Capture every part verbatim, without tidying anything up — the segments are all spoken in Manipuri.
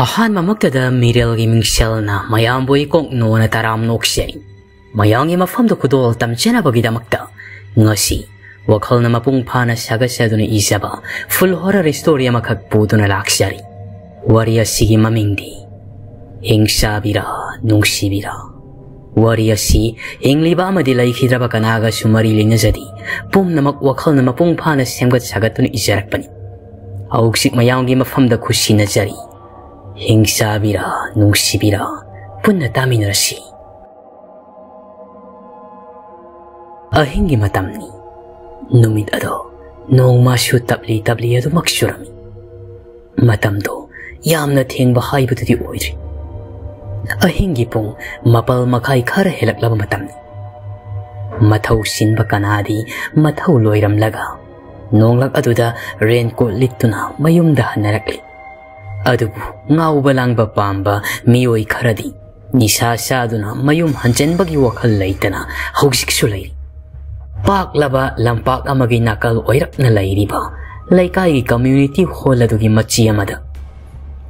ꯑꯍꯥꯟꯕꯃꯛꯇꯗ ꯃꯤꯔꯦꯜꯒꯤ ꯃꯤꯡꯁꯦꯜꯅ ꯃꯌꯥꯝꯕꯨ ꯏꯀꯣꯛ ꯅꯣꯅ ꯇꯔꯥꯝ ꯅꯣꯛꯆꯔꯤ꯫ ꯃꯌꯥꯝꯒꯤ ꯃꯐꯝꯗ ꯈꯨꯗꯣꯜ ꯇꯝꯖꯅꯕꯒꯤꯗꯃꯛꯇ ꯉꯁꯤ ꯋꯥꯈꯜꯅ ꯃꯄꯨꯡ ꯐꯥꯅ ꯁꯥꯒꯠꯆꯗꯨꯅ ꯏꯖꯕ full horror story ꯑꯃꯈꯛ ꯄꯨꯗꯨꯅ ꯂꯥꯛꯆꯔꯤ꯫ ꯋꯥꯔꯤ ꯑꯁꯤꯒꯤ ꯃꯃꯤꯡꯗꯤ ꯍꯤꯡꯁꯥꯕꯤꯔꯥ ꯅꯨꯡꯁꯤꯕꯤꯔꯥ꯫ ꯋꯥꯔꯤ ꯑꯁꯤ ꯍꯤꯡꯂꯤꯕ ꯑꯃꯗꯤ ꯂꯩꯈꯤꯗ꯭ꯔꯕ ꯀꯅꯥꯒꯁꯨ ꯃꯔꯤ ꯂꯩꯅꯖꯗꯦ꯫ ꯄꯨꯝꯅꯃꯛ ꯋꯥꯈꯜꯅ ꯃꯄꯨꯡ ꯐꯥꯅ ꯁꯦꯝꯒꯠ ꯁꯥꯒꯠꯇꯨꯅ ꯏꯖꯔꯛꯄꯅꯤ꯫ ꯍꯧꯖꯤꯛ ꯃꯌꯥꯝꯒꯤ ꯃꯐꯝꯗ ꯈꯨꯠꯁꯤꯟꯅꯖꯔꯤ꯫ ꯍꯤꯡꯁꯥꯕꯤꯔꯥ ꯅꯨꯡꯁꯤꯕꯤꯔꯥ, ꯄꯨꯟꯅ ꯇꯥꯃꯤꯟꯅꯔꯁꯤ꯫ ꯑꯍꯤꯡꯒꯤ ꯃꯇꯝꯅꯤ꯫ ꯅꯨꯃꯤꯠ ꯑꯗꯣ ꯅꯣꯡꯃꯁꯨ ꯇꯞꯂꯤ ꯇꯞꯂꯤ ꯑꯗꯨꯃꯛ ꯆꯨꯔꯝꯃꯤ꯫ ꯃꯇꯝꯗꯣ ꯌꯥꯝꯅ ꯊꯦꯡꯕ ꯍꯥꯏꯕꯗꯨꯗꯤ ꯑꯣꯏꯗ꯭ꯔꯤ꯫ ꯑꯍꯤꯡꯒꯤ ꯄꯨꯡ ꯃꯥꯄꯜ ꯃꯈꯥꯏ ꯈꯔ ꯍꯦꯜꯂꯛꯂꯕ ꯃꯇꯝꯅꯤ꯫ ꯃꯊꯧ ꯆꯤꯟꯕ ꯀꯅꯥꯗꯤ ꯃꯊꯧ ꯂꯣꯏꯔꯝꯂꯒ ꯅꯣꯡꯂꯛ ꯑꯗꯨꯗ raincoat ꯂꯤꯠꯇꯨꯅ ꯃꯌꯨꯝꯗ ꯍꯟꯅꯔꯛꯂꯤ꯫ ꯑꯗꯨꯕꯨ ꯉꯥꯎꯕ ꯂꯥꯡꯕ ꯄꯥꯝꯕ ꯃꯤꯑꯣꯏ ꯈꯔꯗꯤ ꯅꯤꯁꯥ ꯆꯥꯗꯨꯅ ꯃꯌꯨꯝ ꯍꯟꯖꯤꯟꯕꯒꯤ ꯋꯥꯈꯜ ꯂꯩꯇꯅ ꯍꯧꯖꯤꯛꯁꯨ ꯂꯩꯔꯤ꯫ ꯄꯥꯛꯂꯕ ꯂꯝꯄꯥꯛ ꯑꯃꯒꯤ ꯅꯥꯀꯜ ꯑꯣꯏꯔꯞꯅ ꯂꯩꯔꯤꯕ ꯂꯩꯀꯥꯏꯒꯤ community hall ꯑꯗꯨꯒꯤ ꯃꯆꯤ ꯑꯃꯗ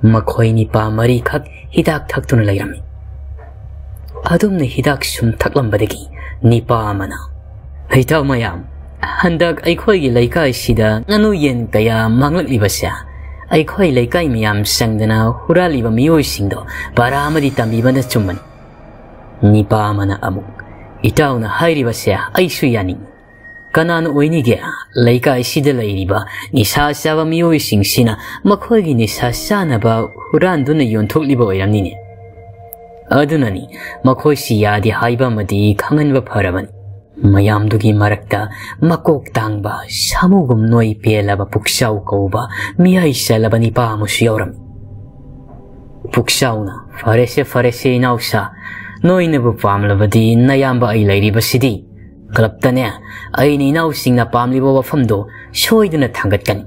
ꯃꯈꯣꯏ ꯅꯤꯄꯥ ꯃꯔꯤꯈꯛ ꯍꯤꯗꯥꯛ ꯊꯛꯇꯨꯅ ꯂꯩꯔꯝꯃꯤ꯫ ꯑꯗꯨꯝꯅ ꯍꯤꯗꯥꯛ ꯁꯨꯝ ꯊꯛꯂꯝꯕꯗꯒꯤ ꯅꯤꯄꯥ ꯑꯃꯅ, "ꯏꯇꯥꯎ ꯃꯌꯥꯝ, ꯍꯟꯗꯛ ꯑꯩꯈꯣꯏꯒꯤ ꯂꯩꯀꯥꯏꯁꯤꯗ ꯉꯥꯅꯨ ꯌꯦꯟ ꯀꯌꯥ ꯃꯥꯡꯂꯛꯂꯤꯕꯁꯦ ꯑꯩꯈꯣꯏ ꯂꯩꯀꯥꯏ ꯃꯌꯥꯝ ꯆꯪꯗꯅ ꯍꯨꯔꯥꯜꯂꯤꯕ ꯃꯤꯑꯣꯏꯁꯤꯡꯗꯣ ꯄꯔꯥ ꯑꯃꯗꯤ ꯇꯝꯕꯤꯕꯅ ꯆꯨꯝꯕꯅꯤ꯫" ꯅꯤꯄꯥ ꯑꯃꯅ ꯑꯃꯨꯛ, "ꯏꯇꯥꯎꯅ ꯍꯥꯏꯔꯤꯕꯁꯦ ꯑꯩꯁꯨ ꯌꯥꯅꯤꯡꯏ꯫ ꯀꯅꯥꯅ ꯑꯣꯏꯅꯤꯒꯦ? ꯂꯩꯀꯥꯏꯁꯤꯗ ꯂꯩꯔꯤꯕ ꯅꯤꯁꯥ ꯆꯥꯕ ꯃꯤꯑꯣꯏꯁꯤꯡꯁꯤꯅ ꯃꯈꯣꯏꯒꯤ ꯅꯤꯁꯥ ꯆꯥꯅꯕ ꯍꯨꯔꯥꯟꯗꯨꯅ ꯌꯣꯟꯊꯣꯛꯂꯤꯕ ꯑꯣꯏꯔꯝꯅꯤꯅꯦ꯫ ꯑꯗꯨꯅꯅꯤ ꯃꯈꯣꯏꯁꯤ ꯌꯥꯗꯦ ꯍꯥꯏꯕ ꯑꯃꯗꯤ ꯈꯪꯍꯟꯕ ꯐꯔꯕꯅꯤ꯫" ꯃꯌꯥꯝꯗꯨꯒꯤ ꯃꯔꯛꯇ ꯃꯀꯣꯛ ꯇꯥꯡꯕ ꯁꯥꯃꯨꯒꯨꯝ ꯅꯣꯏ ꯄꯦꯜꯂꯕ ꯄꯨꯛꯆꯥꯎ ꯀꯧꯕ ꯃꯤꯌꯥꯏ ꯆꯜꯂꯕ ꯅꯤꯄꯥ ꯑꯃꯁꯨ ꯌꯥꯎꯔꯝꯃꯤ꯫ ꯄꯨꯛꯆꯥꯎꯅ, "ꯐꯔꯦꯁꯦ, ꯐꯔꯦꯁꯦ ꯏꯅꯥꯎꯁꯥ, ꯅꯣꯏꯅꯕꯨ ꯄꯥꯝꯂꯕꯗꯤ ꯅꯌꯥꯝꯕ ꯑꯩ ꯂꯩꯔꯤꯕꯁꯤꯗꯤ꯫ ꯀ꯭ꯂꯕꯇꯅꯦ, ꯑꯩꯅ ꯏꯅꯥꯎꯁꯤꯡꯅ ꯄꯥꯝꯂꯤꯕ ꯋꯥꯐꯝꯗꯣ ꯁꯣꯏꯗꯅ ꯊꯥꯡꯒꯠꯀꯅꯤ꯫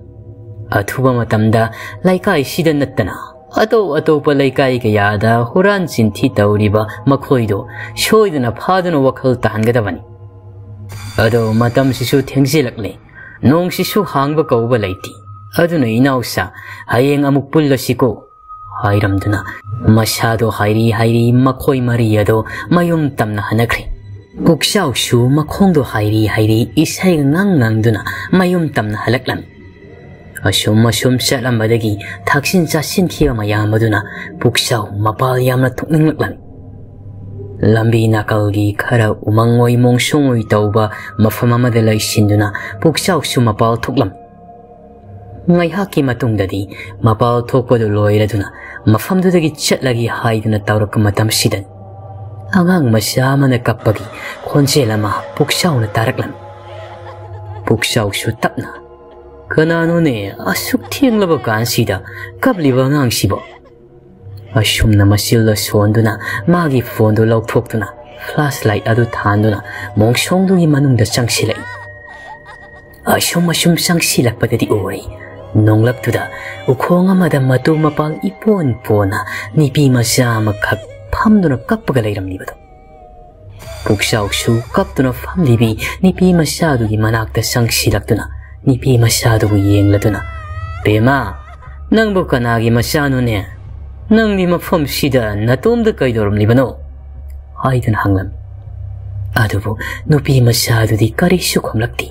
ꯑꯊꯨꯕ ꯃꯇꯝꯗ ꯂꯩꯀꯥꯏꯁꯤꯗ ꯅꯠꯇꯅ ꯑꯇꯧ ꯑꯇꯧꯕ ꯂꯩꯀꯥꯏ ꯀꯌꯥꯗ ꯍꯨꯔꯥꯟ ꯆꯤꯟꯊꯤ ꯇꯧꯔꯤꯕ ꯃꯈꯣꯏꯗꯣ ꯁꯣꯏꯗꯅ ꯐꯥꯗꯨꯅ ꯋꯥꯈꯜ ꯇꯥꯍꯟꯒꯗꯕꯅꯤ꯫ ꯑꯗꯣ ꯃꯇꯝꯁꯤꯁꯨ ꯊꯦꯡꯖꯤꯜꯂꯛꯂꯦ, ꯅꯣꯡꯁꯤꯁꯨ ꯍꯥꯡꯕ ꯀꯧꯕ ꯂꯩꯇꯦ꯫ ꯑꯗꯨꯅ ꯏꯅꯥꯎꯁꯥ, ꯍꯌꯦꯡ ꯑꯃꯨꯛ ꯄꯨꯜꯂꯁꯤꯀꯣ꯫" ꯍꯥꯏꯔꯝꯗꯨꯅ ꯃꯁꯥꯗꯣ ꯍꯥꯏꯔꯤ ꯍꯥꯏꯔꯤ ꯃꯈꯣꯏ ꯃꯔꯤ ꯑꯗꯣ ꯃꯌꯨꯝ ꯇꯝꯅ ꯍꯟꯅꯈ꯭ꯔꯦ꯫ ꯄꯨꯛꯆꯥꯎꯁꯨ ꯃꯈꯣꯡꯗꯣ ꯍꯥꯏꯔꯤ ꯍꯥꯏꯔꯤ ꯏꯁꯩꯒ ꯉꯥꯡ ꯉꯥꯡꯗꯨꯅ ꯃꯌꯨꯝ ꯇꯝꯅ ꯍꯜꯂꯛꯂꯝꯃꯤ꯫ ꯑꯁꯨꯝ ꯑꯁꯨꯝ ꯆꯠꯂꯝꯕꯗꯒꯤ ꯊꯛꯆꯤꯟ ꯆꯥꯁꯤꯟꯈꯤꯕ ꯃꯌꯥꯝ ꯑꯗꯨꯅ ꯄꯨꯛꯆꯥꯎ ꯃꯄꯥꯜ ꯌꯥꯝꯅ ꯊꯣꯛꯅꯤꯡꯂꯛꯂꯝꯃꯤ꯫ ꯂꯝꯕꯤ ꯅꯥꯀꯜꯒꯤ ꯈꯔ ꯎꯃꯪ ꯑꯣꯏ ꯃꯣꯡꯁꯣꯡ ꯑꯣꯏ ꯇꯧꯕ ꯃꯐꯝ ꯑꯃꯗ ꯂꯩꯁꯤꯟꯗꯨꯅ ꯄꯨꯛꯆꯥꯎꯁꯨ ꯃꯄꯥꯜ ꯊꯣꯛꯂꯝꯃꯤ꯫ ꯉꯥꯏꯍꯥꯛꯀꯤ ꯃꯇꯨꯡꯗꯗꯤ ꯃꯄꯥꯜ ꯊꯣꯛꯄꯗꯨ ꯂꯣꯏꯔꯗꯨꯅ ꯃꯐꯝꯗꯨꯗꯒꯤ ꯆꯠꯂꯒꯦ ꯍꯥꯏꯗꯨꯅ ꯇꯧꯔꯛꯄ ꯃꯇꯝꯁꯤꯗꯅꯤ ꯑꯉꯥꯡ ꯃꯆꯥ ꯑꯃꯅ ꯀꯞꯄꯒꯤ ꯈꯣꯟꯖꯦꯜ ꯑꯃ ꯄꯨꯛꯆꯥꯎꯅ ꯇꯥꯔꯛꯂꯝꯃꯤ꯫ ꯄꯨꯛꯆꯥꯎꯁꯨ ꯇꯞꯅ, "ꯀꯅꯥꯅꯣꯅꯦ ꯑꯁꯨꯛ ꯊꯦꯡꯂꯕ ꯀꯥꯟꯁꯤꯗ ꯀꯞꯂꯤꯕ ꯑꯉꯥꯡꯁꯤꯕꯣ?" ꯑꯁꯨꯝꯅ ꯃꯆꯤꯜꯗ ꯁꯣꯟꯗꯨꯅ ꯃꯥꯒꯤ ꯐꯣꯟꯗꯨ ꯂꯧꯊꯣꯛꯇꯨꯅ ꯐ꯭ꯂꯥꯁ ꯂꯥꯏꯠ ꯑꯗꯨ ꯊꯥꯟꯗꯨꯅ ꯃꯣꯡꯁꯣꯡꯗꯨꯒꯤ ꯃꯅꯨꯡꯗ ꯆꯪꯁꯤꯜꯂꯛꯏ꯫ ꯑꯁꯨꯝ ꯑꯁꯨꯝ ꯆꯪꯁꯤꯜꯂꯛꯄꯗꯗꯤ ꯎꯔꯦ, ꯅꯣꯡꯂꯛꯇꯨꯗ ꯎꯈꯣꯡ ꯑꯃꯗ ꯃꯇꯨ ꯃꯄꯥꯜ ꯏꯄꯣꯟ ꯄꯣꯟꯅ ꯅꯨꯄꯤ ꯃꯆꯥ ꯑꯃꯈꯛ ꯐꯝꯗꯨꯅ ꯀꯞꯄꯒ ꯂꯩꯔꯝꯂꯤꯕꯗꯨ꯫ ꯄꯨꯛꯆꯥꯎꯁꯨ ꯀꯞꯇꯨꯅ ꯐꯝꯂꯤꯕꯤ ꯅꯨꯄꯤ ꯃꯆꯥꯗꯨꯒꯤ ꯃꯅꯥꯛꯇ ꯆꯪꯁꯤꯜꯂꯛꯇꯨꯅ ꯅꯨꯄꯤ ꯃꯆꯥꯗꯨꯕꯨ ꯌꯦꯡꯂꯗꯨꯅ, "ꯕꯦꯝꯃ, ꯅꯪꯕꯨ ꯀꯅꯥꯒꯤ ꯃꯆꯥꯅꯣꯅꯦ? ꯅꯪꯗꯤ ꯃꯐꯝꯁꯤꯗ ꯅꯇꯣꯝꯗ ꯀꯩꯗꯧꯔꯝꯂꯤꯕꯅꯣ?" ꯍꯥꯏꯗꯨꯅ ꯍꯪꯂꯝꯃꯤ꯫ ꯑꯗꯨꯕꯨ ꯅꯨꯄꯤ ꯃꯆꯥꯗꯨꯗꯤ ꯀꯔꯤꯁꯨ ꯈꯨꯝꯂꯛꯇꯦ꯫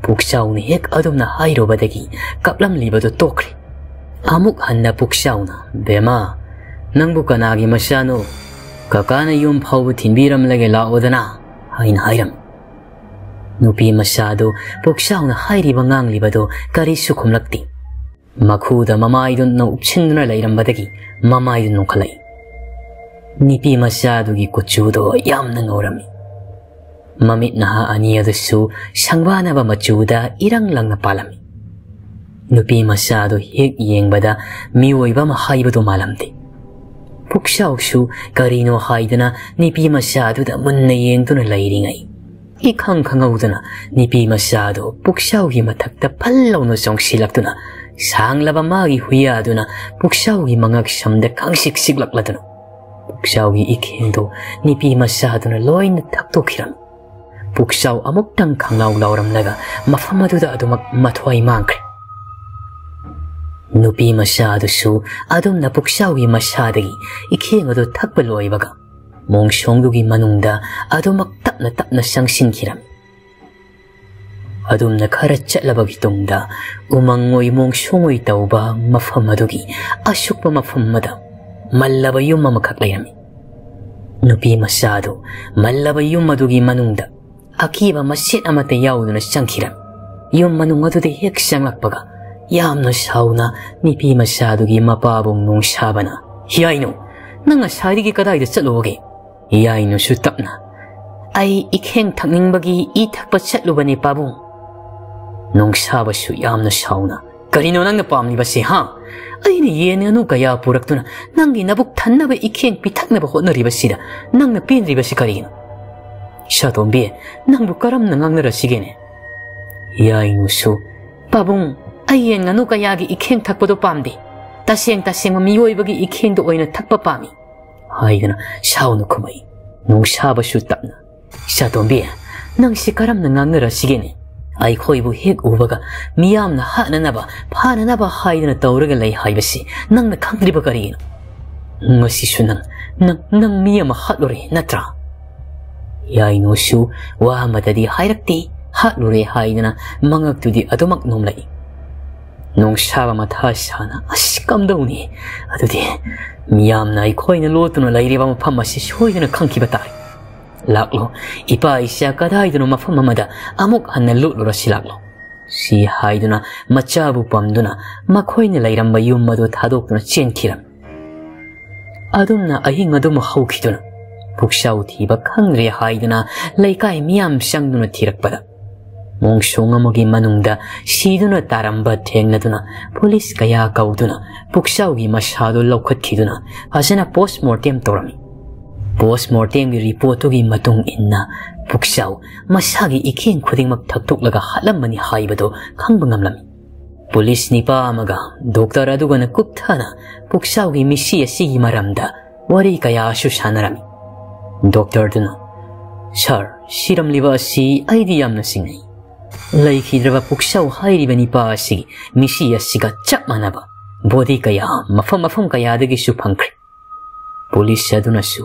ꯄꯨꯛꯆꯥꯎꯅ ꯍꯦꯛ ꯑꯗꯨꯝꯅ ꯍꯥꯏꯔꯨꯕꯗꯒꯤ ꯀꯞꯂꯝꯂꯤꯕꯗꯨ ꯇꯣꯛꯈ꯭ꯔꯦ꯫ ꯑꯃꯨꯛ ꯍꯟꯅ ꯄꯨꯛꯆꯥꯎꯅ, "ꯕꯦꯝꯃ, ꯅꯪꯕꯨ ꯀꯅꯥꯒꯤ ꯃꯆꯥꯅꯣ? ꯀꯀꯥꯅ ꯌꯨꯝ ꯐꯥꯎꯕ ꯊꯤꯟꯕꯤꯔꯝꯂꯒꯦ, ꯂꯥꯛꯑꯣꯗꯅ," ꯍꯥꯏꯅ ꯍꯥꯏꯔꯝꯃꯤ꯫ ꯅꯨꯄꯤ ꯃꯆꯥꯗꯨ ꯄꯨꯛꯆꯥꯎꯅ ꯍꯥꯏꯔꯤꯕ ꯉꯥꯡꯂꯤꯕꯗꯨ ꯀꯔꯤꯁꯨ ꯈꯨꯝꯂꯛꯇꯦ꯫ ꯃꯈꯨꯗ ꯃꯃꯥꯏꯗꯨ ꯎꯞꯁꯤꯟꯗꯨꯅ ꯂꯩꯔꯝꯕꯗꯒꯤ ꯃꯃꯥꯏꯗꯨ ꯅꯣꯛꯈꯠꯂꯛꯏ꯫ ꯅꯨꯄꯤ ꯃꯆꯥꯗꯨꯒꯤ ꯀꯨꯆꯨꯗꯣ ꯌꯥꯝꯅ ꯉꯧꯔꯝꯃꯤ꯫ ꯃꯃꯤꯠ ꯅꯍꯥ ꯑꯅꯤ ꯑꯗꯨꯁꯨ ꯁꯪꯕꯥꯅꯕ ꯃꯆꯨꯗ ꯏꯔꯪ ꯂꯪꯅ ꯄꯥꯜꯂꯝꯃꯤ꯫ ꯅꯨꯄꯤ ꯃꯆꯥꯗꯨ ꯍꯦꯛ ꯌꯦꯡꯕꯗ ꯃꯤꯑꯣꯏꯕ ꯑꯃ ꯍꯥꯏꯕꯗꯨ ꯃꯥꯜꯂꯝꯗꯦ꯫ ꯄꯨꯛꯆꯥꯎꯁꯨ ꯀꯔꯤꯅꯣ ꯍꯥꯏꯗꯨꯅ ꯅꯨꯄꯤ ꯃꯆꯥꯗꯨꯗ ꯃꯨꯟꯅ ꯌꯦꯡꯗꯨꯅ ꯂꯩꯔꯤꯉꯩ, ꯏꯈꯪ ꯈꯪꯍꯧꯗꯅ ꯅꯨꯄꯤ ꯃꯆꯥꯗꯨ ꯄꯨꯛꯆꯥꯎꯒꯤ ꯃꯊꯛꯇ ꯐꯜ ꯂꯥꯎꯅ ꯆꯣꯡꯁꯤꯜꯂꯛꯇꯨꯅ ꯁꯥꯡꯂꯕ ꯃꯥꯒꯤ ꯍꯨꯏꯌꯥꯗꯨꯅ ꯄꯨꯛꯆꯥꯎꯒꯤ ꯃꯉꯛ ꯁꯝꯗ ꯀꯥꯡꯁꯤꯛ ꯁꯤꯛꯂꯛꯂꯗꯨꯅ ꯄꯨꯛꯆꯥꯎꯒꯤ ꯏꯈꯦꯟꯗꯨ ꯅꯨꯄꯤ ꯃꯆꯥꯗꯨꯅ ꯂꯣꯏꯅ ꯊꯛꯇꯣꯛꯈꯤꯔꯝꯃꯤ꯫ ꯄꯨꯛꯆꯥꯎ ꯑꯃꯨꯛꯇꯪ ꯈꯪꯂꯥꯎ ꯂꯥꯎꯔꯝꯂꯒ ꯃꯐꯝ ꯑꯗꯨꯗ ꯑꯗꯨꯃꯛ ꯃꯊ꯭ꯋꯥꯏ ꯃꯥꯡꯈ꯭ꯔꯦ꯫ ꯅꯨꯄꯤ ꯃꯆꯥ ꯑꯗꯨꯁꯨ ꯑꯗꯨꯝꯅ ꯄꯨꯛꯆꯥꯎꯒꯤ ꯃꯁꯥꯗꯒꯤ ꯏꯈꯦꯡ ꯑꯗꯨ ꯊꯛꯄ ꯂꯣꯏꯕꯒ, ꯃꯣꯡꯁꯣꯡꯗꯨꯒꯤ ꯃꯅꯨꯡꯗ ꯑꯗꯨꯃꯛ ꯇꯞꯅ ꯇꯞꯅ ꯆꯪꯁꯤꯟꯈꯤꯔꯝꯃꯤ꯫ ꯑꯗꯨꯝꯅ ꯈꯔ ꯆꯠꯂꯕꯒꯤ ꯇꯨꯡꯗ, ꯎꯃꯪ ꯑꯣꯏ ꯃꯣꯡꯁꯣꯡ ꯑꯣꯏ ꯇꯧꯕ ꯃꯐꯝ ꯑꯗꯨꯒꯤ ꯑꯁꯨꯛꯄ ꯃꯐꯝ ꯑꯃꯗ ꯃꯜꯂꯕ ꯌꯨꯝ ꯑꯃꯈꯛ ꯂꯩꯔꯝꯃꯤ꯫ ꯅꯨꯄꯤ ꯃꯆꯥ ꯑꯗꯨ ꯃꯜꯂꯕ ꯌꯨꯝ ꯑꯗꯨꯒꯤ ꯃꯅꯨꯡꯗ ꯑꯀꯤꯕ ꯃꯆꯦꯠ ꯑꯃꯠꯇ ꯌꯥꯎꯗꯅ ꯆꯪꯈꯤꯔꯝꯃꯤ꯫ ꯌꯨꯝ ꯃꯅꯨꯡ ꯑꯗꯨꯗ ꯍꯦꯛ ꯆꯪꯂꯛꯄꯒ, ꯌꯥꯝꯅ ꯁꯥꯎꯅ ꯅꯨꯄꯤ ꯃꯆꯥ ꯑꯗꯨꯒꯤ ꯃꯄꯥꯕꯨꯡ ꯅꯣꯡꯁꯥꯕꯅ, "ꯌꯥꯏꯅꯨ, ꯅꯪ ꯉꯁꯥꯏꯗꯒꯤ ꯀꯗꯥꯏꯗ ꯆꯠꯂꯨꯕꯒꯦ?" ꯌꯥꯏꯅꯨꯁꯨ ꯇꯞꯅ, "ꯑꯩ ꯏꯈꯦꯡ ꯊꯛꯅꯤꯡꯕꯒꯤ ꯏ ꯊꯛꯄ ꯆꯠꯂꯨꯕꯅꯦ, ꯄꯥꯕꯨꯡ꯫" ꯅꯣꯡꯁꯥꯕꯁꯨ ꯌꯥꯝꯅ ꯁꯥꯎꯅ, "ꯀꯔꯤꯅꯣ ꯅꯪꯅ ꯄꯥꯝꯂꯤꯕꯁꯦ, ꯍꯥ? ꯑꯩꯅ ꯌꯦꯟ ꯉꯥꯅꯨ ꯀꯌꯥ ꯄꯨꯔꯛꯇꯨꯅ ꯅꯪꯒꯤ ꯅꯕꯨꯛ ꯊꯟꯅꯕ ꯏꯈꯦꯡ ꯄꯤꯊꯛꯅꯕ ꯍꯣꯠꯅꯔꯤꯕꯁꯤꯗ ꯅꯪꯅ ꯄꯦꯟꯗ꯭ꯔꯤꯕꯁꯤ ꯀꯔꯤꯒꯤꯅꯣ? ꯁꯥꯇꯣꯝꯕꯤ, ꯅꯪꯕꯨ ꯀꯔꯝꯅ ꯉꯥꯡꯅꯔꯁꯤꯒꯦꯅꯦ?" ꯌꯥꯏꯅꯨꯁꯨ, "ꯄꯥꯕꯨꯡ, ꯑꯩ ꯌꯦꯟ ꯉꯥꯅꯨ ꯀꯌꯥꯒꯤ ꯏꯈꯦꯡ ꯊꯛꯄꯗꯣ ꯄꯥꯝꯗꯦ꯫ ꯇꯁꯦꯡ ꯇꯁꯦꯡꯕ ꯃꯤꯑꯣꯏꯕꯒꯤ ꯏꯈꯦꯡꯗꯣ ꯑꯣꯏꯅ ꯊꯛꯄ ꯄꯥꯝꯃꯤ," ꯍꯥꯏꯗꯨꯅ ꯁꯥꯎꯅ ꯈꯨꯝꯃꯛꯏ꯫ ꯅꯣꯡꯁꯥꯕꯁꯨ ꯇꯞꯅ, "ꯁꯥꯇꯣꯝꯕꯤ, ꯅꯪꯁꯤ ꯀꯔꯝꯅ ꯉꯥꯡꯅꯔꯁꯤꯒꯦꯅꯦ? ꯑꯩꯈꯣꯏꯕꯨ ꯍꯦꯛ ꯎꯕꯒ ꯃꯤꯌꯥꯝꯅ ꯍꯥꯠꯅꯅꯕ, ꯐꯥꯅꯅꯕ ꯍꯥꯏꯗꯨꯅ ꯇꯧꯔꯒ ꯂꯩ ꯍꯥꯏꯕꯁꯤ ꯅꯪꯅ ꯈꯪꯗ꯭ꯔꯤꯕ ꯀꯔꯤꯒꯤꯅꯣ? ꯉꯁꯤꯁꯨ ꯅꯪ, ꯅꯪ, ꯅꯪ ꯃꯤ ꯑꯃ ꯍꯥꯠꯂꯨꯔꯦ ꯅꯠꯇ꯭ꯔꯥ?" ꯌꯥꯏꯅꯨꯁꯨ ꯋꯥ ꯑꯃꯠꯇꯗꯤ ꯍꯥꯏꯔꯛꯇꯦ, ꯍꯥꯠꯂꯨꯔꯦ ꯍꯥꯏꯗꯨꯅ ꯃꯉꯛꯇꯨꯗꯤ ꯑꯗꯨꯃꯛ ꯅꯣꯝꯂꯛꯏ꯫ ꯅꯣꯡꯁꯥꯕ ꯃꯊꯥ ꯁꯥꯅ, "ꯑꯁ, ꯀꯝꯗꯧꯅꯤ? ꯑꯗꯨꯗꯤ ꯃꯤꯌꯥꯝꯅ ꯑꯩꯈꯣꯏꯅ ꯂꯣꯠꯇꯨꯅ ꯂꯩꯔꯤꯕ ꯃꯐꯝ ꯑꯁꯤ ꯁꯣꯏꯗꯅ ꯈꯪꯈꯤꯕ ꯇꯥꯔꯦ꯫ ꯂꯥꯛꯂꯣ, ꯏꯄꯥ ꯏꯆꯥ ꯀꯗꯥꯏꯗꯅꯣ ꯃꯐꯝ ꯑꯃꯗ ꯑꯃꯨꯛ ꯍꯟꯅ ꯂꯣꯠꯂꯨꯔꯁꯤ ꯂꯥꯛꯂꯣ," ꯁꯤ ꯍꯥꯏꯗꯨꯅ ꯃꯆꯥꯕꯨ ꯄꯝꯗꯨꯅ ꯃꯈꯣꯏꯅ ꯂꯩꯔꯝꯕ ꯌꯨꯝ ꯑꯗꯨ ꯊꯥꯗꯣꯛꯇꯨꯅ ꯆꯦꯟꯈꯤꯔꯝꯃꯤ꯫ ꯑꯗꯨꯝꯅ ꯑꯍꯤꯡ ꯑꯗꯨꯃ ꯍꯧꯈꯤꯗꯨꯅ, ꯄꯨꯛꯆꯥꯎ ꯊꯤꯕ ꯈꯪꯗ꯭ꯔꯦ ꯍꯥꯏꯗꯨꯅ ꯂꯩꯀꯥꯏ ꯃꯤꯌꯥꯝ ꯆꯪꯗꯨꯅ ꯊꯤꯔꯛꯄꯗ, ꯃꯣꯡꯁꯣꯡ ꯑꯃꯒꯤ ꯃꯅꯨꯡꯗ ꯁꯤꯗꯨꯅ ꯇꯥꯔꯝꯕ ꯊꯦꯡꯅꯗꯨꯅ ꯄꯨꯂꯤꯁ ꯀꯌꯥ ꯀꯧꯗꯨꯅ ꯄꯨꯛꯆꯥꯎꯒꯤ ꯃꯁꯥꯗꯨ ꯂꯧꯈꯠꯈꯤꯗꯨꯅ ꯐꯖꯅ ꯄꯣꯁꯃꯣꯔꯇꯦꯝ ꯇꯧꯔꯝꯃꯤ꯫ ꯄꯣꯁꯃꯣꯔꯇꯦꯝꯒꯤ ꯔꯤꯄꯣꯔꯠꯇꯨꯒꯤ ꯃꯇꯨꯡ ꯏꯟꯅ ꯄꯨꯛꯆꯥꯎ ꯃꯁꯥꯒꯤ ꯏꯈꯦꯡ ꯈꯨꯗꯤꯡꯃꯛ ꯊꯛꯇꯣꯛꯂꯒ ꯍꯥꯠꯂꯝꯕꯅꯤ ꯍꯥꯏꯕꯗꯨ ꯈꯪꯕ ꯉꯝꯂꯝꯃꯤ꯫ ꯄꯨꯂꯤꯁ ꯅꯤꯄꯥ ꯑꯃꯒ ꯗꯣꯛꯇꯔ ꯑꯗꯨꯒꯅ ꯀꯨꯞꯊꯅ ꯄꯨꯛꯆꯥꯎꯒꯤ ꯃꯤꯁꯤ ꯑꯁꯤꯒꯤ ꯃꯔꯝꯗ ꯋꯥꯔꯤ ꯀꯌꯥꯁꯨ ꯁꯥꯟꯅꯔꯝꯃꯤ꯫ ꯗꯣꯛꯇꯔꯗꯨꯅ, "ꯁꯥꯔ, ꯁꯤꯔꯝꯂꯤꯕ ꯑꯁꯤ ꯑꯩꯗꯤ ꯌꯥꯝꯅ ꯆꯤꯡꯅꯩ꯫ ꯂꯩꯈꯤꯗ꯭ꯔꯕ ꯄꯨꯛꯆꯥꯎ ꯍꯥꯏꯔꯤꯕ ꯅꯤꯄꯥ ꯑꯁꯤꯒꯤ ꯃꯤꯁꯤ ꯑꯁꯤꯒ ꯆꯞ ꯃꯥꯟꯅꯕ ꯕꯣꯗꯤ ꯀꯌꯥ ꯃꯐꯝ ꯃꯐꯝ ꯀꯌꯥꯗꯒꯤꯁꯨ ꯐꯪꯈ꯭ꯔꯦ꯫ ꯄꯨꯂꯤꯁ ꯑꯗꯨꯅꯁꯨ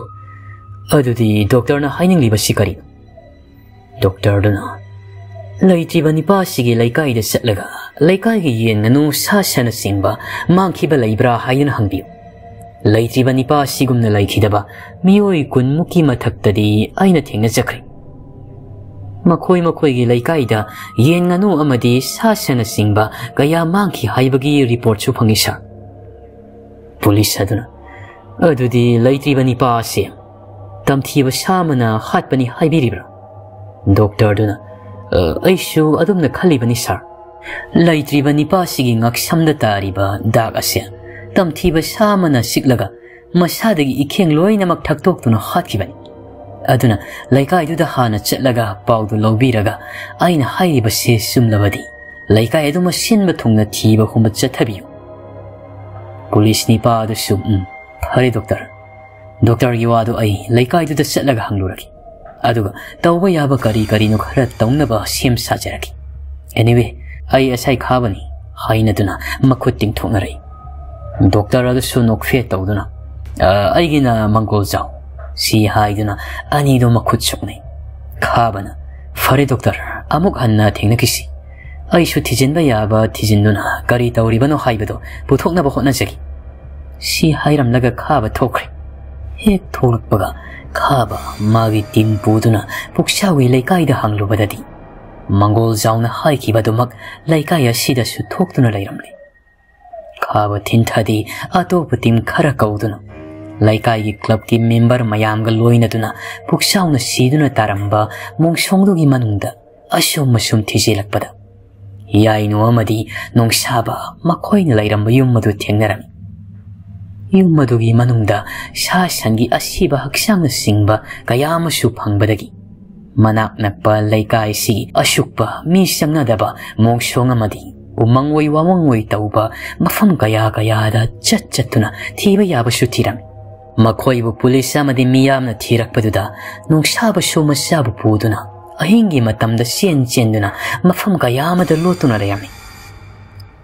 "ꯑꯗꯨꯗꯤ ꯗꯣꯛꯇꯔꯅ ꯍꯥꯏꯅꯤꯡꯂꯤꯕꯁꯤ ꯀꯔꯤꯅꯣ?" ꯗꯣꯛꯇꯔꯗꯨꯅ ꯂꯩꯇ꯭ꯔꯤꯕ ꯅꯤꯄꯥ ꯑꯁꯤꯒꯤ ꯂꯩꯀꯥꯏꯗ ꯆꯠꯂꯒ ꯂꯩꯀꯥꯏꯒꯤ ꯌꯦꯟ ꯉꯥꯅꯨ ꯁꯥ ꯁꯟꯅꯆꯤꯡꯕ ꯃꯥꯡꯈꯤꯕ ꯂꯩꯕ꯭ꯔꯥ ꯍꯥꯏꯗꯨꯅ ꯍꯪꯕꯤꯌꯨ꯫ ꯂꯩꯇ꯭ꯔꯤꯕ ꯅꯤꯄꯥ ꯑꯁꯤꯒꯨꯝꯅ ꯂꯩꯈꯤꯗꯕ ꯃꯤꯑꯣꯏ ꯀꯨꯟꯃꯨꯛꯀꯤ ꯃꯊꯛꯇꯗꯤ ꯑꯩꯅ ꯊꯦꯡꯅꯖꯈ꯭ꯔꯦ꯫ ꯃꯈꯣꯏ ꯃꯈꯣꯏꯒꯤ ꯂꯩꯀꯥꯏꯗ ꯌꯦꯟ ꯉꯥꯅꯨ ꯑꯃꯗꯤ ꯁꯥ ꯁꯟꯅꯆꯤꯡꯕ ꯀꯌꯥ ꯃꯥꯡꯈꯤ ꯍꯥꯏꯕꯒꯤ ꯔꯤꯄꯣꯔꯠꯁꯨ ꯐꯪꯏ, ꯁꯥꯔ꯫ ꯄꯨꯂꯤꯁ ꯑꯗꯨꯅ "ꯑꯗꯨꯗꯤ ꯂꯩꯇ꯭ꯔꯤꯕ ꯅꯤꯄꯥ ꯑꯁꯤ ꯇꯝꯊꯤꯕ ꯁꯥ ꯑꯃꯅ ꯍꯥꯠꯄꯅꯤ ꯍꯥꯏꯕꯤꯔꯤꯕ꯭ꯔꯥ?" ꯗꯣꯛꯇꯔꯗꯨꯅ "ꯑ, ꯑꯩꯁꯨ ꯑꯗꯨꯝꯅ ꯈꯜꯂꯤꯕꯅꯤ, ꯁꯥꯔ꯫ ꯂꯩꯇ꯭ꯔꯤꯕ ꯅꯤꯄꯥ ꯑꯁꯤꯒꯤ ꯉꯛꯁꯝꯗ ꯇꯥꯔꯤꯕ ꯗꯥꯛ ꯑꯁꯦ ꯇꯝꯊꯤꯕ ꯁꯥ ꯑꯃꯅ ꯆꯤꯛꯂꯒ ꯃꯁꯥꯗꯒꯤ ꯏꯈꯦꯡ ꯂꯣꯏꯅꯃꯛ ꯊꯛꯇꯣꯛꯇꯨꯅ ꯍꯥꯠꯈꯤꯕꯅꯤ꯫ ꯑꯗꯨꯅ ꯂꯩꯀꯥꯏꯗꯨꯗ ꯍꯥꯟꯅ ꯆꯠꯂꯒ ꯄꯥꯎꯗꯨ ꯂꯧꯕꯤꯔꯒ ꯑꯩꯅ ꯍꯥꯏꯔꯤꯕꯁꯤ ꯆꯨꯝꯂꯕꯗꯤ ꯂꯩꯀꯥꯏ ꯑꯗꯨꯃ ꯁꯤꯟꯕ ꯊꯨꯡꯅ ꯊꯤꯕ ꯍꯨꯝꯕ ꯆꯠꯊꯕꯤꯌꯨ꯫" ꯄꯨꯂꯤꯁ ꯅꯤꯄꯥ ꯑꯗꯨꯁꯨ "ꯎꯝ, ꯐꯔꯦ ꯗꯣꯛꯇꯔ꯫ ꯗꯣꯛꯇꯔꯒꯤ ꯋꯥꯗꯨ ꯑꯩ ꯂꯩꯀꯥꯏꯗꯨꯗ ꯆꯠꯂꯒ ꯍꯪꯂꯨꯔꯒꯦ꯫ ꯑꯗꯨꯒ ꯇꯧꯕ ꯌꯥꯕ ꯀꯔꯤ ꯀꯔꯤꯅꯣ ꯈꯔ ꯇꯧꯅꯕ ꯁꯦꯝ ꯁꯥꯖꯔꯒꯦ꯫ ꯑꯦꯅꯤꯋꯦ, ꯑꯩ ꯑꯁꯥꯏ ꯈꯥꯕꯅꯤ" ꯍꯥꯏꯅꯗꯨꯅ ꯃꯈꯨꯠ ꯇꯤꯡꯊꯣꯛꯅꯔꯛꯏ꯫ ꯗꯣꯛꯇꯔ ꯑꯗꯨꯁꯨ ꯅꯣꯛꯐꯦꯠ ꯇꯧꯗꯨꯅ "ꯑ, ꯑꯩꯒꯤꯅ ꯃꯪꯒꯣꯜ ꯆꯥꯎ" ꯁꯤ ꯍꯥꯏꯗꯨꯅ ꯑꯅꯤꯗꯣ ꯃꯈꯨꯠ ꯁꯣꯛꯅꯩ꯫ ꯈꯥꯕꯅ "ꯐꯔꯦ ꯗꯣꯛꯇꯔ, ꯑꯃꯨꯛ ꯍꯟꯅ ꯊꯦꯡꯅꯈꯤꯁꯤ꯫ ꯑꯩꯁꯨ ꯊꯤꯖꯤꯟꯕ ꯌꯥꯕ ꯊꯤꯖꯤꯟꯗꯨꯅ ꯀꯔꯤ ꯇꯧꯔꯤꯕꯅꯣ ꯍꯥꯏꯕꯗꯣ ꯄꯨꯊꯣꯛꯅꯕ ꯍꯣꯠꯅꯖꯒꯦ" ꯁꯤ ꯍꯥꯏꯔꯝꯂꯒ ꯈꯥꯕ ꯊꯣꯛꯈ꯭ꯔꯦ꯫ ꯍꯦꯛ ꯊꯣꯛꯂꯛꯄꯒ ꯈꯥꯕ ꯃꯥꯒꯤ ꯇꯤꯝ ꯄꯨꯗꯨꯅ ꯄꯨꯛꯆꯥꯎꯒꯤ ꯂꯩꯀꯥꯏꯗ ꯍꯪꯂꯨꯕꯗꯗꯤ ꯃꯪꯒꯣꯜ ꯖꯥꯎꯅ ꯍꯥꯏꯈꯤꯕꯗꯨꯃꯛ ꯂꯩꯀꯥꯏ ꯑꯁꯤꯗꯁꯨ ꯊꯣꯛꯇꯨꯅ ꯂꯩꯔꯝꯂꯦ꯫ ꯈꯥꯕ ꯊꯤꯟꯊꯗꯤ ꯑꯇꯣꯞꯄ ꯇꯤꯝ ꯈꯔ ꯀꯧꯗꯨꯅ ꯂꯩꯀꯥꯏꯒꯤ ꯀ꯭ꯂꯕꯀꯤ ꯃꯦꯝꯕꯔ ꯃꯌꯥꯝꯒ ꯂꯣꯏꯅꯗꯨꯅ ꯄꯨꯛꯆꯥꯎꯅ ꯁꯤꯗꯨꯅ ꯇꯥꯔꯝꯕ ꯃꯣꯡꯁꯣꯡꯗꯨꯒꯤ ꯃꯅꯨꯡꯗ ꯑꯁꯨꯝ ꯑꯁꯨꯝ ꯊꯤꯖꯤꯜꯂꯛꯄꯗ ꯌꯥꯏꯅꯨ ꯑꯃꯗꯤ ꯅꯣꯡꯁꯥꯕ ꯃꯈꯣꯏꯅ ꯂꯩꯔꯝꯕ ꯌꯨꯝ ꯑꯗꯨ ꯊꯦꯡꯅꯔꯝꯃꯤ꯫ ꯌꯨꯝ ꯑꯗꯨꯒꯤ ꯃꯅꯨꯡꯗ ꯁꯥ ꯁꯟꯒꯤ ꯑꯁꯤꯕ ꯍꯛꯆꯥꯡꯅꯆꯤꯡꯕ ꯀꯌꯥ ꯑꯃꯁꯨ ꯐꯪꯕꯗꯒꯤ ꯃꯅꯥꯛ ꯅꯛꯄ ꯂꯩꯀꯥꯏꯁꯤꯒꯤ ꯑꯁꯨꯛꯄ ꯃꯤ ꯆꯪꯅꯗꯕ ꯃꯣꯡꯁꯣꯡ ꯑꯃꯗꯤ ꯎꯃꯪ ꯑꯣꯏ ꯋꯥꯃꯪ ꯑꯣꯏ ꯇꯧꯕ ꯃꯐꯝ ꯀꯌꯥ ꯀꯌꯥꯗ ꯆꯠ ꯆꯠꯇꯨꯅ ꯊꯤꯕ ꯌꯥꯕꯁꯨ ꯊꯤꯔꯝꯃꯤ꯫ ꯃꯈꯣꯏꯕꯨ ꯄꯨꯂꯤꯁ ꯑꯃꯗꯤ ꯃꯤꯌꯥꯝꯅ ꯊꯤꯔꯛꯄꯗꯨꯗ ꯅꯣꯡꯁꯥꯕꯁꯨ ꯃꯆꯥꯕꯨ ꯄꯨꯗꯨꯅ ꯑꯍꯤꯡꯒꯤ ꯃꯇꯝꯗ ꯆꯦꯟ ꯆꯦꯟꯗꯨꯅ ꯃꯐꯝ ꯀꯌꯥ ꯑꯃꯗ ꯂꯣꯠꯇꯨꯅ ꯂꯩꯔꯝꯃꯤ꯫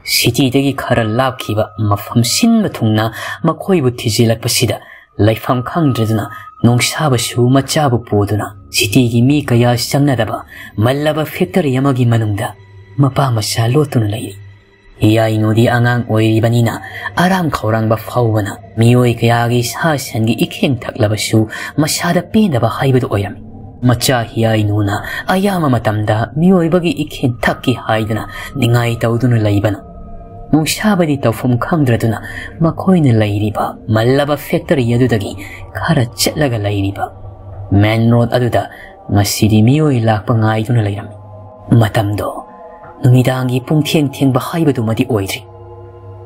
ꯁꯤꯇꯤꯗꯒꯤ ꯈꯔ ꯂꯥꯞꯈꯤꯕ ꯃꯐꯝ ꯁꯤꯟꯕ ꯊꯨꯡꯅ ꯃꯈꯣꯏꯕꯨ ꯊꯤꯖꯤꯜꯂꯛꯄꯁꯤꯗ ꯂꯩꯐꯝ ꯈꯪꯗ꯭ꯔꯗꯨꯅ ꯅꯣꯡꯁꯥꯕꯁꯨ ꯃꯆꯥꯕꯨ ꯄꯨꯗꯨꯅ ꯁꯤꯇꯤꯒꯤ ꯃꯤ ꯀꯌꯥ ꯆꯪꯅꯗꯕ ꯃꯜꯂꯕ ꯐꯦꯛꯇꯔꯤ ꯑꯃꯒꯤ ꯃꯅꯨꯡꯗ ꯃꯄꯥ ꯃꯆꯥ ꯂꯣꯠꯇꯨꯅ ꯂꯩꯔꯤ꯫ ꯍꯤꯌꯥꯏꯅꯨꯗꯤ ꯑꯉꯥꯡ ꯑꯣꯏꯔꯤꯕꯅꯤꯅ ꯑꯔꯥꯝ ꯈꯧꯔꯥꯡꯕ ꯐꯥꯎꯕꯅ ꯃꯤꯑꯣꯏ ꯀꯌꯥꯒꯤ ꯁꯥ ꯁꯟꯒꯤ ꯏꯈꯦꯡ ꯊꯛꯂꯕꯁꯨ ꯃꯁꯥꯗ ꯄꯦꯟꯗꯕ ꯍꯥꯏꯕꯗꯨ ꯑꯣꯏꯔꯝꯃꯤ꯫ ꯃꯆꯥ ꯍꯤꯌꯥꯏꯅꯨꯅ ꯑꯌꯥꯝꯕ ꯃꯇꯝꯗ ꯃꯤꯑꯣꯏꯕꯒꯤ ꯏꯈꯦꯟ ꯊꯛꯀꯤ ꯍꯥꯏꯗꯨꯅ ꯅꯤꯡꯉꯥꯏ ꯇꯧꯗꯨꯅ ꯂꯩꯕꯅ ꯅꯨꯡꯁꯥꯕꯗꯤ ꯇꯧꯐꯝ ꯈꯪꯗ꯭ꯔꯗꯨꯅ ꯃꯈꯣꯏꯅ ꯂꯩꯔꯤꯕ ꯃꯜꯂꯕ ꯐꯦꯛꯇꯔꯤ ꯑꯗꯨꯗꯒꯤ ꯈꯔ ꯆꯠꯂꯒ ꯂꯩꯔꯤꯕ ꯃꯦꯟ ꯔꯣꯗ ꯑꯗꯨꯗ ꯉꯁꯤꯗꯤ ꯃꯤꯑꯣꯏ ꯂꯥꯛꯄ ꯉꯥꯏꯗꯨꯅ ꯂꯩꯔꯝꯃꯤ꯫ ꯃꯇꯝꯗꯣ ꯅꯨꯃꯤꯗꯥꯡꯒꯤ ꯄꯨꯡ ꯊꯦꯡ ꯊꯦꯡꯕ ꯍꯥꯏꯕꯗꯨꯃꯗꯤ ꯑꯣꯏꯗ꯭ꯔꯤ꯫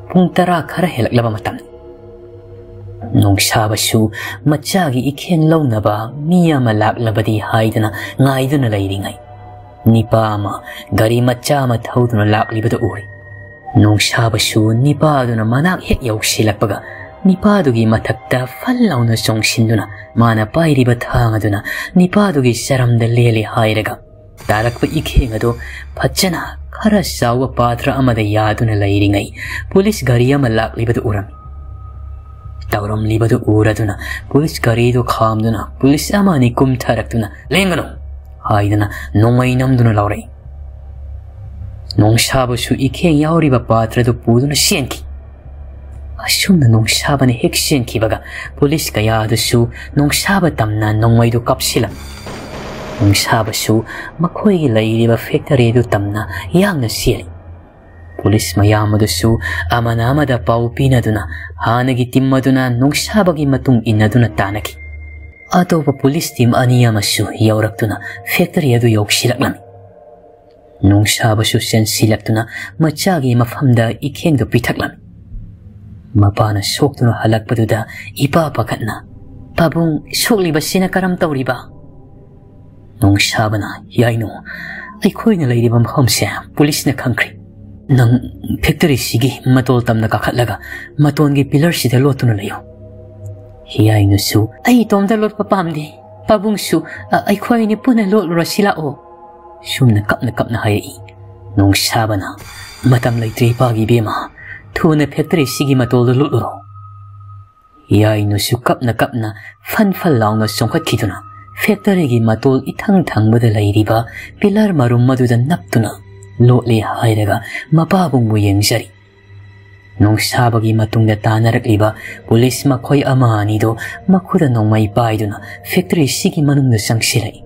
ꯄꯨꯡ ꯇꯔꯥ ꯈꯔ ꯍꯦꯜꯂꯛꯂꯕ ꯃꯇꯝ꯫ ꯅꯣꯡꯁꯥꯕꯁꯨ ꯃꯆꯥꯒꯤ ꯏꯈꯦꯟ ꯂꯧꯅꯕ ꯃꯤ ꯑꯃ ꯂꯥꯛꯂꯕꯗꯤ ꯍꯥꯏꯗꯅ ꯉꯥꯏꯗꯨꯅ ꯂꯩꯔꯤꯉꯩ, ꯅꯤꯄꯥ ꯑꯃ ꯒꯥꯔꯤ ꯃꯆꯥ ꯑꯃ ꯊꯧꯗꯨꯅ ꯂꯥꯛꯂꯤꯕꯗꯨ ꯎꯔꯦ꯫ ꯅꯣꯡꯁꯥꯕꯁꯨ ꯅꯤꯄꯥꯗꯨꯅ ꯃꯅꯥꯛ ꯍꯦꯛ ꯌꯧꯁꯤꯜꯂꯛꯄꯒ ꯅꯤꯄꯥꯗꯨꯒꯤ ꯃꯊꯛꯇ ꯐꯜ ꯂꯥꯎꯅ ꯆꯣꯡꯁꯤꯟꯗꯨꯅ ꯃꯥꯅ ꯄꯥꯏꯔꯤꯕ ꯊꯥꯡ ꯑꯗꯨꯅ ꯅꯤꯄꯥꯗꯨꯒꯤ ꯆꯔꯝꯗ ꯂꯦꯜꯂꯦ ꯍꯥꯏꯔꯒ ꯇꯥꯔꯛꯄ ꯏꯈꯦꯡ ꯑꯗꯨ ꯐꯖꯅ ꯈꯔ ꯆꯥꯎꯕ ꯄꯥꯇ꯭ꯔ ꯑꯃꯗ ꯌꯥꯗꯨꯅ ꯂꯩꯔꯤꯉꯩ ꯄꯨꯂꯤꯁ ꯒꯥꯔꯤ ꯑꯃ ꯂꯥꯛꯂꯤꯕꯗꯨ ꯎꯔꯝꯃꯤ꯫ ꯇꯧꯔꯝꯂꯤꯕꯗꯨ ꯎꯔꯗꯨꯅ ꯄꯨꯂꯤꯁ ꯒꯥꯔꯤꯗꯨ ꯈꯥꯝꯗꯨꯅ ꯄꯨꯂꯤꯁ ꯑꯃ ꯑꯅꯤ ꯀꯨꯝꯊꯔꯛꯇꯨꯅ "ꯂꯦꯡꯒꯅꯨ" ꯍꯥꯏꯗꯅ ꯅꯣꯡꯃꯩ ꯅꯝꯗꯨꯅ ꯂꯥꯎꯔꯛꯏ꯫ ꯅꯣꯡꯁꯥꯕꯁꯨ ꯏꯈꯦꯡ ꯌꯥꯎꯔꯤꯕ ꯄꯥꯇ꯭ꯔꯗꯨ ꯄꯨꯗꯨꯅ ꯆꯦꯟꯈꯤ꯫ ꯑꯁꯨꯝꯅ ꯅꯣꯡꯁꯥꯕꯅ ꯍꯦꯛ ꯆꯦꯟꯈꯤꯕꯒ ꯄꯨꯂꯤꯁ ꯀꯌꯥꯗꯨꯁꯨ ꯅꯣꯡꯁꯥꯕ ꯇꯝꯅ ꯅꯣꯡꯃꯩꯗꯨ ꯀꯥꯞꯁꯤꯜꯂꯝꯃꯤ꯫ ꯅꯣꯡꯁꯥꯕꯁꯨ ꯃꯈꯣꯏꯒꯤ ꯂꯩꯔꯤꯕ ꯐꯦꯛꯇꯔꯤꯗꯨ ꯇꯝꯅ ꯌꯥꯡꯅ ꯆꯦꯜꯂꯤ꯫ ꯄꯨꯂꯤꯁ ꯃꯌꯥꯝ ꯑꯗꯨꯁꯨ ꯑꯃꯅ ꯑꯃꯗ ꯄꯥꯎ ꯄꯤꯅꯗꯨꯅ ꯍꯥꯟꯅꯒꯤ ꯇꯤꯝ ꯑꯗꯨꯅ ꯅꯣꯡꯁꯥꯕꯒꯤ ꯃꯇꯨꯡ ꯏꯟꯅꯗꯨꯅ ꯇꯥꯟꯅꯈꯤ꯫ ꯑꯇꯣꯞꯄ ꯄꯨꯂꯤꯁ ꯇꯤꯝ ꯑꯅꯤ ꯑꯃꯁꯨ ꯌꯧꯔꯛꯇꯨꯅ ꯐꯦꯛꯇꯔꯤ ꯑꯗꯨ ꯌꯧꯁꯤꯜꯂꯛꯂꯝꯃꯤ꯫ ꯅꯣꯡꯁꯥꯕꯁꯨ ꯆꯦꯟꯁꯤꯜꯂꯛꯇꯨꯅ ꯃꯆꯥꯒꯤ ꯃꯐꯝꯗ ꯏꯈꯦꯡꯗꯨ ꯄꯤꯊꯛꯂꯝꯃꯤ꯫ ꯃꯄꯥꯅ ꯁꯣꯛꯇꯨꯅ ꯍꯜꯂꯛꯄꯗꯨꯗ ꯏꯄꯥ ꯄꯥꯈꯠꯅ, "ꯄꯥꯕꯨꯡ, ꯁꯣꯛꯂꯤꯕꯁꯤꯅ ꯀꯔꯝ ꯇꯧꯔꯤꯕ?" ꯅꯣꯡꯁꯥꯕꯅ, "ꯌꯥꯏꯅꯨ, ꯑꯩꯈꯣꯏꯅ ꯂꯩꯔꯤꯕ ꯃꯐꯝꯁꯦ ꯄꯨꯂꯤꯁꯅ ꯈꯪꯈ꯭ꯔꯦ꯫ ꯅꯪ ꯐꯦꯛꯇꯔꯤꯁꯤꯒꯤ ꯃꯇꯣꯜ ꯇꯝꯅ ꯀꯥꯈꯠꯂꯒ ꯃꯇꯣꯟꯒꯤ ꯄꯤꯂꯔꯁꯤꯗ ꯂꯣꯠꯇꯨꯅ ꯂꯩꯌꯨ꯫" ꯍꯤꯌꯥꯏꯅꯨꯁꯨ, "ꯑꯩ ꯏꯇꯣꯝꯇ ꯂꯣꯠꯄ ꯄꯥꯝꯗꯦ꯫ "ꯄꯥꯕꯨꯡꯁꯨ, ꯑ, ꯑꯩꯈꯣꯏ ꯑꯅꯤ ꯄꯨꯟꯅ ꯂꯣꯠꯂꯨꯔꯁꯤ ꯂꯥꯛꯑꯣ," ꯁꯨꯝꯅ ꯀꯞꯅ ꯀꯞꯅ ꯍꯥꯏꯔꯛꯏ꯫ ꯅꯣꯡꯁꯥꯕꯅ, "ꯃꯇꯝ ꯂꯩꯇ꯭ꯔꯦ ꯏꯄꯥꯒꯤ ꯏꯕꯦꯝꯃ, ꯊꯨꯅ ꯐꯦꯛꯇꯔꯤꯁꯤꯒꯤ ꯃꯇꯣꯜꯗ ꯂꯣꯠꯂꯨꯔꯣ"꯫ ꯌꯥꯏꯅꯨꯁꯨ ꯀꯞꯅ ꯀꯞꯅ ꯐꯟ ꯐꯟ ꯂꯥꯎꯅ ꯆꯣꯡꯈꯠꯈꯤꯗꯨꯅ ꯐꯦꯛꯇꯔꯤꯒꯤ ꯃꯇꯣꯜ ꯏꯊꯪ ꯊꯪꯕꯗ ꯂꯩꯔꯤꯕ ꯄꯤꯂꯔ ꯃꯔꯨꯝ ꯑꯗꯨꯗ ꯅꯞꯇꯨꯅ ꯂꯣꯠꯂꯦ ꯍꯥꯏꯔꯒ ꯃꯄꯥꯕꯨꯡꯕꯨ ꯌꯦꯡꯖꯔꯤ꯫ ꯅꯣꯡꯁꯥꯕꯒꯤ ꯃꯇꯨꯡꯗ ꯇꯥꯟꯅꯔꯛꯂꯤꯕ ꯄꯨꯂꯤꯁ ꯃꯈꯣꯏ ꯑꯃ ꯑꯅꯤꯗꯨ ꯃꯈꯨꯗ ꯅꯣꯡꯃꯩ ꯄꯥꯏꯗꯨꯅ ꯐꯦꯛꯇꯔꯤꯁꯤꯒꯤ ꯃꯅꯨꯡꯗ ꯆꯪꯁꯤꯜꯂꯛꯏ꯫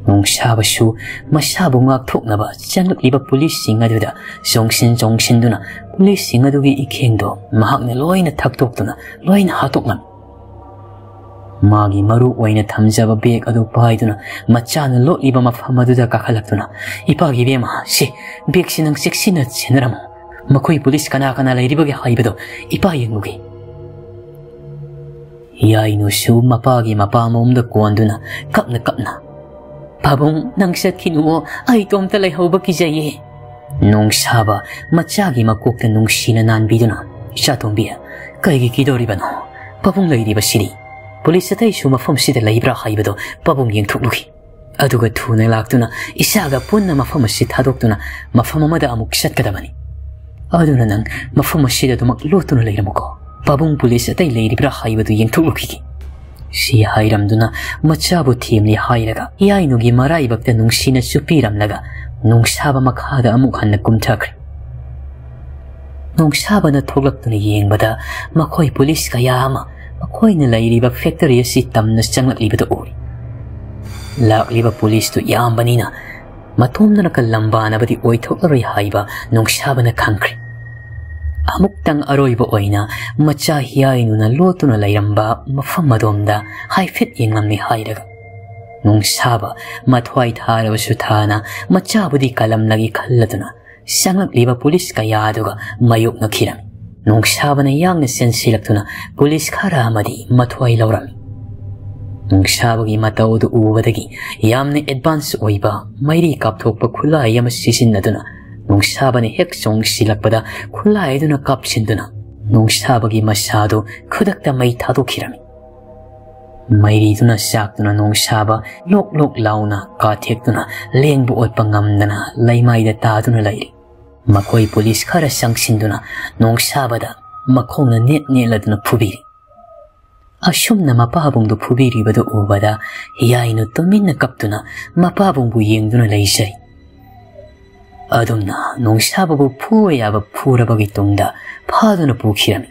ꯅꯣꯡꯁꯥꯕꯁꯨ ꯃꯁꯥꯕꯨ ꯉꯥꯛꯊꯣꯛꯅꯕ ꯆꯪꯂꯛꯂꯤꯕ ꯄꯨꯂꯤꯁꯁꯤꯡ ꯑꯗꯨꯗ ꯆꯣꯡꯁꯤꯟ ꯆꯣꯡꯁꯤꯟꯗꯨꯅ ꯄꯨꯂꯤꯁꯁꯤꯡ ꯑꯗꯨꯒꯤ ꯏꯈꯦꯡꯗꯣ ꯃꯍꯥꯛꯅ ꯂꯣꯏꯅ ꯊꯛꯇꯣꯛꯇꯨꯅ ꯂꯣꯏꯅ ꯍꯥꯠꯇꯣꯛꯂꯝꯃꯤ꯫ ꯃꯥꯒꯤ ꯃꯔꯨ ꯑꯣꯏꯅ ꯊꯝꯖꯕ ꯕꯦꯒ ꯑꯗꯨ ꯄꯥꯏꯗꯨꯅ ꯃꯆꯥꯅ ꯂꯣꯠꯂꯤꯕ ꯃꯐꯝ ꯑꯗꯨꯗ ꯀꯥꯈꯠꯂꯛꯇꯨꯅ, "ꯏꯄꯥꯒꯤ ꯏꯕꯦꯝꯃ, ꯁꯤ ꯕꯦꯒꯁꯤ ꯅꯪ ꯆꯦꯛꯁꯤꯟꯅ ꯁꯦꯟꯅꯔꯝꯃꯨ꯫ ꯃꯈꯣꯏ ꯄꯨꯂꯤꯁ ꯀꯅꯥ ꯀꯅꯥ ꯂꯩꯔꯤꯕꯒꯦ ꯍꯥꯏꯕꯗꯣ ꯏꯄꯥ ꯌꯦꯡꯂꯨꯒꯦ"꯫ ꯌꯥꯏꯅꯨꯁꯨ ꯃꯄꯥꯒꯤ ꯃꯄꯥ ꯃꯣꯝꯗ ꯀꯣꯟꯗꯨꯅ ꯀꯞꯅ ꯀꯞꯅ, "ꯄꯥꯕꯨꯡ, ꯅꯪ ꯆꯠꯈꯤꯅꯨꯑꯣ, ꯑꯩ ꯏꯇꯣꯝꯇ ꯂꯩꯍꯧꯕ ꯀꯤꯖꯩꯌꯦ"꯫ ꯅꯣꯡꯁꯥꯕ ꯃꯆꯥꯒꯤ ꯃꯀꯣꯛꯇ ꯅꯨꯡꯁꯤꯅ ꯅꯥꯟꯕꯤꯗꯨꯅ, "ꯏꯆꯥꯇꯣꯝꯕꯤ, ꯀꯩꯒꯤ ꯀꯤꯗꯧꯔꯤꯕꯅꯣ? ꯄꯥꯕꯨꯡ ꯂꯩꯔꯤꯕꯁꯤꯗꯤ꯫ ꯄꯨꯂꯤꯁ ꯑꯇꯩꯁꯨ ꯃꯐꯝꯁꯤꯗ ꯂꯩꯕ꯭ꯔꯥ ꯍꯥꯏꯕꯗꯣ ꯄꯥꯕꯨꯡ ꯌꯦꯡꯊꯣꯛꯂꯨꯈꯤ꯫ ꯑꯗꯨꯒ ꯊꯨꯅ ꯂꯥꯛꯇꯨꯅ ꯏꯆꯥꯒ ꯄꯨꯟꯅ ꯃꯐꯝ ꯑꯁꯤ ꯊꯥꯗꯣꯛꯇꯨꯅ ꯃꯐꯝ ꯑꯃꯗ ꯑꯃꯨꯛ ꯆꯠꯀꯗꯕꯅꯤ꯫ ꯑꯗꯨꯅ ꯅꯪ ꯃꯐꯝ ꯑꯁꯤꯗ ꯑꯗꯨꯃꯛ ꯂꯣꯠꯇꯨꯅ ꯂꯩꯔꯝꯃꯨꯀꯣ꯫ ꯄꯥꯕꯨꯡ ꯄꯨꯂꯤꯁ ꯑꯇꯩ ꯂꯩꯔꯤꯕ꯭ꯔꯥ ꯍꯥꯏꯕꯗꯨ ꯌꯦꯡꯊꯣꯛꯂꯨꯈꯤꯒꯦ"꯫ ꯁꯤ ꯍꯥꯏꯔꯝꯗꯨꯅ ꯃꯆꯥꯕꯨ ꯊꯦꯝꯂꯤ ꯍꯥꯏꯔꯒ ꯌꯥꯏꯅꯨꯒꯤ ꯃꯔꯥꯏꯕꯛꯇ ꯅꯨꯡꯁꯤꯅ ꯆꯨꯞꯄꯤꯔꯝꯂꯒ ꯅꯣꯡꯁꯥꯕ ꯃꯈꯥꯗ ꯑꯃꯨꯛ ꯍꯟꯅ ꯀꯨꯝꯊꯈ꯭ꯔꯦ꯫ ꯅꯣꯡꯁꯥꯕꯅ ꯊꯣꯛꯂꯛꯇꯨꯅ ꯌꯦꯡꯕꯗ ꯃꯈꯣꯏ ꯄꯨꯂꯤꯁ ꯀꯌꯥ ꯑꯃ ꯃꯈꯣꯏꯅ ꯂꯩꯔꯤꯕ ꯐꯦꯛꯇꯔꯤ ꯑꯁꯤ ꯇꯝꯅ ꯆꯪꯂꯛꯂꯤꯕꯗꯨ ꯎꯔꯤ꯫ ꯂꯥꯛꯂꯤꯕ ꯄꯨꯂꯤꯁꯇꯨ ꯌꯥꯝꯕꯅꯤꯅ ꯃꯇꯣꯝꯗꯅꯀ ꯂꯝꯕꯥꯅꯕꯗꯤ ꯑꯣꯏꯊꯣꯛꯂꯔꯣꯏ ꯍꯥꯏꯕ ꯅꯣꯡꯁꯥꯕꯅ ꯈꯪꯈ꯭ꯔꯦ꯫ ꯑꯃꯨꯛꯇꯪ ꯑꯔꯣꯏꯕ ꯑꯣꯏꯅ ꯃꯆꯥ ꯍꯤꯌꯥꯏꯅꯨꯅ ꯂꯣꯠꯇꯨꯅ ꯂꯩꯔꯝꯕ ꯃꯐꯝ ꯑꯗꯣꯝꯗ ꯍꯥꯏꯐꯦꯠ ꯌꯦꯡꯂꯝꯃꯤ ꯍꯥꯏꯔꯒ ꯅꯣꯡꯁꯥꯕ ꯃꯊ꯭ꯋꯥꯏ ꯊꯥꯔꯕꯁꯨ ꯊꯥꯅ ꯃꯆꯥꯕꯨꯗꯤ ꯀꯜꯂꯝꯂꯒꯦ ꯈꯜꯂꯗꯨꯅ ꯆꯪꯂꯛꯂꯤꯕ ꯄꯨꯂꯤꯁ ꯀꯌꯥ ꯑꯗꯨꯒ ꯃꯥꯌꯣꯛꯅꯈꯤꯔꯝꯃꯤ꯫ ꯅꯣꯡꯁꯥꯕꯅ ꯌꯥꯡꯅ ꯆꯦꯟꯁꯤꯜꯂꯛꯇꯨꯅ ꯄꯨꯂꯤꯁ ꯈꯔ ꯑꯃꯗꯤ ꯃꯊ꯭ꯋꯥꯏ ꯂꯧꯔꯝꯃꯤ꯫ ꯅꯣꯡꯁꯥꯕꯒꯤ ꯃꯇꯧ ꯑꯗꯨ ꯎꯕꯗꯒꯤ ꯌꯥꯝꯅ ꯑꯦꯗꯚꯥꯟꯁ ꯑꯣꯏꯕ ꯃꯩꯔꯤ ꯀꯥꯞꯊꯣꯛꯄ ꯈꯨꯠꯂꯥꯏ ꯑꯃ ꯁꯤꯖꯤꯟꯅꯗꯨꯅ ꯅꯣꯡꯁꯥꯕꯅ ꯍꯦꯛ ꯆꯣꯡꯁꯤꯜꯂꯛꯄꯗ ꯈꯨꯠꯂꯥꯏ ꯑꯗꯨꯅ ꯀꯥꯞꯁꯤꯟꯗꯨꯅ ꯅꯣꯡꯁꯥꯕꯒꯤ ꯃꯁꯥꯗꯨ ꯈꯨꯗꯛꯇ ꯃꯩ ꯊꯥꯗꯣꯛꯈꯤꯔꯝꯃꯤ꯫ ꯃꯩꯔꯤꯗꯨꯅ ꯆꯥꯛꯇꯨꯅ ꯅꯣꯡꯁꯥꯕ ꯂꯣꯛ ꯂꯣꯛ ꯂꯥꯎꯅ ꯀꯥꯊꯦꯛꯇꯨꯅ ꯂꯦꯡꯕ ꯑꯣꯠꯄ ꯉꯝꯗꯅ ꯂꯩꯃꯥꯏꯗ ꯇꯥꯗꯨꯅ ꯂꯩꯔꯤ꯫ ꯃꯈꯣꯏ ꯄꯨꯂꯤꯁ ꯈꯔ ꯆꯪꯁꯤꯟꯗꯨꯅ ꯅꯣꯡꯁꯥꯕꯗ ꯃꯈꯣꯡꯅ ꯅꯦꯠ ꯅꯦꯠꯂꯗꯨꯅ ꯐꯨꯕꯤꯔꯤ꯫ ꯑꯁꯨꯝꯅ ꯃꯄꯥꯕꯨꯡꯗꯨ ꯐꯨꯕꯤꯔꯤꯕꯗꯨ ꯎꯕꯗ ꯍꯤꯌꯥꯏꯅꯨ ꯇꯨꯃꯤꯟꯅ ꯀꯞꯇꯨꯅ ꯃꯄꯥꯕꯨꯡꯕꯨ ꯌꯦꯡꯗꯨꯅ ꯂꯩꯖꯔꯤ꯫ ꯑꯗꯨꯝꯅ ꯅꯣꯡꯁꯥꯕꯕꯨ ꯐꯨꯕ ꯌꯥꯕ ꯐꯨꯔꯕꯒꯤ ꯇꯨꯡꯗ ꯐꯥꯗꯨꯅ ꯄꯨꯈꯤꯔꯝꯃꯤ꯫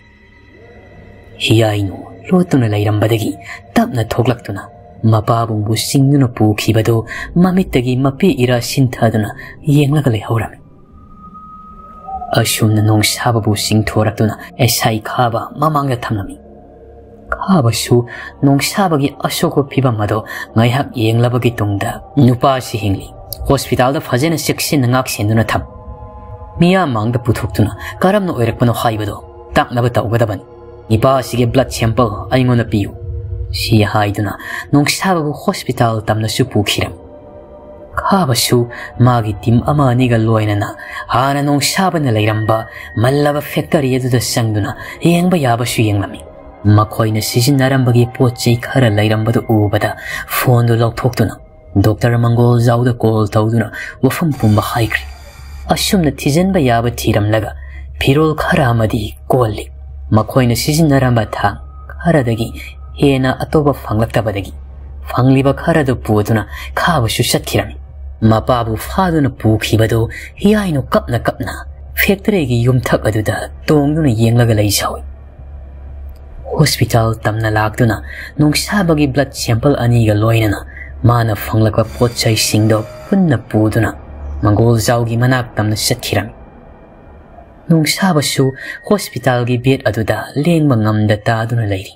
ꯍꯤꯌꯥꯏꯅꯨ ꯂꯣꯠꯇꯨꯅ ꯂꯩꯔꯝꯕꯗꯒꯤ ꯇꯞꯅ ꯊꯣꯛꯂꯛꯇꯨꯅ ꯃꯄꯥꯕꯨꯡꯕꯨ ꯆꯤꯡꯗꯨꯅ ꯄꯨꯈꯤꯕꯗꯨ ꯃꯃꯤꯠꯇꯒꯤ ꯃꯄꯤ ꯏꯔꯥ ꯁꯤꯟꯊꯗꯨꯅ ꯌꯦꯡꯂꯒ ꯂꯩꯍꯧꯔꯝꯃꯤ꯫ ꯑꯁꯨꯝꯅ ꯅꯣꯡꯁꯥꯕꯕꯨ ꯆꯤꯡꯊꯣꯔꯛꯇꯨꯅ ꯑꯦꯁ ꯑꯥꯏ ꯈꯥꯕ ꯃꯃꯥꯡꯗ ꯊꯝꯂꯝꯃꯤ꯫ ꯈꯥꯕꯁꯨ ꯅꯣꯡꯁꯥꯕꯒꯤ ꯑꯁꯣꯛꯄ ꯐꯤꯕꯝ ꯑꯗꯣ ꯉꯥꯏꯍꯥꯛ ꯌꯦꯡꯂꯕꯒꯤ ꯇꯨꯡꯗ, "ꯅꯨꯄꯥꯁꯤ ꯍꯤꯡꯂꯤ, ꯍꯣꯁꯄꯤꯇꯥꯜꯗ ꯐꯖꯅ ꯆꯦꯛꯁꯤꯟꯅ ꯉꯥꯛ ꯁꯦꯟꯗꯨꯅ ꯊꯝ꯫ ꯃꯤꯌꯥꯝ ꯃꯥꯡꯗ ꯄꯨꯊꯣꯛꯇꯨꯅ ꯀꯔꯝꯅ ꯑꯣꯏꯔꯛꯄꯅꯣ ꯍꯥꯏꯕꯗꯣ ꯇꯥꯛꯅꯕ ꯇꯧꯒꯗꯕꯅꯤ꯫ ꯅꯨꯄꯥꯁꯤꯒꯤ ꯕ꯭ꯂꯗ ꯁꯦꯝꯄꯜ ꯑꯩꯉꯣꯟꯗ ꯄꯤꯌꯨ"꯫ ꯁꯤ ꯍꯥꯏꯗꯨꯅ ꯅꯣꯡꯁꯥꯕꯕꯨ ꯍꯣꯁꯄꯤꯇꯥꯜ ꯇꯝꯅꯁꯨ ꯄꯨꯈꯤꯔꯝꯃꯤ꯫ ꯈꯥꯕꯁꯨ ꯃꯥꯒꯤ ꯇꯤꯝ ꯑꯃ ꯑꯅꯤꯒ ꯂꯣꯏꯅꯅ ꯍꯥꯟꯅ ꯅꯣꯡꯁꯥꯕꯅ ꯂꯩꯔꯝꯕ ꯃꯜꯂꯕ ꯐꯦꯛꯇꯔꯤ ꯑꯗꯨꯗ ꯆꯪꯗꯨꯅ ꯌꯦꯡꯕ ꯌꯥꯕꯁꯨ ꯌꯦꯡꯂꯝꯃꯤ꯫ ꯃꯈꯣꯏꯅ ꯁꯤꯖꯤꯟꯅꯔꯝꯕꯒꯤ ꯄꯣꯠ ꯆꯩ ꯈꯔ ꯂꯩꯔꯝꯕꯗꯨ ꯎꯕꯗ ꯐꯣꯟꯗꯨ ꯂꯧꯊꯣꯛꯇꯨꯅ ꯗꯣꯛꯇꯔ ꯃꯪꯒꯣꯜꯖꯥꯎꯗ ꯀꯣꯜ ꯇꯧꯗꯨꯅ ꯋꯥꯐꯝ ꯄꯨꯝꯕ ꯍꯥꯏꯈ꯭ꯔꯦ꯫ ꯑꯁꯨꯝꯅ ꯊꯤꯖꯤꯟꯕ ꯌꯥꯕ ꯊꯤꯔꯝꯂꯒ ꯐꯤꯔꯣꯜ ꯈꯔ ꯑꯃꯗꯤ ꯀꯣꯜꯂꯤ꯫ ꯃꯈꯣꯏꯅ ꯁꯤꯖꯤꯟꯅꯔꯝꯕ ꯊꯥꯡ ꯈꯔꯗꯒꯤ ꯍꯦꯟꯅ ꯑꯇꯣꯞꯄ ꯐꯪꯂꯛꯇꯕꯗꯒꯤ ꯐꯪꯂꯤꯕ ꯈꯔꯗꯨ ꯄꯨꯗꯨꯅ ꯈꯥꯕꯁꯨ ꯆꯠꯈꯤꯔꯝꯃꯤ꯫ ꯃꯄꯥꯕꯨ ꯐꯥꯗꯨꯅ ꯄꯨꯈꯤꯕꯗꯨ ꯍꯤꯌꯥꯏꯅꯨ ꯀꯞꯅ ꯀꯞꯅ ꯐꯦꯛꯇꯔꯤꯒꯤ ꯌꯨꯝꯊꯛ ꯑꯗꯨꯗ ꯇꯣꯡꯗꯨꯅ ꯌꯦꯡꯂꯒ ꯂꯩꯖꯍꯧꯏ꯫ ꯍꯣꯁꯄꯤꯇꯥꯜ ꯇꯝꯅ ꯂꯥꯛꯇꯨꯅ ꯅꯣꯡꯁꯥꯕꯒꯤ ꯕ꯭ꯂꯗ ꯁꯦꯝꯄꯜ ꯑꯅꯤꯒ ꯂꯣꯏꯅꯅ ꯃꯥꯅ ꯐꯪꯂꯛꯄ ꯄꯣꯠ ꯆꯩꯁꯤꯡꯗꯣ ꯄꯨꯟꯅ ꯄꯨꯗꯨꯅ ꯃꯪꯒꯣꯜꯖꯥꯎꯒꯤ ꯃꯅꯥꯛ ꯇꯝꯅ ꯆꯠꯈꯤꯔꯝꯃꯤ꯫ ꯅꯣꯡꯁꯥꯕꯁꯨ ꯍꯣꯁꯄꯤꯇꯥꯜꯒꯤ ꯕꯦꯗ ꯑꯗꯨꯗ ꯂꯦꯡꯕ ꯉꯝꯗ ꯇꯥꯗꯨꯅ ꯂꯩꯔꯤ꯫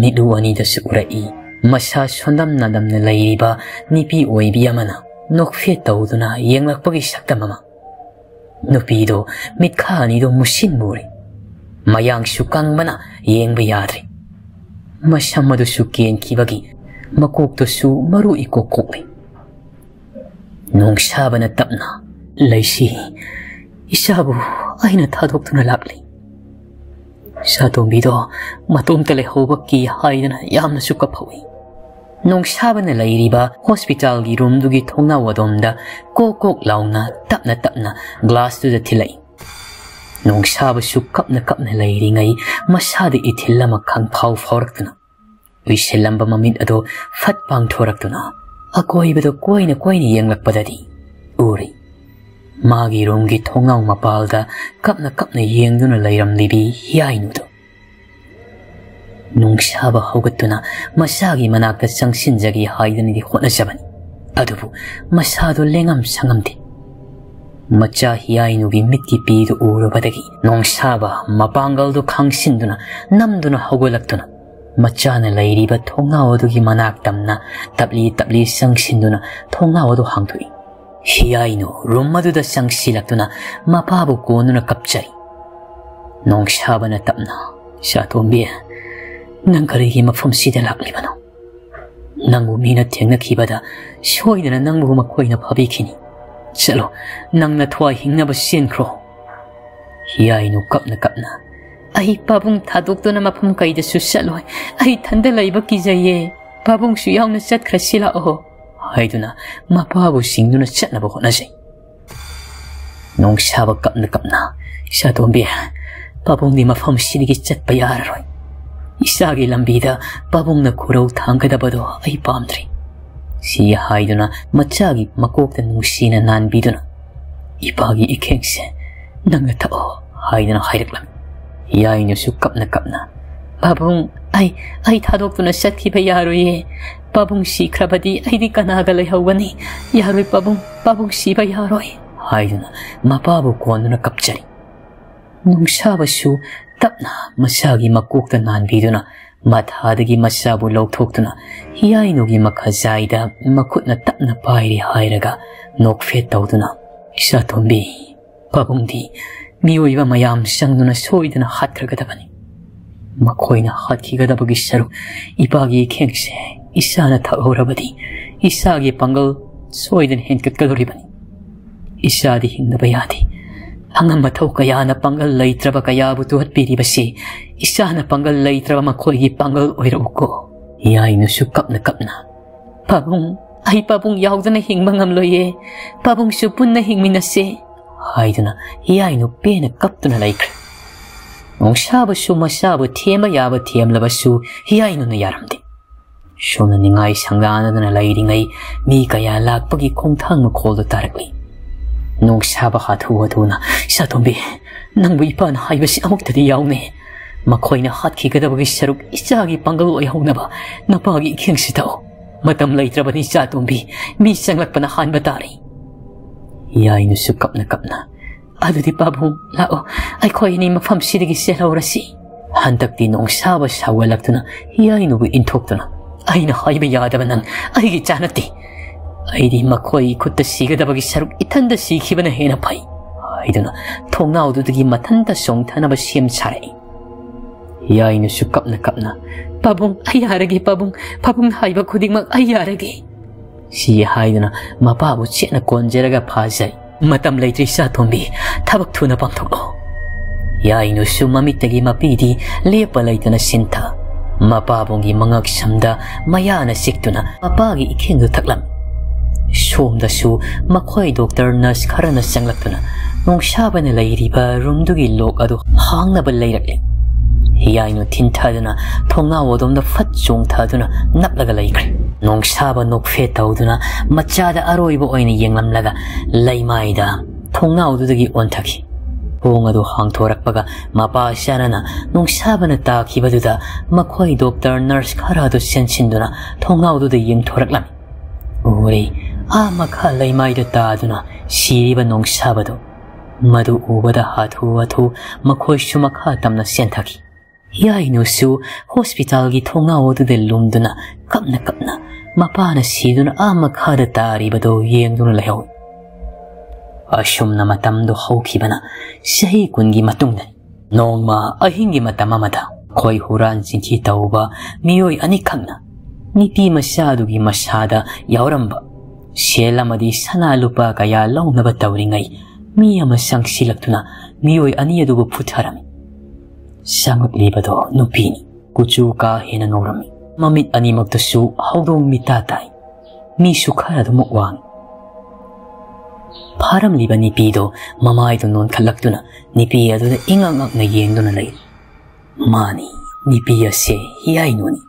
ꯃꯤꯠꯂꯨ ꯑꯅꯤꯗꯁꯨ ꯎꯔꯛꯏ, ꯃꯁꯥ ꯁꯣꯟꯗꯝ ꯅꯥꯗꯝꯅ ꯂꯩꯔꯤꯕ ꯅꯨꯄꯤ ꯑꯣꯏꯕꯤ ꯑꯃꯅ ꯅꯣꯛꯐꯦꯠ ꯇꯧꯗꯨꯅ ꯌꯦꯡꯂꯛꯄꯒꯤ ꯁꯛꯇꯝ ꯑꯃ꯫ ꯅꯨꯄꯤꯗꯣ ꯃꯤꯠꯈꯥ ꯑꯅꯤꯗꯣ ꯃꯨꯁꯤꯟ ꯃꯨꯔꯦ꯫ ꯃꯌꯥꯡꯁꯨ ꯀꯪꯕꯅ ꯌꯦꯡꯕ ꯌꯥꯗ꯭ꯔꯦ꯫ ꯃꯁꯝ ꯑꯗꯨꯁꯨ ꯀꯦꯟꯈꯤꯕꯒꯤ ꯃꯀꯣꯛꯇꯨꯁꯨ ꯃꯔꯨ ꯏꯀꯣꯛ ꯀꯣꯛꯂꯤ꯫ ꯅꯣꯡꯁꯥꯕꯅ ꯇꯞꯅ, "ꯂꯩꯁꯤ, ꯏꯆꯥꯕꯨ ꯑꯩꯅ ꯊꯥꯗꯣꯛꯇꯨꯅ ꯂꯥꯛꯂꯤ꯫ ꯁꯥꯇꯣꯝꯕꯤꯗꯣ ꯃꯇꯣꯝꯇ ꯂꯩꯍꯧꯕ ꯀꯤ ꯍꯥꯏꯗꯅ ꯌꯥꯝꯅꯁꯨ ꯀꯞꯍꯧꯏ꯫ ꯅꯣꯡꯁꯥꯕꯅ ꯂꯩꯔꯤꯕ ꯍꯣꯁꯄꯤꯇꯥꯜꯒꯤ ꯔꯨꯝꯗꯨꯒꯤ ꯊꯣꯡꯅꯥꯎ ꯑꯗꯣꯝꯗ ꯀꯣꯛ ꯀꯣꯛ ꯂꯥꯎꯅ ꯇꯞꯅ ꯇꯞꯅ ꯒ꯭ꯂꯥꯁꯇꯨꯗ ꯊꯤꯜꯂꯛꯏ꯫ ꯅꯣꯡꯁꯥꯕꯁꯨ ꯀꯞꯅ ꯀꯞꯅ ꯂꯩꯔꯤꯉꯩ ꯃꯁꯥꯗ ꯏꯊꯤꯜ ꯑꯃ ꯈꯪꯐꯥꯎ ꯐꯥꯎꯔꯛꯇꯨꯅ ꯎꯏꯁꯤꯜꯂꯝꯕ ꯃꯃꯤꯠ ꯑꯗꯣ ꯐꯠ ꯄꯥꯡꯊꯣꯔꯛꯇꯨꯅ ꯑꯀꯣꯏꯕꯗ ꯀꯣꯏꯅ ꯀꯣꯏꯅ ꯌꯦꯡꯂꯛꯄꯗꯗꯤ ꯎꯔꯤ꯫ ꯃꯥꯒꯤ ꯔꯨꯝꯒꯤ ꯊꯣꯡꯅꯥꯎ ꯃꯄꯥꯜꯗ ꯀꯞꯅ ꯀꯞꯅ ꯌꯦꯡꯗꯨꯅ ꯂꯩꯔꯝꯂꯤꯕꯤ ꯍꯤꯌꯥꯏꯅꯨꯗꯣ꯫ ꯅꯨꯡꯁꯥꯕ ꯍꯧꯒꯠꯇꯨꯅ ꯃꯁꯥꯒꯤ ꯃꯅꯥꯛꯇ ꯆꯪꯁꯤꯟꯖꯒꯦ ꯍꯥꯏꯗꯅꯗꯤ ꯍꯣꯠꯅꯖꯕꯅꯤ, ꯑꯗꯨꯕꯨ ꯃꯁꯥꯗꯣ ꯂꯦꯡꯉꯝ ꯁꯉꯝꯗꯦ꯫ ꯃꯆꯥ ꯍꯤꯌꯥꯏꯅꯨꯒꯤ ꯃꯤꯠꯀꯤ ꯄꯤꯗꯨ ꯎꯔꯨꯕꯗꯒꯤ ꯅꯣꯡꯁꯥꯕ ꯃꯄꯥꯡꯒꯜꯗꯨ ꯈꯥꯡꯁꯤꯟꯗꯨꯅ ꯅꯝꯗꯨꯅ ꯍꯧꯒꯠꯂꯛꯇꯨꯅ ꯃꯆꯥꯅ ꯂꯩꯔꯤꯕ ꯊꯣꯡꯅꯥꯎ ꯑꯗꯨꯒꯤ ꯃꯅꯥꯛ ꯇꯝꯅ ꯇꯞꯂꯤ ꯇꯞꯂꯤ ꯆꯪꯁꯤꯟꯗꯨꯅ ꯊꯣꯡꯅꯥꯎ ꯑꯗꯨ ꯍꯥꯡꯗꯣꯛꯏ꯫ ꯍꯤꯌꯥꯏꯅꯨ ꯔꯨꯝ ꯑꯗꯨꯗ ꯆꯪꯁꯤꯜꯂꯛꯇꯨꯅ ꯃꯄꯥꯕꯨ ꯀꯣꯟꯗꯨꯅ ꯀꯞꯆꯔꯤ꯫ ꯅꯣꯡꯁꯥꯕꯅ ꯇꯞꯅ, "ꯁꯥꯇꯣꯝꯕꯤ, ꯅꯪ ꯀꯔꯤꯒꯤ ꯃꯐꯝꯁꯤꯗ ꯂꯥꯛꯂꯤꯕꯅꯣ? ꯅꯪꯕꯨ ꯃꯤꯅ ꯊꯦꯡꯅꯈꯤꯕꯗ ꯁꯣꯏꯗꯅ ꯅꯪꯕꯨ ꯃꯈꯣꯏꯅ ꯐꯥꯕꯤꯈꯤꯅꯤ꯫ ꯆꯠꯂꯣ, ꯅꯪ ꯅꯊ꯭ꯋꯥꯏ ꯍꯤꯡꯅꯕ ꯆꯦꯟꯈ꯭ꯔꯣ"꯫ ꯍꯤꯌꯥꯏꯅꯨ ꯀꯞꯅ ꯀꯞꯅ, "ꯑꯩ ꯄꯥꯕꯨꯡ ꯊꯥꯗꯣꯛꯇꯨꯅ ꯃꯐꯝ ꯀꯩꯗꯁꯨ ꯆꯠꯂꯣꯏ꯫ ꯑꯩ ꯏꯊꯟꯗ ꯂꯩꯕ ꯀꯤꯖꯩꯌꯦ꯫ ꯄꯥꯕꯨꯡꯁꯨ ꯌꯥꯎꯅ ꯆꯠꯈ꯭ꯔꯁꯤ ꯂꯥꯛꯑꯣ" ꯍꯥꯏꯗꯨꯅ ꯃꯄꯥꯕꯨ ꯁꯤꯡꯗꯨꯅ ꯆꯠꯅꯕ ꯍꯣꯠꯅꯖꯩ꯫ ꯅꯣꯡꯁꯥꯕ ꯀꯞꯅ ꯀꯞꯅ, "ꯁꯥꯇꯣꯝꯕꯤ, ꯄꯥꯕꯨꯡꯗꯤ ꯃꯐꯝꯁꯤꯗꯒꯤ ꯆꯠꯄ ꯌꯥꯔꯔꯣꯏ꯫ ꯏꯆꯥꯒꯤ ꯂꯝꯕꯤꯗ ꯄꯥꯕꯨꯡꯅ ꯈꯨꯔꯧ ꯊꯥꯡꯒꯗꯕꯗꯣ ꯑꯩ ꯄꯥꯝꯗ꯭ꯔꯦ" ꯁꯤ ꯍꯥꯏꯗꯨꯅ ꯃꯆꯥꯒꯤ ꯃꯀꯣꯛꯇ ꯅꯨꯡꯁꯤꯅ ꯅꯥꯟꯕꯤꯗꯨꯅ ꯏꯄꯥꯒꯤ ꯏꯈꯦꯡꯁꯦ ꯅꯪꯅ ꯊꯛꯑꯣ ꯍꯥꯏꯗꯨꯅ ꯍꯥꯏꯔꯛꯂꯝꯃꯤ꯫ ꯍꯤꯌꯥꯏꯅꯨꯁꯨ ꯀꯞꯅ ꯀꯞꯅ, "ꯄꯥꯕꯨꯡ, ꯑꯩ, ꯑꯩ ꯊꯥꯗꯣꯛꯇꯨꯅ ꯆꯠꯈꯤꯕ ꯌꯥꯔꯣꯏꯌꯦ꯫ ꯄꯥꯕꯨꯡ ꯁꯤꯈ꯭ꯔꯕꯗꯤ ꯑꯩꯗꯤ ꯀꯅꯥꯒ ꯂꯩꯍꯧꯒꯅꯤ? ꯌꯥꯔꯣꯏ ꯄꯥꯕꯨꯡ, ꯄꯥꯕꯨꯡ ꯁꯤꯕ ꯌꯥꯔꯣꯏ" ꯍꯥꯏꯗꯨꯅ ꯃꯄꯥꯕꯨ ꯀꯣꯟꯗꯨꯅ ꯀꯞꯆꯔꯤ꯫ ꯅꯨꯡꯁꯥꯕꯁꯨ ꯇꯞꯅ ꯃꯁꯥꯒꯤ ꯃꯀꯣꯛꯇ ꯅꯥꯟꯕꯤꯗꯨꯅ ꯃꯊꯥꯗꯒꯤ ꯃꯁꯥꯕꯨ ꯂꯧꯊꯣꯛꯇꯨꯅ ꯍꯤꯌꯥꯏꯅꯨꯒꯤ ꯃꯈꯖꯥꯏꯗ ꯃꯈꯨꯠꯅ ꯇꯞꯅ ꯄꯥꯏꯔꯤ ꯍꯥꯏꯔꯒ ꯅꯣꯛꯐꯦꯠ ꯇꯧꯗꯨꯅ, "ꯁꯥꯇꯣꯝꯕꯤ, ꯄꯥꯕꯨꯡꯗꯤ ꯃꯤꯑꯣꯏꯕ ꯃꯌꯥꯝ ꯆꯪꯗꯨꯅ ꯁꯣꯏꯗꯅ ꯍꯥꯠꯈ꯭ꯔꯒꯗꯕꯅꯤ꯫ ꯃꯈꯣꯏꯅ ꯍꯥꯠꯈꯤꯒꯗꯕꯒꯤ ꯁꯔꯨꯛ ꯏꯄꯥꯒꯤ ꯏꯈꯦꯡꯁꯦ ꯏꯁꯥꯅ ꯊꯛꯍꯧꯔꯕꯗꯤ ꯏꯁꯥꯒꯤ ꯄꯥꯡꯒꯜ ꯁꯣꯏꯗꯅ ꯍꯦꯟꯒꯠꯀꯗꯧꯔꯤꯕꯅꯤ꯫ ꯏꯁꯥꯗꯤ ꯍꯤꯡꯗꯕ ꯌꯥꯗꯦ꯫ ꯑꯉꯝ ꯑꯊꯧ ꯀꯌꯥꯅ ꯄꯥꯡꯒꯜ ꯂꯩꯇ꯭ꯔꯕ ꯀꯌꯥꯕꯨ ꯇꯨꯍꯠꯄꯤꯔꯤꯕꯁꯤ ꯏꯆꯥꯅ ꯄꯥꯡꯒꯜ ꯂꯩꯇ꯭ꯔꯕ ꯃꯈꯣꯏꯒꯤ ꯄꯥꯡꯒꯜ ꯑꯣꯏꯔꯛꯎꯀꯣ꯫ ꯌꯥꯏꯅꯨꯁꯨ ꯀꯞꯅ ꯀꯞꯅ, "ꯄꯥꯕꯨꯡ, ꯑꯩ ꯄꯥꯕꯨꯡ ꯌꯥꯎꯗꯅ ꯍꯤꯡꯕ ꯉꯝꯂꯣꯏꯌꯦ, ꯄꯥꯕꯨꯡꯁꯨ ꯄꯨꯟꯅ ꯍꯤꯡꯃꯤꯟꯅꯁꯦ" ꯍꯥꯏꯗꯨꯅ ꯌꯥꯏꯅꯨ ꯄꯦꯟꯅ ꯀꯞꯇꯨꯅ ꯂꯩꯈ꯭ꯔꯦ꯫ ꯅꯣꯡꯁꯥꯕꯁꯨ ꯃꯆꯥꯕꯨ ꯊꯦꯝꯕ ꯌꯥꯕ ꯊꯦꯝꯂꯕꯁꯨ ꯌꯥꯏꯅꯨꯅ ꯌꯥꯔꯝꯗꯦ꯫ ꯁꯣꯝꯅ ꯅꯤꯡꯉꯥꯏ ꯁꯪꯗꯥꯅꯗꯅ ꯂꯩꯔꯤꯉꯩ ꯃꯤ ꯀꯌꯥ ꯂꯥꯛꯄꯒꯤ ꯈꯣꯡꯊꯥꯡ ꯃꯈꯣꯜꯗꯨ ꯇꯥꯔꯛꯂꯤ꯫ ꯅꯣꯡꯁꯥꯕ ꯍꯥꯊꯨ ꯍꯥꯊꯨꯅ, "ꯏꯆꯥꯇꯣꯝꯕꯤ, ꯅꯪꯕꯨ ꯏꯄꯥꯅ ꯍꯥꯏꯕꯁꯤ ꯑꯃꯨꯛꯇꯗꯤ ꯌꯥꯎꯅꯦ꯫ ꯃꯈꯣꯏꯅ ꯍꯥꯠꯈꯤꯒꯗꯕꯒꯤ ꯁꯔꯨꯛ ꯏꯆꯥꯒꯤ ꯄꯥꯡꯒꯜ ꯑꯣꯏꯍꯧꯅꯕ ꯅꯄꯥꯒꯤ ꯏꯈꯦꯡꯁꯤ ꯊꯛꯎ꯫ ꯃꯇꯝ ꯂꯩꯇ꯭ꯔꯕꯅꯤ ꯏꯆꯥꯇꯣꯝꯕꯤ, ꯃꯤ ꯆꯪꯂꯛꯄꯅ ꯍꯥꯟꯕ ꯇꯥꯔꯦ"꯫ ꯌꯥꯏꯅꯨꯁꯨ ꯀꯞꯅ ꯀꯞꯅ, "ꯑꯗꯨꯗꯤ ꯄꯥꯕꯨꯡ, ꯂꯥꯛꯑꯣ, ꯑꯩꯈꯣꯏ ꯑꯅꯤ ꯃꯐꯝꯁꯤꯗꯒꯤ ꯆꯦꯜꯍꯧꯔꯁꯤ"꯫ ꯍꯟꯗꯛꯇꯤ ꯅꯣꯡꯁꯥꯕ ꯁꯥꯎꯒꯠꯂꯛꯇꯨꯅ ꯌꯥꯏꯅꯨꯕꯨ ꯏꯟꯊꯣꯛꯇꯨꯅ, "ꯑꯩꯅ ꯍꯥꯏꯕ ꯌꯥꯗꯕ ꯅꯪ ꯑꯩꯒꯤ ꯏꯆꯥ ꯅꯠꯇꯦ꯫ ꯑꯩꯗꯤ ꯃꯈꯣꯏ ꯈꯨꯠꯇ ꯁꯤꯒꯗꯕꯒꯤ ꯁꯔꯨꯛ ꯏꯊꯟꯗ ꯁꯤꯈꯤꯕꯅ ꯍꯦꯟꯅ ꯐꯩ" ꯍꯥꯏꯗꯨꯅ ꯊꯣꯡꯅꯥꯎꯗꯨꯗꯒꯤ ꯃꯊꯟꯇ ꯆꯣꯡꯊꯅꯕ ꯁꯦꯝ ꯁꯥꯔꯛꯏ꯫ ꯌꯥꯏꯅꯨꯁꯨ ꯀꯞꯅ ꯀꯞꯅ, "ꯄꯥꯕꯨꯡ, ꯑꯩ ꯌꯥꯔꯒꯦ ꯄꯥꯕꯨꯡ, ꯄꯥꯕꯨꯡꯅ ꯍꯥꯏꯕ ꯈꯨꯗꯤꯡꯃꯛ ꯑꯩ ꯌꯥꯔꯒꯦ" ꯁꯤ ꯍꯥꯏꯗꯨꯅ ꯃꯄꯥꯕꯨ ꯆꯦꯠꯅ ꯀꯣꯟꯖꯔꯒ ꯐꯥꯖꯩ꯫ "ꯃꯇꯝ ꯂꯩꯇ꯭ꯔꯤ ꯏꯆꯥꯇꯣꯝꯕꯤ, ꯊꯕꯛ ꯊꯨꯅ ꯄꯥꯡꯊꯣꯛꯂꯣ"꯫ ꯌꯥꯏꯅꯨꯁꯨ ꯃꯃꯤꯠꯇꯒꯤ ꯃꯄꯤꯗꯤ ꯂꯦꯞꯄ ꯂꯩꯇꯅ ꯁꯤꯟꯊ꯫ ꯃꯄꯥꯕꯨꯡꯒꯤ ꯃꯉꯛ ꯁꯝꯗ ꯃꯌꯥꯅ ꯆꯤꯛꯇꯨꯅ ꯃꯄꯥꯒꯤ ꯏꯈꯦꯡꯗꯨ ꯊꯛꯂꯝꯃꯤ꯫ ꯁꯣꯝꯗꯁꯨ ꯃꯈꯣꯏ ꯗꯣꯛꯇꯔ ꯅꯔꯁ ꯈꯔꯅ ꯆꯪꯂꯛꯇꯨꯅ ꯅꯣꯡꯁꯥꯕꯅ ꯂꯩꯔꯤꯕ ꯔꯨꯝꯗꯨꯒꯤ ꯂꯣꯛ ꯑꯗꯨ ꯍꯥꯡꯅꯕ ꯂꯩꯔꯛꯂꯤ꯫ ꯌꯥꯏꯅꯨ ꯊꯤꯟꯊꯗꯨꯅ ꯊꯣꯡꯅꯥꯎ ꯑꯗꯣꯝꯗ ꯐꯠ ꯆꯣꯡꯊꯗꯨꯅ ꯅꯞꯂꯒ ꯂꯩꯈ꯭ꯔꯦ꯫ ꯅꯣꯡꯁꯥꯕ ꯅꯣꯛꯐꯦꯠ ꯇꯧꯗꯨꯅ ꯃꯆꯥꯗ ꯑꯔꯣꯏꯕ ꯑꯣꯏꯅ ꯌꯦꯡꯂꯝꯂꯒ ꯂꯩꯃꯥꯏꯗ ꯊꯣꯡꯅꯥꯎꯗꯨꯗꯒꯤ ꯑꯣꯟꯊꯈꯤ꯫ ꯊꯣꯡ ꯑꯗꯨ ꯍꯥꯡꯊꯣꯔꯛꯄꯒ ꯃꯄꯥ ꯆꯥꯅꯅ ꯅꯣꯡꯁꯥꯕꯅ ꯇꯥꯈꯤꯕꯗꯨꯗ ꯃꯈꯣꯏ ꯗꯣꯛꯇꯔ ꯅꯔꯁ ꯈꯔ ꯑꯗꯨ ꯆꯦꯟꯁꯤꯟꯗꯨꯅ ꯊꯣꯡꯅꯥꯎꯗꯨꯗ ꯌꯦꯡꯊꯣꯔꯛꯂꯝꯃꯤ꯫ ꯎꯔꯦ, ꯑꯥ ꯃꯈꯥ ꯂꯩꯃꯥꯏꯗ ꯇꯥꯗꯨꯅ ꯁꯤꯔꯤꯕ ꯅꯣꯡꯁꯥꯕꯗꯨ꯫ ꯃꯗꯨ ꯎꯕꯗ ꯍꯥꯊꯨ ꯍꯥꯊꯨ ꯃꯈꯣꯏꯁꯨ ꯃꯈꯥ ꯇꯝꯅ ꯆꯦꯟꯊꯈꯤ꯫ ꯌꯥꯏꯅꯨꯁꯨ ꯍꯣꯁꯄꯤꯇꯥꯜꯒꯤ ꯊꯣꯡꯅꯥꯎ ꯑꯗꯨꯗ ꯂꯨꯝꯗꯨꯅ ꯀꯞꯅ ꯀꯞꯅ ꯃꯄꯥꯅ ꯁꯤꯗꯨꯅ ꯑꯥ ꯃꯈꯥꯗ ꯇꯥꯔꯤꯕꯗꯨ ꯌꯦꯡꯗꯨꯅ ꯂꯩꯍꯧꯏ꯫ ꯑꯁꯨꯝꯅ ꯃꯇꯝꯗꯨ ꯍꯧꯈꯤꯕꯅ ꯆꯍꯤ ꯀꯨꯟꯒꯤ ꯃꯇꯨꯡꯗꯅꯤ꯫ ꯅꯣꯡꯃ ꯑꯍꯤꯡꯒꯤ ꯃꯇꯝ ꯑꯃꯗ ꯑꯩꯈꯣꯏ ꯍꯨꯔꯥꯟ ꯆꯤꯟꯊꯤ ꯇꯧꯕ ꯃꯤꯑꯣꯏ ꯑꯅꯤꯈꯛꯅ ꯅꯨꯄꯤ ꯃꯆꯥꯗꯨꯒꯤ ꯃꯁꯥꯗ ꯌꯥꯎꯔꯝꯕ ꯁꯦꯜ ꯑꯃꯗꯤ ꯁꯅꯥ ꯂꯨꯄꯥ ꯀꯌꯥ ꯂꯧꯅꯕ ꯇꯧꯔꯤꯉꯩ ꯃꯤ ꯑꯃ ꯆꯪꯁꯤꯜꯂꯛꯇꯨꯅ ꯃꯤꯑꯣꯏ ꯑꯅꯤ ꯑꯗꯨꯕꯨ ꯐꯨꯊꯔꯝꯃꯤ꯫ ꯆꯪꯂꯛꯂꯤꯕꯗꯣ ꯅꯨꯄꯤꯅꯤ꯫ ꯀꯨꯆꯨ ꯀꯥ ꯍꯦꯟꯅ ꯉꯧꯔꯝꯃꯤ꯫ ꯃꯃꯤꯠ ꯑꯅꯤꯃꯛꯇꯁꯨ ꯍꯧꯗꯣꯡ ꯃꯤꯠꯇ ꯇꯥꯏ꯫ ꯃꯤꯁꯨ ꯈꯔ ꯑꯗꯨꯃꯛ ꯋꯥꯡꯏ꯫ ꯐꯥꯔꯝꯂꯤꯕ ꯅꯨꯄꯤꯗꯣ ꯃꯃꯥꯏꯗꯨ ꯅꯣꯟꯈꯠꯂꯛꯇꯨꯅ ꯅꯨꯄꯤ ꯑꯗꯨꯗ ꯏꯉꯛ ꯉꯛꯅ ꯌꯦꯡꯗꯨꯅ ꯂꯩ꯫ ꯃꯥꯅꯤ, ꯅꯨꯄꯤ ꯑꯁꯦ ꯍꯤꯌꯥꯏꯅꯨꯅꯤ꯫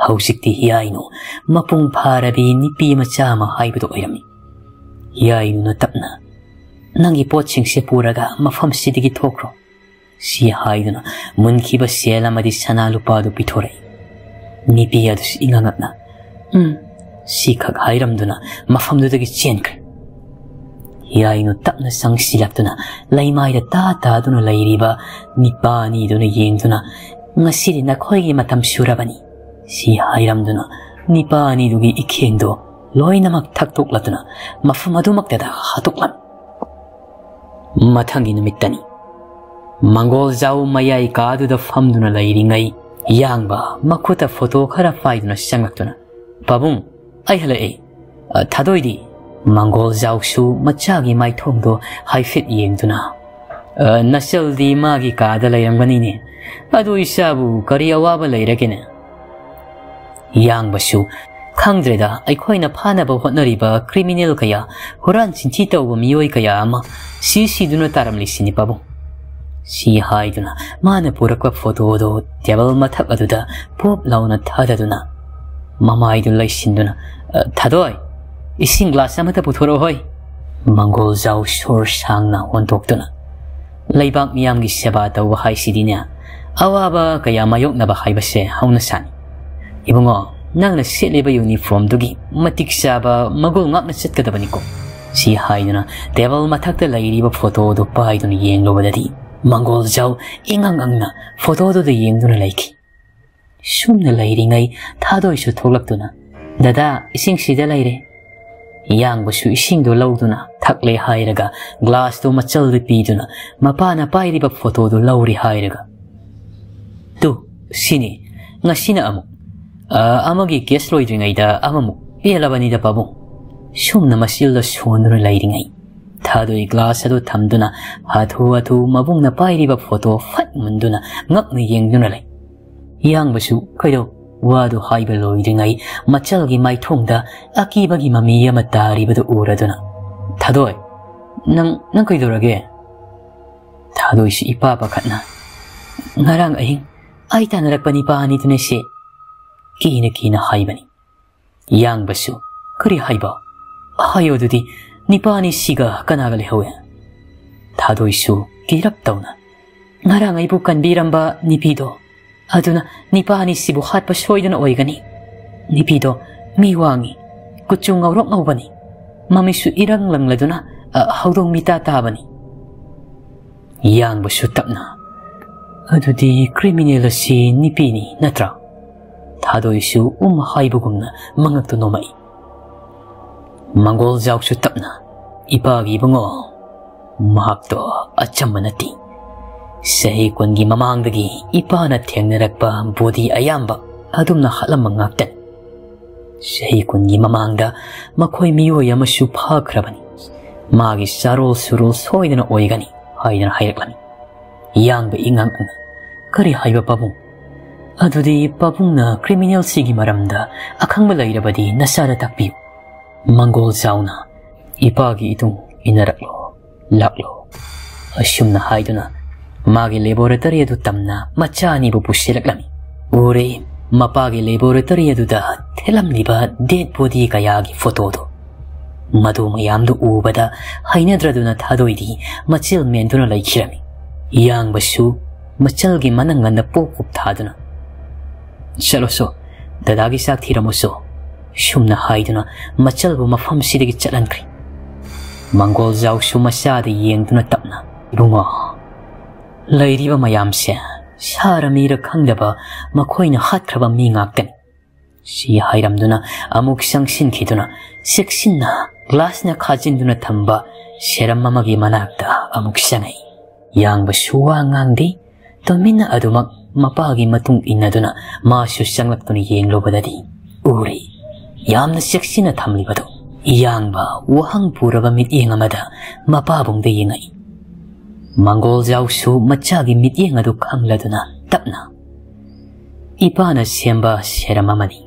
ꯍꯧꯖꯤꯛꯇꯤ ꯍꯤꯌꯥꯏꯅꯨ ꯃꯄꯨꯡ ꯐꯥꯔꯕꯤ ꯅꯨꯄꯤ ꯃꯆꯥ ꯑꯃ ꯍꯥꯏꯕꯗꯨ ꯑꯣꯏꯔꯝꯃꯤ꯫ ꯍꯤꯌꯥꯏꯅꯨꯅ ꯇꯞꯅ, "ꯅꯪꯒꯤ ꯄꯣꯠꯁꯤꯡꯁꯦ ꯄꯨꯔꯒ ꯃꯐꯝꯁꯤꯗꯒꯤ ꯊꯣꯛꯈ꯭ꯔꯣ," ꯁꯤ ꯍꯥꯏꯗꯨꯅ ꯃꯨꯟꯈꯤꯕ ꯁꯦꯜ ꯑꯃꯗꯤ ꯁꯅꯥ ꯂꯨꯄꯥꯗꯨ ꯄꯤꯊꯣꯔꯛꯏ꯫ ꯅꯨꯄꯤ ꯑꯗꯨꯁꯨ ꯏꯉꯛ ꯉꯛꯅ, "ꯎꯝ," ꯁꯤꯈꯛ ꯍꯥꯏꯔꯝꯗꯨꯅ ꯃꯐꯝꯗꯨꯗꯒꯤ ꯆꯦꯟꯈ꯭ꯔꯦ꯫ ꯍꯤꯌꯥꯏꯅꯨ ꯇꯞꯅ ꯆꯪꯁꯤꯜꯂꯛꯇꯨꯅ ꯂꯩꯃꯥꯏꯗ ꯇꯥ ꯇꯥꯗꯨꯅ ꯂꯩꯔꯤꯕ ꯅꯨꯄꯥ ꯑꯅꯤꯗꯨꯅ ꯌꯦꯡꯗꯨꯅ, "ꯉꯁꯤꯗꯤ ꯅꯈꯣꯏꯒꯤ ꯃꯇꯝ ꯁꯨꯔꯕꯅꯤ," ꯁꯤ ꯍꯥꯏꯔꯝꯗꯨꯅ ꯅꯨꯄꯥ ꯑꯅꯤꯗꯨꯒꯤ ꯏꯈꯦꯡꯗꯣ ꯂꯣꯏꯅꯃꯛ ꯊꯛꯇꯣꯛꯂꯗꯨꯅ ꯃꯐꯝ ꯑꯗꯨꯃꯛꯇꯗ ꯍꯥꯠꯇꯣꯛꯂꯝꯃꯤ꯫ ꯃꯊꯪꯒꯤ ꯅꯨꯃꯤꯠꯇꯅꯤ꯫ ꯃꯪꯒꯣꯜ ꯖꯥꯎ ꯃꯌꯥꯏ ꯀꯥꯗꯨꯗ ꯐꯝꯗꯨꯅ ꯂꯩꯔꯤꯉꯩ, ꯌꯥꯡꯕ ꯃꯈꯨꯠꯇ ꯐꯣꯇꯣ ꯈꯔ ꯄꯥꯏꯗꯨꯅ ꯆꯪꯂꯛꯇꯨꯅ, "ꯄꯥꯕꯨꯡ, ꯑꯩ ꯍꯜꯂꯛꯑꯦ꯫ ꯑ, ꯊꯥꯗꯣꯏꯗꯤ?" ꯃꯪꯒꯣꯜ ꯖꯥꯎꯁꯨ ꯃꯆꯥꯒꯤ ꯃꯥꯏꯊꯣꯡꯗꯣ ꯍꯥꯏꯐꯦꯠ ꯌꯦꯡꯗꯨꯅ, "ꯑ, ꯅꯆꯜꯗꯤ ꯃꯥꯒꯤ ꯀꯥꯗ ꯂꯩꯔꯝꯒꯅꯤꯅꯦ꯫ ꯑꯗꯨ ꯏꯆꯥꯕꯨ ꯀꯔꯤ ꯑꯋꯥꯕ ꯂꯩꯔꯒꯦꯅꯦ?" ꯌꯥꯡꯕꯁꯨ, "ꯈꯪꯗ꯭ꯔꯦꯗ, ꯑꯩꯈꯣꯏꯅ ꯐꯥꯅꯕ ꯍꯣꯠꯅꯔꯤꯕ ꯀ꯭ꯔꯤꯃꯤꯅꯦꯜ ꯀꯌꯥ, ꯍꯨꯔꯥꯟ ꯆꯤꯟꯊꯤ ꯇꯧꯕ ꯃꯤꯑꯣꯏ ꯀꯌꯥ ꯑꯃ ꯁꯤ ꯁꯤꯗꯨꯅ ꯇꯥꯔꯝꯂꯤꯁꯤꯅꯤ ꯄꯥꯕꯨꯡ," ꯁꯤ ꯍꯥꯏꯗꯨꯅ ꯃꯥꯅ ꯄꯨꯔꯛꯄ ꯐꯣꯇꯣꯗꯣ ꯇꯦꯕꯜ ꯃꯊꯛ ꯑꯗꯨꯗ ꯄꯣꯞ ꯂꯥꯎꯅ ꯊꯥꯗꯗꯨꯅ ꯃꯃꯥꯏꯗꯨ ꯂꯩꯁꯤꯟꯗꯨꯅ, "ꯑ, ꯊꯥꯗꯣꯏ, ꯏꯁꯤꯡ ꯒ꯭ꯂꯥꯁ ꯑꯃꯇ ꯄꯨꯊꯣꯔꯛꯑꯣ ꯍꯣꯏ꯫" ꯃꯪꯒꯣꯜ ꯖꯥꯎ ꯁꯣꯔ ꯁꯥꯡꯅ ꯍꯣꯟꯗꯣꯛꯇꯨꯅ, "ꯂꯩꯕꯥꯛ ꯃꯤꯌꯥꯝꯒꯤ ꯁꯦꯕꯥ ꯇꯧꯕ ꯍꯥꯏꯁꯤꯗꯤꯅꯦ, ꯑꯋꯥꯕ ꯀꯌꯥ ꯃꯥꯌꯣꯛꯅꯕ ꯍꯥꯏꯕꯁꯦ ꯍꯧꯅꯁꯥꯅꯤ꯫ ꯏꯕꯨꯡꯉꯣ, ꯅꯪꯅ ꯁꯦꯠꯂꯤꯕ ꯌꯨꯅꯤꯐꯣꯔꯝꯗꯨꯒꯤ ꯃꯇꯤꯛ ꯆꯥꯕ ꯃꯒꯨꯜ ꯉꯥꯛꯅ ꯆꯠꯀꯗꯕꯅꯤꯀꯣ," ꯁꯤ ꯍꯥꯏꯗꯨꯅ ꯇꯦꯕꯜ ꯃꯊꯛꯇ ꯂꯩꯔꯤꯕ ꯐꯣꯇꯣꯗꯨ ꯄꯥꯏꯗꯨꯅ ꯌꯦꯡꯂꯨꯕꯗꯗꯤ ꯃꯪꯒꯣꯜ ꯖꯥꯎ ꯏꯉꯪ ꯉꯪꯅ ꯐꯣꯇꯣꯗꯨꯗ ꯌꯦꯡꯗꯨꯅ ꯂꯩꯈꯤ꯫ ꯁꯨꯝꯅ ꯂꯩꯔꯤꯉꯩ ꯊꯥꯗꯣꯏꯁꯨ ꯊꯣꯛꯂꯛꯇꯨꯅ, "ꯗꯗꯥ, ꯏꯁꯤꯡ ꯁꯤꯗ ꯂꯩꯔꯦ꯫" ꯌꯥꯡꯕꯁꯨ ꯏꯁꯤꯡꯗꯨ ꯂꯧꯗꯨꯅ ꯊꯛꯂꯦ ꯍꯥꯏꯔꯒ ꯒ꯭ꯂꯥꯁꯇꯨ ꯃꯆꯜꯗ ꯄꯤꯗꯨꯅ ꯃꯄꯥꯅ ꯄꯥꯏꯔꯤꯕ ꯐꯣꯇꯣꯗꯨ ꯂꯧꯔꯦ ꯍꯥꯏꯔꯒ, "ꯇꯨ, ꯁꯤꯅꯤ, ꯉꯁꯤꯅ ꯑꯃꯨꯛ, ꯑ, ꯑꯃꯒꯤ ꯀꯦꯁ ꯂꯣꯏꯗ꯭ꯔꯤꯉꯩꯗ ꯑꯃꯃꯨꯛ ꯄꯦꯜꯂꯕꯅꯤꯗ ꯄꯥꯕꯨꯡ꯫" ꯁꯨꯝꯅ ꯃꯆꯤꯜꯗ ꯁꯣꯟꯗꯨꯅ ꯂꯩꯔꯤꯉꯩ ꯊꯥꯗꯣꯏ ꯒ꯭ꯂꯥꯁ ꯑꯗꯨ ꯊꯝꯗꯨꯅ ꯍꯥꯊꯨ ꯍꯥꯊꯨ ꯃꯕꯨꯡꯅ ꯄꯥꯏꯔꯤꯕ ꯐꯣꯇꯣ ꯐꯠ ꯃꯨꯟꯗꯨꯅ ꯉꯛꯅ ꯌꯦꯡꯗꯨꯅ ꯂꯩ꯫ ꯌꯥꯡꯕꯁꯨ ꯀꯩꯗꯧ ꯋꯥꯗꯨ ꯍꯥꯏꯕ ꯂꯣꯏꯗ꯭ꯔꯤꯉꯩ ꯃꯆꯜꯒꯤ ꯃꯥꯏꯊꯣꯡꯗ ꯑꯀꯤꯕꯒꯤ ꯃꯃꯤ ꯑꯃ ꯇꯥꯔꯤꯕꯗꯨ ꯎꯔꯗꯨꯅ, "ꯊꯥꯗꯣꯏ, ꯅꯪ, ꯅꯪ ꯀꯩꯗꯧꯔꯒꯦ?" ꯊꯥꯗꯣꯏꯁꯤ ꯏꯄꯥ ꯄꯥꯈꯠꯅ, "ꯉꯔꯥꯡ ꯑꯍꯤꯡ ꯑꯩ ꯇꯥꯟꯅꯔꯛꯄ ꯅꯤꯄꯥ ꯑꯅꯤꯗꯨꯅ ꯁꯤ," ꯀꯤꯅ ꯀꯤꯅ ꯍꯥꯏꯕꯅꯤ꯫ ꯌꯥꯡꯕꯁꯨ, "ꯀꯔꯤ ꯍꯥꯏꯕ? ꯍꯥꯏꯌꯣ ꯑꯗꯨꯗꯤ, ꯅꯤꯄꯥ ꯑꯅꯤꯁꯤꯒ ꯀꯅꯥꯒ ꯂꯩꯍꯧꯋꯦ?" ꯊꯥꯗꯣꯏꯁꯨ ꯀꯤꯔꯞ ꯇꯧꯅ, "ꯉꯔꯥꯡ ꯑꯩꯕꯨ ꯀꯟꯕꯤꯔꯝꯕ ꯅꯤꯄꯤꯗꯣ, ꯑꯗꯨꯅ ꯅꯤꯄꯥ ꯑꯅꯤꯁꯤꯕꯨ ꯍꯥꯠꯄ ꯁꯣꯏꯗꯅ ꯑꯣꯏꯒꯅꯤ꯫ ꯅꯤꯄꯤꯗꯣ ꯃꯤ ꯋꯥꯡꯉꯤ, ꯀꯨꯆꯨ ꯉꯧꯔꯣꯛ ꯉꯧꯕꯅꯤ, ꯃꯃꯤꯠꯁꯨ ꯏꯔꯪ ꯂꯪꯂꯗꯨꯅ, ꯑ, ꯍꯧꯗꯣꯡ ꯃꯤꯇꯥ ꯇꯥꯕꯅꯤ꯫" ꯌꯥꯡꯕꯁꯨ ꯇꯞꯅ, "ꯑꯗꯨꯗꯤ ꯀ꯭ꯔꯤꯃꯤꯅꯦꯜ ꯑꯁꯤ ꯅꯤꯄꯤꯅꯤ ꯅꯠꯇ꯭ꯔꯥ?" ꯊꯥꯗꯣꯏꯁꯨ ꯎꯝ ꯍꯥꯏꯕꯒꯨꯝꯅ ꯃꯉꯛꯇꯨ ꯅꯣꯝꯃꯛꯏ꯫ ꯃꯪꯒꯣꯜ ꯖꯥꯎꯁꯨ ꯇꯞꯅ, "ꯏꯄꯥꯒꯤ ꯏꯕꯨꯡꯉꯣ, ꯃꯍꯥꯛꯇꯣ ꯑꯆꯝꯕ ꯅꯠꯇꯦ꯫ ꯆꯍꯤ ꯀꯨꯟꯒꯤ ꯃꯃꯥꯡꯗꯒꯤ ꯏꯄꯥꯅ ꯊꯦꯡꯅꯔꯛꯄ ꯕꯣꯗꯤ ꯑꯌꯥꯝꯕ ꯑꯗꯨꯝꯅ ꯍꯥꯠꯂꯝꯕ ꯉꯥꯛꯇꯅꯤ꯫ ꯆꯍꯤ ꯀꯨꯟꯒꯤ ꯃꯃꯥꯡꯗ ꯃꯈꯣꯏ ꯃꯤꯑꯣꯏ ꯑꯃꯁꯨ ꯐꯥꯈ꯭ꯔꯕꯅꯤ꯫ ꯃꯥꯒꯤ ꯆꯥꯔꯣꯜ ꯁꯨꯔꯣꯜ ꯁꯣꯏꯗꯅ ꯑꯣꯏꯒꯅꯤ" ꯍꯥꯏꯗꯅ ꯍꯥꯏꯔꯛꯂꯝꯃꯤ꯫ ꯌꯥꯡꯕ ꯏꯉꯥꯡ ꯉꯛꯅ, "ꯀꯔꯤ ꯍꯥꯏꯕ ꯄꯥꯕꯨꯡ? ꯑꯗꯨꯗꯤ ꯄꯥꯕꯨꯡꯅ ꯀ꯭ꯔꯤꯃꯤꯅꯦꯜꯁꯤꯒꯤ ꯃꯔꯝꯗ ꯑꯈꯪꯕ ꯂꯩꯔꯕꯗꯤ ꯅꯆꯥꯗ ꯇꯥꯛꯄꯤꯌꯨ꯫" ꯃꯪꯒꯣꯜ ꯖꯥꯎꯅ, "ꯏꯄꯥꯒꯤ ꯏꯇꯨꯡ ꯏꯟꯅꯔꯛꯂꯣ, ꯂꯥꯛꯂꯣ꯫" ꯑꯁꯨꯝꯅ ꯍꯥꯏꯗꯨꯅ ꯃꯥꯒꯤ ꯂꯦꯕꯣꯔꯦꯇꯔꯤ ꯑꯗꯨ ꯇꯝꯅ ꯃꯆꯥ ꯑꯅꯤꯕꯨ ꯄꯨꯁꯤꯜꯂꯛꯂꯝꯃꯤ꯫ ꯎꯔꯦ, ꯃꯄꯥꯒꯤ ꯂꯦꯕꯣꯔꯦꯇꯔꯤ ꯑꯗꯨꯗ ꯊꯦꯠꯂꯝꯂꯤꯕ ꯗꯦꯗ ꯕꯣꯗꯤ ꯀꯌꯥꯒꯤ ꯐꯣꯇꯣꯗꯨ꯫ ꯃꯗꯨ ꯃꯌꯥꯝꯗꯨ ꯎꯕꯗ ꯍꯩꯅꯗ꯭ꯔꯗꯨꯅ ꯊꯥꯗꯣꯏꯗꯤ ꯃꯆꯤꯜ ꯃꯦꯟꯗꯨꯅ ꯂꯩꯈꯤꯔꯝꯃꯤ꯫ ꯌꯥꯡꯕꯁꯨ ꯃꯆꯜꯒꯤ ꯃꯅꯪꯒꯟꯗ ꯄꯣꯞ ꯄꯣꯞ ꯊꯥꯗꯨꯅ, "ꯆꯠꯂꯣꯁꯣ, ꯗꯗꯥꯒꯤ ꯆꯥꯛ ꯊꯤꯔꯝꯃꯨꯁꯣ," ꯁꯨꯝꯅ ꯍꯥꯏꯗꯨꯅ ꯃꯆꯜꯕꯨ ꯃꯐꯝꯁꯤꯗꯒꯤ ꯆꯠꯍꯟꯈ꯭ꯔꯦ꯫ ꯃꯪꯒꯣꯜ ꯖꯥꯎꯁꯨ ꯃꯆꯥꯗ ꯌꯦꯡꯗꯨꯅ ꯇꯞꯅ, "ꯏꯕꯨꯡꯉꯣ, ꯂꯩꯔꯤꯕ ꯃꯌꯥꯝꯁꯦ ꯁꯥꯔ ꯃꯤꯔ ꯈꯪꯗꯕ ꯃꯈꯣꯏꯅ ꯍꯥꯠꯈ꯭ꯔꯕ ꯃꯤ ꯉꯥꯛꯇꯅꯤ꯫ ꯁꯤ ꯍꯥꯏꯔꯝꯗꯨꯅ ꯑꯃꯨꯛ ꯆꯪꯁꯤꯟꯈꯤꯗꯨꯅ ꯆꯦꯛꯁꯤꯟꯅ ꯒ꯭ꯂꯥꯁꯅ ꯈꯥꯖꯤꯟꯗꯨꯅ ꯊꯝꯕ ꯁꯦꯔꯝ ꯑꯃꯒꯤ ꯃꯅꯥꯛꯇ ꯑꯃꯨꯛ ꯆꯪꯉꯛꯏ꯫ ꯌꯥꯡꯕꯁꯨ ꯋꯥ ꯉꯥꯡꯗꯦ, ꯇꯨꯃꯤꯟꯅ ꯑꯗꯨꯃꯛ ꯃꯄꯥꯒꯤ ꯃꯇꯨꯡ ꯏꯟꯅꯗꯨꯅ ꯃꯥꯁꯨ ꯆꯪꯂꯛꯇꯨꯅ ꯌꯦꯡꯂꯨꯕꯗꯗꯤ ꯎꯔꯦ ꯌꯥꯝꯅ ꯆꯦꯛꯁꯤꯟꯅ ꯊꯝꯂꯤꯕꯗꯨ꯫ ꯌꯥꯡꯕ ꯋꯥꯍꯪ ꯄꯨꯔꯕ ꯃꯤꯠꯌꯦꯡ ꯑꯃꯗ ꯃꯄꯥꯕꯨꯡꯗ ꯌꯦꯡꯉꯛꯏ꯫ ꯃꯪꯒꯣꯜ ꯖꯥꯎꯁꯨ ꯃꯆꯥꯒꯤ ꯃꯤꯠꯌꯦꯡ ꯑꯗꯨ ꯈꯪꯂꯗꯨꯅ ꯇꯞꯅ, "ꯏꯄꯥꯅ ꯁꯦꯝꯕ ꯁꯦꯔꯝ ꯑꯃꯅꯤ"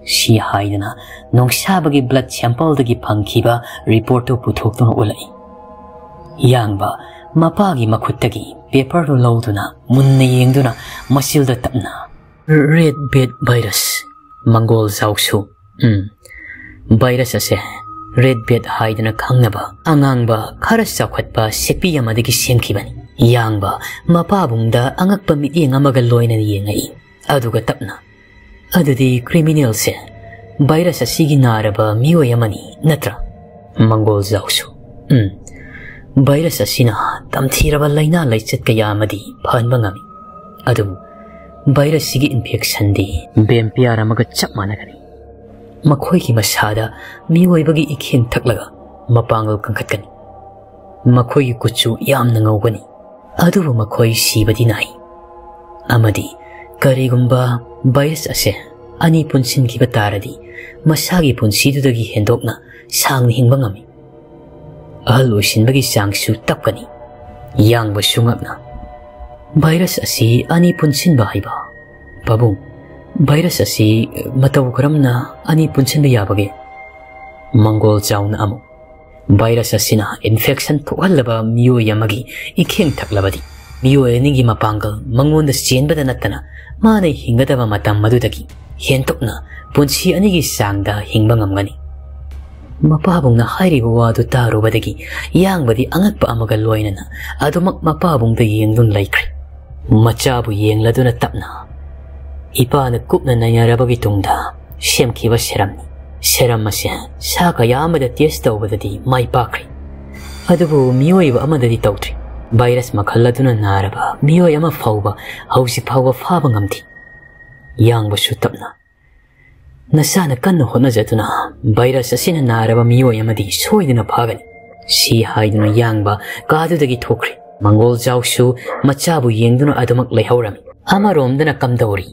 ꯁꯤ ꯍꯥꯏꯗꯨꯅ ꯅꯣꯡꯁꯥꯕꯒꯤ blood sampleꯗꯒꯤ ꯐꯪꯈꯤꯕ reportꯇꯨ ꯄꯨꯊꯣꯛꯇꯨꯅ ꯎꯠꯂꯛꯏ꯫ ꯌꯥꯡꯕ ꯃꯄꯥꯒꯤ ꯃꯈꯨꯠꯇꯒꯤ paperꯗꯨ ꯂꯧꯗꯨꯅ ꯃꯨꯟꯅ ꯌꯦꯡꯗꯨꯅ ꯃꯆꯤꯜꯗ ꯇꯞꯅ, "Red bat virus, ꯃꯪꯒꯣꯜ ꯖꯥꯎꯁꯨ꯫ ꯎꯝ, virus ꯑꯁꯦ red bat ꯍꯥꯏꯗꯨꯅ ꯈꯪꯅꯕ ꯑꯉꯥꯡꯕ ꯈꯔ ꯆꯥꯎꯈꯠꯄ ꯁꯦꯛꯄꯤ ꯑꯃꯗꯒꯤ ꯁꯦꯝꯈꯤꯕꯅꯤ"꯫ ꯌꯥꯡꯕ ꯃꯄꯥꯕꯨꯡꯗ ꯑꯉꯛꯄ ꯃꯤꯠꯌꯦꯡ ꯑꯃꯒ ꯂꯣꯏꯅꯅ ꯌꯦꯡꯉꯛꯏ꯫ ꯑꯗꯨꯒ ꯇꯞꯅ, "ꯑꯗꯨꯗꯤ criminalꯁꯦ virus ꯑꯁꯤꯒꯤ ꯅꯥꯔꯕ ꯃꯤꯑꯣꯏ ꯑꯃꯅꯤ, ꯅꯠꯇ꯭ꯔꯥ?" ꯃꯪꯒꯣꯜ ꯖꯥꯎꯁꯨ, "ꯎꯝ, virus ꯑꯁꯤꯅ ꯇꯝꯊꯤꯔꯕ ꯂꯥꯏꯅꯥ ꯂꯥꯏꯆꯠ ꯀꯌꯥ ꯑꯃꯗꯤ ꯐꯍꯟꯕ ꯉꯝꯃꯤ꯫ ꯑꯗꯨꯕꯨ virusꯁꯤꯒꯤ infectionꯗꯤ vampire ꯑꯃꯒ ꯆꯞ ꯃꯥꯟꯅꯒꯅꯤ꯫ ꯃꯈꯣꯏꯒꯤ ꯃꯁꯥꯗ ꯃꯤꯑꯣꯏꯕꯒꯤ ꯏꯈꯦꯡ ꯊꯛꯂꯒ ꯃꯄꯥꯡꯒꯜ ꯀꯟꯈꯠꯀꯅꯤ꯫ ꯃꯈꯣꯏꯒꯤ ꯀꯨꯆꯨ ꯌꯥꯝꯅ ꯉꯧꯒꯅꯤ, ꯑꯗꯨꯕꯨ ꯃꯈꯣꯏ ꯁꯤꯕꯗꯤ ꯅꯥꯏ꯫ ꯑꯃꯗꯤ ꯀꯔꯤꯒꯨꯝꯕ virus ꯑꯁꯦ ꯑꯅꯤ ꯄꯨꯟꯁꯤꯟꯈꯤꯕ ꯇꯥꯔꯗꯤ, ꯃꯁꯥꯒꯤ ꯄꯨꯟꯁꯤꯗꯨꯗꯒꯤ ꯍꯦꯟꯗꯣꯛꯅ ꯁꯥꯡꯅ ꯍꯤꯡꯕ ꯉꯝꯃꯤ꯫ ꯑꯍꯜ ꯑꯣꯏꯁꯤꯟꯕꯒꯤ ꯆꯥꯡꯁꯨ ꯇꯞꯀꯅꯤ"꯫ ꯌꯥꯡꯕꯁꯨ ꯉꯛꯅ, "Virus ꯑꯁꯤ ꯑꯅꯤ ꯄꯨꯟꯁꯤꯟꯕ ꯍꯥꯏꯕ? ꯄꯥꯕꯨꯡ, virus ꯑꯁꯤ ꯃꯇꯧ ꯀꯔꯝꯅ ꯑꯅꯤ ꯄꯨꯟꯁꯤꯟꯕ ꯌꯥꯕꯒꯦ?" ꯃꯪꯒꯣꯜ ꯖꯥꯎꯅ ꯑꯃꯨꯛ, "Virus ꯑꯁꯤꯅ infection ꯊꯣꯛꯍꯜꯂꯕ ꯃꯤꯑꯣꯏ ꯑꯃꯒꯤ ꯏꯈꯦꯡ ꯊꯛꯂꯕꯗꯤ, ꯃꯤꯑꯣꯏ ꯑꯅꯤꯒꯤ ꯃꯄꯥꯡꯒꯜ ꯃꯉꯣꯟꯗ ꯆꯦꯟꯕꯗ ꯅꯠꯇꯅ ꯃꯥꯅ ꯍꯤꯡꯒꯗꯕ ꯃꯇꯝ ꯑꯗꯨꯗꯒꯤ ꯍꯦꯟꯗꯣꯛꯅ ꯄꯨꯟꯁꯤ ꯑꯅꯤꯒꯤ ꯆꯥꯡꯗ ꯍꯤꯡꯕ ꯉꯝꯒꯅꯤ"꯫ ꯃꯄꯥꯕꯨꯡꯅ ꯍꯥꯏꯔꯤꯕ ꯋꯥꯗꯨ ꯇꯥꯔꯨꯕꯗꯒꯤ ꯌꯥꯡꯕꯗꯤ ꯑꯉꯛꯄ ꯑꯃꯒ ꯂꯣꯏꯅꯅ ꯑꯗꯨꯃꯛ ꯃꯄꯥꯕꯨꯡꯗ ꯌꯦꯡꯗꯨꯅ ꯂꯩꯈ꯭ꯔꯦ꯫ ꯃꯆꯥꯕꯨ ꯌꯦꯡꯂꯗꯨꯅ ꯇꯞꯅ, "ꯏꯄꯥꯅ ꯀꯨꯞꯅ ꯅꯩꯅꯔꯕꯒꯤ ꯇꯨꯡꯗ ꯁꯦꯝꯈꯤꯕ ꯁꯦꯔꯝꯅꯤ꯫ ꯁꯦꯔꯝ ꯑꯁꯦ ꯁꯥ ꯀꯌꯥ ꯑꯃꯗ test ꯇꯧꯕꯗꯗꯤ ꯃꯥꯏ ꯄꯥꯛꯈ꯭ꯔꯦ, ꯑꯗꯨꯕꯨ ꯃꯤꯑꯣꯏꯕ ꯑꯃꯗꯗꯤ ꯇꯧꯗ꯭ꯔꯤ꯫ Virus ꯃꯈꯜ ꯑꯗꯨꯅ ꯅꯥꯔꯕ ꯃꯤꯑꯣꯏ ꯑꯃ ꯐꯥꯎꯕ ꯍꯧꯖꯤꯛ ꯐꯥꯎꯕ ꯐꯥꯕ ꯉꯝꯗꯦ"꯫ ꯌꯥꯡꯕꯁꯨ ꯇꯞꯅ, "ꯅꯁꯥꯅ ꯀꯟꯅ ꯍꯣꯠꯅꯖꯗꯨꯅ virus ꯑꯁꯤꯅ ꯅꯥꯔꯕ ꯃꯤꯑꯣꯏ ꯑꯃꯗꯤ ꯁꯣꯏꯗꯅ ꯐꯥꯒꯅꯤ" ꯁꯤ ꯍꯥꯏꯗꯨꯅ ꯌꯥꯡꯕ ꯀꯥꯗꯨꯗꯒꯤ ꯊꯣꯛꯈ꯭ꯔꯦ꯫ ꯃꯪꯒꯣꯜ ꯖꯥꯎꯁꯨ ꯃꯆꯥꯕꯨ ꯌꯦꯡꯗꯨꯅ ꯑꯗꯨꯃꯛ ꯂꯩꯍꯧꯔꯝꯃꯤ꯫ ꯑꯃꯔꯣꯝꯗꯅ ꯀꯝꯗꯧꯔꯤ?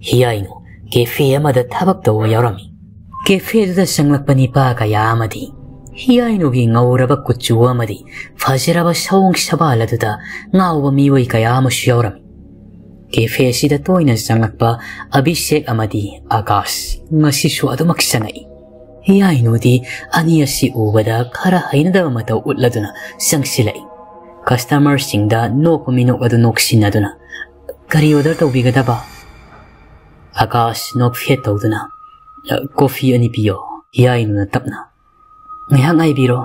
ꯍꯤꯌꯥꯏꯅꯨ cafe ꯑꯃꯗ ꯊꯕꯛ ꯇꯧꯕ ꯌꯥꯎꯔꯝꯃꯤ꯫ ꯀꯦꯐꯦꯗꯨꯗ ꯆꯪꯂꯛꯄ ꯅꯤꯄꯥ ꯀꯌꯥ ꯑꯃꯗꯤ ꯍꯤꯌꯥꯏꯅꯨꯒꯤ ꯉꯧꯔꯕ ꯀꯨꯆꯨ ꯑꯃꯗꯤ ꯐꯖꯔꯕ ꯁꯑꯣꯡ ꯁꯕꯥꯜ ꯑꯗꯨꯗ ꯉꯥꯎꯕ ꯃꯤꯑꯣꯏ ꯀꯌꯥ ꯑꯃꯁꯨ ꯌꯥꯎꯔꯝꯃꯤ꯫ ꯀꯦꯐꯦꯁꯤꯗ ꯇꯣꯏꯅ ꯆꯪꯂꯛꯄ ꯑꯚꯤꯁꯦꯛ ꯑꯃꯗꯤ ꯑꯀꯥꯁ ꯉꯁꯤꯁꯨ ꯑꯗꯨꯃꯛ ꯆꯪꯉꯛꯏ꯫ ꯍꯤꯌꯥꯏꯅꯨꯗꯤ ꯑꯅꯤ ꯑꯁꯤ ꯎꯕꯗ ꯈꯔ ꯍꯩꯅꯗꯕ ꯃꯇꯧ ꯎꯠꯂꯗꯨꯅ ꯆꯪꯁꯤꯜꯂꯛꯏ꯫ ꯀꯁꯇꯃꯔꯁꯤꯡꯗ ꯅꯣꯛꯄ ꯃꯤꯅꯣꯛ ꯑꯗꯨ ꯅꯣꯛꯁꯤꯟꯅꯗꯨꯅ, "ꯀꯔꯤ ꯑꯣꯔꯗꯔ ꯇꯧꯕꯤꯒꯗꯕ?" ꯑꯀꯥꯁ ꯅꯣꯛꯐꯦꯠ ꯇꯧꯗꯨꯅ, "ꯑ, ꯀꯣꯐꯤ ꯑꯅꯤ ꯄꯤꯌꯣ," ꯍꯤꯌꯥꯏꯅꯨꯅ ꯇꯞꯅ꯫ "ꯉꯥꯏꯍꯥꯛ ꯉꯥꯏꯕꯤꯔꯣ,"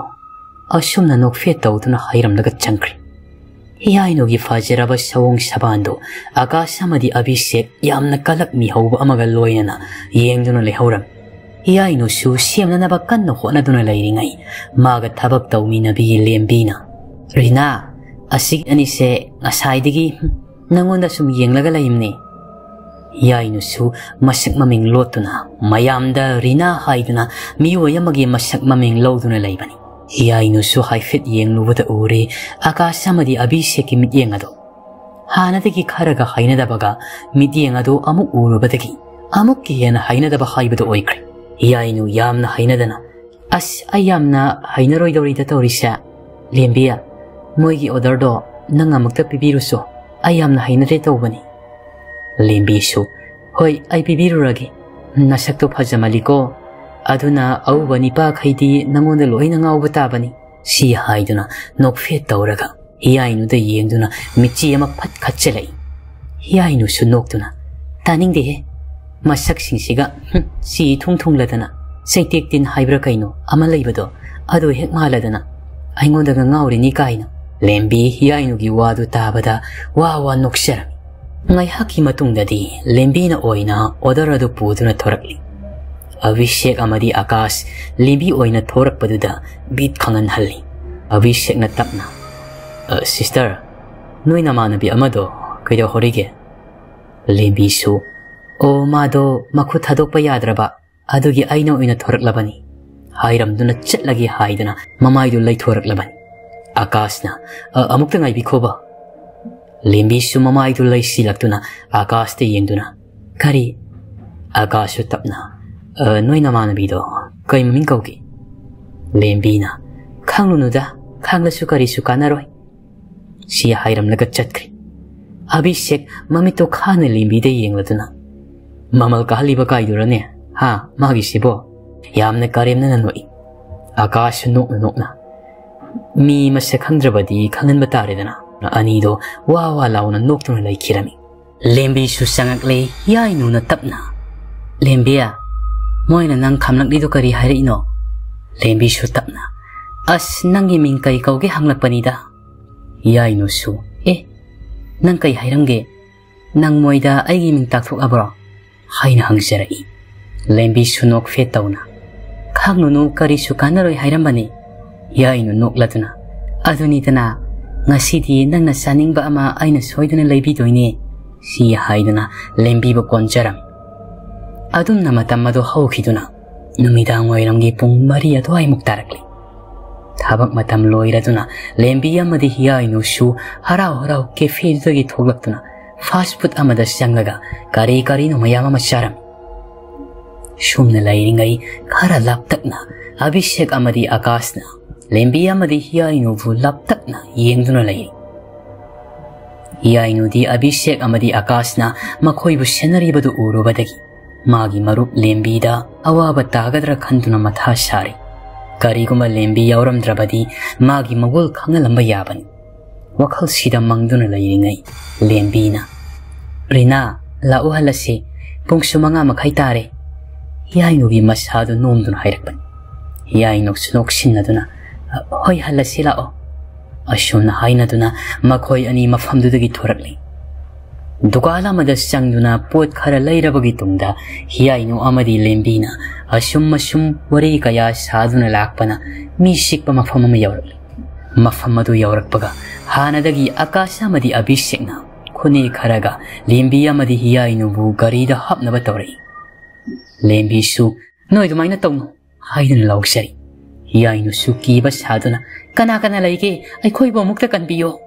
ꯑꯁꯨꯝꯅ ꯅꯣꯛꯐꯦꯠ ꯇꯧꯗꯨꯅ ꯍꯥꯏꯔꯝꯂꯒ ꯆꯪꯈ꯭ꯔꯦ꯫ ꯍꯤꯌꯥꯏꯅꯨꯒꯤ ꯐꯖꯔꯕ ꯁꯑꯣꯡ ꯁꯕꯥꯟꯗꯨ ꯑꯀꯥꯁ ꯑꯃꯗꯤ ꯑꯚꯤꯁꯦꯛ ꯌꯥꯝꯅ ꯀꯂꯛꯃꯤ ꯍꯧꯕ ꯑꯃꯒ ꯂꯣꯏꯅꯅ ꯌꯦꯡꯗꯨꯅ ꯂꯩꯍꯧꯔꯝꯃꯤ꯫ ꯍꯤꯌꯥꯏꯅꯨꯁꯨ ꯁꯦꯝꯅꯅꯕ ꯀꯟꯅ ꯍꯣꯠꯅꯗꯨꯅ ꯂꯩꯔꯤꯉꯩ, ꯃꯥꯒ ꯊꯕꯛ ꯇꯧꯃꯤꯟꯅꯕꯤ ꯂꯦꯝꯕꯤꯅ, "ꯔꯤꯅꯥ, ꯑꯁꯤꯒꯤ ꯑꯅꯤꯁꯦ ꯉꯁꯥꯏꯗꯒꯤ ꯅꯪꯉꯣꯟꯗ ꯁꯨꯝ ꯌꯦꯡꯂꯒ ꯂꯩꯕꯅꯤ꯫" ꯍꯤꯌꯥꯏꯅꯨꯁꯨ ꯃꯁꯛ ꯃꯃꯤꯡ ꯂꯣꯠꯇꯨꯅ ꯃꯌꯥꯝꯗ ꯔꯤꯅꯥ ꯍꯥꯏꯗꯨꯅ ꯃꯤꯑꯣꯏ ꯑꯃꯒꯤ ꯃꯁꯛ ꯃꯃꯤꯡ ꯂꯧꯗꯨꯅ ꯂꯩꯕꯅꯤ꯫ ꯍꯤꯌꯥꯏꯅꯨꯁꯨ ꯍꯥꯏꯐꯦꯠ ꯌꯦꯡꯂꯨꯕꯗ ꯎꯔꯦ ꯑꯀꯥꯁ ꯑꯃꯗꯤ ꯑꯚꯤꯁꯦꯛꯀꯤ ꯃꯤꯠꯌꯦꯡ ꯑꯗꯨ꯫ ꯍꯥꯟꯅꯗꯒꯤ ꯈꯔꯒ ꯍꯩꯅꯗꯕꯒ ꯃꯤꯠꯌꯦꯡ ꯑꯗꯨ ꯑꯃꯨꯛ ꯎꯔꯨꯕꯗꯒꯤ ꯑꯃꯨꯛꯀ ꯍꯦꯟꯅ ꯍꯩꯅꯗꯕ ꯍꯥꯏꯕꯗꯨ ꯑꯣꯏꯈ꯭ꯔꯦ꯫ ꯍꯤꯌꯥꯏꯅꯨ ꯌꯥꯝꯅ ꯍꯩꯅꯗꯅ, "ꯑꯁ, ꯑꯩ ꯌꯥꯝꯅ ꯍꯩꯅꯔꯣꯏꯗꯧꯔꯤꯗ ꯇꯧꯔꯤꯁꯦ꯫ ꯂꯦꯝꯕꯤ, ꯃꯣꯏꯒꯤ ꯑꯣꯔꯗꯔꯗꯣ ꯅꯪ ꯑꯃꯨꯛꯇ ꯄꯤꯕꯤꯔꯨꯁꯣ꯫ ꯑꯩ ꯌꯥꯝꯅ ꯍꯩꯅꯗ꯭ꯔꯦ ꯇꯧꯕꯅꯤ꯫" ꯂꯦꯝꯕꯤꯁꯨ, "ꯍꯣꯏ, ꯑꯩ ꯄꯤꯕꯤꯔꯨꯔꯒꯦ꯫ ꯅꯁꯛꯇꯣ ꯐꯖꯃꯜꯂꯤꯀꯣ꯫ ꯑꯗꯨꯅ ꯑꯎꯕ ꯅꯤꯄꯥꯈꯩꯗꯤ ꯅꯪꯉꯣꯟꯗ ꯂꯣꯏꯅ ꯉꯥꯎꯕ ꯇꯥꯕꯅꯤ꯫" ꯁꯤ ꯍꯥꯏꯗꯨꯅ ꯅꯣꯛꯐꯦꯠ ꯇꯧꯔꯒ ꯍꯤꯌꯥꯏꯅꯨꯗ ꯌꯦꯡꯗꯨꯅ ꯃꯤꯠꯆꯤ ꯑꯃ ꯐꯠ ꯈꯠꯆꯜꯂꯛꯏ꯫ ꯍꯤꯌꯥꯏꯅꯨꯁꯨ ꯅꯣꯛꯇꯨꯅ, "ꯇꯥꯅꯤꯡꯗꯦꯍꯦ, ꯃꯁꯛꯁꯤꯡꯁꯤꯒ, ꯍꯨꯝ, ꯆꯤ ꯊꯨꯡ ꯊꯨꯡꯂꯗꯅ, ꯆꯩꯇꯦꯛ ꯇꯤꯟ ꯍꯥꯏꯕ꯭ꯔꯥ ꯀꯩꯅꯣ ꯑꯃ ꯂꯩꯕꯗꯣ, ꯑꯗꯨ ꯍꯦꯛ ꯃꯥꯜꯂꯗꯅ ꯑꯩꯉꯣꯟꯗꯒ ꯉꯥꯎꯔꯤꯅꯤ ꯀꯥꯏꯅ꯫" ꯂꯦꯝꯕꯤ ꯍꯤꯌꯥꯏꯅꯨꯒꯤ ꯋꯥꯗꯨ ꯇꯥꯕꯗ ꯋꯥ ꯋꯥ ꯅꯣꯛꯆꯔꯝꯃꯤ꯫ ꯉꯥꯏꯍꯥꯛꯀꯤ ꯃꯇꯨꯡꯗꯗꯤ ꯂꯦꯝꯕꯤꯅ ꯑꯣꯏꯅ ꯑꯣꯔꯗꯔ ꯑꯗꯨ ꯄꯨꯗꯨꯅ ꯊꯣꯔꯛꯂꯤ꯫ ꯑꯚꯤꯁꯦꯛ ꯑꯃꯗꯤ ꯑꯀꯥꯁ ꯂꯦꯝꯕꯤ ꯑꯣꯏꯅ ꯊꯣꯔꯛꯄꯗꯨꯗ ꯕꯤꯠ ꯈꯪꯍꯟꯍꯜꯂꯤ꯫ ꯑꯚꯤꯁꯦꯛꯅ ꯇꯞꯅ, "ꯑ, ꯁꯤꯁꯇꯔ, ꯅꯣꯏ ꯅꯃꯥꯟꯅꯕꯤ ꯑꯃꯗꯣ ꯀꯩꯗꯧꯍꯧꯔꯤꯒꯦ?" ꯂꯦꯝꯕꯤꯁꯨ, "ꯑꯣ, ꯃꯥꯗꯣ ꯃꯈꯨꯠ ꯊꯥꯗꯣꯛꯄ ꯌꯥꯗ꯭ꯔꯕ, ꯑꯗꯨꯒꯤ ꯑꯩꯅ ꯑꯣꯏꯅ ꯊꯣꯔꯛꯂꯕꯅꯤ" ꯍꯥꯏꯔꯝꯗꯨꯅ ꯆꯠꯂꯒꯦ ꯍꯥꯏꯗꯨꯅ ꯃꯃꯥꯏꯗꯨ ꯂꯩꯊꯣꯔꯛꯂꯕꯅꯤ꯫ ꯑꯀꯥꯁꯅ, "ꯑ, ꯑꯃꯨꯛꯇ ꯉꯥꯏꯕꯤꯈꯣꯕ꯫" ꯂꯦꯝꯕꯤꯁꯨ ꯃꯃꯥꯏꯗꯨ ꯂꯩꯁꯤꯜꯂꯛꯇꯨꯅ ꯑꯀꯥꯁꯇ ꯌꯦꯡꯗꯨꯅ, "ꯀꯔꯤ?" ꯑꯀꯥꯁꯁꯨ ꯇꯞꯅ, "ꯑ, ꯅꯣꯏ ꯅꯃꯥꯟꯅꯕꯤꯗꯣ ꯀꯩ ꯃꯃꯤꯡ ꯀꯧꯒꯦ?" ꯂꯦꯝꯕꯤꯅ, "ꯈꯪꯂꯨꯅꯨꯗ, ꯈꯪꯂꯁꯨ ꯀꯔꯤꯁꯨ ꯀꯥꯟꯅꯔꯣꯏ," ꯁꯤ ꯍꯥꯏꯔꯝꯂꯒ ꯆꯠꯈ꯭ꯔꯦ꯫ ꯑꯚꯤꯁꯦꯛ ꯃꯃꯤꯠꯇꯣ ꯈꯥꯅ ꯂꯦꯝꯕꯤꯗ ꯌꯦꯡꯂꯗꯨꯅ, "ꯃꯃꯜ ꯀꯥꯍꯜꯂꯤꯕ ꯀꯥꯏꯗꯨꯔꯅꯦ? ꯍꯥ, ꯃꯥꯒꯤꯁꯤꯕꯣ?" ꯌꯥꯝꯅ ꯀꯔꯦꯝꯅꯅ ꯅꯣꯛꯏ꯫ ꯑꯀꯥꯁꯁꯨ ꯅꯣꯛꯅ ꯅꯣꯛꯅ, "ꯃꯤ ꯃꯁꯛ ꯈꯪꯗ꯭ꯔꯕꯗꯤ ꯈꯪꯍꯟꯕ ꯇꯥꯔꯦꯗꯅ," ꯑꯅꯤꯗꯣ ꯋꯥ ꯋꯥ ꯂꯥꯎꯅ ꯅꯣꯛꯇꯨꯅ ꯂꯩꯈꯤꯔꯝꯃꯤ꯫ ꯂꯦꯝꯕꯤꯁꯨ ꯆꯪꯉꯛꯂꯦ, ꯌꯥꯏꯅꯨꯅ ꯇꯞꯅ, "ꯂꯦꯝꯕꯤ, ꯃꯣꯏꯅ ꯅꯪ ꯈꯝꯂꯛꯂꯤꯗꯣ ꯀꯔꯤ ꯍꯥꯏꯔꯛꯏꯅꯣ?" ꯂꯦꯝꯕꯤꯁꯨ ꯇꯞꯅ, "ꯑꯁ, ꯅꯪꯒꯤ ꯃꯤꯡ ꯀꯩ ꯀꯧꯒꯦ ꯍꯪꯂꯛꯄꯅꯤꯗ꯫" ꯌꯥꯏꯅꯨꯁꯨ, "ꯑꯦ, ꯅꯪ ꯀꯩ ꯍꯥꯏꯔꯝꯒꯦ? ꯅꯪ ꯃꯣꯏꯗ ꯑꯩꯒꯤ ꯃꯤꯡ ꯇꯥꯛꯊꯣꯛꯑꯕ꯭ꯔꯣ?" ꯍꯥꯏꯅ ꯍꯪꯖꯔꯛꯏ꯫ ꯂꯦꯝꯕꯤꯁꯨ ꯅꯣꯛꯐꯦꯠ ꯇꯧꯅ, "ꯈꯪꯂꯨꯅꯨ, ꯀꯔꯤꯁꯨ ꯀꯥꯟꯅꯔꯣꯏ ꯍꯥꯏꯔꯝꯕꯅꯤ꯫" ꯌꯥꯏꯅꯨ ꯅꯣꯛꯂꯗꯨꯅ, "ꯑꯗꯨꯅꯤꯗꯅ, ꯉꯁꯤꯗꯤ ꯅꯪꯅ ꯆꯥꯅꯤꯡꯕ ꯑꯃ ꯑꯩꯅ ꯁꯣꯏꯗꯅ ꯂꯩꯕꯤꯗꯣꯏꯅꯦ," ꯁꯤ ꯍꯥꯏꯗꯨꯅ ꯂꯦꯝꯕꯤꯕꯨ ꯀꯣꯟꯖꯔꯝꯃꯤ꯫ ꯑꯗꯨꯝꯅ ꯃꯇꯝ ꯑꯗꯨ ꯍꯧꯈꯤꯗꯨꯅ ꯅꯨꯃꯤꯗꯥꯡ ꯋꯥꯏꯔꯝꯒꯤ ꯄꯨꯡ ꯃꯔꯤ ꯑꯗꯨꯋꯥꯏꯃꯨꯛ ꯇꯥꯔꯛꯂꯤ꯫ ꯊꯕꯛ ꯃꯇꯝ ꯂꯣꯏꯔꯗꯨꯅ ꯂꯦꯝꯕꯤ ꯑꯃꯗꯤ ꯍꯤꯌꯥꯏꯅꯨꯁꯨ ꯍꯔꯥꯎ ꯍꯔꯥꯎ ꯀꯦꯐꯦꯗꯨꯗꯒꯤ ꯊꯣꯛꯂꯛꯇꯨꯅ ꯐꯥꯁ ꯐꯨꯗ ꯑꯃꯗ ꯆꯪꯂꯒ ꯀꯔꯤ ꯀꯔꯤꯅꯣ ꯃꯌꯥꯝ ꯑꯃ ꯆꯥꯔꯝꯃꯤ꯫ ꯁꯨꯝꯅ ꯂꯩꯔꯤꯉꯩ ꯈꯔ ꯂꯥꯞꯇꯛꯅ ꯑꯚꯤꯁꯦꯛ ꯑꯃꯗꯤ ꯑꯀꯥꯁꯅ ꯂꯦꯝꯕꯤ ꯑꯃꯗꯤ ꯍꯤꯌꯥꯏꯅꯨꯕꯨ ꯂꯥꯞꯇꯛꯅ ꯌꯦꯡꯗꯨꯅ ꯂꯩꯔꯤ꯫ ꯍꯤꯌꯥꯏꯅꯨꯗꯤ ꯑꯚꯤꯁꯦꯛ ꯑꯃꯗꯤ ꯑꯀꯥꯁꯅ ꯃꯈꯣꯏꯕꯨ ꯁꯦꯟꯅꯔꯤꯕꯗꯨ ꯎꯔꯨꯕꯗꯒꯤ ꯃꯥꯒꯤ ꯃꯔꯨꯞ ꯂꯦꯝꯕꯤꯗ ꯑꯋꯥꯕ ꯇꯥꯒꯗ꯭ꯔꯥ ꯈꯟꯗꯨꯅ ꯃꯊꯥ ꯁꯥꯔꯤ꯫ ꯀꯔꯤꯒꯨꯝꯕ ꯂꯦꯝꯕꯤ ꯌꯥꯎꯔꯝꯗ꯭ꯔꯕꯗꯤ ꯃꯥꯒꯤ ꯃꯒꯨꯜ ꯈꯪꯍꯜꯂꯝꯕ ꯌꯥꯕꯅꯤ꯫ ꯋꯥꯈꯜꯁꯤꯗ ꯃꯪꯗꯨꯅ ꯂꯩꯔꯤꯉꯩ ꯂꯦꯝꯕꯤꯅ, "ꯔꯤꯅꯥ, ꯂꯥꯛꯎ ꯍꯜꯂꯁꯤ, ꯄꯨꯡꯁꯨ ꯃꯉꯥ ꯃꯈꯥꯏ ꯇꯥꯔꯦ," ꯍꯤꯌꯥꯏꯅꯨꯒꯤ ꯃꯁꯥꯗꯨ ꯅꯣꯝꯗꯨꯅ ꯍꯥꯏꯔꯛꯄꯅꯤ꯫ ꯍꯤꯌꯥꯏꯅꯨꯁꯨ ꯅꯣꯛꯁꯤꯟꯅꯗꯨꯅ, "ꯍꯣꯏ, ꯍꯜꯂꯁꯤ ꯂꯥꯛꯑꯣ," ꯑꯁꯨꯝꯅ ꯍꯥꯏꯅꯗꯨꯅ ꯃꯈꯣꯏ ꯑꯅꯤ ꯃꯐꯝꯗꯨꯗꯒꯤ ꯊꯣꯔꯛꯂꯤ꯫ ꯗꯨꯀꯥꯟ ꯑꯃꯗ ꯆꯪꯗꯨꯅ ꯄꯣꯠ ꯈꯔ ꯂꯩꯔꯕꯒꯤ ꯇꯨꯡꯗ ꯍꯤꯌꯥꯏꯅꯨ ꯑꯃꯗꯤ ꯂꯦꯝꯕꯤꯅ ꯑꯁꯨꯝ ꯑꯁꯨꯝ ꯋꯥꯔꯤ ꯀꯌꯥ ꯁꯥꯗꯨꯅ ꯂꯥꯛꯄꯅ ꯃꯤ ꯆꯤꯛꯄ ꯃꯐꯝ ꯑꯃ ꯌꯧꯔꯛꯂꯤ꯫ ꯃꯐꯝ ꯑꯗꯨ ꯌꯧꯔꯛꯄꯒ ꯍꯥꯟꯅꯗꯒꯤ ꯑꯀꯥꯁ ꯑꯃꯗꯤ ꯑꯚꯤꯁꯦꯛꯅ ꯈꯨꯅꯦꯛ ꯈꯔꯒ ꯂꯦꯝꯕꯤ ꯑꯃꯗꯤ ꯍꯤꯌꯥꯏꯅꯨꯕꯨ ꯒꯥꯔꯤꯗ ꯍꯥꯞꯅꯕ ꯇꯧꯔꯛꯏ꯫ ꯂꯦꯝꯕꯤꯁꯨ, "ꯅꯣꯏ ꯑꯗꯨꯃꯥꯏꯅ ꯇꯧꯅꯨ," ꯍꯥꯏꯗꯨꯅ ꯂꯥꯎꯖꯔꯤ꯫ ꯍꯤꯌꯥꯏꯅꯨꯁꯨ ꯀꯤꯕ ꯁꯥꯗꯨꯅ, "ꯀꯅꯥ ꯀꯅꯥ ꯂꯩꯒꯦ? ꯑꯩꯈꯣꯏꯕꯨ ꯑꯃꯨꯛꯇ ꯀꯟꯕꯤꯌꯣ!"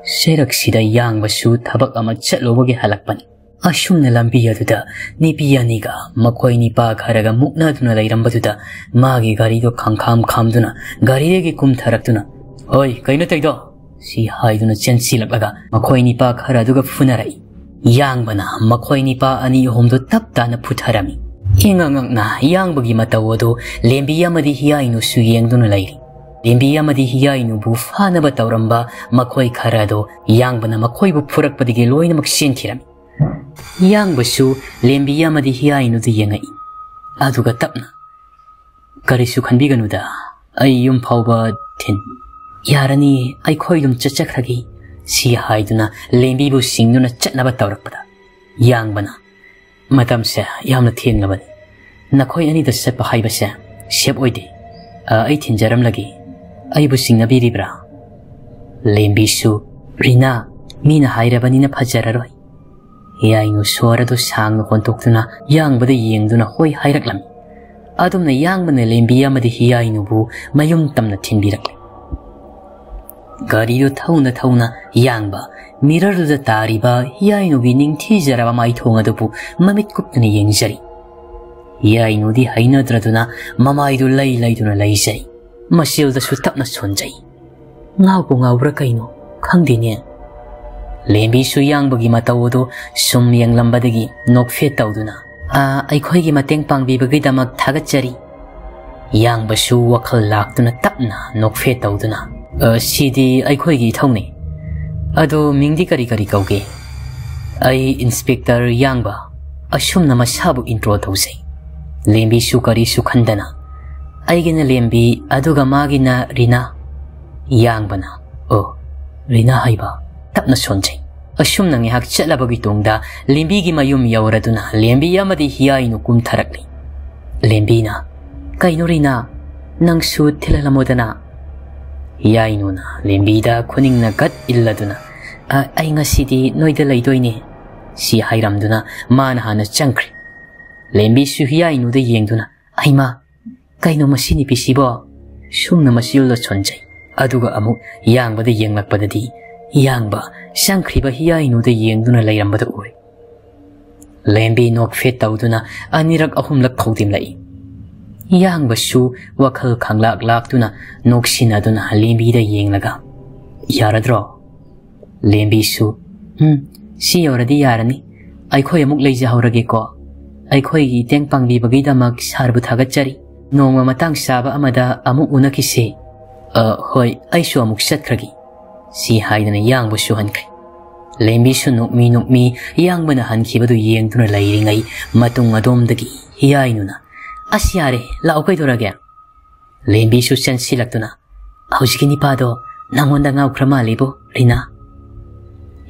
ꯆꯩꯔꯛꯁꯤꯗ ꯌꯥꯡꯕꯁꯨ ꯊꯕꯛ ꯑꯃ ꯆꯠꯂꯨꯕꯒꯤ ꯍꯜꯂꯛꯄꯅꯤ꯫ ꯑꯁꯨꯝꯅ ꯂꯝꯕꯤ ꯑꯗꯨꯗ ꯅꯨꯄꯤ ꯑꯅꯤꯒ ꯃꯈꯣꯏ ꯅꯤꯄꯥ ꯈꯔꯒ ꯃꯨꯛꯅꯗꯨꯅ ꯂꯩꯔꯝꯕꯗꯨꯗ ꯃꯥꯒꯤ ꯒꯥꯔꯤꯗꯣ ꯈꯪꯈꯥꯝ ꯈꯥꯝꯗꯨꯅ ꯒꯥꯔꯤꯗꯒꯤ ꯀꯨꯝꯊꯔꯛꯇꯨꯅ, "ꯍꯣꯏ, ꯀꯩꯅꯣ ꯇꯧꯗꯣ?" ꯁꯤ ꯍꯥꯏꯗꯨꯅ ꯆꯦꯟꯁꯤꯜꯂꯛꯂꯒ ꯃꯈꯣꯏ ꯅꯤꯄꯥ ꯈꯔ ꯑꯗꯨꯒ ꯐꯨꯅꯔꯛꯏ꯫ ꯌꯥꯡꯕꯅ ꯃꯈꯣꯏ ꯅꯤꯄꯥ ꯑꯅꯤ ꯑꯍꯨꯝꯗꯨ ꯇꯞ ꯇꯥꯅ ꯐꯨꯊꯔꯝꯃꯤ꯫ ꯏꯉꯛ ꯉꯛꯅ ꯌꯥꯡꯕꯒꯤ ꯃꯇꯧ ꯑꯗꯨ ꯂꯦꯝꯕꯤ ꯑꯃꯗꯤ ꯍꯤꯌꯥꯏꯅꯨꯁꯨ ꯌꯦꯡꯗꯨꯅ ꯂꯩꯔꯤ꯫ ꯂꯦꯝꯕꯤ ꯑꯃꯗꯤ ꯍꯤꯌꯥꯏꯅꯨꯕꯨ ꯐꯥꯅꯕ ꯇꯧꯔꯝꯕ ꯃꯈꯣꯏ ꯈꯔ ꯑꯗꯨ ꯌꯥꯡꯕꯅ ꯃꯈꯣꯏꯕꯨ ꯐꯨꯔꯛꯄꯗꯒꯤ ꯂꯣꯏꯅꯃꯛ ꯆꯦꯟꯈꯤꯔꯝꯃꯤ꯫ ꯌꯥꯡꯕꯁꯨ ꯂꯦꯝꯕꯤ ꯑꯃꯗꯤ ꯍꯤꯌꯥꯏꯅꯨꯗ ꯌꯦꯡꯉꯛꯏ꯫ ꯑꯗꯨꯒ ꯇꯞꯅ, "ꯀꯔꯤꯁꯨ ꯈꯟꯕꯤꯒꯅꯨꯗ, ꯑꯩ ꯌꯨꯝ ꯐꯥꯎꯕ ꯊꯤꯟ-, ꯌꯥꯔꯅꯤ, ꯑꯩꯈꯣꯏ ꯑꯗꯨꯝ ꯆꯠꯆꯈ꯭ꯔꯒꯦ", ꯁꯤ ꯍꯥꯏꯗꯨꯅ ꯂꯦꯝꯕꯤꯕꯨ ꯁꯤꯡꯗꯨꯅ ꯆꯠꯅꯕ ꯇꯧꯔꯛꯄꯗ, ꯌꯥꯡꯕꯅ, "ꯃꯇꯝꯁꯦ ꯌꯥꯝꯅ ꯊꯦꯡꯂꯕꯅꯤ꯫ ꯅꯈꯣꯏ ꯑꯅꯤꯗ ꯆꯠꯄ ꯍꯥꯏꯕꯁꯦ ꯁꯦꯞ ꯑꯣꯏꯗꯦ꯫ ꯑ, ꯑꯩ ꯊꯤꯟꯖꯔꯝꯂꯒꯦ꯫ ꯑꯩꯕꯨ ꯆꯤꯡꯅꯕꯤꯔꯤꯕ꯭ꯔꯥ?" ꯂꯦꯝꯕꯤꯁꯨ, "ꯔꯤꯅꯥ, ꯃꯤꯅ ꯍꯥꯏꯔꯕꯅꯤꯅ ꯐꯖꯔꯔꯣꯏ"꯫ ꯍꯤꯌꯥꯏꯅꯨ ꯁꯣꯔ ꯑꯗꯨ ꯁꯥꯡꯅ ꯍꯣꯟꯇꯣꯛꯇꯨꯅ ꯌꯥꯡꯕꯗ ꯌꯦꯡꯗꯨꯅ ꯍꯣꯏ ꯍꯥꯏꯔꯛꯂꯝꯃꯤ꯫ ꯑꯗꯨꯝꯅ ꯌꯥꯡꯕꯅ ꯂꯦꯝꯕꯤ ꯑꯃꯗꯤ ꯍꯤꯌꯥꯏꯅꯨꯕꯨ ꯃꯌꯨꯝ ꯇꯝꯅ ꯊꯤꯟꯕꯤꯔꯛꯂꯦ꯫ ꯒꯥꯔꯤꯗꯨ ꯊꯧꯅ ꯊꯧꯅ ꯌꯥꯡꯕ ꯃꯤꯔꯔꯗꯨꯗ ꯇꯥꯔꯤꯕ ꯍꯤꯌꯥꯏꯅꯨꯒꯤ ꯅꯤꯡꯊꯤꯖꯔꯕ ꯃꯥꯏꯊꯣꯡ ꯑꯗꯨꯕꯨ ꯃꯃꯤꯠ ꯀꯨꯞꯇꯨꯅ ꯌꯦꯡꯖꯔꯤ꯫ ꯍꯤꯌꯥꯏꯅꯨꯗꯤ ꯍꯩꯅꯗ꯭ꯔꯗꯨꯅ ꯃꯃꯥꯏꯗꯨ ꯂꯩ ꯂꯩꯗꯨꯅ ꯂꯩꯖꯩ꯫ ꯃꯆꯤꯜꯗꯁꯨ ꯇꯞꯅ ꯁꯣꯟꯖꯩ꯫ ꯉꯥꯎꯕꯨ ꯉꯥꯎꯕ꯭ꯔꯥ ꯀꯩꯅꯣ ꯈꯪꯗꯦꯅꯦ꯫ ꯂꯦꯝꯕꯤꯁꯨ ꯌꯥꯡꯕꯒꯤ ꯃꯇꯧ ꯑꯗꯨ ꯁꯨꯝ ꯌꯦꯡꯂꯝꯕꯗꯒꯤ ꯅꯣꯛꯐꯦꯠ ꯇꯧꯗꯨꯅ, "ꯑꯥ, ꯑꯩꯈꯣꯏꯒꯤ ꯃꯇꯦꯡ ꯄꯥꯡꯕꯤꯕꯒꯤꯗꯃꯛ ꯊꯥꯒꯠꯆꯔꯤ"꯫ ꯌꯥꯡꯕꯁꯨ ꯋꯥꯈꯜ ꯂꯥꯛꯇꯨꯅ ꯇꯞꯅ ꯅꯣꯛꯐꯦꯠ ꯇꯧꯗꯨꯅ, "ꯑ, ꯁꯤꯗꯤ ꯑꯩꯈꯣꯏꯒꯤ ꯏꯊꯧꯅꯤ꯫ ꯑꯗꯣ ꯃꯤꯡꯗꯤ ꯀꯔꯤ ꯀꯔꯤ ꯀꯧꯒꯦ?" "ꯑꯩ ꯏꯟꯁꯄꯦꯛꯇꯔ ꯌꯥꯡꯕ"꯫ ꯑꯁꯨꯝꯅ ꯃꯁꯥꯕꯨ ꯏꯟꯇ꯭ꯔꯣ ꯇꯧꯖꯩ꯫ ꯂꯦꯝꯕꯤꯁꯨ ꯀꯔꯤꯁꯨ ꯈꯟꯗꯅ, "ꯑꯩꯒꯤꯅ ꯂꯦꯝꯕꯤ, ꯑꯗꯨꯒ ꯃꯥꯒꯤꯅ ꯔꯤꯅꯥ"꯫ ꯌꯥꯡꯕꯅ, "ꯑꯣ, ꯔꯤꯅꯥ ꯍꯥꯏꯕ?" ꯇꯞꯅ ꯁꯣꯟꯖꯩ꯫ ꯑꯁꯨꯝꯅ ꯉꯥꯏꯍꯥꯛ ꯆꯠꯂꯕꯒꯤ ꯇꯨꯡꯗ ꯂꯦꯝꯕꯤꯒꯤ ꯃꯌꯨꯝ ꯌꯧꯔꯗꯨꯅ ꯂꯦꯝꯕꯤ ꯑꯃꯗꯤ ꯍꯤꯌꯥꯏꯅꯨ ꯀꯨꯝꯊꯔꯛꯂꯤ꯫ ꯂꯦꯝꯕꯤꯅ, "ꯀꯩꯅꯣ ꯔꯤꯅꯥ, ꯅꯪꯁꯨ ꯊꯤꯜꯍꯜꯂꯝꯃꯣꯗꯅ"꯫ ꯍꯤꯌꯥꯏꯅꯨꯅ ꯂꯦꯝꯕꯤꯗ ꯈꯨꯅꯤꯡꯅ ꯒꯠ ꯏꯜꯂꯗꯨꯅ, "ꯑ, ꯑꯩ ꯉꯁꯤꯗꯤ ꯅꯣꯏꯗ ꯂꯩꯗꯣꯏꯅꯦ" ꯁꯤ ꯍꯥꯏꯔꯝꯗꯨꯅ ꯃꯥꯅ ꯍꯥꯟꯅ ꯆꯪꯈ꯭ꯔꯦ꯫ ꯂꯦꯝꯕꯤꯁꯨ ꯍꯤꯌꯥꯏꯅꯨꯗ ꯌꯦꯡꯗꯨꯅ, "ꯍꯩꯃꯥ, ꯀꯩꯅꯣ ꯃꯁꯤ ꯅꯨꯄꯤꯁꯤꯕꯣ?" ꯁꯨꯝꯅ ꯃꯆꯤꯜꯗ ꯁꯣꯟꯖꯩ꯫ ꯑꯗꯨꯒ ꯑꯃꯨꯛ ꯌꯥꯡꯕꯗ ꯌꯦꯡꯂꯛꯄꯗꯗꯤ ꯌꯥꯡꯕ ꯆꯪꯈ꯭ꯔꯤꯕ ꯍꯤꯌꯥꯏꯅꯨꯗ ꯌꯦꯡꯗꯨꯅ ꯂꯩꯔꯝꯕꯗꯨ ꯎꯔꯦ꯫ ꯂꯦꯝꯕꯤ ꯅꯣꯛꯐꯦꯠ ꯇꯧꯗꯨꯅ ꯑꯅꯤꯔꯛ ꯑꯍꯨꯝꯂꯛ ꯈꯧꯗꯤꯝꯂꯛꯏ꯫ ꯌꯥꯡꯕꯁꯨ ꯋꯥꯈꯜ ꯈꯪꯂꯥꯛ ꯂꯥꯛꯇꯨꯅ ꯅꯣꯛꯁꯤꯟꯅꯗꯨꯅ ꯂꯦꯝꯕꯤꯗ ꯌꯦꯡꯂꯒ, "ꯌꯥꯔꯗ꯭ꯔꯣ?" ꯂꯦꯝꯕꯤꯁꯨ, "ꯎꯝ, ꯁꯤ ꯌꯧꯔꯗꯤ ꯌꯥꯔꯅꯤ꯫ ꯑꯩꯈꯣꯏ ꯑꯃꯨꯛ ꯂꯩꯖꯍꯧꯔꯒꯦꯀꯣ꯫ ꯑꯩꯈꯣꯏꯒꯤ ꯏꯇꯦꯡ ꯄꯥꯡꯕꯤꯕꯒꯤꯗꯃꯛ ꯁꯥꯔꯕꯨ ꯊꯥꯒꯠꯆꯔꯤ꯫ ꯅꯣꯡꯃ ꯃꯇꯥꯡ ꯆꯥꯕ ꯑꯃꯗ ꯑꯃꯨꯛ ꯎꯅꯈꯤꯁꯦ꯫ ꯑ, ꯍꯣꯏ, ꯑꯩꯁꯨ ꯑꯃꯨꯛ ꯆꯠꯈ꯭ꯔꯒꯦ", ꯁꯤ ꯍꯥꯏꯗꯨꯅ ꯌꯥꯡꯕꯁꯨ ꯍꯟꯈ꯭ꯔꯦ꯫ ꯂꯦꯝꯕꯤꯁꯨ ꯅꯣꯛꯃꯤ ꯅꯣꯛꯃꯤ ꯌꯥꯡꯕꯅ ꯍꯟꯈꯤꯕꯗꯨ ꯌꯦꯡꯗꯨꯅ ꯂꯩꯔꯤꯉꯩ, ꯃꯇꯨꯡ ꯑꯗꯣꯝꯗꯒꯤ ꯍꯤꯌꯥꯏꯅꯨꯅ, "ꯑꯁ, ꯌꯥꯔꯦ, ꯂꯥꯛꯑꯣ, ꯀꯩꯗꯧꯔꯒꯦ?" ꯂꯦꯝꯕꯤꯁꯨ ꯆꯪꯁꯤꯜꯂꯛꯇꯨꯅ, "ꯍꯧꯖꯤꯛꯀꯤ ꯅꯤꯄꯥꯗꯣ ꯅꯪꯉꯣꯟꯗ ꯉꯥꯎꯈ꯭ꯔ ꯃꯥꯜꯂꯤꯕꯣ, ꯔꯤꯅꯥ?"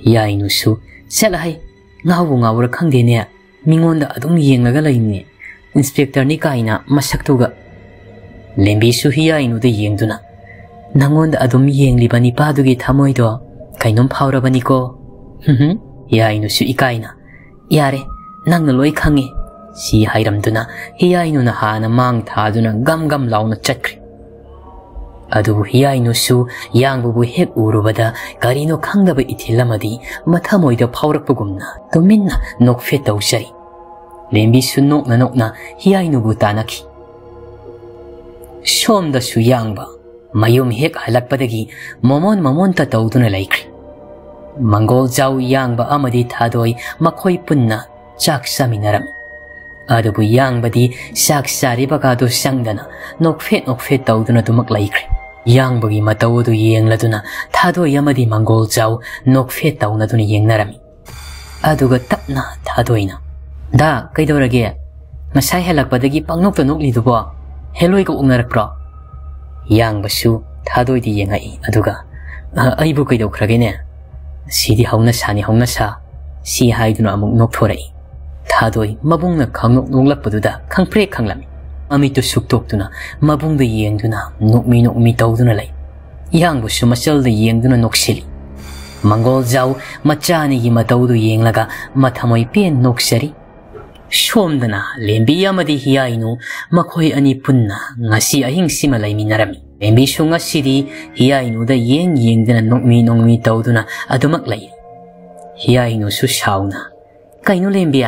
ꯍꯤꯌꯥꯏꯅꯨꯁꯨ, "ꯆꯠꯂꯍꯩ, ꯉꯥꯎꯕꯨ ꯉꯥꯎꯕ꯭ꯔꯥ ꯈꯪꯗꯦꯅꯦ, ꯃꯤꯉꯣꯟꯗ ꯑꯗꯨꯝ ꯌꯦꯡꯂꯒ ꯂꯩꯅꯦ, ꯏꯟꯁꯄꯦꯛꯇꯔꯅꯤ ꯀꯥꯏꯅ ꯃꯁꯛꯇꯨꯒ"꯫ ꯂꯦꯝꯕꯤꯁꯨ ꯍꯤꯌꯥꯏꯅꯨꯗ ꯌꯦꯡꯗꯨꯅ, "ꯅꯪꯉꯣꯟꯗ ꯑꯗꯨꯝ ꯌꯦꯡꯂꯤꯕ ꯅꯤꯄꯥꯗꯨꯒꯤ ꯊꯃꯣꯏꯗꯣ ꯀꯩꯅꯣꯝ ꯐꯥꯎꯔꯕꯅꯤꯀꯣ?" ꯍꯨꯝ ꯍꯨꯝ꯫ ꯍꯤꯌꯥꯏꯅꯨꯁꯨ ꯏꯀꯥꯏꯅ, "ꯌꯥꯔꯦ, ꯅꯪꯅ ꯂꯣꯏ ꯈꯪꯉꯦ", ꯁꯤ ꯍꯥꯏꯔꯝꯗꯨꯅ ꯍꯤꯌꯥꯏꯅꯨꯅ ꯍꯥꯟꯅ ꯃꯥꯡ ꯊꯥꯗꯨꯅ ꯒꯝ ꯒꯝ ꯂꯥꯎꯅ ꯆꯠꯈ꯭ꯔꯦ꯫ ꯑꯗꯨꯕꯨ ꯍꯤꯌꯥꯏꯅꯨꯁꯨ ꯌꯥꯡꯕꯕꯨ ꯍꯦꯛ ꯎꯔꯨꯕꯗ ꯀꯔꯤꯅꯣ ꯈꯪꯗꯕ ꯏꯊꯤꯜ ꯑꯃꯗꯤ ꯃꯊꯃꯣꯏꯗ ꯐꯥꯎꯔꯛꯄꯒꯨꯝꯅ ꯇꯨꯃꯤꯟꯅ ꯅꯣꯛꯐꯦꯠ ꯇꯧꯖꯔꯤ꯫ ꯂꯦꯝꯕꯤꯁꯨ ꯅꯣꯛꯅ ꯅꯣꯛꯅ ꯍꯤꯌꯥꯏꯅꯨꯕꯨ ꯇꯥꯟꯅꯈꯤ꯫ ꯁꯣꯝꯗꯁꯨ ꯌꯥꯡꯕ ꯃꯌꯨꯝ ꯍꯦꯛ ꯍꯜꯂꯛꯄꯗꯒꯤ ꯃꯣꯃꯣꯟ ꯃꯣꯃꯣꯟꯇ ꯇꯧꯗꯨꯅ ꯂꯩꯈ꯭ꯔꯦ꯫ ꯃꯪꯒꯣꯜꯖꯥꯎ, ꯌꯥꯡꯕ ꯑꯃꯗꯤ ꯊꯥꯗꯣꯏ ꯃꯈꯣꯏ ꯄꯨꯟꯅ ꯆꯥꯛ ꯆꯥꯃꯤꯟꯅꯔꯝꯃꯤ꯫ ꯑꯗꯨꯕꯨ ꯌꯥꯡꯕꯗꯤ ꯆꯥꯛ ꯆꯥꯔꯤꯕꯒꯗꯨ ꯆꯪꯗꯅ ꯅꯣꯛꯐꯦꯠ ꯅꯣꯛꯐꯦꯠ ꯇꯧꯗꯨꯅ ꯑꯗꯨꯃꯛ ꯂꯩꯈ꯭ꯔꯦ꯫ ꯌꯥꯡꯕꯒꯤ ꯃꯇꯧ ꯑꯗꯨ ꯌꯦꯡꯂꯗꯨꯅ ꯊꯥꯗꯣꯏ ꯑꯃꯗꯤ ꯃꯪꯒꯣꯜꯖꯥꯎ ꯅꯣꯛꯐꯦꯠ ꯇꯧꯅꯗꯨꯅ ꯌꯦꯡꯅꯔꯝꯃꯤ꯫ ꯑꯗꯨꯒ ꯇꯞꯅ ꯊꯥꯗꯣꯏꯅ, "ꯗꯥ, ꯀꯩꯗꯧꯔꯒꯦ? ꯉꯁꯥꯏ ꯍꯜꯂꯛꯄꯗꯒꯤ ꯄꯪꯅꯣꯛꯇ ꯅꯣꯛꯂꯤꯗꯨꯕꯣ? ꯍꯦꯂꯣꯏꯒ ꯑꯣꯛꯅꯔꯛꯄ꯭ꯔꯣ?" ꯌꯥꯡꯕꯁꯨ ꯊꯥꯗꯣꯏꯗ ꯌꯦꯡꯉꯛꯏ꯫ ꯑꯗꯨꯒ, "ꯑ, ꯑꯩꯕꯨ ꯀꯩꯗꯧꯈ꯭ꯔꯒꯦꯅꯦ? ꯁꯤꯗꯤ ꯍꯧꯅꯁꯥꯅꯤ, ꯍꯧꯅꯁꯥ", ꯁꯤ ꯍꯥꯏꯗꯨꯅ ꯑꯃꯨꯛ ꯅꯣꯛꯊꯣꯔꯛꯏ꯫ ꯊꯥꯗꯣꯏ ꯃꯕꯨꯡꯅ ꯈꯪꯅꯣꯛ ꯅꯣꯛꯂꯛꯄꯗꯨꯗ ꯈꯪꯄ꯭ꯔꯦꯛ ꯈꯪꯂꯝꯃꯤ꯫ ꯃꯃꯤꯠꯇꯨ ꯁꯨꯛꯇꯣꯛꯇꯨꯅ ꯃꯕꯨꯡꯗ ꯌꯦꯡꯗꯨꯅ ꯅꯣꯛꯃꯤ ꯅꯣꯛꯃꯤ ꯇꯧꯗꯨꯅ ꯂꯩ꯫ ꯌꯥꯡꯕꯁꯨ ꯃꯆꯜꯗ ꯌꯦꯡꯗꯨꯅ ꯅꯣꯛꯁꯤꯜꯂꯤ꯫ ꯃꯪꯒꯣꯜꯖꯥꯎ ꯃꯆꯥ ꯑꯅꯤꯒꯤ ꯃꯇꯧꯗꯨ ꯌꯦꯡꯂꯒ ꯃꯊꯃꯣꯏ ꯄꯦꯟ ꯅꯣꯛꯆꯔꯤ꯫ ꯁꯣꯝꯗꯅ ꯂꯦꯝꯕꯤ ꯑꯃꯗꯤ ꯍꯤꯌꯥꯏꯅꯨ, ꯃꯈꯣꯏ ꯑꯅꯤ ꯄꯨꯟꯅ ꯉꯁꯤ ꯑꯍꯤꯡꯁꯤꯃ ꯂꯩꯃꯤꯟꯅꯔꯝꯃꯤ꯫ ꯂꯦꯝꯕꯤꯁꯨ ꯉꯁꯤꯗꯤ ꯍꯤꯌꯥꯏꯅꯨꯗ ꯌꯦꯡ ꯌꯦꯡꯗꯨꯅ ꯅꯣꯛꯃꯤ ꯅꯣꯛꯃꯤ ꯇꯧꯗꯨꯅ ꯑꯗꯨꯃꯛ ꯂꯩꯔꯤ꯫ ꯍꯤꯌꯥꯏꯅꯨꯁꯨ ꯁꯥꯎꯅ, "ꯀꯩꯅꯣ ꯂꯦꯝꯕꯤ?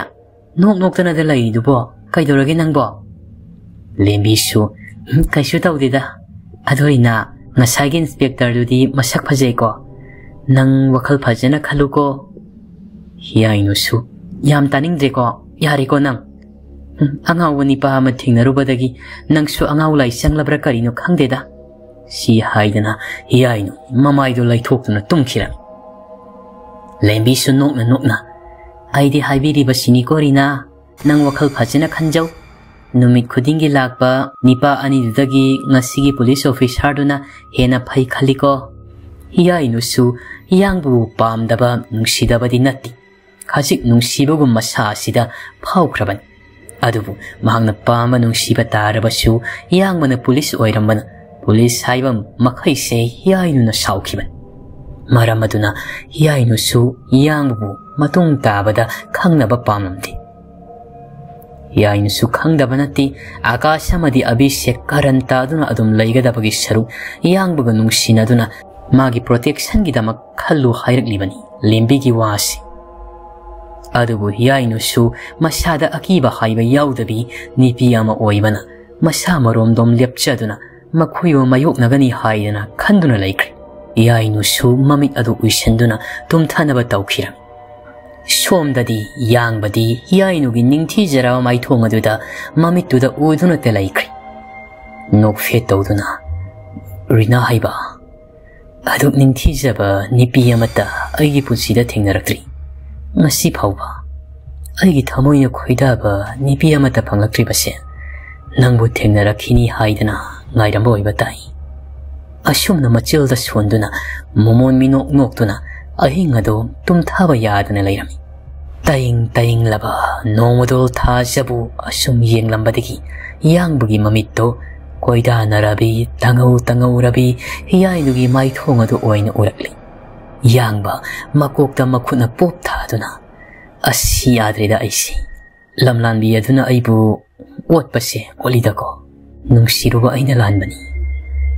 ꯅꯣꯛ ꯅꯣꯛꯇꯅꯗ ꯂꯩꯔꯤꯗꯨꯕꯣ? ꯀꯩꯗꯧꯔꯒꯦ ꯅꯪꯕꯣ?" ꯂꯦꯝꯕꯤꯁꯨ, "ꯎꯝ, ꯀꯩꯁꯨ ꯇꯧꯗꯦꯗ꯫ ꯑꯗꯨ ꯑꯩꯅ ꯉꯁꯥꯏꯒꯤ ꯏꯟꯁꯄꯦꯛꯇꯔꯗꯨꯗꯤ ꯃꯁꯛ ꯐꯖꯩꯀꯣ꯫ ꯅꯪ ꯋꯥꯈꯜ ꯐꯖꯅ ꯈꯜꯂꯨꯀꯣ꯫" ꯍꯤꯌꯥꯏꯅꯨꯁꯨ, "ꯌꯥꯝ ꯇꯥꯅꯤꯡꯗ꯭ꯔꯦꯀꯣ, ꯌꯥꯔꯦꯀꯣ ꯅꯪ꯫ ꯎꯝ, ꯑꯉꯥꯎꯕ ꯅꯤꯄꯥ ꯑꯃ ꯊꯦꯡꯅꯔꯨꯕꯗꯒꯤ ꯅꯪꯁꯨ ꯑꯉꯥꯎ ꯂꯥꯏ ꯆꯪꯂꯕ꯭ꯔꯥ ꯀꯔꯤꯅꯣ ꯈꯪꯗꯦꯗ꯫" ꯁꯤ ꯍꯥꯏꯗꯅ ꯍꯤꯌꯥꯏꯅꯨ ꯃꯃꯥꯏꯗꯨ ꯂꯩꯊꯣꯛꯇꯨꯅ ꯇꯨꯝꯈꯤꯔꯝꯃꯤ꯫ ꯂꯦꯝꯕꯤꯁꯨ ꯅꯣꯛꯅ ꯅꯣꯛꯅ, "ꯑꯩꯗꯤ ꯍꯥꯏꯕꯤꯔꯤꯕꯁꯤꯅꯤꯀꯣ ꯔꯤꯅꯥ, ꯅꯪ ꯋꯥꯈꯜ ꯐꯖꯅ ꯈꯟꯖꯧ꯫ ꯅꯨꯃꯤꯠ ꯈꯨꯗꯤꯡꯒꯤ ꯂꯥꯛꯄ ꯅꯤꯄꯥ ꯑꯅꯤꯗꯨꯗꯒꯤ ꯉꯁꯤꯒꯤ ꯄꯨꯂꯤꯁ ꯑꯣꯐꯤꯁꯥꯔꯗꯨꯅ ꯍꯦꯟꯅ ꯐꯩ ꯈꯜꯂꯤꯀꯣ꯫" ꯍꯤꯌꯥꯏꯅꯨꯁꯨ ꯌꯥꯡꯕꯨ ꯄꯥꯝꯗꯕ, ꯅꯨꯡꯁꯤꯗꯕꯗꯤ ꯅꯠꯇꯦ꯫ ꯈꯖꯤꯛ ꯅꯨꯡꯁꯤꯕꯒꯨꯝ ꯃꯁꯥ ꯑꯁꯤꯗ ꯐꯥꯎꯈ꯭ꯔꯕꯅꯤ꯫ ꯑꯗꯨꯕꯨ ꯃꯍꯥꯛꯅ ꯄꯥꯝꯕ ꯅꯨꯡꯁꯤꯕ ꯇꯥꯔꯕꯁꯨ ꯌꯥꯡꯕꯅ ꯄꯨꯂꯤꯁ ꯑꯣꯏꯔꯝꯕꯅ ꯄꯨꯂꯤꯁ ꯍꯥꯏꯕ ꯃꯈꯩꯁꯦ ꯍꯤꯌꯥꯏꯅꯨꯅ ꯁꯥꯎꯈꯤꯕꯅꯤ꯫ ꯃꯔꯝ ꯑꯗꯨꯅ ꯍꯤꯌꯥꯏꯅꯨꯁꯨ ꯌꯥꯡꯕꯕꯨ ꯃꯇꯨꯡ ꯇꯥꯕꯗ ꯈꯪꯅꯕ ꯄꯥꯝꯂꯝꯗꯦ꯫ ꯍꯤꯌꯥꯏꯅꯨꯁꯨ ꯈꯪꯗꯕ ꯅꯠꯇꯦ, ꯑꯀꯥꯁ ꯑꯃꯗꯤ ꯑꯚꯤꯁꯦꯛ ꯀꯔꯟ ꯇꯥꯗꯨꯅ ꯑꯗꯨꯝ ꯂꯩꯒꯗꯕꯒꯤ ꯁꯔꯨꯛ ꯌꯥꯡꯕꯒ ꯅꯨꯡꯁꯤꯅꯗꯨꯅ ꯃꯥꯒꯤ ꯄ꯭ꯔꯣꯇꯦꯛꯁꯟꯒꯤꯗꯃꯛ ꯈꯜꯂꯨ ꯍꯥꯏꯔꯛꯂꯤꯕꯅꯤ ꯂꯦꯝꯕꯤꯒꯤ ꯋꯥꯁꯤ꯫ ꯑꯗꯨꯕꯨ ꯍꯤꯌꯥꯏꯅꯨꯁꯨ ꯃꯁꯥꯗ ꯑꯀꯤꯕ ꯍꯥꯏꯕ ꯌꯥꯎꯗꯕꯤ ꯅꯤꯄꯤ ꯑꯃ ꯑꯣꯏꯕꯅ ꯃꯁꯥ ꯃꯔꯣꯝꯗꯣꯝ ꯂꯦꯞꯆꯗꯨꯅ ꯃꯈꯣꯏꯕꯨ ꯃꯥꯌꯣꯛꯅꯒꯅꯤ ꯍꯥꯏꯗꯅ ꯈꯟꯗꯨꯅ ꯂꯩꯈ꯭ꯔꯦ꯫ ꯍꯤꯌꯥꯏꯅꯨꯁꯨ ꯃꯃꯤꯠ ꯑꯗꯨ ꯎꯏꯁꯤꯟꯗꯨꯅ ꯇꯨꯝꯊꯅꯕ ꯇꯧꯈꯤꯔꯝꯃꯤ꯫ ꯁꯣꯝꯗꯗꯤ ꯌꯥꯡꯕꯗꯤ ꯍꯤꯌꯥꯏꯅꯨꯒꯤ ꯅꯤꯡꯊꯤꯖꯔꯕ ꯃꯥꯏꯊꯣꯡ ꯑꯗꯨꯗ ꯃꯃꯤꯠꯇꯨꯗ ꯎꯗꯨꯅꯇ ꯂꯩꯈ꯭ꯔꯦ꯫ ꯅꯣꯛꯐꯦꯠ ꯇꯧꯗꯨꯅ, "ꯔꯤꯅꯥ ꯍꯥꯏꯕ, ꯑꯗꯨꯛ ꯅꯤꯡꯊꯤꯖꯕ ꯅꯤꯄꯤ ꯑꯃꯠꯇ ꯑꯩꯒꯤ ꯄꯨꯟꯁꯤꯗ ꯊꯦꯡꯅꯔꯛꯇ꯭ꯔꯤ꯫ ꯉꯁꯤ ꯐꯥꯎꯕ ꯑꯩꯒꯤ ꯊꯃꯣꯏꯅ ꯈꯣꯏꯗꯥꯕ ꯅꯤꯄꯤ ꯑꯃꯠꯇ ꯐꯪꯂꯛꯇ꯭ꯔꯤꯕꯁꯦ ꯅꯪꯕꯨ ꯊꯦꯡꯅꯔꯛꯈꯤꯅꯤ ꯍꯥꯏꯗꯅ ꯉꯥꯏꯔꯝꯕ ꯑꯣꯏꯕ ꯇꯥꯏ꯫" ꯑꯁꯨꯝꯅ ꯃꯆꯤꯜꯗ ꯁꯣꯟꯗꯨꯅ ꯃꯣꯃꯣꯟ ꯃꯤꯅꯣꯛ ꯅꯣꯛꯇꯨꯅ ꯑꯍꯤꯡ ꯑꯗꯨ ꯇꯨꯝꯊꯥꯕ ꯌꯥꯗꯅ ꯂꯩꯔꯝꯃꯤ꯫ ꯇꯌꯤꯡ ꯇꯌꯤꯡꯂꯕ ꯅꯣꯡꯃꯗꯣꯜ ꯊꯥꯖꯕꯨ ꯑꯁꯨꯝ ꯌꯦꯡꯂꯝꯕꯗꯒꯤ ꯌꯥꯡꯕꯒꯤ ꯃꯃꯤꯠꯇꯣ ꯀꯣꯏꯗꯥꯅꯔꯕꯤ, ꯇꯉꯧ ꯇꯉꯧꯔꯕꯤ ꯍꯤꯌꯥꯏꯅꯨꯒꯤ ꯃꯥꯏꯊꯣꯡ ꯑꯗꯨ ꯑꯣꯏꯅ ꯎꯔꯛꯂꯤ꯫ ꯌꯥꯡꯕ ꯃꯀꯣꯛꯇ ꯃꯈꯨꯠꯅ ꯄꯣꯞ ꯊꯥꯗꯨꯅ, "ꯑꯁ, ꯌꯥꯗ꯭ꯔꯦꯗ ꯑꯩꯁꯦ꯫ ꯂꯝꯂꯥꯟꯕꯤ ꯑꯗꯨꯅ ꯑꯩꯕꯨ ꯑꯣꯠꯄꯁꯦ ꯑꯣꯠꯂꯤꯗꯀꯣ꯫ ꯅꯨꯡꯁꯤꯔꯨꯕ ꯑꯩꯅ ꯂꯥꯟꯕꯅꯤ꯫"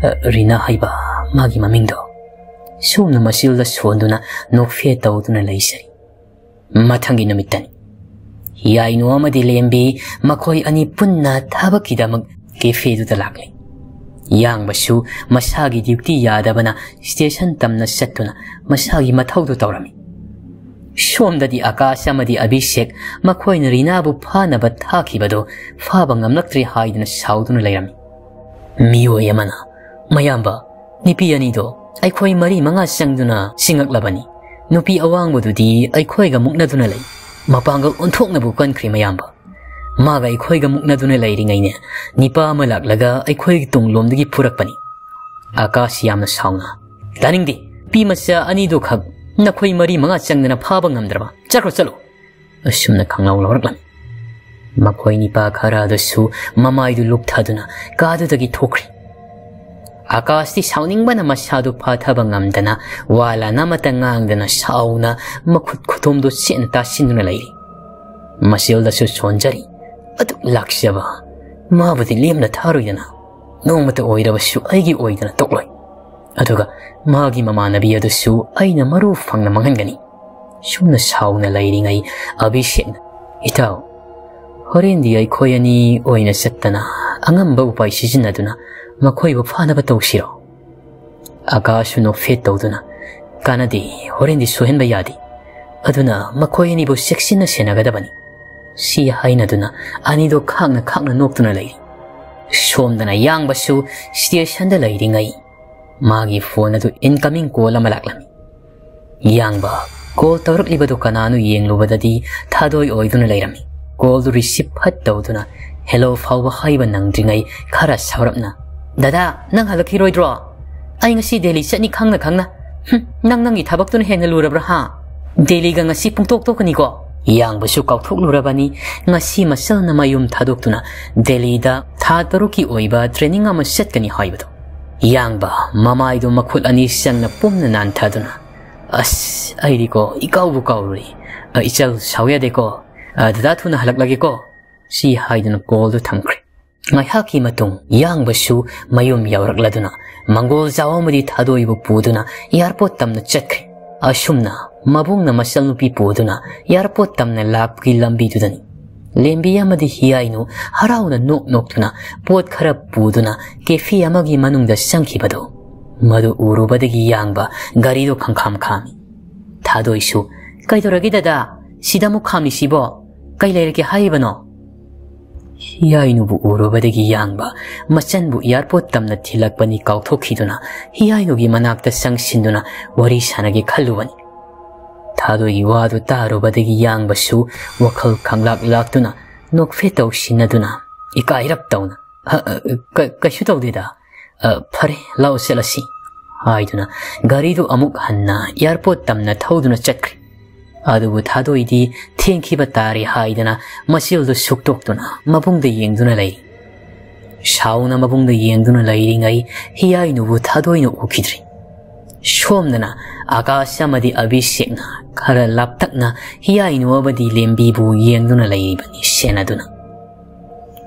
ꯑ, ꯔꯤꯅꯥ ꯍꯥꯏꯕ ꯃꯥꯒꯤ ꯃꯃꯤꯡꯗꯣ꯫ ꯁꯣꯝꯅ ꯃꯆꯤꯜꯗ ꯁꯣꯟꯗꯨꯅ ꯅꯣꯛꯐꯦꯠ ꯇꯧꯗꯨꯅ ꯂꯩꯖꯔꯤ꯫ ꯃꯊꯪꯒꯤ ꯅꯨꯃꯤꯠꯇꯅꯤ꯫ ꯌꯥꯏꯅꯨ ꯑꯃꯗꯤ ꯂꯦꯝꯕꯤ ꯃꯈꯣꯏ ꯑꯅꯤ ꯄꯨꯟꯅ ꯊꯕꯛꯀꯤꯗꯃꯛ ꯀꯦꯐꯦꯗꯨꯗ ꯂꯥꯛꯂꯤ꯫ ꯌꯥꯡꯕꯁꯨ ꯃꯁꯥꯒꯤ ꯗ꯭ꯌꯨꯇꯤ ꯌꯥꯗꯕꯅ ꯁ꯭ꯇꯦꯁꯟ ꯇꯝꯅ ꯆꯠꯇꯨꯅ ꯃꯁꯥꯒꯤ ꯃꯊꯧꯗꯨ ꯇꯧꯔꯝꯃꯤ꯫ ꯁꯣꯝꯗꯗꯤ ꯑꯀꯥꯁ ꯑꯃꯗꯤ ꯑꯚꯤꯁꯦꯛ ꯃꯈꯣꯏꯅ ꯔꯤꯅꯥꯕꯨ ꯐꯥꯅꯕ ꯊꯥꯈꯤꯕꯗꯨ ꯐꯥꯕ ꯉꯝꯂꯛꯇ꯭ꯔꯦ ꯍꯥꯏꯗꯨꯅ ꯁꯥꯎꯗꯨꯅ ꯂꯩꯔꯝꯃꯤ꯫ ꯃꯤꯑꯣꯏ ꯑꯃꯅ, "ꯃꯌꯥꯝꯕ, ꯅꯨꯄꯤ ꯑꯅꯤꯗꯣ ꯑꯩꯈꯣꯏ ꯃꯔꯤ ꯃꯉꯥ ꯆꯪꯗꯨꯅ ꯆꯤꯡꯉꯛꯂꯕꯅꯤ꯫ ꯅꯨꯄꯤ ꯑꯋꯥꯡꯕꯗꯨꯗꯤ ꯑꯩꯈꯣꯏꯒ ꯃꯨꯛꯅꯗꯨꯅ ꯂꯩ꯫ ꯃꯄꯥꯡꯒꯜ ꯑꯣꯟꯊꯣꯛꯅꯕꯨ ꯀꯟꯈ꯭ꯔꯦ ꯃꯌꯥꯝꯕ꯫ ꯃꯥꯒ ꯑꯩꯈꯣꯏꯒ ꯃꯨꯛꯅꯗꯨꯅ ꯂꯩꯔꯤꯉꯩꯅꯦ, ꯅꯤꯄꯥ ꯑꯃ ꯂꯥꯛꯂꯒ ꯑꯩꯈꯣꯏꯒꯤ ꯇꯨꯡꯂꯣꯝꯗꯒꯤ ꯐꯨꯔꯛꯄꯅꯤ꯫" ꯑꯀꯥꯁ ꯌꯥꯝꯅ ꯁꯥꯎꯅ, "ꯇꯥꯅꯤꯡꯗꯦ꯫ ꯅꯨꯄꯤ ꯃꯆꯥ ꯑꯅꯤꯗꯨ ꯈꯛ ꯅꯈꯣꯏ ꯃꯔꯤ ꯃꯉꯥ ꯆꯪꯗꯅ ꯐꯥꯕ ꯉꯝꯗ꯭ꯔꯕ? ꯆꯠꯈ꯭ꯔꯣ, ꯆꯠꯂꯣ!" ꯑꯁꯨꯝꯅ ꯈꯪꯂꯥꯎ ꯂꯧꯔꯛꯂꯝꯃꯤ꯫ ꯃꯈꯣꯏ ꯅꯤꯄꯥ ꯈꯔ ꯑꯗꯨꯁꯨ ꯃꯃꯥꯏꯗꯨ ꯂꯨꯞꯊꯗꯨꯅ ꯀꯥꯗꯨꯗꯒꯤ ꯊꯣꯛꯈ꯭ꯔꯤ꯫ ꯑꯀꯥꯁꯇꯤ ꯁꯥꯎꯅꯤꯡꯕꯅ ꯃꯁꯥꯗꯨ ꯐꯥꯊꯕ ꯉꯝꯗꯅ ꯋꯥ ꯂꯥꯟ ꯑꯃꯠꯇ ꯉꯥꯡꯗꯅ ꯁꯥꯎꯅ ꯃꯈꯨꯠ ꯈꯨꯊꯨꯝꯗꯨ ꯆꯦꯠꯅ ꯇꯥꯁꯤꯟꯗꯨꯅ ꯂꯩꯔꯤ꯫ ꯃꯆꯤꯜꯗꯁꯨ ꯁꯣꯟꯖꯔꯤ꯫ ꯑꯗꯨꯛ ꯂꯥꯛꯆꯕ ꯃꯥꯕꯨꯗꯤ ꯂꯦꯝꯅ ꯊꯥꯔꯣꯏꯗꯅ, ꯅꯣꯡꯃꯇ ꯑꯣꯏꯔꯕꯁꯨ ꯑꯩꯒꯤ ꯑꯣꯏꯗꯅ ꯇꯣꯛꯂꯣꯏ꯫ ꯑꯗꯨꯒ ꯃꯥꯒꯤ ꯃꯃꯥꯟꯅꯕꯤ ꯑꯗꯨꯁꯨ ꯑꯩꯅ ꯃꯔꯨ ꯐꯪꯅ ꯃꯥꯡꯍꯟꯒꯅꯤ꯫ ꯁꯨꯝꯅ ꯁꯥꯎꯅ ꯂꯩꯔꯤꯉꯩ ꯑꯚꯤꯁꯦꯛꯅ, "ꯏꯇꯥꯎ, ꯍꯣꯔꯦꯟꯗꯤ ꯑꯩꯈꯣꯏ ꯑꯅꯤ ꯑꯣꯏꯅ ꯆꯠꯇꯅ ꯑꯉꯝꯕ ꯎꯄꯥꯏ ꯁꯤꯖꯤꯟꯅꯗꯨꯅ ꯃꯈꯣꯏꯕꯨ ꯐꯥꯅꯕ ꯇꯧꯁꯤꯔꯣ?" ꯑꯀꯥꯁꯁꯨ ꯅꯣꯛꯐꯦꯠ ꯇꯧꯗꯨꯅ, "ꯀꯥꯟꯅꯗꯦ, ꯍꯣꯔꯦꯟꯗꯤ ꯁꯣꯏꯍꯟꯕ ꯌꯥꯗꯦ꯫ ꯑꯗꯨꯅ ꯃꯈꯣꯏ ꯑꯅꯤꯕꯨ ꯆꯦꯛꯁꯤꯟꯅ ꯁꯦꯟꯅꯒꯗꯕꯅꯤ꯫" ꯁꯤ ꯍꯥꯏꯅꯗꯨꯅ ꯑꯅꯤꯗꯣ ꯈꯥꯛꯅ ꯈꯥꯛꯅ ꯅꯣꯛꯇꯨꯅ ꯂꯩꯔꯤ꯫ ꯁꯣꯝꯗꯅ ꯌꯥꯡꯕꯁꯨ ꯁ꯭ꯇꯦꯁꯟꯗ ꯂꯩꯔꯤꯉꯩ ꯃꯥꯒꯤ ꯐꯣꯟ ꯑꯗꯨ incoming call ꯑꯃ ꯂꯥꯛꯂꯝꯃꯤ꯫ ꯌꯥꯡꯕ ꯀꯣꯜ ꯇꯧꯔꯛꯂꯤꯕꯗꯨ ꯀꯅꯥꯅꯣ ꯌꯦꯡꯂꯨꯕꯗꯗꯤ ꯊꯥꯗꯣꯏ ꯑꯣꯏꯗꯨꯅ ꯂꯩꯔꯝꯃꯤ꯫ ꯀꯣꯜꯗꯨ ꯔꯤꯁꯤꯞ ꯐꯠ ꯇꯧꯗꯨꯅ ꯍꯦꯂꯣ ꯐꯥꯎꯕ ꯍꯥꯏꯕ ꯅꯪꯗ꯭ꯔꯤꯉꯩ ꯈꯔ ꯁꯥꯎꯔꯞꯅ, "ꯗꯗꯥ, ꯅꯪ ꯍꯜꯂꯛꯈꯤꯔꯣꯏꯗ꯭ꯔꯣ? ꯑꯩ ꯉꯁꯤ ꯗꯦꯜꯂꯤ ꯆꯠꯅꯤ ꯈꯪꯅ ꯈꯪꯅ꯫ ꯍꯨꯝ, ꯅꯪ ꯅꯪꯒꯤ ꯊꯕꯛꯇꯨꯅ ꯍꯦꯟꯅ ꯂꯨꯔꯕ꯭ꯔꯥ ꯍꯥ? ꯗꯦꯜꯂꯤꯒ ꯉꯁꯤ ꯄꯨꯡꯇꯣꯛ ꯇꯣꯛꯀꯅꯤꯀꯣ?" ꯌꯥꯡꯕꯁꯨ ꯀꯥꯎꯊꯣꯛꯂꯨꯔꯕꯅꯤ ꯉꯁꯤ ꯃꯆꯜꯅ ꯃꯌꯨꯝ ꯊꯥꯗꯣꯛꯇꯨꯅ ꯗꯦꯜꯂꯤꯗ ꯊꯥ ꯇꯔꯨꯛꯀꯤ ꯑꯣꯏꯕ ꯇ꯭ꯔꯦꯅꯤꯡ ꯑꯃ ꯆꯠꯀꯅꯤ ꯍꯥꯏꯕꯗꯨ꯫ ꯌꯥꯡꯕ ꯃꯃꯥꯏꯗꯨ ꯃꯈꯨꯠ ꯑꯅꯤ ꯆꯪꯅ ꯄꯨꯝꯅ ꯅꯥꯟꯊꯗꯨꯅ, "ꯑꯁ, ꯑꯩꯗꯤꯀꯣ ꯏꯀꯥꯎꯕꯨ ꯀꯥꯎꯔꯨꯔꯦ꯫ ꯑ, ꯏꯆꯜ, ꯁꯥꯎ ꯌꯥꯗꯦꯀꯣ꯫ ꯑ, ꯗꯗꯥ ꯊꯨꯅ ꯍꯜꯂꯛꯂꯒꯦꯀꯣ?" ꯁꯤ ꯍꯥꯏꯗꯨꯅ ꯀꯣꯜꯗꯨ ꯊꯝꯈ꯭ꯔꯦ꯫ ꯉꯥꯏꯍꯥꯛꯀꯤ ꯃꯇꯨꯡ ꯌꯥꯡꯕꯁꯨ ꯃꯌꯨꯝ ꯌꯧꯔꯛꯂꯗꯨꯅ ꯃꯪꯒꯣꯜ ꯖꯥꯎ ꯑꯃꯗꯤ ꯊꯥꯗꯣꯏꯕꯨ ꯄꯨꯗꯨꯅ ꯑꯦꯌꯥꯔꯄꯣꯔꯠ ꯇꯝꯅ ꯆꯠꯈ꯭ꯔꯦ꯫ ꯑꯁꯨꯝꯅ ꯃꯕꯨꯡꯅ ꯃꯆꯜꯅꯨꯄꯤ ꯄꯨꯗꯨꯅ ꯑꯦꯌꯥꯔꯄꯣꯔꯠ ꯇꯝꯅ ꯂꯥꯛꯄꯒꯤ ꯂꯝꯕꯤꯗꯨꯗꯅꯤ ꯂꯦꯝꯕꯤ ꯑꯃꯗꯤ ꯍꯤꯌꯥꯏꯅꯨ ꯍꯔꯥꯎꯅ ꯅꯣꯛ ꯅꯣꯛꯇꯨꯅ ꯄꯣꯠ ꯈꯔ ꯄꯨꯗꯨꯅ ꯀꯦꯐꯦ ꯑꯃꯒꯤ ꯃꯅꯨꯡꯗ ꯆꯪꯈꯤꯕꯗꯨ꯫ ꯃꯗꯨ ꯎꯔꯨꯕꯗꯒꯤ ꯌꯥꯡꯕ ꯒꯥꯔꯤꯗꯨ ꯈꯪꯈꯥꯝ ꯈꯥꯝꯃꯤ꯫ ꯊꯥꯗꯣꯏꯁꯨ, "ꯀꯩꯗꯧꯔꯒꯦ ꯗꯗꯥ? ꯁꯤꯗ ꯑꯃꯨꯛ ꯈꯥꯝꯂꯤꯁꯤꯕꯣ? ꯀꯩ ꯂꯩꯔꯒꯦ ꯍꯥꯏꯔꯤꯕꯅꯣ?" ꯍꯤꯌꯥꯏꯅꯨꯕꯨ ꯎꯔꯨꯕꯗꯒꯤ ꯌꯥꯡꯕ ꯃꯆꯟꯕꯨ ꯑꯦꯌꯥꯔꯄꯣꯔꯠ ꯇꯝꯅ ꯊꯤꯜꯂꯛꯄꯅꯤ ꯀꯥꯎꯊꯣꯛꯈꯤꯗꯨꯅ ꯍꯤꯌꯥꯏꯅꯨꯒꯤ ꯃꯅꯥꯛꯇ ꯆꯪꯁꯤꯟꯗꯨꯅ ꯋꯥꯔꯤ ꯁꯥꯟꯅꯒꯦ ꯈꯜꯂꯨꯕꯅꯤ꯫ ꯊꯥꯗꯣꯏꯒꯤ ꯋꯥꯗꯨ ꯇꯥꯔꯨꯕꯗꯒꯤ ꯌꯥꯡꯕꯁꯨ ꯋꯥꯈꯜ ꯈꯪꯂꯥꯛ ꯂꯥꯛꯇꯨꯅ ꯅꯣꯛꯐꯦꯠ ꯇꯧꯁꯤꯟꯅꯗꯨꯅ ꯏꯀꯥꯏꯔꯞ ꯇꯧꯅ, "ꯍ, ꯑ, ꯀ-, ꯀꯩꯁꯨ ꯇꯧꯗꯦꯗ꯫ ꯑ, ꯐꯔꯦ, ꯂꯥꯛꯑꯣ ꯆꯠꯂꯁꯤ," ꯍꯥꯏꯗꯨꯅ ꯒꯥꯔꯤꯗꯨ ꯑꯃꯨꯛ ꯍꯟꯅ ꯑꯦꯌꯥꯔꯄꯣꯔꯠ ꯇꯝꯅ ꯊꯧꯗꯨꯅ ꯆꯠꯈ꯭ꯔꯦ꯫ ꯑꯗꯨꯕꯨ ꯊꯥꯗꯣꯏꯗꯤ ꯊꯦꯡꯈꯤꯕ ꯇꯥꯔꯦ ꯍꯥꯏꯗꯅ ꯃꯆꯤꯜꯗꯨ ꯁꯨꯛꯇꯣꯛꯇꯨꯅ ꯃꯕꯨꯡꯗ ꯌꯦꯡꯗꯨꯅ ꯂꯩꯔꯤ꯫ ꯁꯥꯎꯅ ꯃꯕꯨꯡꯗ ꯌꯦꯡꯗꯨꯅ ꯂꯩꯔꯤꯉꯩ ꯍꯤꯌꯥꯏꯅꯨꯕꯨ ꯊꯥꯗꯣꯏꯅ ꯎꯈꯤꯗ꯭ꯔꯤ꯫ ꯁꯣꯝꯗꯅ ꯑꯀꯥꯁ ꯑꯃꯗꯤ ꯑꯚꯤꯁꯦꯛꯅ ꯈꯔ ꯂꯥꯞꯇꯛꯅ ꯍꯤꯌꯥꯏꯅꯨ ꯑꯃꯗꯤ ꯂꯦꯝꯕꯤꯕꯨ ꯌꯦꯡꯗꯨꯅ ꯂꯩꯔꯤꯕꯅꯤ ꯁꯦꯟꯅꯗꯨꯅ꯫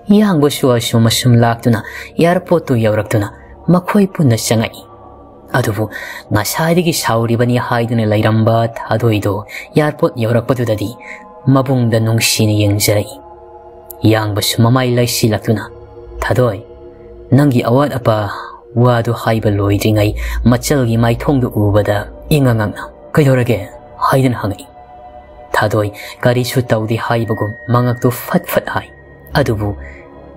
ꯌꯥꯡꯕꯁꯨ ꯑꯁꯨꯝ ꯑꯁꯨꯝ ꯂꯥꯛꯇꯨꯅ ꯑꯦꯌꯥꯔꯄꯣꯔꯠꯇꯨ ꯌꯧꯔꯛꯇꯨꯅ ꯃꯈꯣꯏ ꯄꯨꯟꯅ ꯆꯪꯉꯛꯏ꯫ ꯑꯗꯨꯕꯨ ꯉꯁꯥꯏꯗꯒꯤ ꯁꯥꯎꯔꯤꯕꯅꯤ ꯍꯥꯏꯗꯨꯅ ꯂꯩꯔꯝꯕ ꯊꯥꯗꯣꯏꯗꯣ ꯑꯦꯌꯥꯔꯄꯣꯔꯠ ꯌꯧꯔꯛꯄꯗꯨꯗꯗꯤ ꯃꯕꯨꯡꯗ ꯅꯨꯡꯁꯤꯅ ꯌꯦꯡꯖꯔꯛꯏ꯫ ꯌꯥꯡꯕꯁꯨ ꯃꯃꯥꯏ ꯂꯩꯁꯤꯜꯂꯛꯇꯨꯅ, "ꯊꯥꯗꯣꯏ, ꯅꯪꯒꯤ ꯑꯋꯥꯠ ꯑꯄꯥ ꯋꯥꯗꯨ ꯍꯥꯏꯕ ꯂꯣꯏꯗ꯭ꯔꯤꯉꯩ ꯃꯆꯜꯒꯤ ꯃꯥꯏꯊꯣꯡꯗꯨ ꯎꯕꯗ ꯏꯉꯛ ꯉꯛꯅ, 'ꯀꯩꯗꯧꯔꯒꯦ?' ꯍꯥꯏꯗꯨꯅ ꯍꯪꯉꯛꯏ꯫ ꯊꯥꯗꯣꯏ ꯀꯔꯤꯁꯨ ꯇꯧꯗꯦ ꯍꯥꯏꯕꯒꯨꯝ ꯃꯉꯛꯇꯨ ꯐꯠ ꯐꯠ ꯍꯥꯏ꯫ ꯑꯗꯨꯕꯨ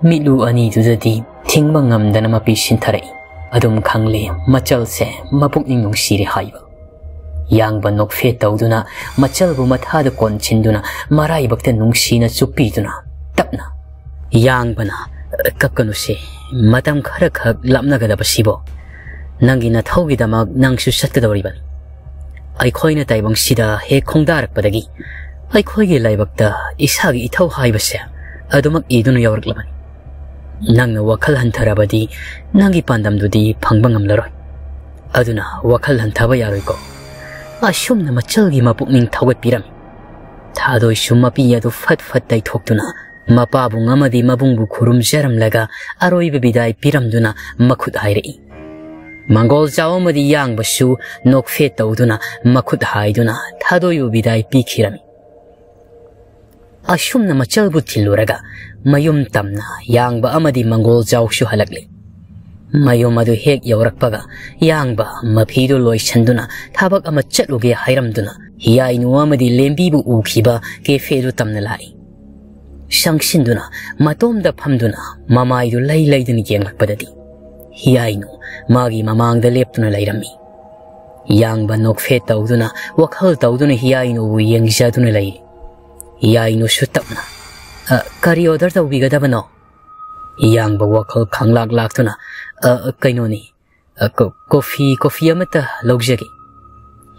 ꯃꯤꯠꯂꯨ ꯑꯅꯤꯗꯨꯗꯗꯤ ꯊꯤꯡꯕ ꯉꯝꯗꯅ ꯃꯄꯤ ꯁꯤꯟꯊꯔꯛꯏ꯫ ꯑꯗꯨꯝ ꯈꯪꯂꯦ ꯃꯆꯜꯁꯦ ꯃꯄꯨꯛꯅꯤꯡ ꯅꯨꯡꯁꯤꯔꯦ ꯍꯥꯏꯕ꯫ ꯌꯥꯡꯕ ꯅꯣꯛꯐꯦꯠ ꯇꯧꯗꯨꯅ ꯃꯆꯜꯕꯨ ꯃꯊꯥꯗ ꯀꯣꯟꯁꯤꯟꯗꯨꯅ ꯃꯔꯥꯏꯕꯛꯇ ꯅꯨꯡꯁꯤꯅ ꯆꯨꯞꯄꯤꯗꯨꯅ ꯇꯞꯅ, ꯌꯥꯡꯕꯅ, "ꯀꯞꯀꯅꯨꯁꯦ, ꯃꯇꯝ ꯈꯔꯈꯛ ꯂꯥꯞꯅꯒꯗꯕꯁꯤꯕꯣ꯫ ꯅꯪꯒꯤ ꯅꯊꯧꯒꯤꯗꯃꯛ ꯅꯪꯁꯨ ꯆꯠꯀꯗꯧꯔꯤꯕꯅꯤ꯫ ꯑꯩꯈꯣꯏꯅ ꯇꯥꯏꯕꯪꯁꯤꯗ ꯍꯦꯛ ꯈꯣꯡꯗꯥꯔꯛꯄꯗꯒꯤ ꯑꯩꯈꯣꯏꯒꯤ ꯂꯥꯏꯕꯛꯇ ꯏꯁꯥꯒꯤ ꯏꯊꯧ ꯍꯥꯏꯕꯁꯦ ꯑꯗꯨꯃꯛ ꯏꯗꯨꯅ ꯌꯥꯎꯔꯛꯂꯕꯅꯤ꯫ ꯅꯪꯅ ꯋꯥꯈꯜ ꯍꯟꯊꯔꯕꯗꯤ ꯅꯪꯒꯤ ꯄꯥꯟꯗꯝꯗꯨꯗꯤ ꯐꯪꯕ ꯉꯝꯂꯔꯣꯏ꯫ ꯑꯗꯨꯅ ꯋꯥꯈꯜ ꯍꯟꯊꯕ ꯌꯥꯔꯣꯏꯀꯣ"꯫ ꯑꯁꯨꯝꯅ ꯃꯆꯜꯒꯤ ꯃꯄꯨꯛꯅꯤꯡ ꯊꯧꯒꯠꯄꯤꯔꯝꯃꯤ꯫ ꯊꯥꯗꯣꯏꯁꯨ ꯃꯄꯤ ꯑꯗꯨ ꯐꯠ ꯐꯠ ꯇꯩꯊꯣꯛꯇꯨꯅ ꯃꯄꯥꯕꯨꯡ ꯑꯃꯗꯤ ꯃꯕꯨꯡꯕꯨ ꯈꯨꯔꯨꯝꯖꯔꯝꯂꯒ ꯑꯔꯣꯏꯕ ꯕꯤꯗꯥꯏ ꯄꯤꯔꯝꯗꯨꯅ ꯃꯈꯨꯠ ꯍꯥꯏꯔꯛꯏ꯫ ꯃꯪꯒꯣꯜ ꯆꯥꯎ ꯑꯃꯗꯤ ꯌꯥꯡꯕꯁꯨ ꯅꯣꯛꯐꯦꯠ ꯇꯧꯗꯨꯅ ꯃꯈꯨꯠ ꯍꯥꯏꯗꯨꯅ ꯊꯥꯗꯣꯛꯎ ꯕꯤꯗꯥꯏ ꯄꯤꯈꯤꯔꯝꯃꯤ꯫ ꯑꯁꯨꯝꯅ ꯃꯆꯜꯕꯨ ꯊꯤꯜꯂꯨꯔꯒ ꯃꯌꯨꯝ ꯇꯝꯅ ꯌꯥꯡꯕ ꯑꯃꯗꯤ ꯃꯪꯒꯣꯜ ꯆꯥꯎꯁꯨ ꯍꯜꯂꯛꯂꯦ꯫ ꯃꯌꯨꯝ ꯑꯗꯨ ꯍꯦꯛ ꯌꯧꯔꯛꯄꯒ ꯌꯥꯡꯕ ꯃꯐꯤꯗꯨ ꯂꯣꯏꯁꯤꯟꯗꯨꯅ ꯊꯕꯛ ꯑꯃ ꯆꯠꯂꯨꯒꯦ ꯍꯥꯏꯔꯝꯗꯨꯅ ꯍꯤꯌꯥꯏꯅꯨ ꯑꯃꯗꯤ ꯂꯦꯝꯕꯤꯕꯨ ꯎꯈꯤꯕ ꯀꯦꯐꯦꯗꯨ ꯇꯝꯅ ꯂꯥꯛꯏ꯫ ꯁꯪꯁꯤꯟꯗꯨꯅ ꯃꯇꯣꯝꯗ ꯐꯝꯗꯨꯅ ꯃꯃꯥꯏꯗꯨ ꯂꯩ ꯂꯩꯗꯨꯅ ꯌꯦꯡꯂꯛꯄꯗꯗꯤ ꯍꯤꯌꯥꯏꯅꯨ ꯃꯥꯒꯤ ꯃꯃꯥꯡꯗ ꯂꯦꯞꯇꯨꯅ ꯂꯩꯔꯝꯃꯤ꯫ ꯌꯥꯡꯕ ꯅꯣꯛꯐꯦꯠ ꯇꯧꯗꯨꯅ ꯋꯥꯈꯜ ꯇꯧꯗꯨꯅ ꯍꯤꯌꯥꯏꯅꯨꯕꯨ ꯌꯦꯡꯖꯗꯨꯅ ꯂꯩꯔꯤ꯫ ꯍꯤꯌꯥꯏꯅꯨꯁꯨ ꯇꯞꯅ, "ꯑ, ꯀꯔꯤ ꯑꯣꯔꯗꯔ ꯇꯧꯕꯤꯒꯗꯕꯅꯣ?" ꯌꯥꯡꯕ ꯋꯥꯈꯜ ꯈꯪꯂꯥꯛ ꯂꯥꯛꯇꯨꯅ, "ꯑ, ꯀꯩꯅꯣꯅꯤ, ꯑ, ꯀꯣ-, ꯀꯣꯐꯤ, ꯀꯣꯐꯤ ꯑꯃꯠꯇ ꯂꯧꯖꯒꯦ꯫"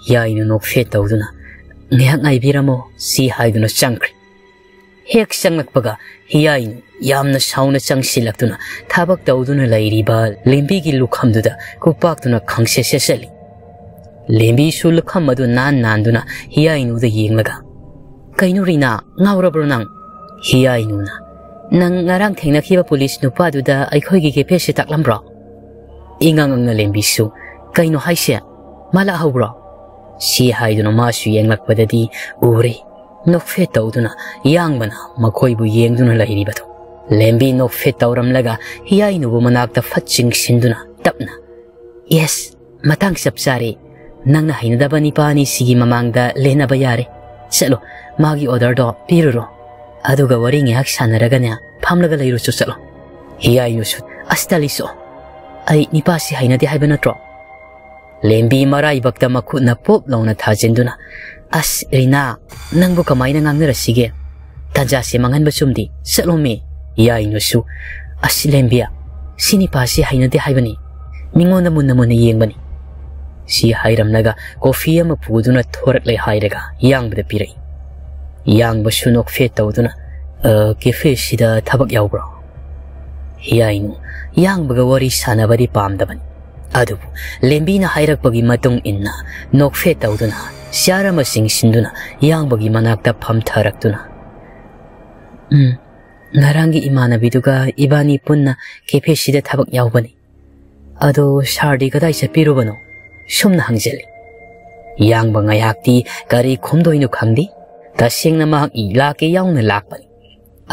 ꯍꯤꯌꯥꯏꯅꯨ ꯅꯣꯛꯐꯦꯠ ꯇꯧꯗꯨꯅ, "ꯉꯥꯏꯍꯥꯛ ꯉꯥꯏꯕꯤꯔꯝꯃꯣ," ꯁꯤ ꯍꯥꯏꯗꯨꯅ ꯆꯪꯈ꯭ꯔꯦ꯫ ꯍꯦꯛ ꯆꯪꯂꯛꯄꯒ ꯍꯤꯌꯥꯏꯅꯨ ꯌꯥꯝꯅ ꯁꯥꯎꯅ ꯆꯪꯁꯤꯜꯂꯛꯇꯨꯅ ꯊꯕꯛ ꯇꯧꯗꯨꯅ ꯂꯩꯔꯤꯕ ꯂꯦꯝꯕꯤꯒꯤ ꯂꯨꯈꯝꯗꯨꯗ ꯈꯨꯄꯥꯛꯇꯨꯅ ꯈꯪꯁꯦꯠ ꯁꯦꯠꯆꯜꯂꯤ꯫ ꯂꯦꯝꯕꯤꯁꯨ ꯂꯨꯈꯝ ꯑꯗꯨ ꯅꯥꯟ ꯅꯥꯟꯗꯨꯅ ꯍꯤꯌꯥꯏꯅꯨꯗ ꯌꯦꯡꯂꯒ, "ꯀꯩꯅꯣ ꯔꯤꯅꯥ, ꯉꯥꯎꯔꯕ꯭ꯔꯣ ꯅꯪ?" ꯍꯤꯌꯥꯏꯅꯨꯅ, "ꯅꯪ ꯉꯔꯥꯡ ꯊꯦꯡꯅꯈꯤꯕ ꯄꯨꯂꯤꯁ ꯅꯨꯄꯥꯗꯨꯗ ꯑꯩꯈꯣꯏꯒꯤ ꯀꯦꯐꯦꯁꯦ ꯇꯥꯛꯂꯝꯕ꯭ꯔꯣ?" ꯏꯉꯥꯡ ꯉꯥꯡꯅ ꯂꯦꯝꯕꯤꯁꯨ, "ꯀꯩꯅꯣ ꯍꯥꯏꯁꯦ? ꯃꯥ ꯂꯥꯛꯍꯧꯕ꯭ꯔꯣ?" ꯁꯤ ꯍꯥꯏꯗꯨꯅ ꯃꯥꯁꯨ ꯌꯦꯡꯂꯛꯄꯗꯗꯤ ꯎꯔꯦ꯫ ꯅꯣꯛꯐꯦꯠ ꯇꯧꯗꯨꯅ ꯌꯥꯡꯕꯅ ꯃꯈꯣꯏꯕꯨ ꯌꯦꯡꯗꯨꯅ ꯂꯩꯔꯤꯕꯗꯨ꯫ ꯂꯦꯝꯕꯤ ꯅꯣꯛꯐꯦꯠ ꯇꯧꯔꯝꯂꯒ ꯍꯤꯌꯥꯏꯅꯨꯕꯨ ꯃꯅꯥꯛꯇ ꯐꯠ ꯆꯤꯡꯁꯤꯟꯗꯨꯅ ꯇꯞꯅ, "ꯌꯦꯁ, ꯃꯇꯥꯡ ꯆꯞ ꯆꯥꯔꯦ꯫ ꯅꯪꯅ ꯍꯩꯅꯗꯕ ꯅꯤꯄꯥ ꯑꯅꯤ ꯁꯤꯒꯤ ꯃꯃꯥꯡꯗ ꯂꯦꯟꯅꯕ ꯌꯥꯔꯦ꯫ ꯆꯠꯂꯣ, ꯃꯥꯒꯤ ꯑꯣꯔꯗꯔꯗꯣ ꯄꯤꯔꯨꯔꯣ꯫ ꯑꯗꯨꯒ ꯋꯥꯔꯤ ꯉꯥꯏꯍꯥꯛ ꯁꯥꯟꯅꯔꯒꯅꯦ, ꯐꯝꯂꯒ ꯂꯩꯔꯨꯆꯣ, ꯆꯠꯂꯣ꯫" ꯍꯤꯌꯥꯏꯅꯨꯁꯨ, "ꯑꯁ, ꯇꯜꯂꯤꯆꯣ꯫ ꯑꯩ ꯅꯤꯄꯥꯁꯤ ꯍꯩꯅꯗꯦ ꯍꯥꯏꯕ ꯅꯠꯇ꯭ꯔꯣ?" ꯂꯦꯝꯕꯤ ꯃꯔꯥꯏꯕꯛꯇ ꯃꯈꯨꯠꯅ ꯄꯣꯞ ꯂꯥꯎꯅ ꯊꯥꯖꯤꯟꯗꯨꯅ, "ꯑꯁ, ꯔꯤꯅꯥ, ꯅꯪꯕꯨ ꯀꯃꯥꯏꯅ ꯉꯥꯡꯅꯔꯁꯤꯒꯦ? ꯇꯥꯟꯖꯥꯁꯦ ꯃꯥꯡꯍꯟꯕ ꯆꯨꯝꯗꯦ꯫ ꯆꯠꯂꯣꯃꯤ꯫" ꯌꯥꯏꯅꯨꯁꯨ, "ꯑꯁ, ꯂꯦꯝꯕꯤ, ꯁꯤ ꯅꯤꯄꯥꯁꯤ ꯍꯩꯅꯗꯦ ꯍꯥꯏꯕꯅꯤ꯫ ꯃꯤꯉꯣꯟꯗ ꯃꯨꯟꯅ ꯃꯨꯟꯅ ꯌꯦꯡꯕꯅꯤ꯫" ꯁꯤ ꯍꯥꯏꯔꯝꯂꯒ ꯀꯣꯐꯤ ꯑꯃ ꯄꯨꯗꯨꯅ ꯊꯣꯔꯛꯂꯦ ꯍꯥꯏꯔꯒ ꯌꯥꯡꯕꯗ ꯄꯤꯔꯛꯏ꯫ ꯌꯥꯡꯕꯁꯨ ꯅꯣꯛꯐꯦꯠ ꯇꯧꯗꯨꯅ, "ꯑ, ꯀꯦꯐꯦꯁꯤꯗ ꯊꯕꯛ ꯌꯥꯎꯕ꯭ꯔꯣ?" ꯍꯤꯌꯥꯏꯅꯨ ꯌꯥꯡꯕꯒ ꯋꯥꯔꯤ ꯁꯥꯟꯅꯕꯗꯤ ꯄꯥꯝꯗꯕꯅꯤ꯫ ꯑꯗꯨꯕꯨ ꯂꯦꯝꯕꯤꯅ ꯍꯥꯏꯔꯛꯄꯒꯤ ꯃꯇꯨꯡ ꯏꯟꯅ ꯅꯣꯛꯐꯦꯠ ꯇꯧꯗꯨꯅ ꯆꯤꯌꯥꯔ ꯑꯃ ꯆꯤꯡꯁꯤꯟꯗꯨꯅ ꯌꯥꯡꯕꯒꯤ ꯃꯅꯥꯛꯇ ꯐꯝꯊꯔꯛꯇꯨꯅ, "ꯎꯝ, ꯉꯔꯥꯡꯒꯤ ꯏꯃꯥꯟꯅꯕꯤꯗꯨꯒ ꯏꯕꯥꯅꯤ ꯄꯨꯟꯅ ꯀꯦꯐꯦꯁꯤꯗ ꯊꯕꯛ ꯌꯥꯎꯕꯅꯤ꯫ "ꯑꯗꯣ ꯁꯥꯔꯗꯤ ꯀꯗꯥꯏ ꯆꯠꯄꯤꯔꯨꯕꯅꯣ?" ꯁꯨꯝꯅ ꯍꯪꯖꯜꯂꯤ꯫ ꯌꯥꯡꯕ ꯉꯥꯏꯍꯥꯛꯇꯤ ꯀꯔꯤ ꯈꯨꯝꯗꯣꯏꯅꯣ ꯈꯪꯗꯦ꯫ ꯇꯁꯦꯡꯅ ꯃꯍꯥꯛ ꯂꯥꯛꯀꯦ ꯌꯥꯎꯅ ꯂꯥꯛꯄꯅꯤ꯫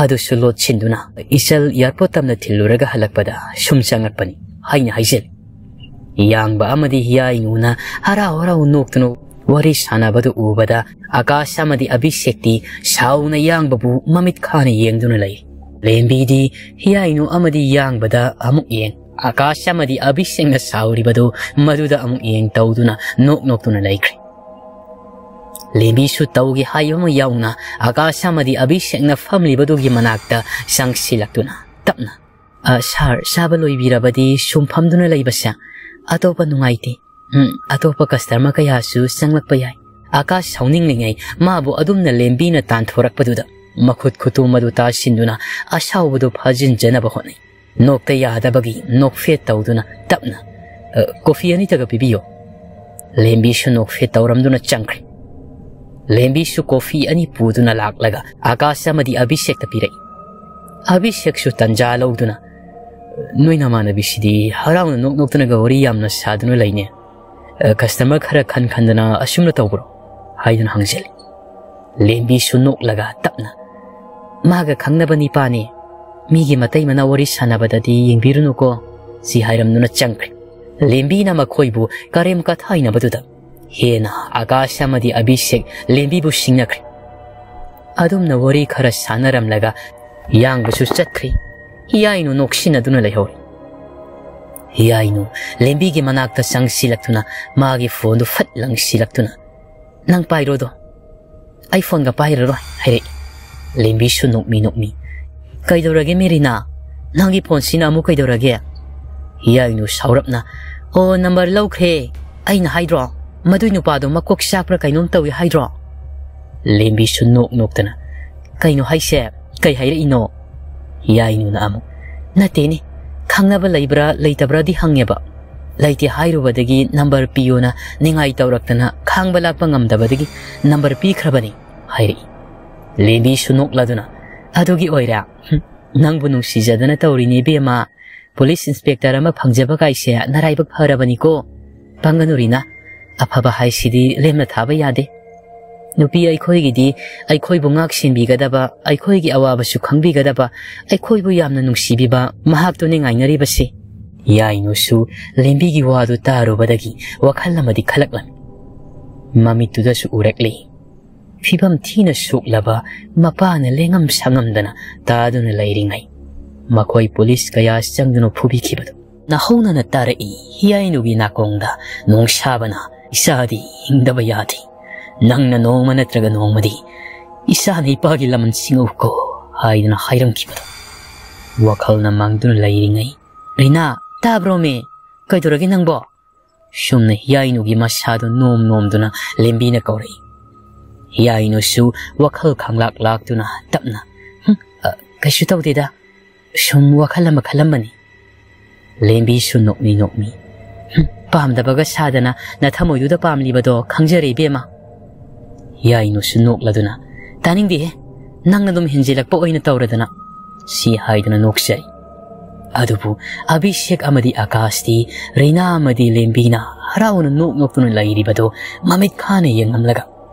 ꯑꯗꯨꯁꯨ ꯂꯣꯠꯁꯤꯟꯗꯨꯅ ꯏꯆꯜ ꯑꯦꯌꯥꯔꯄꯣꯔꯠ ꯇꯝꯅ ꯊꯤꯜꯂꯨꯔꯒ ꯍꯜꯂꯛꯄꯗ ꯁꯨꯝ ꯆꯪꯉꯛꯄꯅꯤ ꯍꯥꯏꯅ ꯍꯥꯏꯖꯜꯂꯤ꯫ ꯌꯥꯡꯕ ꯑꯃꯗꯤ ꯍꯤꯌꯥꯏꯅꯨꯅ ꯍꯔꯥꯎ ꯍꯔꯥꯎ ꯅꯣꯛꯇꯨꯅ ꯋꯥꯔꯤ ꯁꯥꯟꯅꯕꯗꯨ ꯎꯕꯗ ꯑꯀꯥꯁ ꯑꯃꯗꯤ ꯑꯚꯤꯁꯦꯛꯇꯤ ꯁꯥꯎꯅ ꯌꯥꯡꯕꯕꯨ ꯃꯃꯤꯠ ꯈꯥꯅ ꯌꯦꯡꯗꯨꯅ ꯂꯩ꯫ ꯂꯦꯝꯕꯤꯗꯤ ꯍꯤꯌꯥꯏꯅꯨ ꯑꯃꯗꯤ ꯌꯥꯡꯕꯗ ꯑꯃꯨꯛ ꯌꯦꯡ, ꯑꯀꯥꯁ ꯑꯃꯗꯤ ꯑꯚꯤꯁꯦꯛꯅ ꯁꯥꯎꯔꯤꯕꯗꯨ ꯃꯗꯨꯗ ꯑꯃꯨꯛ ꯌꯦꯡ ꯇꯧꯗꯨꯅ ꯅꯣꯛ ꯅꯣꯛꯇꯨꯅ ꯂꯩꯈ꯭ꯔꯦ꯫ ꯂꯦꯝꯕꯤꯁꯨ ꯇꯧꯒꯦ ꯍꯥꯏꯕ ꯑꯃ ꯌꯥꯎꯅ ꯑꯀꯥꯁ ꯑꯃꯗꯤ ꯑꯚꯤꯁꯦꯛꯅ ꯐꯝꯂꯤꯕꯗꯨꯒꯤ ꯃꯅꯥꯛꯇ ꯆꯪꯁꯤꯜꯂꯛꯇꯨꯅ ꯇꯞꯅ, "ꯑ, ꯁꯥꯔ, ꯆꯥꯕ ꯂꯣꯏꯕꯤꯔꯕꯗꯤ ꯁꯨꯝ ꯐꯝꯗꯨꯅ ꯂꯩꯕꯁꯦ ꯑꯇꯣꯞꯄ ꯅꯨꯡꯉꯥꯏꯇꯦ꯫ ꯎꯝ, ꯑꯇꯣꯞꯄ ꯀꯁꯇꯃꯔ ꯀꯌꯥꯁꯨ ꯆꯪꯂꯛꯄ ꯌꯥꯏ꯫ ꯑꯀꯥꯁ ꯁꯥꯎꯅꯤꯡꯂꯤꯉꯩ ꯃꯥꯕꯨ ꯑꯗꯨꯝꯅ ꯂꯦꯝꯕꯤꯅ ꯇꯥꯟꯊꯣꯔꯛꯄꯗꯨꯗ ꯃꯈꯨꯠ ꯈꯨꯇꯨꯝ ꯑꯗꯨ ꯇꯥꯁꯤꯟꯗꯨꯅ ꯑꯁꯥꯎꯕꯗꯨ ꯐꯥꯖꯤꯟꯖꯅꯕ ꯍꯣꯠꯅꯩ꯫ ꯅꯣꯛꯇ ꯌꯥꯗꯕꯒꯤ ꯅꯣꯛꯐꯦꯠ ꯇꯧꯗꯨꯅ ꯇꯞꯅ, "ꯑ, ꯀꯣꯐꯤ ꯑꯅꯤꯇꯒ ꯄꯤꯕꯤꯌꯨ꯫" ꯂꯦꯝꯕꯤꯁꯨ ꯅꯣꯛꯐꯦꯠ ꯇꯧꯔꯝꯗꯨꯅ ꯆꯪꯈ꯭ꯔꯦ꯫ ꯂꯦꯝꯕꯤꯁꯨ ꯀꯣꯐꯤ ꯑꯅꯤ ꯄꯨꯗꯨꯅ ꯂꯥꯛꯂꯒ ꯑꯀꯥꯁ ꯑꯃꯗꯤ ꯑꯚꯤꯁꯦꯛꯇ ꯄꯤꯔꯛꯏ꯫ ꯑꯚꯤꯁꯦꯛꯁꯨ ꯇꯟꯖꯥ ꯂꯧꯗꯨꯅ, "ꯅꯣꯏ ꯅꯃꯥꯟꯅꯕꯤꯁꯤꯗꯤ ꯍꯔꯥꯎꯅ ꯅꯣꯛ ꯅꯣꯛꯇꯅꯒ ꯋꯥꯔꯤ ꯌꯥꯝꯅ ꯁꯥꯗꯨꯅ ꯂꯩꯅꯦ꯫ ꯑ, ꯀꯁꯇꯃꯔ ꯈꯔ ꯈꯟ ꯈꯟꯗꯅ ꯑꯁꯨꯝꯅ ꯇꯧꯕ꯭ꯔꯣ?" ꯍꯥꯏꯗꯨꯅ ꯍꯪꯖꯜꯂꯤ꯫ ꯂꯦꯝꯕꯤꯁꯨ ꯅꯣꯛꯂꯒ ꯇꯞꯅ, "ꯃꯥꯒ ꯈꯪꯅꯕ ꯅꯤꯄꯥꯅꯤ꯫ ꯃꯤꯒꯤ ꯃꯇꯩ ꯃꯅꯥꯎ ꯋꯥꯔꯤ ꯁꯥꯟꯅꯕꯗꯗꯤ ꯌꯦꯡꯕꯤꯔꯨꯅꯨꯀꯣ," ꯁꯤ ꯍꯥꯏꯔꯝꯗꯨꯅ ꯆꯪꯈ꯭ꯔꯦ꯫ ꯂꯦꯝꯕꯤꯅ ꯃꯈꯣꯏꯕꯨ ꯀꯔꯦꯝ ꯀꯊꯥꯏꯅꯕꯗꯨꯗ ꯍꯦꯟꯅ ꯑꯀꯥꯁ ꯑꯃꯗꯤ ꯑꯚꯤꯁꯦꯛ ꯂꯦꯝꯕꯤꯕꯨ ꯁꯤꯡꯅꯈ꯭ꯔꯦ꯫ ꯑꯗꯨꯝꯅ ꯋꯥꯔꯤ ꯈꯔ ꯁꯥꯟꯅꯔꯝꯂꯒ ꯌꯥꯡꯕꯁꯨ ꯆꯠꯈ꯭ꯔꯦ꯫ ꯍꯤꯌꯥꯏꯅꯨ ꯅꯣꯛꯁꯤꯟꯅꯗꯨꯅ ꯂꯩꯍꯧꯔꯦ꯫ ꯍꯤꯌꯥꯏꯅꯨ ꯂꯦꯝꯕꯤꯒꯤ ꯃꯅꯥꯛꯇ ꯆꯪꯁꯤꯜꯂꯛꯇꯨꯅ ꯃꯥꯒꯤ ꯐꯣꯟꯗꯨ ꯐꯠ ꯂꯪꯁꯤꯜꯂꯛꯇꯨꯅ, "ꯅꯪ ꯄꯥꯏꯔꯣꯗꯣ, ꯑꯩ ꯐꯣꯟꯒ ꯄꯥꯏꯔꯔꯣꯏ," ꯍꯥꯏꯔꯛꯏ꯫ ꯂꯦꯝꯕꯤꯁꯨ ꯅꯣꯛꯃꯤ ꯅꯣꯛꯃꯤ, "ꯀꯩꯗꯧꯔꯒꯦ ꯃꯦꯔꯤꯅꯥ? ꯅꯪꯒꯤ ꯐꯣꯟꯁꯤꯅ ꯑꯃꯨꯛ ꯀꯩꯗꯧꯔꯒꯦ?" ꯍꯤꯌꯥꯏꯅꯨ ꯁꯥꯎꯔꯞꯅ, "ꯑꯣ, ꯅꯝꯕꯔ ꯂꯧꯈ꯭ꯔꯦ꯫ ꯑꯩꯅ ꯍꯥꯏꯗ꯭ꯔꯣ, ꯃꯗꯨꯏ ꯅꯨꯄꯥꯗꯣ ꯃꯀꯣꯛ ꯆꯥꯛꯄ꯭ꯔꯥ ꯀꯩꯅꯣꯝ ꯇꯧꯏ ꯍꯥꯏꯗ꯭ꯔꯣ?" ꯂꯦꯝꯕꯤꯁꯨ ꯅꯣꯛ ꯅꯣꯛꯇꯅ, "ꯀꯩꯅꯣ ꯍꯥꯏꯁꯦ? ꯀꯩ ꯍꯥꯏꯔꯛꯏꯅꯣ?" ꯍꯤꯌꯥꯏꯅꯨꯅ ꯑꯃꯨꯛ, "ꯅꯠꯇꯦꯅꯦ, ꯈꯪꯅꯕ ꯂꯩꯕ꯭ꯔꯥ ꯂꯩꯇꯕ꯭ꯔꯥꯗꯤ ꯍꯪꯉꯦꯕ꯫ ꯂꯩꯇꯦ ꯍꯥꯏꯔꯨꯕꯗꯒꯤ ꯅꯝꯕꯔ ꯄꯤꯌꯣꯅ ꯅꯤꯡꯉꯥꯏ ꯇꯧꯔꯛꯇꯅ ꯈꯥꯡꯕ ꯂꯥꯛꯄ ꯉꯝꯗꯕꯗꯒꯤ ꯅꯝꯕꯔ ꯄꯤꯈ꯭ꯔꯕꯅꯤ," ꯍꯥꯏꯔꯛꯏ꯫ ꯂꯦꯝꯕꯤꯁꯨ ꯅꯣꯛꯂꯗꯨꯅ, "ꯑꯗꯨꯒꯤ ꯑꯣꯏꯔꯦ? ꯍꯨꯝ, ꯅꯪꯕꯨ ꯅꯨꯡꯁꯤꯖꯗꯅ ꯇꯧꯔꯤꯅꯤ ꯏꯕꯦꯝꯃ꯫ ꯄꯨꯂꯤꯁ ꯏꯟꯁꯄꯦꯛꯇꯔ ꯑꯃ ꯐꯪꯖꯕ ꯀꯥꯏꯁꯦ ꯅꯔꯥꯏꯕꯛ ꯐꯔꯕꯅꯤꯀꯣ꯫ ꯄꯪꯒꯅꯨ ꯔꯤꯅꯥ, ꯑꯐꯕ ꯍꯥꯏꯁꯤꯗꯤ ꯂꯦꯝꯅ ꯊꯥꯕ ꯌꯥꯗꯦ꯫ ꯅꯨꯄꯤ ꯑꯩꯈꯣꯏꯒꯤꯗꯤ ꯑꯩꯈꯣꯏꯕꯨ ꯉꯥꯛ ꯁꯦꯟꯕꯤꯒꯗꯕ, ꯑꯩꯈꯣꯏꯒꯤ ꯑꯋꯥꯕꯁꯨ ꯈꯪꯕꯤꯒꯗꯕ, ꯑꯩꯈꯣꯏꯕꯨ ꯌꯥꯝꯅ ꯅꯨꯡꯁꯤꯕꯤꯕ ꯃꯍꯥꯛꯇꯨꯅꯤ ꯉꯥꯏꯅꯔꯤꯕꯁꯤ꯫ ꯌꯥꯏꯅꯨꯁꯨ ꯂꯦꯝꯕꯤꯒꯤ ꯋꯥꯗꯨ ꯇꯥꯔꯨꯕꯗꯒꯤ ꯋꯥꯈꯜ ꯑꯃꯗꯤ ꯈꯜꯂꯛꯂꯝꯃꯤ꯫ ꯃꯃꯤꯠꯇꯨꯗꯁꯨ ꯎꯔꯛꯂꯤ꯫ ꯐꯤꯕꯝ ꯊꯤꯅ ꯁꯣꯛꯂꯕ ꯃꯄꯥꯅ ꯂꯦꯡꯉꯝ ꯁꯥꯉꯝꯗꯅ ꯇꯥꯗꯨꯅ ꯂꯩꯔꯤꯉꯩ, ꯃꯈꯣꯏ ꯄꯨꯂꯤꯁ ꯀꯌꯥ ꯆꯪꯗꯨꯅ ꯐꯨꯕꯤꯈꯤꯕꯗꯨ ꯅꯥꯍꯧꯅꯅ ꯇꯥꯔꯛꯏ꯫ ꯍꯤꯌꯥꯏꯅꯨꯒꯤ ꯅꯥꯀꯣꯡꯗ ꯅꯣꯡꯁꯥꯕꯅ, "ꯏꯆꯥꯗꯤ ꯍꯤꯡꯗꯕ ꯌꯥꯗꯦ꯫ ꯅꯪꯅ ꯅꯣꯡꯃ ꯅꯠꯇ꯭ꯔꯒ ꯅꯣꯡꯃꯗꯤ ꯏꯆꯥꯅ ꯏꯄꯥꯒꯤ ꯂꯃꯟ ꯁꯤꯡꯉꯧꯀꯣ" ꯍꯥꯏꯗꯨꯅ ꯍꯥꯏꯔꯝꯈꯤꯕꯗꯣ ꯋꯥꯈꯜꯅ ꯃꯥꯡꯗꯨꯅ ꯂꯩꯔꯤꯉꯩ, "ꯔꯤꯅꯥ, ꯇꯥꯕ꯭ꯔꯣꯃꯦ? ꯀꯩꯗꯧꯔꯒꯦ ꯅꯪꯕꯣ?" ꯁꯨꯝꯅ ꯍꯤꯌꯥꯏꯅꯨꯒꯤ ꯃꯁꯥꯗꯨ ꯅꯣꯝ ꯅꯣꯝꯗꯨꯅ ꯂꯦꯝꯕꯤꯅ ꯀꯧꯔꯛꯏ꯫ ꯍꯤꯌꯥꯏꯅꯨꯁꯨ ꯋꯥꯈꯜ ꯈꯪꯂꯥꯛ ꯂꯥꯛꯇꯨꯅ ꯇꯞꯅ, "ꯍꯨꯝ, ꯑ, ꯀꯩꯁꯨ ꯇꯧꯗꯦꯗ, ꯁꯨꯝ ꯋꯥꯈꯜ ꯑꯃ ꯈꯜꯂꯝꯕꯅꯤ"꯫ ꯂꯦꯝꯕꯤꯁꯨ ꯅꯣꯛꯃꯤ ꯅꯣꯛꯃꯤ, "ꯍꯨꯝ, ꯄꯥꯝꯗꯕꯒ ꯁꯥꯗꯅ ꯅꯊꯃꯣꯏꯗꯨꯗ ꯄꯥꯝꯂꯤꯕꯗꯣ ꯈꯪꯖꯔꯦ ꯏꯕꯦꯝꯃ"꯫ ꯍꯤꯌꯥꯏꯅꯨꯁꯨ ꯅꯣꯛꯂꯗꯨꯅ, "ꯇꯥꯅꯤꯡꯗꯦꯍꯦ, ꯅꯪ ꯑꯗꯨꯝ ꯍꯦꯟꯖꯤꯜꯂꯛꯄ ꯑꯣꯏꯅ ꯇꯧꯔꯗꯅ" ꯁꯤ ꯍꯥꯏꯗꯨꯅ ꯅꯣꯛꯆꯩ꯫ ꯑꯗꯨꯕꯨ ꯑꯚꯤꯁꯦꯛ ꯑꯃꯗꯤ ꯑꯀꯥꯁꯇꯤ ꯔꯤꯅꯥ ꯑꯃꯗꯤ ꯂꯦꯝꯕꯤꯅ ꯍꯔꯥꯎꯅ ꯅꯣꯛ ꯅꯣꯛꯇꯨꯅ ꯂꯩꯔꯤꯕꯗꯨ ꯃꯃꯤꯠ ꯈꯥꯅ ꯌꯦꯡꯂꯝꯂꯒ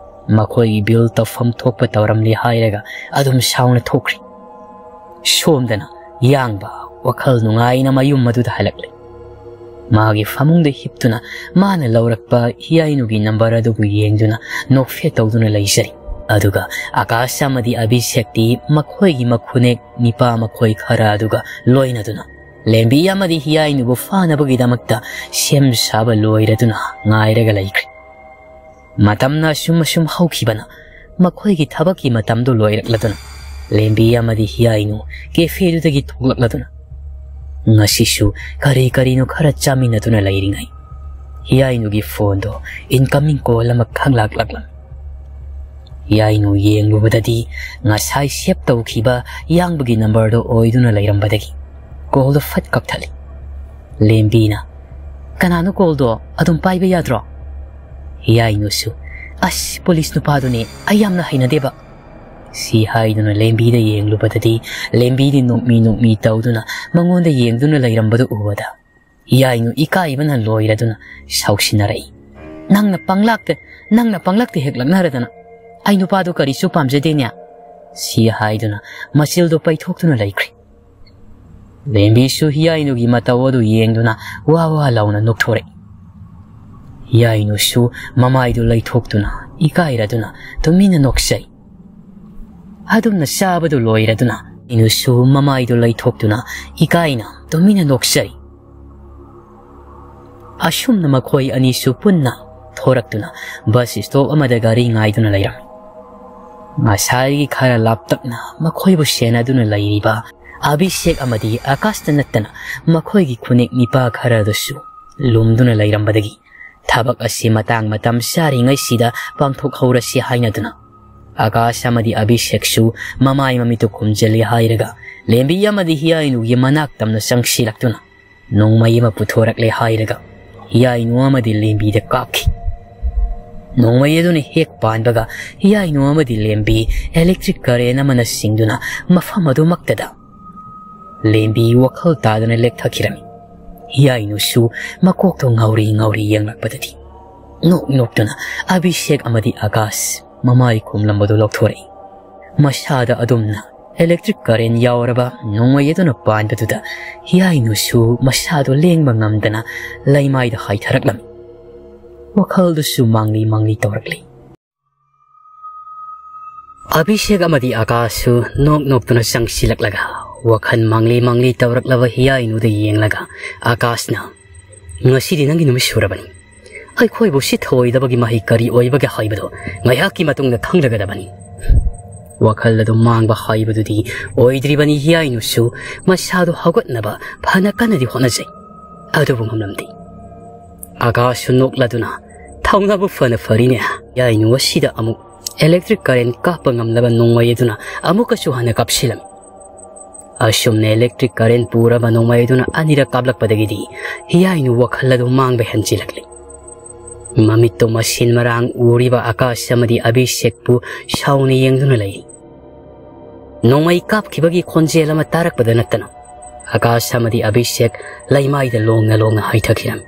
ꯃꯈꯣꯏꯒꯤ ꯕꯤꯜ ꯇꯧꯐꯝ ꯊꯣꯛꯄ ꯇꯧꯔꯝꯂꯦ ꯍꯥꯏꯔꯒ ꯑꯗꯨꯝ ꯁꯥꯎꯅ ꯊꯣꯛꯈ꯭ꯔꯤ꯫ ꯁꯣꯝꯗꯅ ꯌꯥꯡꯕ ꯋꯥꯈꯜ ꯅꯨꯡꯉꯥꯏꯅ ꯃꯌꯨꯝ ꯑꯗꯨꯗ ꯍꯜꯂꯛꯂꯦ꯫ ꯃꯥꯒꯤ ꯐꯃꯨꯡꯗ ꯍꯤꯞꯇꯨꯅ ꯃꯥꯅ ꯂꯧꯔꯛꯄ ꯍꯤꯌꯥꯏꯅꯨꯒꯤ ꯅꯝꯕꯔ ꯑꯗꯨꯕꯨ ꯌꯦꯡꯗꯨꯅ ꯅꯣꯛꯐꯦꯠ ꯇꯧꯗꯨꯅ ꯂꯩꯖꯔꯤ꯫ ꯑꯗꯨꯒ ꯑꯀꯥꯁ ꯑꯃꯗꯤ ꯑꯚꯤꯁꯦꯛꯇꯤ ꯃꯈꯣꯏꯒꯤ ꯃꯈꯨꯅꯦꯛ ꯅꯤꯄꯥ ꯃꯈꯣꯏ ꯈꯔ ꯑꯗꯨꯒ ꯂꯣꯏꯅꯗꯨꯅ ꯂꯦꯝꯕꯤ ꯑꯃꯗꯤ ꯍꯤꯌꯥꯏꯅꯨꯕꯨ ꯐꯥꯅꯕꯒꯤꯗꯃꯛꯇ ꯁꯦꯝ ꯁꯥꯕ ꯂꯣꯏꯔꯗꯨꯅ ꯉꯥꯏꯔꯒ ꯂꯩꯈ꯭ꯔꯦ꯫ ꯃꯇꯝꯅ ꯑꯁꯨꯝ ꯑꯁꯨꯝ ꯍꯧꯈꯤꯕꯅ ꯃꯈꯣꯏꯒꯤ ꯊꯕꯛꯀꯤ ꯃꯇꯝꯗꯨ ꯂꯣꯏꯔꯛꯂꯗꯨꯅ ꯂꯦꯝꯕꯤ ꯑꯃꯗꯤ ꯍꯤꯌꯥꯏꯅꯨ ꯀꯦꯐꯦꯗꯨꯗꯒꯤ ꯊꯣꯛꯂꯛꯂꯗꯨꯅ ꯉꯁꯤꯁꯨ ꯀꯔꯤ ꯀꯔꯤꯅꯣ ꯈꯔ ꯆꯥꯃꯤꯟꯅꯗꯨꯅ ꯂꯩꯔꯤꯉꯩ ꯍꯤꯌꯥꯏꯅꯨꯒꯤ ꯐꯣꯟꯗꯣ ꯏꯟꯀꯃꯤꯡ ꯀꯣꯜ ꯑꯃ ꯈꯪꯂꯥꯛꯂꯛꯂꯝꯃꯤ꯫ ꯍꯤꯌꯥꯏꯅꯨ ꯌꯦꯡꯂꯨꯕꯗꯗꯤ ꯉꯁꯥꯏ ꯁꯦꯚ ꯇꯧꯈꯤꯕ ꯌꯥꯡꯕꯒꯤ ꯅꯝꯕꯔꯗꯣ ꯑꯣꯏꯗꯨꯅ ꯂꯩꯔꯝꯕꯗꯒꯤ ꯀꯣꯜꯗꯣ ꯐꯠ ꯀꯛꯊꯠꯂꯤ꯫ ꯂꯦꯝꯕꯤꯅ, "ꯀꯅꯥꯅꯣ ꯀꯣꯜꯗꯣ? ꯑꯗꯨꯝ ꯄꯥꯏꯕ ꯌꯥꯗ꯭ꯔꯣ?" ꯍꯤꯌꯥꯏꯅꯨꯁꯨ, "ꯑꯁ, ꯄꯨꯂꯤꯁ ꯅꯨꯄꯥꯗꯨꯅꯦ, ꯑꯩ ꯌꯥꯝꯅ ꯍꯩꯅꯗꯦꯕ"꯫ ꯁꯤ ꯍꯥꯏꯗꯨꯅ ꯂꯦꯝꯕꯤꯗ ꯌꯦꯡꯂꯨꯕꯗꯗꯤ, ꯂꯦꯝꯕꯤꯗꯤ ꯅꯣꯛꯃꯤ ꯅꯣꯛꯃꯤ ꯇꯧꯗꯨꯅ ꯃꯉꯣꯟꯗ ꯌꯦꯡꯗꯨꯅ ꯂꯩꯔꯝꯕꯗꯨ ꯎꯕꯗ, ꯍꯤꯌꯥꯏꯅꯨ ꯏꯀꯥꯏꯕꯅ ꯂꯣꯏꯔꯗꯨꯅ ꯁꯥꯎꯁꯤꯟꯅꯔꯛꯏ꯫ "ꯅꯪꯅ ꯄꯪꯂꯥꯛꯇ, ꯅꯪꯅ ꯄꯪꯂꯥꯛꯇ ꯍꯦꯛ ꯂꯛꯅꯔꯗꯅ, ꯑꯩ ꯅꯨꯄꯥꯗꯣ ꯀꯔꯤꯁꯨ ꯄꯥꯝꯖꯗꯦꯅꯦ?" ꯁꯤ ꯍꯥꯏꯗꯨꯅ ꯃꯆꯤꯜꯗꯣ ꯄꯩꯊꯣꯛꯇꯨꯅ ꯂꯩꯈ꯭ꯔꯦ꯫ ꯂꯦꯝꯕꯤꯁꯨ ꯍꯤꯌꯥꯏꯅꯨꯒꯤ ꯃꯇꯧ ꯑꯗꯨ ꯌꯦꯡꯗꯨꯅ ꯋꯥ ꯋꯥ ꯂꯥꯎꯅ ꯅꯣꯛꯊꯣꯔꯛꯏ꯫ ꯍꯤꯌꯥꯏꯅꯨꯁꯨ ꯃꯃꯥꯏꯗꯨ ꯂꯩꯊꯣꯛꯇꯨꯅ ꯏꯀꯥꯏꯔꯗꯨꯅ ꯇꯨꯃꯤꯟꯅ ꯅꯣꯛꯆꯩ꯫ ꯑꯗꯨꯝꯅ ꯆꯥꯕꯗꯨ ꯂꯣꯏꯔꯗꯨꯅ ꯍꯤꯌꯥꯏꯅꯨꯁꯨ ꯃꯃꯥꯏꯗꯨ ꯂꯩꯊꯣꯛꯇꯨꯅ ꯏꯀꯥꯏꯅ ꯇꯨꯃꯤꯟꯅ ꯅꯣꯛꯆꯩ꯫ ꯑꯁꯨꯝꯅ ꯃꯈꯣꯏ ꯑꯅꯤꯁꯨ ꯄꯨꯟꯅ ꯊꯣꯔꯛꯇꯨꯅ ꯕꯁ ꯁ꯭ꯇꯣꯞ ꯑꯃꯗ ꯒꯥꯔꯤ ꯉꯥꯏꯗꯨꯅ ꯂꯩꯔꯝꯃꯤ꯫ ꯉꯁꯥꯏꯒꯤ ꯈꯔ ꯂꯥꯞꯇꯛꯅ ꯃꯈꯣꯏꯕꯨ ꯁꯦꯟꯅꯗꯨꯅ ꯂꯩꯔꯤꯕ ꯑꯚꯤꯁꯦꯛ ꯑꯃꯗꯤ ꯑꯀꯥꯁꯇ ꯅꯠꯇꯅ ꯃꯈꯣꯏꯒꯤ ꯈꯨꯅꯦꯛ ꯅꯤꯄꯥ ꯈꯔꯗꯨꯁꯨ ꯂꯨꯝꯗꯨꯅ ꯂꯩꯔꯝꯕꯗꯒꯤ, ꯊꯕꯛ ꯑꯁꯤ ꯃꯇꯥꯡ ꯃꯇꯝ ꯆꯥꯔꯤꯉꯩꯁꯤꯗ ꯄꯥꯡꯊꯣꯛꯍꯧꯔꯁꯤ ꯍꯥꯏꯅꯗꯨꯅ ꯑꯀꯥꯁ ꯑꯃꯗꯤ ꯑꯚꯤꯁꯦꯛꯁꯨ ꯃꯃꯥꯏ ꯃꯃꯤꯠꯇꯨ ꯈꯨꯝꯖꯤꯜꯂꯤ ꯍꯥꯏꯔꯒ ꯂꯦꯝꯕꯤ ꯑꯃꯗꯤ ꯍꯤꯌꯥꯏꯅꯨꯒꯤ ꯃꯅꯥꯛ ꯇꯝꯅ ꯆꯪꯁꯤꯜꯂꯛꯇꯨꯅ ꯅꯣꯡꯃꯩ ꯑꯃ ꯄꯨꯊꯣꯔꯛꯂꯦ ꯍꯥꯏꯔꯒ ꯍꯤꯌꯥꯏꯅꯨ ꯑꯃꯗꯤ ꯂꯦꯝꯕꯤꯗ ꯀꯥꯞꯈꯤ꯫ ꯅꯣꯡꯃꯩ ꯑꯗꯨꯅ ꯍꯦꯛ ꯄꯥꯟꯕꯒ ꯍꯤꯌꯥꯏꯅꯨ ꯑꯃꯗꯤ ꯂꯦꯝꯕꯤ ꯏꯂꯦꯛꯇ꯭ꯔꯤꯛ ꯀꯔꯦꯟ ꯑꯃꯅ ꯆꯤꯡꯗꯨꯅ ꯃꯐꯝ ꯑꯗꯨꯃꯛꯇꯗ ꯂꯦꯝꯕꯤ ꯋꯥꯈꯜ ꯇꯥꯗꯅ ꯂꯦꯛꯊꯈꯤꯔꯝꯃꯤ꯫ ꯍꯤꯌꯥꯏꯅꯨꯁꯨ ꯃꯀꯣꯛꯇꯣ ꯉꯥꯎꯔꯤ ꯉꯥꯎꯔꯤ ꯌꯦꯡꯂꯛꯄꯗꯗꯤ ꯅꯣꯛ ꯅꯣꯛꯇꯨꯅ ꯑꯚꯤꯁꯦꯛ ꯑꯃꯗꯤ ꯑꯀꯥꯁ ꯃꯃꯥꯏ ꯈꯨꯝꯂꯝꯕꯗꯨ ꯂꯧꯊꯣꯔꯛꯏ꯫ ꯃꯁꯥꯗ ꯑꯗꯨꯝꯅ ꯏꯂꯦꯛꯇ꯭ꯔꯤꯛ ꯀꯔꯦꯟ ꯌꯥꯎꯔꯕ ꯅꯣꯡꯃꯩ ꯑꯗꯨꯅ ꯄꯥꯟꯕꯗꯨꯗ ꯍꯤꯌꯥꯏꯅꯨꯁꯨ ꯃꯁꯥꯗꯨ ꯂꯦꯡꯕ ꯉꯝꯗꯅ ꯂꯩꯃꯥꯏꯗ ꯍꯥꯏꯊꯔꯛꯂꯝꯃꯤ꯫ ꯋꯥꯈꯜꯗꯨꯁꯨ ꯃꯥꯡꯂꯤ ꯃꯥꯡꯂꯤ ꯇꯧꯔꯛꯂꯤ꯫ ꯑꯚꯤꯁꯦꯛ ꯑꯃꯗꯤ ꯑꯀꯥꯁꯁꯨ ꯅꯣꯛ ꯅꯣꯛꯇꯨꯅ ꯆꯪꯁꯤꯜꯂꯛꯂꯒ ꯋꯥꯈꯜ ꯃꯥꯡꯂꯤ ꯃꯥꯡꯂꯤ ꯇꯧꯔꯛꯂꯕ ꯍꯤꯌꯥꯏꯅꯨꯗ ꯌꯦꯡꯂꯒ ꯑꯀꯥꯁꯅ, "ꯉꯁꯤꯗꯤ ꯅꯪꯒꯤ ꯅꯨꯃꯤꯠ ꯁꯨꯔꯕꯅꯤ꯫ ꯑꯩꯈꯣꯏꯕꯨ ꯁꯤꯊꯑꯣꯏꯗꯕꯒꯤ ꯃꯍꯩ ꯀꯔꯤ ꯑꯣꯏꯕꯒꯦ ꯍꯥꯏꯕꯗꯨ ꯉꯥꯏꯍꯥꯛꯀꯤ ꯃꯇꯨꯡꯗ ꯈꯪꯂꯒꯗꯕꯅꯤ꯫" ꯋꯥꯈꯜ ꯑꯗꯨ ꯃꯥꯡꯕ ꯍꯥꯏꯕꯗꯨꯗꯤ ꯑꯣꯏꯗ꯭ꯔꯤꯕꯅꯤ꯫ ꯍꯤꯌꯥꯏꯅꯨꯁꯨ ꯃꯁꯥꯗꯨ ꯍꯧꯒꯠꯅꯕ ꯐꯅ ꯀꯟꯅꯗꯤ ꯍꯣꯠꯅꯖꯩ, ꯑꯗꯨꯕꯨ ꯉꯝꯂꯝꯗꯦ꯫ ꯑꯀꯥꯁꯁꯨ ꯅꯣꯛꯂꯗꯨꯅ, "ꯊꯧꯅꯥꯕꯨ ꯐꯅ ꯐꯔꯤꯅꯦ꯫ ꯍꯤꯌꯥꯏꯅꯨ ꯑꯁꯤꯗ ꯑꯃꯨꯛ ꯏꯂꯦꯛꯇ꯭ꯔꯤꯛ ꯀꯔꯦꯟ ꯀꯥꯞꯄ ꯉꯝꯂꯕ ꯅꯣꯡꯃꯩ ꯑꯗꯨꯅ ꯑꯃꯨꯛꯀꯁꯨ ꯍꯟꯅ ꯀꯥꯞꯁꯤꯜꯂꯝꯃꯤ꯫" ꯑꯁꯨꯝꯅ ꯏꯂꯦꯛꯇ꯭ꯔꯤꯛ ꯀꯔꯦꯟ ꯄꯨꯔꯕ ꯅꯣꯡꯃꯩ ꯑꯗꯨꯅ ꯑꯅꯤꯔꯛ ꯀꯥꯞꯂꯛꯄꯗꯒꯤꯗꯤ ꯍꯤꯌꯥꯏꯅꯨ ꯋꯥꯈꯜ ꯑꯗꯨ ꯃꯥꯡꯕ ꯍꯦꯟꯖꯤꯜꯂꯛꯂꯤ꯫ ꯃꯃꯤꯠꯇꯨ ꯃꯁꯤꯟ ꯃꯔꯥꯡ ꯎꯔꯤꯕ ꯑꯀꯥꯁ ꯑꯃꯗꯤ ꯑꯚꯤꯁꯦꯛꯄꯨ ꯁꯥꯎꯅ ꯌꯦꯡꯗꯨꯅ ꯂꯩꯔꯤ꯫ ꯅꯣꯡꯃꯩ ꯀꯥꯞꯈꯤꯕꯒꯤ ꯈꯣꯟꯖꯦꯜ ꯑꯃ ꯇꯥꯔꯛꯄꯗ ꯅꯠꯇꯅ ꯑꯀꯥꯁ ꯑꯃꯗꯤ ꯑꯕꯤꯁꯦꯛ ꯂꯩꯃꯥꯏꯗ ꯂꯣꯡꯅ ꯂꯣꯡꯅ ꯍꯥꯏꯊꯈꯤꯔꯝꯃꯤ꯫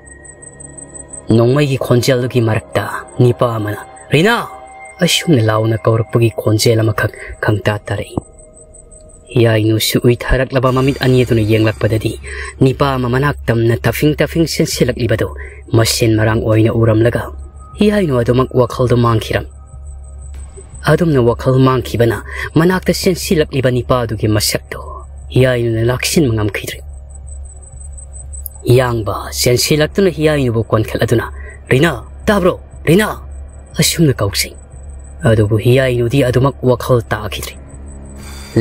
ꯅꯣꯡꯃꯩꯒꯤ ꯈꯣꯟꯖꯦꯜꯗꯨꯒꯤ ꯃꯔꯛꯇ ꯅꯤꯄꯥ ꯑꯃꯅ, "ꯔꯤꯅꯥ!" ꯑꯁꯨꯝꯅ ꯂꯥꯎꯅ ꯀꯧꯔꯛꯄꯒꯤ ꯈꯣꯟꯖꯦꯜ ꯑꯃꯈꯛ ꯈꯪꯇꯥ ꯇꯥꯔꯛꯏ꯫ ꯍꯤꯌꯥꯏꯅꯨꯁꯨ ꯎꯏꯊꯔꯛꯂꯕ ꯃꯃꯤꯠ ꯑꯅꯤ ꯑꯗꯨꯅ ꯌꯦꯡꯂꯛꯄꯗꯗꯤ ꯅꯤꯄꯥ ꯑꯃ ꯃꯅꯥꯛ ꯇꯝꯅ ꯇꯐꯤꯡ ꯇꯐꯤꯡ ꯆꯦꯟꯁꯤꯜꯂꯛꯂꯤꯕꯗꯨ ꯃꯁꯦꯟ ꯃꯔꯥꯡ ꯑꯣꯏꯅ ꯎꯔꯝꯂꯒ ꯍꯤꯌꯥꯏꯅꯨ ꯑꯗꯨꯃꯛ ꯋꯥꯈꯜꯗ ꯃꯥꯡꯈꯤꯔꯝꯃꯤ꯫ ꯑꯗꯨꯝꯅ ꯋꯥꯈꯜ ꯃꯥꯡꯈꯤꯕꯅ ꯃꯅꯥꯛꯇ ꯆꯦꯟꯁꯤꯜꯂꯛꯂꯤꯕ ꯅꯤꯄꯥꯗꯨꯒꯤ ꯃꯁꯛꯇꯨ ꯍꯤꯌꯥꯏꯅꯨꯅ ꯂꯥꯛꯁꯤꯟꯕ ꯉꯝꯈꯤꯗ꯭ꯔꯦ꯫ ꯌꯥꯡꯕ ꯆꯦꯟꯁꯤꯜꯂꯛꯇꯨꯅ ꯍꯤꯌꯥꯏꯅꯨꯕꯨ ꯀꯣꯟꯈꯠꯂꯗꯨꯅ, "ꯔꯤꯅꯥ, ꯇꯥꯕ꯭ꯔꯣ? ꯔꯤꯅꯥ!" ꯑꯁꯨꯝꯅ ꯀꯧꯁꯤ꯫ ꯑꯗꯨꯕꯨ ꯍꯤꯌꯥꯏꯅꯨꯗꯤ ꯑꯗꯨꯃꯛ ꯋꯥꯈꯜ ꯇꯥꯈꯤꯗ꯭ꯔꯦ꯫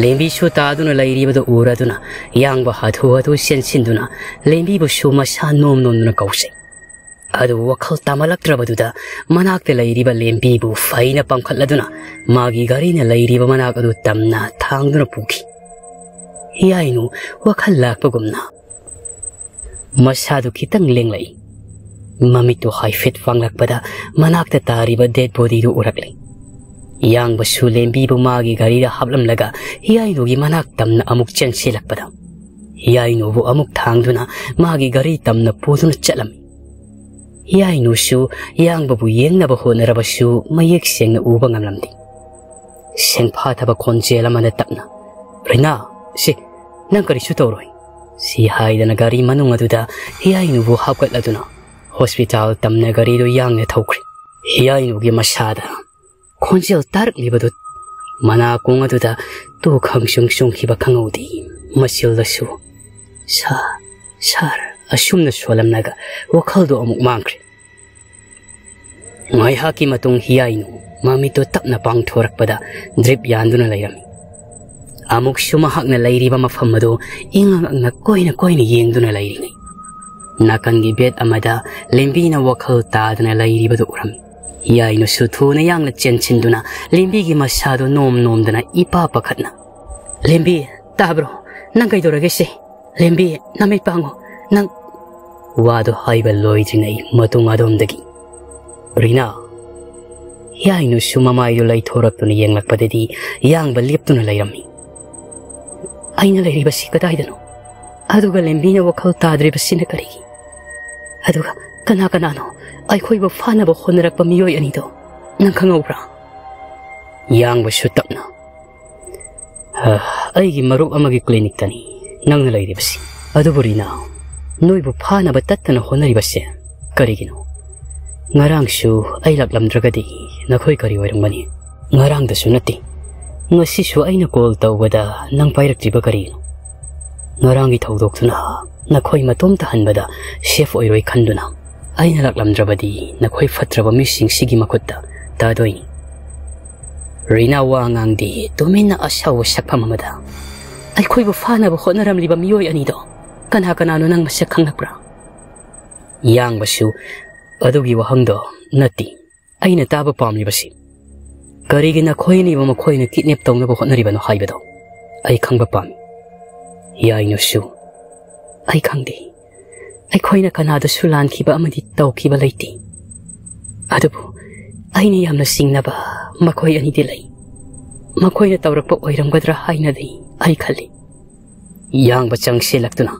ꯂꯦꯝꯕꯤꯁꯨ ꯇꯥꯗꯨꯅ ꯂꯩꯔꯤꯕꯗꯨ ꯎꯔꯗꯨꯅ ꯌꯥꯡꯕ ꯍꯥꯊꯨ ꯍꯥꯊꯨ ꯆꯦꯟꯁꯤꯟꯗꯨꯅ ꯂꯦꯝꯕꯤꯕꯨꯁꯨ ꯃꯁꯥ ꯅꯣꯝ ꯅꯣꯝꯗꯨꯅ ꯀꯧꯁꯤ꯫ ꯑꯗꯨꯕꯨ ꯋꯥꯈꯜ ꯇꯥꯃꯜꯂꯛꯇ꯭ꯔꯕꯗꯨꯗ ꯃꯅꯥꯛꯇ ꯂꯩꯔꯤꯕ ꯂꯦꯝꯕꯤꯕꯨ ꯐꯩꯅ ꯄꯝꯈꯠꯂꯗꯨꯅ ꯃꯥꯒꯤ ꯒꯥꯔꯤꯅ ꯂꯩꯔꯤꯕ ꯃꯅꯥꯛ ꯑꯗꯨ ꯇꯝꯅ ꯊꯥꯡꯗꯨꯅ ꯄꯨꯈꯤ꯫ ꯍꯤꯌꯥꯏꯅꯨ ꯋꯥꯈꯜ ꯂꯥꯛꯄꯒꯨꯝꯅ ꯃꯁꯥꯗꯨ ꯈꯤꯇꯪ ꯂꯦꯡꯂꯛꯏ꯫ ꯃꯃꯤꯠꯇꯨ ꯍꯥꯏꯐꯦꯠ ꯄꯥꯡꯂꯛꯄꯗ ꯃꯅꯥꯛꯇ ꯇꯥꯔꯤꯕ ꯗꯦꯗ ꯕꯣꯗꯤꯗꯨ ꯎꯔꯛꯂꯦ꯫ ꯌꯥꯡꯕꯁꯨ ꯂꯦꯝꯕꯤꯕꯨ ꯃꯥꯒꯤ ꯒꯥꯔꯤꯗ ꯍꯥꯞꯂꯝꯂꯒ ꯍꯤꯌꯥꯏꯅꯨꯒꯤ ꯃꯅꯥꯛ ꯇꯝꯅ ꯑꯃꯨꯛ ꯆꯦꯟꯁꯤꯜꯂꯛꯄꯗ ꯍꯤꯌꯥꯏꯅꯨꯕꯨ ꯑꯃꯨꯛ ꯊꯥꯡꯗꯨꯅ ꯃꯥꯒꯤ ꯒꯥꯔꯤ ꯇꯝꯅ ꯄꯨꯗꯨꯅ ꯆꯠꯂꯝꯃꯤ꯫ ꯍꯤꯌꯥꯏꯅꯨꯁꯨ ꯌꯥꯡꯕꯕꯨ ꯌꯦꯡꯅꯕ ꯍꯣꯠꯅꯔꯕꯁꯨ ꯃꯌꯦꯛ ꯁꯦꯡꯅ ꯎꯕ ꯉꯝꯂꯝꯗꯦ꯫ ꯁꯦꯡꯐꯥꯊꯕ ꯈꯣꯟꯖꯦꯜ ꯑꯃꯗ ꯇꯞꯅ, "ꯔꯤꯅꯥ, ꯁꯤ, ꯅꯪ ꯀꯔꯤꯁꯨ ꯇꯧꯔꯣꯏ," ꯁꯤ ꯍꯥꯏꯗꯅ ꯒꯥꯔꯤ ꯃꯅꯨꯡ ꯑꯗꯨꯗ ꯍꯤꯌꯥꯏꯅꯨꯕꯨ ꯍꯥꯞꯀꯠꯂꯗꯨꯅ ꯍꯣꯁꯄꯤꯇꯥꯜ ꯇꯝꯅ ꯒꯥꯔꯤꯗꯨ ꯌꯥꯡꯅ ꯊꯧꯈ꯭ꯔꯦ꯫ ꯍꯤꯌꯥꯏꯅꯨꯒꯤ ꯃꯁꯥꯗ ꯈꯣꯟꯖꯦꯜ ꯇꯥꯔꯛꯂꯤꯕꯗꯨ ꯃꯅꯥꯀꯣꯡ ꯑꯗꯨꯗ ꯇꯨ ꯈꯪꯆꯨꯡ ꯆꯨꯡꯈꯤꯕ ꯈꯪꯍꯧꯗꯦ꯫ ꯃꯆꯤꯜꯗꯁꯨ, "ꯁꯥ-, ꯁꯥꯔ," ꯑꯁꯨꯝꯅ ꯁꯣꯜꯂꯝꯂꯒ ꯋꯥꯈꯜꯗꯣ ꯑꯃꯨꯛ ꯃꯥꯡꯈ꯭ꯔꯦ꯫ ꯉꯥꯏꯍꯥꯛꯀꯤ ꯃꯇꯨꯡ ꯍꯤꯌꯥꯏꯅꯨ ꯃꯃꯤꯠꯇꯨ ꯇꯞꯅ ꯄꯥꯡꯊꯣꯔꯛꯄꯗ ꯗ꯭ꯔꯤꯞ ꯌꯥꯟꯗꯨꯅ ꯂꯩꯔꯝꯃꯤ꯫ ꯑꯃꯨꯛꯁꯨ ꯃꯍꯥꯛꯅ ꯂꯩꯔꯤꯕ ꯃꯐꯝ ꯑꯗꯨ ꯏꯉꯛ ꯉꯛꯅ ꯀꯣꯏꯅ ꯀꯣꯏꯅ ꯌꯦꯡꯗꯨꯅ ꯂꯩꯔꯤꯉꯩ, ꯅꯥꯀꯟꯒꯤ ꯕꯦꯗ ꯑꯃꯗ ꯂꯦꯝꯕꯤꯅ ꯋꯥꯈꯜ ꯇꯥꯗꯅ ꯂꯩꯔꯤꯕꯗꯨ ꯎꯔꯝꯃꯤ꯫ ꯍꯤꯌꯥꯏꯅꯨꯁꯨ ꯊꯨꯅ ꯌꯥꯡꯅ ꯆꯦꯟꯁꯤꯟꯗꯨꯅ ꯂꯦꯝꯕꯤꯒꯤ ꯃꯁꯥꯗꯨ ꯅꯣꯝ ꯅꯣꯝꯗꯅ ꯏꯄꯥ ꯄꯥꯈꯠꯅ, "ꯂꯦꯝꯕꯤ, ꯇꯥꯕ꯭ꯔꯣ? ꯅꯪ ꯀꯩꯗꯧꯔꯒꯦ ꯁꯦ? ꯂꯦꯝꯕꯤ, ꯅꯃꯤꯠ ꯄꯥꯡꯉꯣ, ꯅꯪ!" ꯋꯥꯗꯨ ꯍꯥꯏꯕ ꯂꯣꯏꯗ꯭ꯔꯤꯉꯩ ꯃꯇꯨꯡ ꯑꯗꯣꯝꯗꯒꯤ, "ꯔꯤꯅꯥ!" ꯍꯤꯌꯥꯏꯅꯨꯁꯨ ꯃꯃꯥꯏꯗꯨ ꯂꯩꯊꯣꯔꯛꯇꯨꯅ ꯌꯦꯡꯂꯛꯄꯗꯗꯤ ꯌꯥꯡꯕ ꯂꯦꯞꯇꯨꯅ ꯂꯩꯔꯝꯃꯤ꯫ ꯑꯩꯅ ꯂꯩꯔꯤꯕꯁꯤ ꯀꯗꯥꯏꯗꯅꯣ? ꯑꯗꯨꯒ ꯂꯦꯝꯕꯤꯅ ꯋꯥꯈꯜ ꯇꯥꯗ꯭ꯔꯤꯕꯁꯤꯅ ꯀꯔꯤꯒꯤ? ꯑꯗꯨꯒ ꯀꯅꯥ ꯀꯅꯥꯅꯣ ꯑꯩꯈꯣꯏꯕꯨ ꯐꯥꯅꯕ ꯍꯣꯠꯅꯔꯛꯄ ꯃꯤꯑꯣꯏ ꯑꯅꯤꯗꯣ? ꯅꯪ ꯈꯪꯍꯧꯕ꯭ꯔꯥ? ꯌꯥꯡꯕꯁꯨ ꯇꯞꯅ, "ꯑ, ꯑꯩꯒꯤ ꯃꯔꯨꯞ ꯑꯃꯒꯤ ꯀ꯭ꯂꯤꯅꯤꯛꯇꯅꯤ ꯅꯪꯅ ꯂꯩꯔꯤꯕꯁꯤ꯫ ꯑꯗꯨꯕꯨ ꯔꯤꯅꯥ, ꯅꯣꯏꯕꯨ ꯐꯥꯅꯕ ꯇꯠꯇꯅ ꯍꯣꯠꯅꯔꯤꯕꯁꯦ ꯀꯔꯤꯒꯤꯅꯣ? ꯉꯔꯥꯡꯁꯨ ꯑꯩ ꯂꯥꯛꯂꯝꯗ꯭ꯔꯒꯗꯤ ꯅꯈꯣꯏ ꯀꯔꯤ ꯑꯣꯏꯔꯝꯒꯅꯤ? ꯉꯔꯥꯡꯗꯁꯨ ꯅꯠꯇꯦ, ꯉꯁꯤꯁꯨ ꯑꯩꯅ ꯀꯣꯜ ꯇꯧꯕꯗ ꯅꯪ ꯄꯥꯏꯔꯛꯇ꯭ꯔꯤꯕ ꯀꯔꯤꯒꯤꯅꯣ? ꯉꯔꯥꯡꯒꯤ ꯊꯧꯗꯣꯛꯇꯨꯅ ꯅꯈꯣꯏ ꯃꯇꯣꯝꯇ ꯍꯟꯕꯗ ꯁꯦꯐ ꯑꯣꯏꯔꯣꯏ ꯈꯟꯗꯨꯅ ꯑꯩꯅ ꯂꯥꯛꯂꯝꯗ꯭ꯔꯕꯗꯤ ꯅꯈꯣꯏ ꯐꯠꯇ꯭ꯔꯕ ꯃꯤꯁꯤꯡꯁꯤꯒꯤ ꯃꯈꯨꯠꯇ ꯇꯥꯗꯣꯏꯅꯤ꯫" ꯔꯤꯅꯥ ꯋꯥ ꯉꯥꯡꯗꯦ, ꯇꯨꯃꯤꯟꯅ ꯑꯁꯥꯎꯕ ꯁꯛꯐꯝ ꯑꯃꯗ꯫ "ꯑꯩꯈꯣꯏꯕꯨ ꯐꯥꯅꯕ ꯍꯣꯠꯅꯔꯝꯂꯤꯕ ꯃꯤꯑꯣꯏ ꯑꯅꯤꯗꯣ ꯀꯅꯥ ꯀꯅꯥꯅꯣ, ꯅꯪ ꯃꯁꯛ ꯈꯪꯂꯛꯄ꯭ꯔꯥ?" ꯌꯥꯡꯕꯁꯨ, "ꯑꯗꯨꯒꯤ ꯋꯥꯍꯪꯗꯣ ꯅꯠꯇꯦ ꯑꯩꯅ ꯇꯥꯕ ꯄꯥꯝꯂꯤꯕꯁꯤ꯫ ꯀꯔꯤꯒꯤ ꯅꯈꯣꯏ ꯑꯅꯤꯕꯨ ꯃꯈꯣꯏꯅ ꯀꯤꯗꯅꯦꯞ ꯇꯧꯅꯕ ꯍꯣꯠꯅꯔꯤꯕꯅꯣ ꯍꯥꯏꯕꯗꯣ ꯑꯩ ꯈꯪꯕ ꯄꯥꯝꯃꯤ꯫" ꯌꯥꯏꯅꯨꯁꯨ, "ꯑꯩ ꯈꯪꯗꯦ꯫ ꯑꯩꯈꯣꯏꯅ ꯀꯅꯥꯗꯁꯨ ꯂꯥꯟꯈꯤꯕ ꯑꯃꯗꯤ ꯇꯧꯈꯤꯕ ꯂꯩꯇꯦ꯫ ꯑꯗꯨꯕꯨ ꯑꯩꯅ ꯌꯥꯝꯅ ꯆꯤꯡꯅꯕ ꯃꯈꯣꯏ ꯑꯅꯤꯗꯤ ꯂꯩ꯫ ꯃꯈꯣꯏꯅ ꯇꯧꯔꯛꯄ ꯑꯣꯏꯔꯝꯒꯗ꯭ꯔꯥ ꯍꯥꯏꯅꯗꯤ ꯑꯩ ꯈꯜꯂꯤ꯫" ꯌꯥꯡꯕ ꯆꯪꯁꯤꯜꯂꯛꯇꯨꯅ,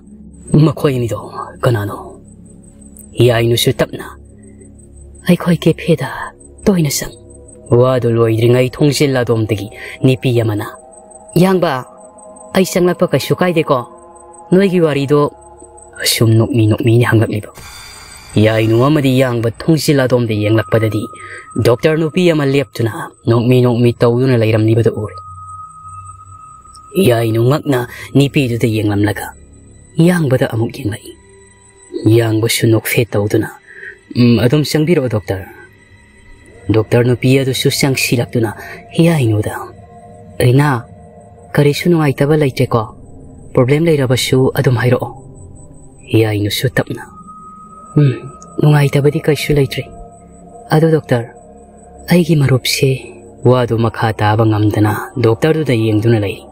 "ꯃꯈꯣꯏ ꯑꯅꯤꯗꯣ ꯀꯅꯥꯅꯣ?" ꯌꯥꯏꯅꯨꯁꯨ ꯇꯞꯅ, "ꯑꯩꯈꯣꯏ ꯀꯦꯐꯦꯗ ꯇꯣꯏꯅ ꯆꯪ꯫" ꯋꯥꯗꯨ ꯂꯣꯏꯗ꯭ꯔꯤꯉꯩ ꯊꯣꯡꯖꯤꯜ ꯑꯗꯣꯝꯗꯒꯤ ꯅꯨꯄꯤ ꯑꯃꯅ, "ꯌꯥꯡꯕ, ꯑꯩ ꯆꯪꯂꯛꯄ ꯀꯩꯁꯨ ꯀꯥꯏꯗꯦꯀꯣ? ꯅꯣꯏꯒꯤ ꯋꯥꯔꯤꯗꯣ"꯫ ꯑꯁꯨꯝ ꯅꯣꯛꯃꯤ ꯅꯣꯛꯃꯤꯅ ꯍꯪꯂꯛꯂꯤꯕ꯫ ꯌꯥꯏꯅꯨ ꯑꯃꯗꯤ ꯌꯥꯡꯕ ꯊꯣꯡꯖꯤꯜ ꯑꯗꯣꯝꯗ ꯌꯦꯡꯂꯛꯄꯗꯗꯤ ꯗꯣꯛꯇꯔ ꯅꯨꯄꯤ ꯑꯃ ꯂꯦꯞꯇꯨꯅ ꯅꯣꯛꯃꯤ ꯅꯣꯛꯃꯤ ꯇꯧꯗꯨꯅ ꯂꯩꯔꯝꯂꯤꯕꯗꯨ ꯎꯔꯦ꯫ ꯌꯥꯏꯅꯨ ꯉꯛꯅ ꯅꯨꯄꯤꯗꯨꯗ ꯌꯦꯡꯂꯝꯂꯒ ꯌꯥꯡꯕꯗ ꯑꯃꯨꯛ ꯌꯦꯡꯂꯛꯏ꯫ ꯌꯥꯡꯕꯁꯨ ꯅꯣꯛꯐꯦꯠ ꯇꯧꯗꯨꯅ, "ꯎꯝ, ꯑꯗꯨꯝ ꯆꯪꯕꯤꯔꯛꯑꯣ, ꯗꯣꯛꯇꯔ꯫" ꯗꯣꯛꯇꯔ ꯅꯨꯄꯤ ꯑꯗꯨꯁꯨ ꯆꯪꯁꯤꯜꯂꯛꯇꯨꯅ ꯌꯥꯏꯅꯨꯗ, "ꯔꯤꯅꯥ, ꯀꯔꯤꯁꯨ ꯅꯨꯡꯉꯥꯏꯇꯕ ꯂꯩꯇ꯭ꯔꯦꯀꯣ? ꯄ꯭ꯔꯣꯕ꯭ꯂꯦꯝ ꯂꯩꯔꯕꯁꯨ ꯑꯗꯨꯝ ꯍꯥꯏꯔꯛꯑꯣ꯫" ꯌꯥꯏꯅꯨꯁꯨ ꯇꯞꯅ, "ꯎꯝ, ꯅꯨꯡꯉꯥꯏꯇꯕꯗꯤ ꯀꯩꯁꯨ ꯂꯩꯇ꯭ꯔꯤ꯫ ꯑꯗꯨ ꯗꯣꯛꯇꯔ, ꯑꯩꯒꯤ ꯃꯔꯨꯞꯁꯦ"꯫ ꯋꯥꯗꯨ ꯃꯈꯥ ꯇꯥꯕ ꯉꯝꯗꯅ ꯗꯣꯛꯇꯔꯗꯨꯗ ꯌꯦꯡꯗꯨꯅ ꯂꯩꯔꯤ꯫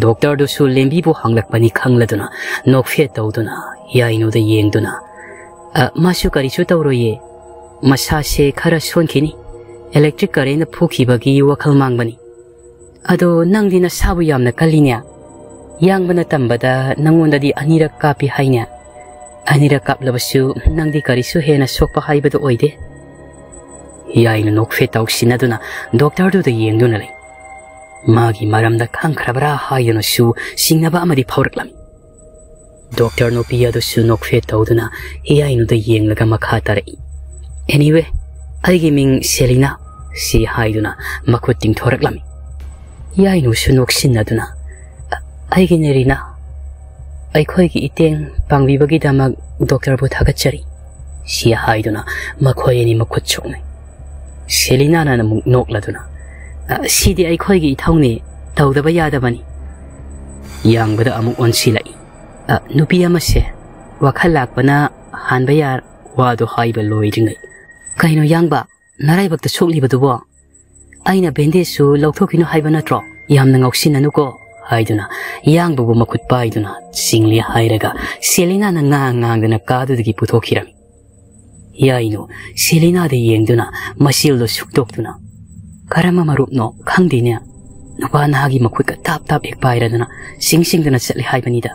ꯗꯣꯛꯇꯔꯗꯨꯁꯨ ꯂꯦꯝꯕꯤꯕꯨ ꯍꯪꯂꯛꯄꯅꯤ ꯈꯪꯂꯗꯨꯅ ꯅꯣꯛꯐꯦꯠ ꯇꯧꯗꯨꯅ ꯌꯥꯏꯅꯨꯗ ꯌꯦꯡꯗꯨꯅ, "ꯑ, ꯃꯥꯁꯨ ꯀꯔꯤꯁꯨ ꯇꯧꯔꯣꯏꯌꯦ꯫ ꯃꯁꯥꯁꯦ ꯈꯔ ꯁꯣꯟꯈꯤꯅꯤ꯫ ꯏꯂꯦꯛꯇ꯭ꯔꯤꯛ ꯀꯔꯦꯟꯅ ꯐꯨꯈꯤꯕꯒꯤ ꯋꯥꯈꯜ ꯃꯥꯡꯕꯅꯤ꯫ ꯑꯗꯣ ꯅꯪꯗꯤ ꯅꯁꯥꯕꯨ ꯌꯥꯝꯅ ꯀꯜꯂꯤꯅꯦ꯫ ꯏꯌꯥꯝꯕꯅ ꯇꯝꯕꯗ ꯅꯪꯉꯣꯟꯗꯗꯤ ꯑꯅꯤꯔꯛ ꯀꯥꯞꯄꯤ ꯍꯥꯏꯅꯦ꯫ ꯑꯅꯤꯔꯛ ꯀꯥꯞꯂꯕꯁꯨ ꯅꯪꯗꯤ ꯀꯔꯤꯁꯨ ꯍꯦꯟꯅ ꯁꯣꯛꯄ ꯍꯥꯏꯕꯗꯨ ꯑꯣꯏꯗꯦ꯫ ꯌꯥꯏꯅ ꯅꯣꯛꯐꯦꯠ ꯇꯧꯁꯤꯟꯅꯗꯨꯅ ꯗꯣꯛꯇꯔꯗꯨꯗ ꯌꯦꯡꯗꯨꯅ ꯂꯩ꯫ ꯃꯥꯒꯤ ꯃꯔꯝꯗ ꯈꯪꯈ꯭ꯔꯕ꯭ꯔꯥ ꯍꯥꯏꯗꯨꯅꯁꯨ ꯆꯤꯡꯅꯕ ꯑꯃꯗꯤ ꯐꯥꯎꯔꯛꯂꯝꯃꯤ꯫ ꯗꯣꯛꯇꯔ ꯅꯨꯄꯤ ꯑꯗꯨꯁꯨ ꯅꯣꯛꯐꯦꯠ ꯇꯧꯗꯨꯅ ꯏꯌꯥꯏꯅꯨꯗ ꯌꯦꯡꯂꯒ ꯃꯈꯥ ꯇꯥꯔꯛꯏ꯫ "Anyway, ꯑꯩꯒꯤ ꯃꯤꯡ ꯁꯦꯂꯤꯅꯥ," ꯁꯤ ꯍꯥꯏꯗꯨꯅ ꯃꯈꯨꯠ ꯇꯤꯡꯊꯣꯔꯛꯂꯝꯃꯤ꯫ ꯏꯌꯥꯏꯅꯨꯁꯨ ꯅꯣꯛꯁꯤꯟꯅꯗꯨꯅ, "ꯑ-, ꯑꯩꯒꯤꯅꯦ ꯔꯤꯅꯥ꯫ ꯑꯩꯈꯣꯏꯒꯤ ꯏꯇꯦꯡ ꯄꯥꯡꯕꯤꯕꯒꯤꯗꯃꯛ ꯗꯣꯛꯇꯔꯕꯨ ꯊꯥꯒꯠꯆꯔꯤ," ꯁꯤ ꯍꯥꯏꯗꯨꯅ ꯃꯈꯣꯏ ꯑꯅꯤ ꯃꯈꯨꯠ ꯁꯣꯛꯅꯩ꯫ ꯁꯦꯂꯤꯅꯥꯅ ꯑꯃꯨꯛ ꯅꯣꯛꯂꯗꯨꯅ, "ꯑ, ꯁꯤꯗꯤ ꯑꯩꯈꯣꯏꯒꯤ ꯏꯊꯧꯅꯤ, ꯇꯧꯗꯕ ꯌꯥꯗꯕꯅꯤ꯫" ꯌꯥꯡꯕꯗ ꯑꯃꯨꯛ ꯑꯣꯟꯁꯤꯜꯂꯛꯏ꯫ "ꯑ, ꯅꯨꯄꯤ ꯑꯃꯁꯦ ꯋꯥꯈꯜ ꯂꯥꯛꯄꯅ ꯍꯥꯟꯕ ꯌꯥꯔ ꯋꯥꯗꯣ ꯍꯥꯏꯕ ꯂꯣꯏꯗ꯭ꯔꯤꯉꯩ, 'ꯀꯩꯅꯣ ꯌꯥꯡꯕ, ꯅꯔꯥꯏꯕꯛꯇ ꯁꯣꯛꯂꯤꯕꯗꯨꯕꯣ? ꯑꯩꯅ ꯕꯦꯟꯗꯦꯖꯁꯨ ꯂꯧꯊꯣꯛꯈꯤꯅꯨ ꯍꯥꯏꯕ ꯅꯠꯇ꯭ꯔꯣ? ꯌꯥꯝꯅ ꯉꯥꯎꯁꯤꯟꯅꯅꯨꯀꯣ," ꯍꯥꯏꯗꯨꯅ ꯌꯥꯡꯕꯕꯨ ꯃꯈꯨꯠ ꯄꯥꯏꯗꯨꯅ ꯆꯤꯡꯂꯤ ꯍꯥꯏꯔꯒ ꯁꯦꯂꯤꯅꯥꯅ ꯉꯥꯡ ꯉꯥꯡꯗꯅ ꯀꯥꯗꯨꯗꯒꯤ ꯄꯨꯊꯣꯛꯈꯤꯔꯝꯃꯤ꯫ ꯌꯥꯏꯅꯨ ꯁꯦꯂꯤꯅꯥꯗ ꯌꯦꯡꯗꯨꯅ ꯃꯆꯤꯜꯗꯣ ꯁꯨꯛꯇꯣꯛꯇꯨꯅ, "ꯀꯔꯝꯕ ꯃꯔꯨꯞꯅꯣ ꯈꯪꯗꯦꯅꯦ, ꯅꯨꯄꯥ ꯅꯍꯥꯒꯤ ꯃꯈꯨꯠꯀ ꯇꯥꯞ ꯇꯥꯞ ꯍꯦꯛ ꯄꯥꯏꯔꯗꯅ ꯆꯤꯡ ꯆꯤꯡꯗꯅ ꯆꯠꯂꯦ ꯍꯥꯏꯕꯅꯤꯗ꯫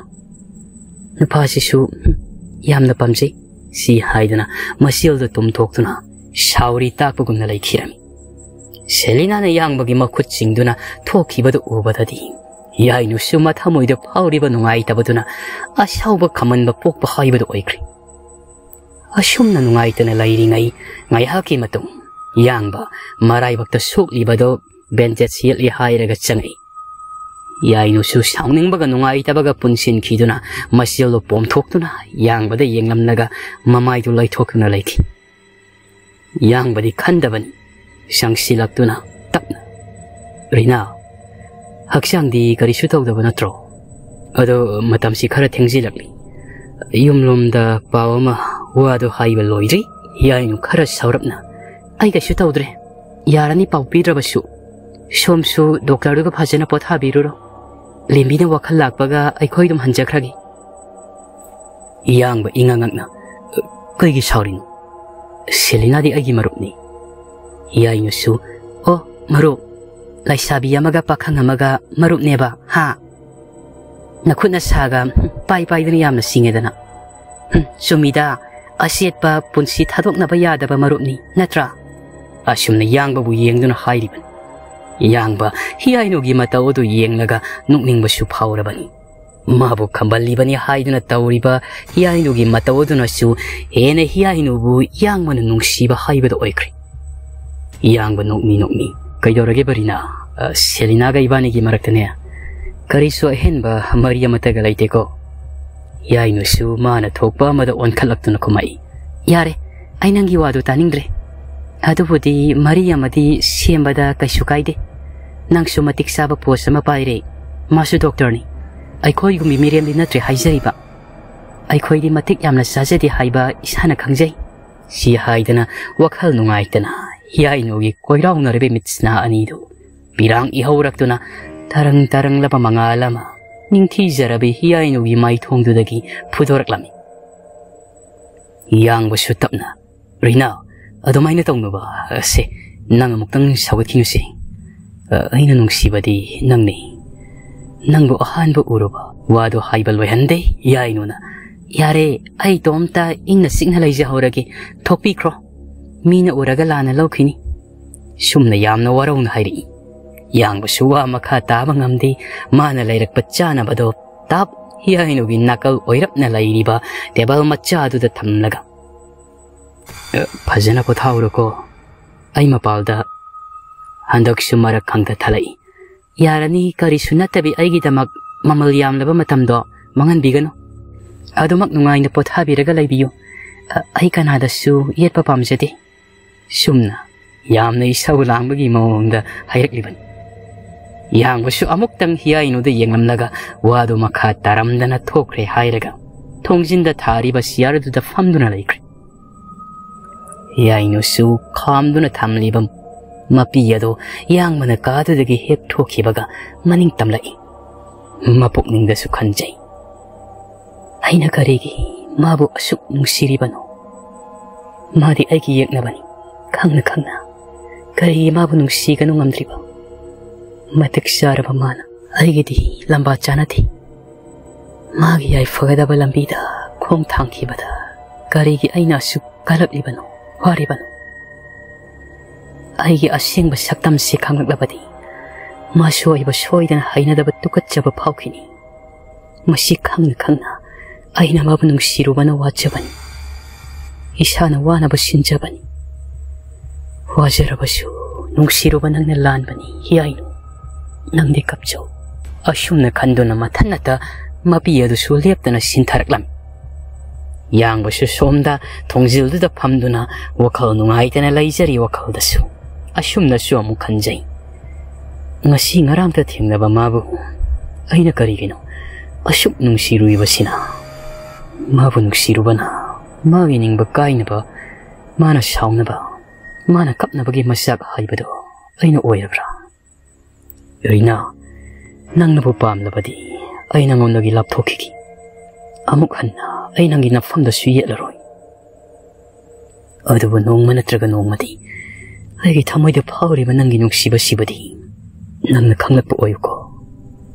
ꯅꯨꯄꯥꯁꯤꯁꯨ, ꯍꯨꯝ, ꯌꯥꯝꯅ ꯄꯥꯝꯖꯩ," ꯁꯤ ꯍꯥꯏꯗꯨꯅ ꯃꯆꯤꯜꯗꯣ ꯇꯨꯝꯊꯣꯛꯇꯨꯅ ꯁꯥꯎꯔꯤ ꯇꯥꯛꯄꯒꯨꯝꯅ ꯂꯩꯈꯤꯔꯝꯃꯤ꯫ ꯁꯦꯂꯤꯅꯥꯅ ꯌꯥꯡꯕꯒꯤ ꯃꯈꯨꯠ ꯆꯤꯡꯗꯨꯅ ꯊꯣꯛꯈꯤꯕꯗꯨ ꯎꯕꯗꯗꯤ ꯌꯥꯏꯅꯨꯁꯨ ꯃꯊꯃꯣꯏꯗ ꯐꯥꯎꯔꯤꯕ ꯅꯨꯡꯉꯥꯏꯇꯕꯗꯨꯅ ꯑꯁꯥꯎꯕ ꯈꯝꯍꯟꯕ ꯄꯣꯛꯄ ꯍꯥꯏꯕꯗꯨ ꯑꯣꯏꯈ꯭ꯔꯦ꯫ ꯑꯁꯨꯝꯅ ꯅꯨꯡꯉꯥꯏꯇꯅ ꯂꯩꯔꯤꯉꯩ ꯉꯥꯏꯍꯥꯛꯀꯤ ꯃꯇꯨꯡ ꯌꯥꯡꯕ ꯃꯔꯥꯏꯕꯛꯇ ꯁꯣꯛꯂꯤꯕꯗꯨ ꯕꯦꯟꯗꯦꯖ ꯌꯦꯠꯂꯤ ꯍꯥꯏꯔꯒ ꯆꯪꯉꯛꯏ꯫ ꯌꯥꯏꯅꯨꯁꯨ ꯁꯥꯎꯅꯤꯡꯕꯒ ꯅꯨꯡꯉꯥꯏꯇꯕꯒ ꯄꯨꯟꯁꯤꯟꯈꯤꯗꯨꯅ ꯃꯆꯤꯜꯗꯣ ꯄꯣꯝꯊꯣꯛꯇꯨꯅ ꯌꯥꯡꯕꯗ ꯌꯦꯡꯂꯝꯂꯒ ꯃꯃꯥꯏꯗꯨ ꯂꯩꯊꯣꯛꯇꯨꯅ ꯂꯩꯈꯤ꯫ ꯌꯥꯡꯕꯗꯤ ꯈꯟꯗꯕꯅꯤ꯫ ꯆꯪꯁꯤꯜꯂꯛꯇꯨꯅ ꯇꯞꯅ, "ꯔꯤꯅꯥ, ꯍꯛꯆꯥꯡꯗꯤ ꯀꯔꯤꯁꯨ ꯇꯧꯗꯕ ꯅꯠꯇ꯭ꯔꯣ? ꯑꯗꯣ ꯃꯇꯝꯁꯤ ꯈꯔ ꯊꯦꯡꯖꯤꯜꯂꯛꯂꯤ꯫ ꯌꯨꯝꯂꯣꯝꯗ ꯄꯥꯎ ꯑꯃ, ꯋꯥꯗꯣ ꯍꯥꯏꯕ ꯂꯣꯏꯗ꯭ꯔꯤ ꯌꯥꯏꯅꯨ ꯈꯔ ꯁꯥꯎꯔꯞꯅ, 'ꯑꯩ ꯀꯩꯁꯨ ꯇꯧꯗ꯭ꯔꯦ꯫ ꯌꯥꯔꯅꯤ ꯄꯥꯎ ꯄꯤꯗ꯭ꯔꯕꯁꯨ꯫ ꯁꯣꯝꯁꯨ ꯗꯣꯛꯇꯔꯗꯨꯒ ꯐꯖꯅ ꯄꯣꯊꯥꯕꯤꯔꯨꯔꯣ꯫ ꯂꯦꯝꯕꯤꯅ ꯋꯥꯈꯜ ꯂꯥꯛꯄꯒ ꯑꯩꯈꯣꯏ ꯑꯗꯨꯝ ꯍꯟꯖꯈ꯭ꯔꯒꯦ.'" ꯌꯥꯡꯕ ꯏꯉꯛ ꯉꯛꯅ, "ꯀꯩꯒꯤ ꯁꯥꯎꯔꯤꯅꯣ? ꯁꯦꯂꯤꯅꯥꯗꯤ ꯑꯩꯒꯤ ꯃꯔꯨꯞꯅꯤ꯫" ꯌꯥꯏꯅꯨꯁꯨ, "ꯑꯣ, ꯃꯔꯨꯞ꯫ ꯂꯩꯁꯥꯕꯤ ꯑꯃꯒ ꯄꯥꯈꯪ ꯑꯃꯒ ꯃꯔꯨꯞꯅꯦꯕ, ꯍꯥ?" ꯅꯈꯨꯠ ꯅꯁꯥꯒ ꯄꯥꯏ ꯄꯥꯏꯗꯨꯅ ꯌꯥꯝꯅ ꯁꯤꯡꯉꯦꯗꯅ꯫ ꯍꯨꯝ, ꯆꯨꯝꯃꯤꯗ, ꯑꯆꯦꯠꯄ ꯄꯨꯟꯁꯤ ꯊꯥꯗꯣꯛꯅꯕ ꯌꯥꯗꯕ ꯃꯔꯨꯞꯅꯤ, ꯅꯠꯇ꯭ꯔꯥ? ꯑꯁꯨꯝꯅ ꯌꯥꯡꯕꯕꯨ ꯌꯦꯡꯗꯨꯅ ꯍꯥꯏꯔꯤꯕꯅꯤ꯫ ꯌꯥꯡꯕ ꯍꯤꯌꯥꯏꯅꯨꯒꯤ ꯃꯇꯧ ꯑꯗꯨ ꯌꯦꯡꯂꯒ ꯅꯣꯛꯅꯤꯡꯕꯁꯨ ꯐꯥꯎꯔꯕꯅꯤ꯫ ꯃꯥꯕꯨ ꯈꯝꯕꯜꯂꯤꯕꯅꯤ ꯍꯥꯏꯗꯨꯅ ꯇꯧꯔꯤꯕ ꯍꯤꯌꯥꯏꯅꯨꯒꯤ ꯃꯇꯧ ꯑꯗꯨꯅꯁꯨ ꯍꯦꯟꯅ ꯍꯤꯌꯥꯏꯅꯨꯕꯨ ꯌꯥꯡꯕꯅ ꯅꯨꯡꯁꯤꯕ ꯍꯥꯏꯕꯗꯨ ꯑꯣꯏꯈ꯭ꯔꯦ꯫ ꯌꯥꯡꯕ ꯅꯣꯛꯃꯤ ꯅꯣꯛꯃꯤ, "ꯀꯩꯗꯧꯔꯒꯦ ꯕꯔꯤꯅꯥ? ꯑ, ꯁꯦꯂꯤꯅꯥꯒ ꯏꯕꯥꯅꯤꯒꯤ ꯃꯔꯛꯇꯅꯦ ꯀꯔꯤꯁꯨ ꯑꯍꯦꯟꯕ ꯃꯔꯤ ꯑꯃꯠꯇꯒ ꯂꯩꯇꯦꯀꯣ?" ꯍꯤꯌꯥꯏꯅꯨꯁꯨ ꯃꯥꯅ ꯊꯣꯛꯄ ꯑꯃꯗ ꯑꯣꯟꯈꯠꯂꯛꯇꯨꯅ ꯈꯨꯝꯃꯛꯏ꯫ "ꯌꯥꯔꯦ, ꯑꯩ ꯅꯪꯒꯤ ꯋꯥꯗꯨ ꯇꯥꯅꯤꯡꯗ꯭ꯔꯦ꯫ ꯑꯗꯨꯕꯨꯗꯤ ꯃꯔꯤ ꯑꯃꯗꯤ ꯁꯦꯝꯕꯗ ꯀꯩꯁꯨ ꯀꯥꯏꯗꯦ꯫ ꯅꯪꯁꯨ ꯃꯇꯤꯛ ꯆꯥꯕ ꯄꯣꯁ ꯑꯃ ꯄꯥꯏꯔꯦ, ꯃꯥꯁꯨ ꯗꯣꯛꯇꯔꯅꯤ꯫ ꯑꯩꯈꯣꯏꯒꯨꯝꯕꯤ ꯃꯤꯔꯦꯝꯗꯤ ꯅꯠꯇ꯭ꯔꯦ ꯍꯥꯏꯖꯔꯤꯕ꯫ ꯑꯩꯈꯣꯏꯗꯤ ꯃꯇꯤꯛ ꯌꯥꯝꯅ ꯆꯥꯖꯗꯦ ꯍꯥꯏꯕ ꯏꯁꯥꯅ ꯈꯪꯖꯩ꯫" ꯁꯤ ꯍꯥꯏꯗꯅ ꯋꯥꯈꯜ ꯅꯨꯡꯉꯥꯏꯇꯅ ꯍꯤꯌꯥꯏꯅꯨꯒꯤ ꯀꯣꯏꯔꯥꯎꯅꯔꯤꯕ ꯃꯤꯠꯁꯅꯥ ꯑꯅꯤꯗꯨ ꯄꯤꯔꯥꯡ ꯏꯍꯧꯔꯛꯇꯨꯅ ꯇꯔꯪ ꯇꯔꯪꯂꯕ ꯃꯉꯥꯜ ꯑꯃ ꯅꯤꯡꯊꯤꯖꯔꯕꯤ ꯍꯤꯌꯥꯏꯅꯨꯒꯤ ꯃꯥꯏꯊꯣꯡꯗꯨꯗꯒꯤ ꯐꯨꯗꯣꯔꯛꯂꯝꯃꯤ꯫ ꯌꯥꯡꯕꯁꯨ ꯇꯞꯅ, "ꯔꯤꯅꯥ, ꯑꯗꯨꯃꯥꯏꯅ ꯇꯧꯅꯨꯕ꯫ ꯑꯁꯦ, ꯅꯪ ꯑꯃꯨꯛꯇꯪ ꯁꯥꯎꯒꯠꯈꯤꯅꯨꯁꯦ꯫ ꯑ, ꯑꯩꯅ ꯅꯨꯡꯁꯤꯕꯗꯤ ꯅꯪꯅꯤ꯫ ꯅꯪꯕꯨ ꯑꯍꯥꯟꯕ ꯎꯔꯨꯕ ꯋꯥꯗꯣ ꯍꯥꯏꯕ ꯂꯣꯏꯍꯟꯗꯦ ꯌꯥꯏꯅꯨꯅ꯫ ꯌꯥꯔꯦ, ꯑꯩ ꯏꯇꯣꯝꯇ ꯏꯪꯅ ꯆꯤꯛꯅ ꯂꯩꯖꯍꯧꯔꯒꯦ꯫ ꯊꯣꯛꯄꯤꯈ꯭ꯔꯣ꯫ ꯃꯤꯅ ꯎꯔꯒ ꯂꯥꯟꯅ ꯂꯧꯈꯤꯅꯤ꯫" ꯁꯨꯝꯅ ꯌꯥꯝꯅ ꯋꯥꯔꯧꯅ ꯍꯥꯏꯔꯛꯏ꯫ ꯌꯥꯡꯕꯁꯨ ꯋꯥ ꯃꯈꯥ ꯇꯥꯕ ꯉꯝꯗꯦ꯫ ꯃꯥꯅ ꯂꯩꯔꯛꯄ ꯆꯥꯅꯕꯗꯣ ꯇꯥꯞ ꯍꯤꯌꯥꯏꯅꯨꯒꯤ ꯅꯥꯀꯜ ꯑꯣꯏꯔꯞꯅ ꯂꯩꯔꯤꯕ ꯇꯦꯕꯜ ꯃꯆꯥꯗꯨꯗ ꯊꯝꯂꯒ, "ꯑ, ꯐꯖꯅ ꯄꯣꯊꯥꯍꯧꯔꯣꯀꯣ꯫ ꯑꯩ ꯃꯄꯥꯜꯗ ꯍꯟꯗꯛꯁꯨ ꯃꯔꯛ ꯈꯪꯗ ꯊꯠꯂꯛꯏ꯫ ꯌꯥꯔꯅꯤ, ꯀꯔꯤꯁꯨ ꯅꯠꯇꯕꯤ ꯑꯩꯒꯤꯗꯃꯛ ꯃꯃꯜ ꯌꯥꯝꯂꯕ ꯃꯇꯝꯗꯣ ꯃꯥꯡꯍꯟꯕꯤꯒꯅꯨ꯫ ꯑꯗꯨꯃꯛ ꯅꯨꯡꯉꯥꯏꯅ ꯄꯣꯊꯥꯕꯤꯔꯒ ꯂꯩꯕꯤꯌꯨ꯫ ꯑ, ꯑꯩ ꯀꯅꯥꯗꯁꯨ ꯌꯦꯠꯄ ꯄꯥꯝꯖꯗꯦ꯫" ꯁꯨꯝꯅ ꯌꯥꯝꯅ ꯏꯁꯧ ꯂꯥꯡꯕꯒꯤ ꯃꯑꯣꯡꯗ ꯍꯥꯏꯔꯛꯂꯤꯕꯅꯤ꯫ ꯌꯥꯡꯕꯁꯨ ꯑꯃꯨꯛꯇꯪ ꯍꯤꯌꯥꯏꯅꯨꯗ ꯌꯦꯡꯂꯝꯂꯒ ꯋꯥꯗꯨ ꯃꯈꯥ ꯇꯥꯔꯝꯗꯅ ꯊꯣꯛꯈ꯭ꯔꯦ ꯍꯥꯏꯔꯒ ꯊꯣꯡꯖꯤꯟꯗ ꯊꯥꯔꯤꯕ ꯆꯤꯌꯥꯔ ꯑꯗꯨꯗ ꯐꯝꯗꯨꯅ ꯂꯩꯈ꯭ꯔꯦ꯫ ꯍꯤꯌꯥꯏꯅꯨꯁꯨ ꯈꯥꯝꯗꯨꯅ ꯊꯝꯂꯤꯕ ꯃꯄꯤ ꯑꯗꯨ ꯌꯥꯡꯕꯅ ꯀꯥꯗꯨꯗꯒꯤ ꯍꯦꯛ ꯊꯣꯛꯈꯤꯕꯒ ꯃꯅꯤꯡ ꯇꯝꯂꯛꯏ꯫ ꯃꯄꯨꯛꯅꯤꯡꯗꯁꯨ ꯈꯟꯖꯩ, "ꯑꯩꯅ ꯀꯔꯤꯒꯤ ꯃꯥꯕꯨ ꯑꯁꯨꯛ ꯅꯨꯡꯁꯤꯔꯤꯕꯅꯣ? ꯃꯥꯗꯤ ꯑꯩꯒꯤ ꯌꯦꯛꯅꯕꯅꯤ꯫ ꯈꯪꯅ ꯈꯪꯅ ꯀꯔꯤꯒꯤ ꯃꯥꯕꯨ ꯅꯨꯡꯁꯤꯒꯅꯨ ꯉꯝꯗ꯭ꯔꯤꯕ? ꯃꯇꯤꯛ ꯆꯥꯔꯕ ꯃꯥꯅ ꯑꯩꯒꯤꯗꯤ ꯂꯝꯕꯥ ꯆꯥꯅꯗꯦ꯫ ꯃꯥꯒꯤ ꯌꯥꯏꯐꯒꯗꯕ ꯂꯝꯕꯤꯗ ꯈꯣꯡ ꯊꯥꯡꯈꯤꯕꯗ ꯀꯔꯤꯒꯤ ꯑꯩꯅ ꯑꯁꯨꯛ ꯀꯜꯂꯛꯂꯤꯕꯅꯣ, ꯋꯥꯔꯤꯕꯅꯣ? ꯑꯩꯒꯤ ꯑꯁꯦꯡꯕ ꯁꯛꯇꯝꯁꯤ ꯈꯪꯂꯛꯂꯕꯗꯤ ꯃꯥꯁꯨ ꯑꯩꯕꯨ ꯁꯣꯏꯗꯅ ꯍꯩꯅꯗꯕ, ꯇꯨꯀꯠꯆꯕ ꯐꯥꯎꯈꯤꯅꯤ꯫ ꯃꯁꯤ ꯈꯪꯅ ꯈꯪꯅ ꯑꯩꯅ ꯃꯥꯕꯨ ꯅꯨꯡꯁꯤꯔꯨꯕꯅ ꯋꯥꯖꯕꯅꯤ꯫ ꯏꯁꯥꯅ ꯋꯥꯅꯕ ꯁꯤꯟꯖꯕꯅꯤ꯫ ꯋꯥꯖꯔꯕꯁꯨ ꯅꯨꯡꯁꯤꯔꯨꯕ ꯅꯪꯅ ꯂꯥꯟꯕꯅꯤ, ꯌꯥꯏꯅꯨ꯫ ꯅꯪꯗꯤ ꯀꯞꯆꯧ꯫ ꯑꯁꯨꯝꯅ ꯈꯟꯗꯨꯅ ꯃꯊꯟꯅꯇ ꯃꯄꯤ ꯑꯗꯨꯁꯨ ꯂꯦꯞꯇꯅ ꯁꯤꯟꯊꯔꯛꯂꯝꯃꯤ꯫ ꯌꯥꯡꯕꯁꯨ ꯁꯣꯝꯗ ꯊꯣꯡꯖꯤꯜꯗꯨꯗ ꯐꯝꯗꯨꯅ ꯋꯥꯈꯜ ꯅꯨꯡꯉꯥꯏꯇꯅ ꯂꯩꯖꯔꯤ꯫ ꯋꯥꯈꯜꯗꯁꯨ ꯑꯁꯨꯝꯅꯁꯨ ꯑꯃꯨꯛ ꯈꯟꯖꯩ, ꯉꯁꯤ ꯉꯔꯥꯡꯇ ꯊꯦꯡꯅꯕ ꯃꯥꯕꯨ ꯑꯩꯅ ꯀꯔꯤꯒꯤꯅꯣ ꯑꯁꯨꯛ ꯅꯨꯡꯁꯤꯔꯨꯏꯕꯁꯤꯅ? ꯃꯥꯕꯨ ꯅꯨꯡꯁꯤꯔꯨꯕꯅ ꯃꯥꯒꯤ ꯅꯤꯡꯕ ꯀꯥꯏꯅꯕ, ꯃꯥꯅ ꯁꯥꯎꯅꯕ, ꯃꯥꯅ ꯀꯞꯅꯕꯒꯤ ꯃꯆꯥꯛ ꯍꯥꯏꯕꯗꯣ ꯑꯩꯅ ꯑꯣꯏꯔꯕ꯭ꯔꯥ? ꯔꯤꯅꯥ, ꯅꯪꯅꯕꯨ ꯄꯥꯝꯂꯕꯗꯤ ꯑꯩ ꯅꯉꯣꯟꯗꯒꯤ ꯂꯥꯞꯊꯣꯛꯈꯤꯒꯦ꯫ ꯑꯃꯨꯛ ꯍꯟꯅ ꯑꯩ ꯅꯪꯒꯤ ꯅꯐꯝꯗꯁꯨ ꯌꯦꯠꯂꯔꯣꯏ꯫ ꯑꯗꯨꯕꯨ ꯅꯣꯡꯃ ꯅꯠꯇ꯭ꯔꯒ ꯅꯣꯡꯃꯗꯤ ꯑꯩꯒꯤ ꯊꯃꯣꯏꯗ ꯐꯥꯎꯔꯤꯕ ꯅꯪꯒꯤ ꯅꯨꯡꯁꯤꯕꯁꯤꯕꯨꯗꯤ ꯅꯪꯅ ꯈꯪꯂꯛꯄ ꯑꯣꯏꯌꯨꯀꯣ꯫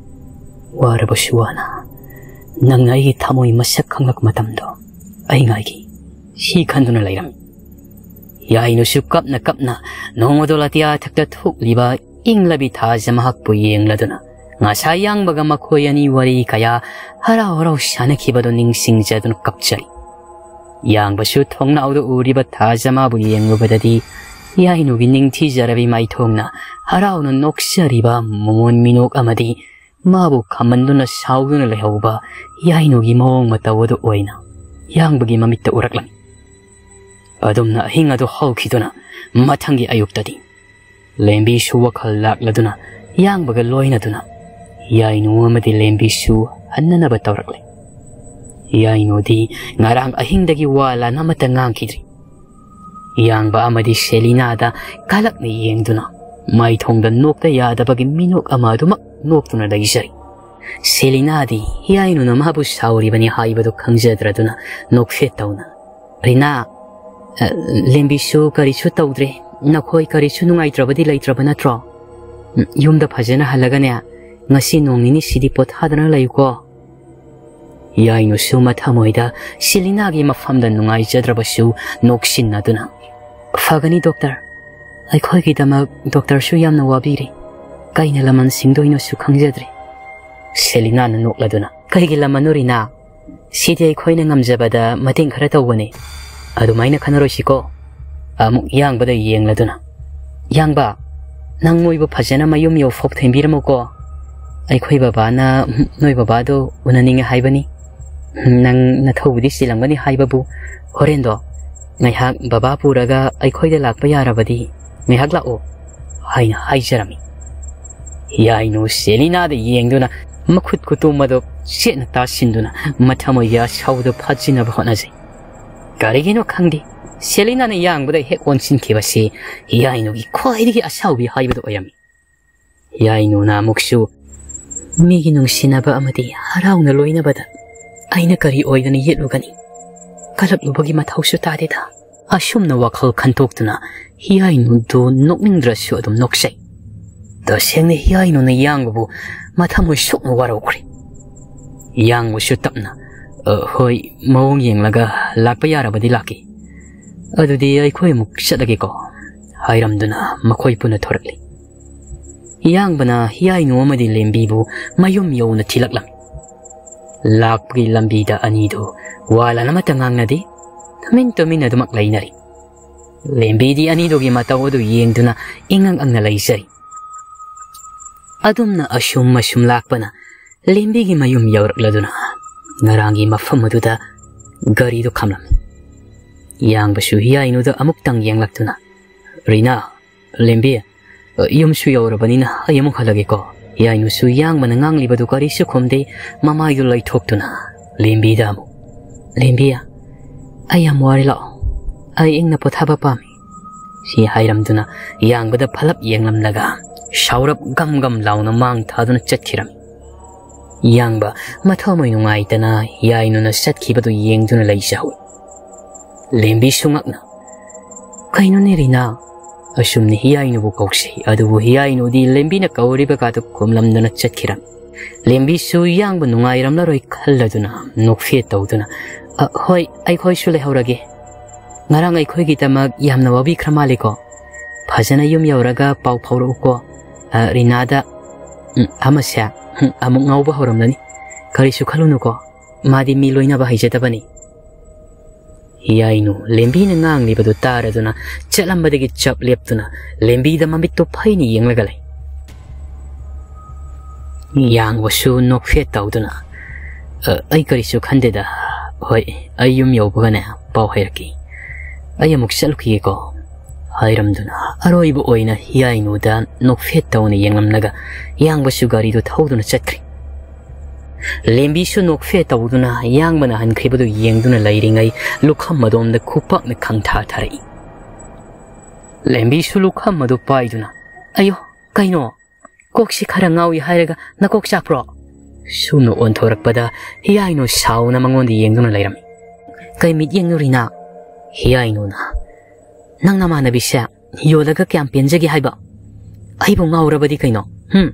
ꯋꯥꯔꯕꯁꯨ ꯋꯥꯅ ꯅꯪꯅ ꯑꯩꯒꯤ ꯊꯃꯣꯏ ꯃꯁꯛ ꯈꯪꯂꯛꯄ ꯃꯇꯝꯗꯣ ꯑꯩ ꯉꯥꯏꯒꯦ꯫ ꯁꯤ ꯈꯟꯗꯨꯅ ꯂꯩꯔꯝꯃꯤ꯫ ꯌꯥꯏꯅꯨꯁꯨ ꯀꯞꯅ ꯀꯞꯅ ꯅꯣꯡꯃꯗꯣ ꯑꯇꯤꯌꯥ ꯊꯛꯇ ꯊꯣꯛꯂꯤꯕ ꯏꯪꯂꯕꯤ ꯊꯥꯖ ꯃꯍꯥꯛꯄꯨ ꯌꯦꯡꯂꯗꯨꯅ ꯉꯁꯥꯏ ꯌꯥꯡꯕꯒ ꯃꯈꯣꯏ ꯑꯅꯤ ꯋꯥꯔꯤ ꯀꯌꯥ ꯍꯔꯥꯎ ꯍꯔꯥꯎ ꯁꯥꯟꯅꯈꯤꯕꯗꯨ ꯅꯤꯡꯁꯤꯡꯖꯗꯨꯅ ꯀꯞꯆꯔꯤ꯫ ꯌꯥꯡꯕꯁꯨ ꯊꯣꯡꯅꯥꯎꯗ ꯎꯔꯤꯕ ꯊꯥꯖ ꯃꯥꯕꯨ ꯌꯦꯡꯂꯨꯕꯗꯗꯤ ꯌꯥꯏꯅꯨꯒꯤ ꯅꯤꯡꯊꯤꯖꯔꯕꯤ ꯃꯥꯏꯊꯣꯡꯅ ꯍꯔꯥꯎꯅ ꯅꯣꯛꯆꯔꯤꯕ ꯃꯃꯣꯟ ꯃꯤꯅꯣꯛ ꯑꯃꯗꯤ ꯃꯥꯕꯨ ꯈꯝꯃꯟꯗꯨꯅ ꯁꯥꯎꯗꯨꯅ ꯂꯩꯍꯧꯕ ꯌꯥꯏꯅꯨꯒꯤ ꯃꯑꯣꯡ ꯃꯇꯧ ꯑꯗꯨ ꯑꯣꯏꯅ ꯌꯥꯡꯕꯒꯤ ꯃꯃꯤꯠꯇ ꯎꯔꯛꯂꯝꯃꯤ꯫ ꯑꯗꯨꯝꯅ ꯑꯍꯤꯡ ꯑꯗꯨ ꯍꯧꯈꯤꯗꯨꯅ ꯃꯊꯪꯒꯤ ꯑꯌꯨꯛꯇꯗꯤ ꯂꯦꯝꯕꯤꯁꯨ ꯋꯥꯈꯜ ꯂꯥꯛꯂꯗꯨꯅ ꯌꯥꯡꯕꯒ ꯂꯣꯏꯅꯗꯨꯅ ꯌꯥꯏꯅꯨ ꯑꯃꯗꯤ ꯂꯦꯝꯕꯤꯁꯨ ꯍꯟꯅꯅꯕ ꯇꯧꯔꯛꯂꯦ꯫ ꯌꯥꯏꯅꯨꯗꯤ ꯉꯔꯥꯡ ꯑꯍꯤꯡꯗꯒꯤ ꯋꯥ ꯂꯥꯟ ꯑꯃꯠꯇ ꯉꯥꯡꯈꯤꯗ꯭ꯔꯤ꯫ ꯌꯥꯡꯕ ꯑꯃꯗꯤ ꯁꯦꯂꯤꯅꯥꯗ ꯀꯥꯂꯛꯅ ꯌꯦꯡꯗꯨꯅ ꯃꯥꯏꯊꯣꯡꯗ ꯅꯣꯛꯇ ꯌꯥꯗꯕꯒꯤ ꯃꯤꯅꯣꯛ ꯑꯃ ꯑꯗꯨꯃꯛ ꯅꯣꯛꯇꯨꯅ ꯂꯩꯖꯔꯤ꯫ ꯁꯦꯂꯤꯅꯥꯗꯤ ꯌꯥꯏꯅꯨꯅ ꯃꯥꯕꯨ ꯁꯥꯎꯔꯤꯕꯅꯤ ꯍꯥꯏꯕꯗꯨ ꯈꯪꯖꯗ꯭ꯔꯗꯨꯅ ꯅꯣꯛꯐꯦꯠ ꯇꯧꯅ, "ꯔꯤꯅꯥ, ꯑ, ꯂꯦꯝꯕꯤꯁꯨ ꯀꯔꯤꯁꯨ ꯇꯧꯗ꯭ꯔꯦ꯫ ꯅꯈꯣꯏ ꯀꯔꯤꯁꯨ ꯅꯨꯡꯉꯥꯏꯇ꯭ꯔꯕꯗꯤ ꯂꯩꯇ꯭ꯔꯕ ꯅꯠꯇ꯭ꯔꯣ? ꯎꯝ, ꯌꯨꯝꯗ ꯐꯖꯅ ꯍꯜꯂꯒꯅꯦ, ꯉꯁꯤ ꯅꯣꯡ ꯅꯤꯅꯤꯁꯤꯗꯤ ꯄꯣꯊꯥꯗꯅ ꯂꯩꯌꯨꯀꯣ꯫" ꯌꯥꯏꯅꯨꯁꯨ ꯃꯊꯃꯣꯏꯗ ꯁꯦꯂꯤꯅꯥꯒꯤ ꯃꯐꯝꯗ ꯅꯨꯡꯉꯥꯏꯖꯗ꯭ꯔꯕꯁꯨ ꯅꯣꯛꯁꯤꯟꯅꯗꯨꯅ, "ꯐꯒꯅꯤ ꯗꯣꯛꯇꯔ, ꯑꯩꯈꯣꯏꯒꯤꯗꯃꯛ ꯗꯣꯛꯇꯔꯁꯨ ꯌꯥꯝꯅ ꯋꯥꯕꯤꯔꯤ꯫ ꯀꯩꯅ ꯂꯃꯟ ꯁꯤꯡꯗꯣꯏꯅꯣꯁꯨ ꯈꯪꯖꯗ꯭ꯔꯦ꯫" ꯁꯦꯂꯤꯅꯥꯅ ꯅꯣꯛꯂꯗꯨꯅ, "ꯀꯩꯒꯤ ꯂꯃꯟꯅꯣ ꯔꯤꯅꯥ? ꯁꯤꯗꯤ ꯑꯩꯈꯣꯏꯅ ꯉꯝꯖꯕꯗ ꯃꯇꯦꯡ ꯈꯔ ꯇꯧꯕꯅꯦ꯫ ꯑꯗꯨꯃꯥꯏꯅ ꯈꯟꯅꯔꯣꯏꯁꯤꯀꯣ?" ꯑꯃꯨꯛ ꯌꯥꯡꯕꯗ ꯌꯦꯡꯂꯗꯨꯅ, "ꯌꯥꯡꯕ, ꯅꯪ ꯃꯣꯏꯕꯨ ꯐꯖꯅ ꯃꯌꯨꯝ ꯌꯧꯐꯥꯎ ꯊꯦꯡꯕꯤꯔꯝꯃꯨꯀꯣ꯫ ꯑꯩꯈꯣꯏ ꯕꯕꯥꯅ ꯅꯣꯏ ꯕꯕꯥꯗꯣ ꯎꯅꯅꯤꯡꯉꯦ ꯍꯥꯏꯕꯅꯤ꯫ ꯅꯪ ꯅꯊꯧꯕꯨꯗꯤ ꯆꯤꯜꯂꯝꯒꯅꯤ ꯍꯥꯏꯕꯕꯨ, ꯍꯣꯔꯦꯟꯗꯣ ꯉꯥꯏꯍꯥꯛ ꯕꯕꯥ ꯄꯨꯔꯒ ꯑꯩꯈꯣꯏꯗ ꯂꯥꯛꯄ ꯌꯥꯔꯕꯗꯤ ꯉꯥꯏꯍꯥꯛ ꯂꯥꯛꯑꯣ" ꯍꯥꯏꯅ ꯍꯥꯏꯖꯔꯝꯃꯤ꯫ ꯌꯥꯏꯅꯨ ꯁꯦꯂꯤꯅꯥꯗ ꯌꯦꯡꯗꯨꯅ ꯃꯈꯨꯠ ꯈꯨꯇꯨꯝ ꯑꯗꯨ ꯆꯦꯠꯅ ꯇꯥꯁꯤꯟꯗꯨꯅ ꯃꯊꯃꯣꯏꯒꯤ ꯑꯁꯥꯎꯕꯗꯨ ꯐꯥꯖꯤꯟꯅꯕ ꯍꯣꯠꯅꯖꯩ꯫ ꯀꯔꯤꯒꯤꯅꯣ ꯈꯪꯗꯦ, ꯁꯦꯂꯤꯅꯥꯅ ꯌꯥꯡꯕꯗ ꯍꯦꯛ ꯑꯣꯟꯁꯤꯟꯈꯤꯕꯁꯤ ꯌꯥꯏꯅꯨꯒꯤ ꯈ꯭ꯋꯥꯏꯗꯒꯤ ꯑꯁꯥꯎꯕꯤ ꯍꯥꯏꯕꯗꯨ ꯑꯣꯏꯔꯝꯃꯤ꯫ ꯌꯥꯏꯅꯨꯅ ꯑꯃꯨꯛꯁꯨ ꯃꯤꯒꯤ ꯅꯨꯡꯁꯤꯅꯕ ꯑꯃꯗꯤ ꯍꯔꯥꯎꯅ ꯂꯣꯏꯅꯕꯗ ꯑꯩꯅ ꯀꯔꯤ ꯑꯣꯏꯗꯅ ꯌꯦꯠꯂꯨꯒꯅꯤ? ꯀꯂꯛꯂꯨꯕꯒꯤ ꯃꯊꯧꯁꯨ ꯇꯥꯗꯦꯗ꯫ ꯑꯁꯨꯝꯅ ꯋꯥꯈꯜ ꯈꯟꯇꯣꯛꯇꯨꯅ ꯌꯥꯏꯅꯨꯗꯨ ꯅꯣꯛꯅꯤꯡꯗ꯭ꯔꯁꯨ ꯑꯗꯨꯝ ꯅꯣꯛꯆꯩ꯫ ꯇꯁꯦꯡꯅ ꯌꯥꯏꯅꯨꯅ ꯌꯥꯡꯕꯕꯨ ꯃꯊꯃꯣꯏ ꯁꯣꯛꯅ ꯋꯥꯔꯧꯈ꯭ꯔꯦ꯫ ꯌꯥꯡꯕꯁꯨ ꯇꯞꯅ, "ꯑ, ꯍꯣꯏ, ꯃꯑꯣꯡ ꯌꯦꯡꯂꯒ ꯂꯥꯛꯄ ꯌꯥꯔꯕꯗꯤ ꯂꯥꯛꯀꯦ꯫ ꯑꯗꯨꯗꯤ ꯑꯩꯈꯣꯏ ꯑꯃꯨꯛ ꯆꯠꯂꯒꯦꯀꯣ" ꯍꯥꯏꯔꯝꯗꯨꯅ ꯃꯈꯣꯏ ꯄꯨꯟꯅ ꯊꯣꯔꯛꯂꯤ꯫ ꯌꯥꯡꯕꯅ ꯌꯥꯏꯅꯨ ꯑꯃꯗꯤ ꯂꯦꯝꯕꯤꯕꯨ ꯃꯌꯨꯝ ꯌꯧꯅ ꯊꯤꯜꯂꯛꯂꯝꯃꯤ꯫ ꯂꯥꯛꯄꯒꯤ ꯂꯝꯕꯤꯗ ꯑꯅꯤꯗꯨ ꯋꯥ ꯂꯥꯟ ꯑꯃꯠꯇ ꯉꯥꯡꯅꯗꯦ, ꯇꯨꯃꯤꯟ ꯇꯨꯃꯤꯟ ꯑꯗꯨꯃꯛ ꯂꯩꯅꯔꯤ꯫ ꯂꯦꯝꯕꯤꯗꯤ ꯑꯅꯤꯗꯨꯒꯤ ꯃꯇꯧ ꯑꯗꯨ ꯌꯦꯡꯗꯨꯅ ꯏꯉꯛ ꯉꯛꯅ ꯂꯩꯖꯔꯤ꯫ ꯑꯗꯨꯝꯅ ꯑꯁꯨꯝ ꯑꯁꯨꯝ ꯂꯥꯛꯄꯅ ꯂꯦꯝꯕꯤꯒꯤ ꯃꯌꯨꯝ ꯌꯧꯔꯛꯂꯗꯨꯅ ꯉꯔꯥꯡꯒꯤ ꯃꯐꯝ ꯑꯗꯨꯗ ꯒꯥꯔꯤꯗꯨ ꯈꯥꯝꯂꯝꯃꯤ꯫ ꯌꯥꯡꯕꯁꯨ ꯍꯤꯌꯥꯏꯅꯨꯗ ꯑꯃꯨꯛꯇꯪ ꯌꯦꯡꯂꯛꯇꯨꯅ, "ꯔꯤꯅꯥ, ꯂꯦꯝꯕꯤ, ꯌꯨꯝꯁꯨ ꯌꯧꯔꯕꯅꯤꯅ ꯑꯩ ꯑꯃꯨꯛ ꯍꯜꯂꯒꯦꯀꯣ꯫" ꯍꯤꯌꯥꯏꯅꯨꯁꯨ ꯌꯥꯡꯕꯅ ꯉꯥꯡꯂꯤꯕꯗꯨ ꯀꯔꯤꯁꯨ ꯈꯨꯝꯗꯦ, ꯃꯃꯥꯏꯗꯨ ꯂꯩꯊꯣꯛꯇꯨꯅ ꯂꯦꯝꯕꯤꯗ ꯑꯃꯨꯛ, "ꯂꯦꯝꯕꯤ, ꯑꯩ ꯌꯥꯝ ꯋꯥꯔꯦ, ꯂꯥꯛꯑꯣ, ꯑꯩ ꯏꯪꯅ ꯄꯣꯊꯥꯕ ꯄꯥꯝꯃꯤ" ꯁꯤ ꯍꯥꯏꯔꯝꯗꯨꯅ ꯌꯥꯡꯕꯗ ꯐꯂꯞ ꯌꯦꯡꯂꯝꯂꯒ ꯁꯥꯎꯔꯞ ꯒꯝ ꯒꯝ ꯂꯥꯎꯅ ꯃꯥꯡ ꯊꯥꯗꯨꯅ ꯆꯠꯈꯤꯔꯝꯃꯤ꯫ ꯌꯥꯡꯕ ꯃꯊꯃꯣꯏ ꯅꯨꯡꯉꯥꯏꯇꯅ ꯌꯥꯏꯅꯨꯅ ꯆꯠꯈꯤꯕꯗꯨ ꯌꯦꯡꯗꯨꯅ ꯂꯩꯖꯍꯧꯏ꯫ ꯂꯦꯝꯕꯤꯁꯨ ꯉꯛꯅ, "ꯀꯩꯅꯣꯅꯦ ꯔꯤꯅꯥ?" ꯑꯁꯨꯝꯅ ꯍꯤꯌꯥꯏꯅꯨꯕꯨ ꯀꯧꯁꯤ, ꯑꯗꯨꯕꯨ ꯍꯤꯌꯥꯏꯅꯨꯗꯤ ꯂꯦꯝꯕꯤꯅ ꯀꯧꯔꯤꯕꯒꯗꯨ ꯈꯨꯝꯂꯝꯗꯅ ꯆꯠꯈꯤꯔꯝꯃꯤ꯫ ꯂꯦꯝꯕꯤꯁꯨ ꯌꯥꯡꯕ ꯅꯨꯡꯉꯥꯏꯔꯝꯂꯔꯣꯏ ꯈꯜꯂꯗꯨꯅ ꯅꯣꯛꯐꯦꯠ ꯇꯧꯗꯨꯅ, "ꯑ, ꯍꯣꯏ, ꯑꯩꯈꯣꯏꯁꯨ ꯂꯩꯍꯧꯔꯒꯦ꯫ ꯉꯔꯥꯡ ꯑꯩꯈꯣꯏꯒꯤꯗꯃꯛ ꯌꯥꯝꯅ ꯋꯥꯕꯤꯈ꯭ꯔ ꯃꯥꯜꯂꯦꯀꯣ꯫ ꯐꯖꯅ ꯌꯨꯝ ꯌꯧꯔꯒ ꯄꯥꯎ ꯐꯥꯎꯔꯛꯎꯀꯣ꯫ ꯑ, ꯔꯤꯅꯥꯗ, ꯎꯝ, ꯑꯃꯁꯦ, ꯎꯝ, ꯑꯃꯨꯛ ꯉꯥꯎꯕ ꯍꯧꯔꯝꯂꯅꯤ꯫ ꯀꯔꯤꯁꯨ ꯈꯜꯂꯨꯅꯨꯀꯣ꯫ ꯃꯥꯗꯤ ꯃꯤ ꯂꯣꯏꯅꯕ ꯍꯩꯖꯗꯕꯅꯤ꯫" ꯍꯤꯌꯥꯏꯅꯨ ꯂꯦꯝꯕꯤꯅ ꯉꯥꯡꯂꯤꯕꯗꯨ ꯇꯥꯔꯗꯨꯅ ꯆꯠꯂꯝꯕꯗꯒꯤ ꯆꯞ ꯂꯦꯞꯇꯨꯅ ꯂꯦꯝꯕꯤꯗ ꯃꯃꯤꯠꯇꯨ ꯐꯩꯅ ꯌꯦꯡꯂꯒ ꯂꯩ꯫ ꯌꯥꯡꯕꯁꯨ ꯅꯣꯛꯐꯦꯠ ꯇꯧꯗꯨꯅ, "ꯑ, ꯑꯩ ꯀꯔꯤꯁꯨ ꯈꯟꯗꯦꯗ꯫ ꯍꯣꯏ, ꯑꯩ ꯌꯨꯝ ꯌꯧꯕꯒꯅꯦ ꯄꯥꯎ ꯍꯥꯏꯔꯛꯀꯦ꯫ ꯑꯩ ꯑꯃꯨꯛ ꯆꯠꯂꯨꯈꯤꯒꯦꯀꯣ," ꯍꯥꯏꯔꯝꯗꯨꯅ ꯑꯔꯣꯏꯕ ꯑꯣꯏꯅ ꯍꯤꯌꯥꯏꯅꯨꯗ ꯅꯣꯛꯐꯦꯠ ꯇꯧꯅ ꯌꯦꯡꯂꯝꯂꯒ ꯌꯥꯡꯕꯁꯨ ꯒꯥꯔꯤꯗꯨ ꯊꯧꯗꯨꯅ ꯆꯠꯈ꯭ꯔꯦ꯫ ꯂꯦꯝꯕꯤꯁꯨ ꯅꯣꯛꯐꯦꯠ ꯇꯧꯗꯨꯅ ꯌꯥꯡꯕꯅ ꯍꯟꯈ꯭ꯔꯤꯕꯗꯨ ꯌꯦꯡꯗꯨꯅ ꯂꯩꯔꯤꯉꯩ ꯂꯨꯈꯝ ꯑꯗꯣꯝꯗ ꯈꯨꯄꯥꯛꯅ ꯈꯪꯊꯥ ꯊꯥꯔꯛꯏ꯫ ꯂꯦꯝꯕꯤꯁꯨ ꯂꯨꯈꯝ ꯑꯗꯨ ꯄꯥꯏꯗꯨꯅ, "ꯑꯌꯣ, ꯀꯩꯅꯣ? ꯀꯣꯛꯁꯤ ꯈꯔ ꯉꯥꯎꯏ ꯍꯥꯏꯔꯒ ꯅꯀꯣꯛ ꯆꯥꯛꯄ꯭ꯔꯣ?" ꯁꯨꯝꯅ ꯑꯣꯟꯊꯣꯔꯛꯄꯗ ꯍꯤꯌꯥꯏꯅꯨ ꯁꯥꯎꯅ ꯃꯉꯣꯟꯗ ꯌꯦꯡꯗꯨꯅ ꯂꯩꯔꯝꯃꯤ꯫ "ꯀꯩ ꯃꯤꯠꯌꯦꯡꯅꯣ ꯔꯤꯅꯥ?" ꯍꯤꯌꯥꯏꯅꯨꯅ, "ꯅꯪ ꯅꯃꯥꯟꯅꯕꯤꯁꯦ ꯌꯣꯜꯂꯒ ꯀꯌꯥꯝ ꯄꯦꯟꯖꯒꯦ ꯍꯥꯏꯕ? ꯑꯩꯕꯨ ꯉꯥꯎꯔꯕꯗꯤ ꯀꯩꯅꯣ? ꯍꯨꯝ?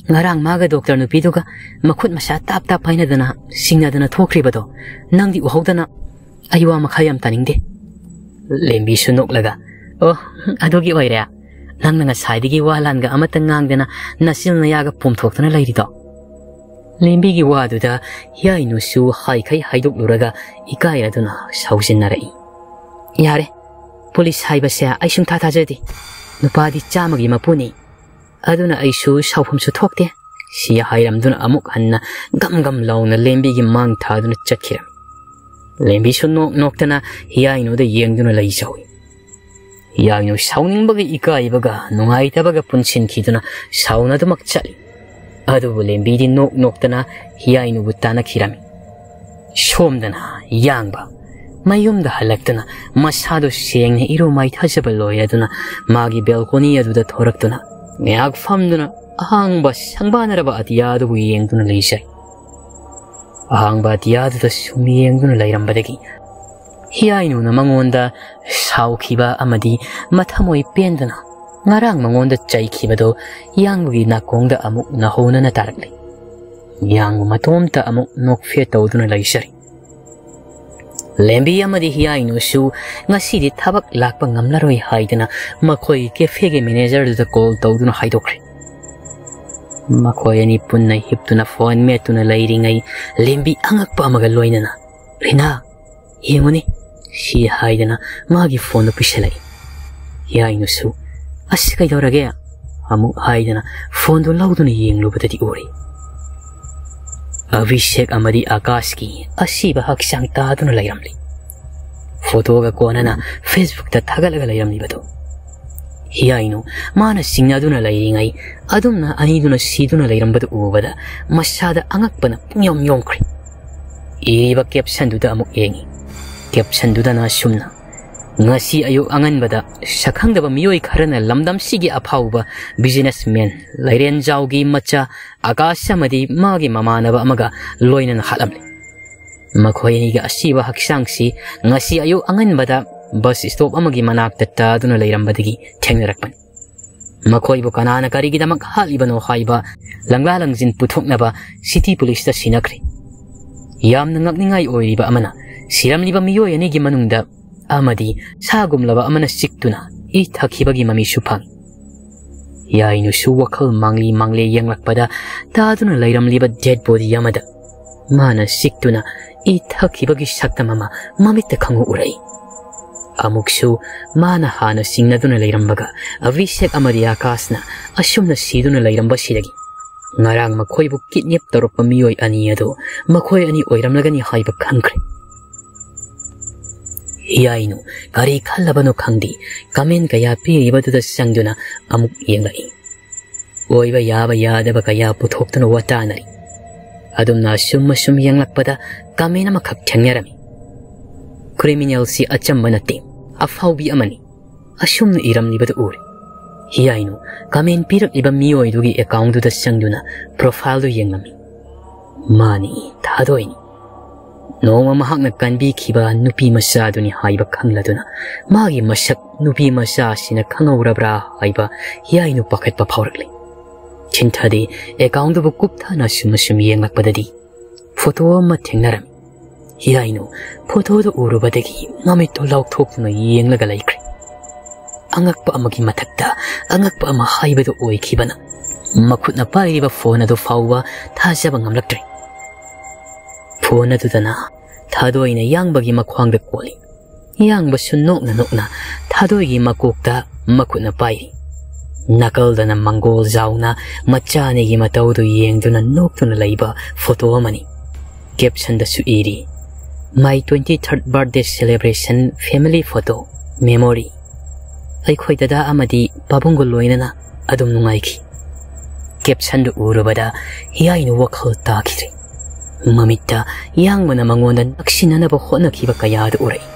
ꯉꯔꯥꯡ ꯃꯥꯒ ꯗꯣꯛꯇꯔ ꯅꯨꯄꯤꯗꯨꯒ ꯃꯈꯨꯠ ꯃꯁꯥ ꯇꯥꯞ ꯇꯥꯞ ꯄꯥꯏꯅꯗꯅ ꯁꯤꯡꯅꯗꯅ ꯊꯣꯛꯈ꯭ꯔꯤꯕꯗꯣ ꯅꯪꯗꯤ ꯎꯍꯧꯗꯅ? ꯑꯩ ꯋꯥ ꯃꯈꯥ ꯌꯥꯝ ꯇꯥꯅꯤꯡꯗꯦ꯫" ꯂꯦꯝꯕꯤꯁꯨ ꯅꯣꯛꯂꯒ, "ꯑꯣ, ꯑꯗꯨꯒꯤ ꯑꯣꯏꯔꯦ ꯅꯪꯅ ꯉꯁꯥꯏꯗꯒꯤ ꯋꯥ ꯂꯥꯟꯒ ꯑꯃꯠꯇ ꯉꯥꯡꯗꯅ ꯅꯆꯤꯜ ꯅꯌꯥꯒ ꯄꯣꯝꯊꯣꯛꯇꯅ ꯂꯩꯔꯤꯗꯣ?" ꯂꯦꯝꯕꯤꯒꯤ ꯋꯥꯗꯨꯗ ꯍꯤꯌꯥꯏꯅꯨꯁꯨ ꯍꯥꯏꯈꯩ ꯍꯥꯏꯗꯣꯛꯂꯨꯔꯒ ꯏꯀꯥꯏꯔꯗꯨꯅ ꯁꯥꯎꯖꯤꯟꯅꯔꯛꯏ꯫ "ꯌꯥꯔꯦ, ꯄꯨꯂꯤꯁ ꯍꯥꯏꯕꯁꯦ ꯑꯩ ꯁꯨꯡꯊꯥ ꯊꯥꯖꯗꯦ꯫ ꯅꯨꯄꯥꯗꯤ ꯆꯥꯝꯃꯒꯤ ꯃꯄꯨꯅꯤ꯫ ꯑꯗꯨꯅ ꯑꯩꯁꯨ ꯁꯥꯎꯐꯝꯁꯨ ꯊꯣꯛꯇꯦ꯫" ꯁꯤ ꯍꯥꯏꯔꯝꯗꯨꯅ ꯑꯃꯨꯛ ꯍꯟꯅ ꯒꯝ ꯒꯝ ꯂꯥꯎꯅ ꯂꯦꯝꯕꯤꯒꯤ ꯃꯥꯡ ꯊꯥꯗꯨꯅ ꯆꯠꯈꯤꯔꯝꯃꯤ꯫ ꯂꯦꯝꯕꯤꯁꯨ ꯅꯣꯛ ꯅꯣꯛꯇꯅ ꯍꯤꯌꯥꯏꯅꯨꯗ ꯌꯦꯡꯗꯨꯅ ꯂꯩꯖꯍꯧꯏ꯫ ꯍꯤꯌꯥꯏꯅꯨ ꯁꯥꯎꯅꯤꯡꯕꯒ ꯏꯀꯥꯏꯕꯒ ꯅꯨꯡꯉꯥꯏꯇꯕꯒ ꯄꯨꯟꯁꯤꯟꯈꯤꯗꯨꯅ ꯁꯥꯎꯅꯗꯨꯃꯛ ꯆꯠꯂꯤ꯫ ꯑꯗꯨꯕꯨ ꯂꯦꯝꯕꯤꯗꯤ ꯅꯣꯛ ꯅꯣꯛꯇꯅ ꯍꯤꯌꯥꯏꯅꯨꯕꯨ ꯇꯥꯟꯅꯈꯤꯔꯝꯃꯤ꯫ ꯁꯣꯝꯗꯅ ꯌꯥꯡꯕ ꯃꯌꯨꯝꯗ ꯍꯜꯂꯛꯇꯨꯅ ꯃꯁꯥꯗꯨ ꯁꯦꯡꯅ ꯏꯔꯨ ꯃꯥꯏꯊꯖꯕ ꯂꯣꯏꯔꯗꯨꯅ ꯃꯥꯒꯤ ꯕꯦꯜꯀꯣꯅꯤ ꯑꯗꯨꯗ ꯊꯣꯔꯛꯇꯨꯅ ꯉꯥꯏꯍꯥꯛ ꯐꯝꯗꯨꯅ ꯑꯍꯥꯡꯕ ꯁꯪꯕꯥꯅꯔꯕ ꯑꯇꯤꯌꯥ ꯑꯗꯨꯕꯨ ꯌꯦꯡꯗꯨꯅ ꯂꯩꯖꯩ꯫ ꯑꯍꯥꯡꯕ ꯑꯇꯤꯌꯥꯗꯨꯗ ꯁꯨꯝ ꯌꯦꯡꯗꯨꯅ ꯂꯩꯔꯝꯕꯗꯒꯤ ꯍꯤꯌꯥꯏꯅꯨꯅ ꯃꯉꯣꯟꯗ ꯁꯥꯎꯈꯤꯕ ꯑꯃꯗꯤ ꯃꯊꯃꯣꯏ ꯄꯦꯟꯗꯅ ꯉꯔꯥꯡ ꯃꯉꯣꯟꯗ ꯆꯩꯈꯤꯕꯗꯨ ꯌꯥꯡꯕꯒꯤ ꯅꯥꯀꯣꯡꯗ ꯑꯃꯨꯛ ꯅꯧꯍꯧꯅꯅ ꯇꯥꯔꯛꯂꯤ꯫ ꯌꯥꯡꯕ ꯃꯇꯣꯝꯇ ꯑꯃꯨꯛ ꯅꯣꯛꯐꯦ ꯇꯧꯗꯨꯅ ꯂꯩꯖꯔꯤ꯫ ꯂꯦꯝꯕꯤ ꯑꯃꯗꯤ ꯍꯤꯌꯥꯏꯅꯨꯁꯨ ꯉꯁꯤꯗꯤ ꯊꯕꯛ ꯂꯥꯛꯄ ꯉꯝꯂꯔꯣꯏ ꯍꯥꯏꯗꯨꯅ ꯃꯈꯣꯏ cafe ꯒꯤ manager ꯗꯨꯗ call ꯇꯧꯗꯨꯅ ꯍꯥꯏꯗꯣꯛꯈ꯭ꯔꯦ꯫ ꯃꯈꯣꯏ ꯑꯅꯤ ꯄꯨꯟꯅ ꯍꯤꯞꯇꯨꯅ phone ꯃꯦꯠꯇꯨꯅ ꯂꯩꯔꯤꯉꯩ ꯂꯦꯝꯕꯤ ꯑꯉꯛꯄ ꯑꯃꯒ ꯂꯣꯏꯅꯅ, "ꯔꯤꯅꯥ, ꯌꯦꯡꯉꯨꯅꯦ," ꯁꯤ ꯍꯥꯏꯗꯅ ꯃꯥꯒꯤ phone ꯗꯨ ꯄꯤꯁꯜꯂꯛꯏ꯫ ꯍꯤꯌꯥꯏꯅꯨꯁꯨ, "ꯑꯁ, ꯀꯩꯗꯧꯔꯒꯦ?" ꯑꯃꯨꯛ ꯍꯥꯏꯗꯅ phone ꯗꯨ ꯂꯧꯗꯨꯅ ꯌꯦꯡꯂꯨꯕꯗꯗꯤ ꯎꯔꯦ ꯑꯚꯤꯁꯦꯛ ꯑꯃꯗꯤ ꯑꯀꯥꯁꯀꯤ ꯑꯁꯤꯕ ꯍꯛꯆꯥꯡ ꯇꯥꯗꯨꯅ ꯂꯩꯔꯝꯂꯤ꯫ Photo ꯒ ꯀꯣꯟꯅꯅ Facebook ꯇ ꯊꯥꯒꯠꯂꯒ ꯂꯩꯔꯝꯂꯤꯕꯗꯨ꯫ ꯍꯤꯌꯥꯏꯅꯨ ꯃꯥꯅ ꯆꯤꯡꯅꯗꯨꯅ ꯂꯩꯔꯤꯉꯩ ꯑꯗꯨꯝꯅ ꯑꯅꯤꯗꯨꯅ ꯁꯤꯗꯨꯅ ꯂꯩꯔꯝꯕꯗꯨ ꯎꯕꯗ ꯃꯁꯥꯗ ꯑꯉꯛꯄꯅ ꯄꯨꯡꯌꯣꯝ ꯌꯣꯝꯈ꯭ꯔꯦ꯫ ꯏꯔꯤꯕ caption ꯗꯨꯗ ꯑꯃꯨꯛ ꯌꯦꯡꯉꯤ꯫ Caption ꯗꯨꯗꯅ ꯑꯁꯨꯝꯅ, "ꯉꯁꯤ ꯑꯌꯨꯛ ꯑꯉꯟꯕꯗ ꯁꯛꯈꯪꯗꯕ ꯃꯤꯑꯣꯏ ꯈꯔꯅ ꯂꯝꯗꯝꯁꯤꯒꯤ ꯑꯐꯥꯎꯕ businessman ꯂꯩꯔꯦꯟꯖꯥꯎꯒꯤ ꯃꯆꯥ ꯑꯀꯥꯁ ꯑꯃꯗꯤ ꯃꯥꯒꯤ ꯃꯃꯥꯟꯅꯕ ꯑꯃꯒ ꯂꯣꯏꯅꯅ ꯍꯥꯠꯂꯝꯂꯦ꯫ ꯃꯈꯣꯏ ꯑꯅꯤꯒꯤ ꯑꯁꯤꯕ ꯍꯛꯆꯥꯡꯁꯤ ꯉꯁꯤ ꯑꯌꯨꯛ ꯑꯉꯟꯕꯗ bus stop ꯑꯃꯒꯤ ꯃꯅꯥꯛꯇ ꯇꯥꯗꯨꯅ ꯂꯩꯔꯝꯕꯗꯒꯤ ꯊꯦꯡꯅꯔꯛꯄꯅꯤ꯫ ꯃꯈꯣꯏꯕꯨ ꯀꯅꯥꯅ ꯀꯔꯤꯒꯤꯗꯃꯛ ꯍꯥꯠꯂꯤꯕꯅꯣ ꯍꯥꯏꯕ ꯂꯪꯂꯥ ꯂꯪꯖꯤꯟ ꯄꯨꯊꯣꯛꯅꯕ city police ꯇ ꯁꯤꯟꯅꯈ꯭ꯔꯦ꯫ ꯌꯥꯝꯅ ꯉꯛꯅꯤꯡꯉꯥꯏ ꯑꯣꯏꯔꯤꯕ ꯑꯃꯅ, ꯁꯤꯔꯝꯂꯤꯕ ꯃꯤꯑꯣꯏ ꯑꯅꯤꯒꯤ ꯃꯅꯨꯡꯗ ꯑꯃꯗꯤ ꯁꯥꯒꯨꯝꯂꯕ ꯑꯃꯅ ꯆꯤꯛꯇꯨꯅ ꯏ ꯊꯛꯈꯤꯕꯒꯤ ꯃꯃꯤꯁꯨ ꯐꯪꯏ꯫ ꯍꯤꯌꯥꯏꯅꯨꯁꯨ ꯋꯥꯈꯜ ꯃꯥꯡꯂꯤ ꯃꯥꯡꯂꯤ ꯌꯦꯡꯂꯛꯄꯗ ꯇꯥꯗꯨꯅ ꯂꯩꯔꯝꯂꯤꯕ dead body ꯑꯃꯗ ꯃꯥꯅ ꯆꯤꯛꯇꯨꯅ ꯏ ꯊꯛꯈꯤꯕꯒꯤ ꯁꯛꯇꯝ ꯑꯃ ꯃꯃꯤꯠꯇ ꯈꯪꯎ ꯎꯔꯛꯏ꯫ ꯑꯃꯨꯛꯁꯨ ꯃꯥꯅ ꯍꯥꯟꯅ ꯆꯤꯡꯅꯗꯨꯅ ꯂꯩꯔꯝꯕꯒ ꯑꯚꯤꯁꯦꯛ ꯑꯃꯗꯤ ꯑꯀꯥꯁꯅ ꯑꯁꯨꯝꯅ ꯁꯤꯗꯨꯅ ꯂꯩꯔꯝꯕꯁꯤꯗꯒꯤ ꯉꯔꯥꯡ ꯃꯈꯣꯏꯕꯨ kidnap ꯇꯧꯔꯛꯄ ꯃꯤꯑꯣꯏ ꯑꯅꯤ ꯑꯗꯨ ꯃꯈꯣꯏ ꯑꯅꯤ ꯑꯣꯏꯔꯝꯂꯒꯅꯤ ꯍꯥꯏꯕ ꯈꯪꯈ꯭ꯔꯦ꯫ ꯍꯤꯌꯥꯏꯅꯨ ꯀꯔꯤ ꯈꯜꯂꯕꯅꯣ ꯈꯪꯗꯦ, comment ꯀꯌꯥ ꯄꯤꯔꯤꯕꯗꯨꯗ ꯆꯪꯗꯨꯅ ꯑꯃꯨꯛ ꯌꯦꯡꯂꯛꯏ꯫ ꯑꯣꯏꯕ ꯌꯥꯕ ꯌꯥꯗꯕ ꯀꯌꯥ ꯄꯨꯊꯣꯛꯇꯨꯅ ꯋꯥꯇꯥꯅꯔꯤ꯫ ꯑꯗꯨꯝꯅ ꯑꯁꯨꯝ ꯑꯁꯨꯝ ꯌꯦꯡꯂꯛꯄꯗ comment ꯑꯃꯈꯛ ꯊꯦꯡꯅꯔꯝꯃꯤ꯫ "Criminal ꯁꯤ ꯑꯆꯝꯕ ꯅꯠꯇꯦ, ꯑꯐꯥꯎꯕꯤ ꯑꯃꯅꯤ" ꯑꯁꯨꯝꯅ ꯏꯔꯝꯂꯤꯕꯗꯨ ꯎꯔꯦ꯫ ꯍꯤꯌꯥꯏꯅꯨ comment ꯄꯤꯔꯛꯂꯤꯕ ꯃꯤꯑꯣꯏꯗꯨꯒꯤ account ꯗꯨꯗ ꯆꯪꯗꯨꯅ profile ꯗꯨ ꯌꯦꯡꯂꯝꯃꯤ꯫ ꯃꯥꯅꯤ, ꯊꯥꯗꯣꯏꯅꯤ꯫ ꯅꯣꯡꯃ ꯃꯍꯥꯛꯅ ꯀꯟꯕꯤꯈꯤꯕ ꯅꯨꯄꯤ ꯃꯆꯥꯗꯨꯅꯤ ꯍꯥꯏꯕ ꯈꯪꯂꯗꯨꯅ ꯃꯥꯒꯤ ꯃꯁꯛ ꯅꯨꯄꯤ ꯃꯆꯥ ꯑꯁꯤꯅ ꯈꯪꯍꯧꯔꯕ꯭ꯔꯥ ꯍꯥꯏꯕ ꯍꯤꯌꯥꯏꯅꯨ ꯄꯥꯈꯠꯄ ꯐꯥꯎꯔꯛꯂꯤ꯫ ꯆꯤꯟꯊꯗꯦ꯫ ꯑꯦꯀꯥꯎꯟꯗꯨꯕꯨ ꯀꯨꯞꯊꯅ ꯁꯨꯝ ꯁꯨꯝ ꯌꯦꯡꯂꯛꯄꯗꯗꯤ ꯐꯣꯇꯣ ꯑꯃ ꯊꯦꯡꯅꯔꯝꯃꯤ꯫ ꯍꯤꯌꯥꯏꯅꯨ ꯐꯣꯇꯣꯗꯨ ꯎꯔꯨꯕꯗꯒꯤ ꯃꯃꯤꯠꯇꯨ ꯂꯥꯎꯊꯣꯛꯇꯨꯅ ꯌꯦꯡꯂꯒ ꯂꯩꯈ꯭ꯔꯦ꯫ ꯑꯉꯛꯄ ꯑꯃꯒꯤ ꯃꯊꯛꯇ ꯑꯉꯛꯄ ꯑꯃ ꯍꯥꯏꯕꯗꯨ ꯑꯣꯏꯈꯤꯕꯅ ꯃꯈꯨꯠꯅ ꯄꯥꯏꯔꯤꯕ ꯐꯣꯟ ꯑꯗꯨ ꯐꯥꯎꯕ ꯊꯥꯖꯕ ꯉꯝꯂꯛꯇ꯭ꯔꯦ꯫ ꯐꯣꯟ ꯑꯗꯨꯗꯅ ꯊꯥꯗꯣꯏꯅ ꯌꯥꯡꯕꯒꯤ ꯃꯈ꯭ꯋꯥꯡꯗ ꯀꯣꯜꯂꯤ꯫ ꯌꯥꯡꯕꯁꯨ ꯅꯣꯛꯅ ꯅꯣꯛꯅ ꯊꯥꯗꯣꯏꯒꯤ ꯃꯀꯣꯛꯇ ꯃꯈꯨꯠꯅ ꯄꯥꯏꯔꯤ꯫ ꯅꯥꯀꯜꯗꯅ ꯃꯪꯒꯣꯜ ꯖꯥꯎꯅ ꯃꯆꯥ ꯑꯅꯤꯒꯤ ꯃꯇꯧꯗꯨ ꯌꯦꯡꯗꯨꯅ ꯅꯣꯛꯇꯨꯅ ꯂꯩꯕ ꯐꯣꯇꯣ ꯑꯃꯅꯤ꯫ ꯀꯦꯞꯁꯟꯗꯁꯨ ꯏꯔꯤ, "My twenty third birthday celebration family photo memory꯫ ꯑꯩꯈꯣꯏ ꯗꯗꯥ ꯑꯃꯗꯤ ꯄꯥꯕꯨꯡꯒ ꯂꯣꯏꯅꯅ ꯑꯗꯨꯝ ꯅꯨꯡꯉꯥꯏꯈꯤ"꯫ ꯀꯦꯞꯁꯟꯗꯨ ꯎꯔꯨꯕꯗ ꯍꯤꯌꯥꯏꯅꯨ ꯋꯥꯈꯜ ꯇꯥꯈꯤꯗ꯭ꯔꯦ꯫ ꯃꯃꯤꯠꯇ ꯌꯥꯡꯕꯅ ꯃꯉꯣꯟꯗ ꯅꯛꯁꯤꯟꯅꯅꯕ ꯍꯣꯠꯅꯈꯤꯕ ꯀꯌꯥꯗꯨ ꯎꯔꯛꯏ꯫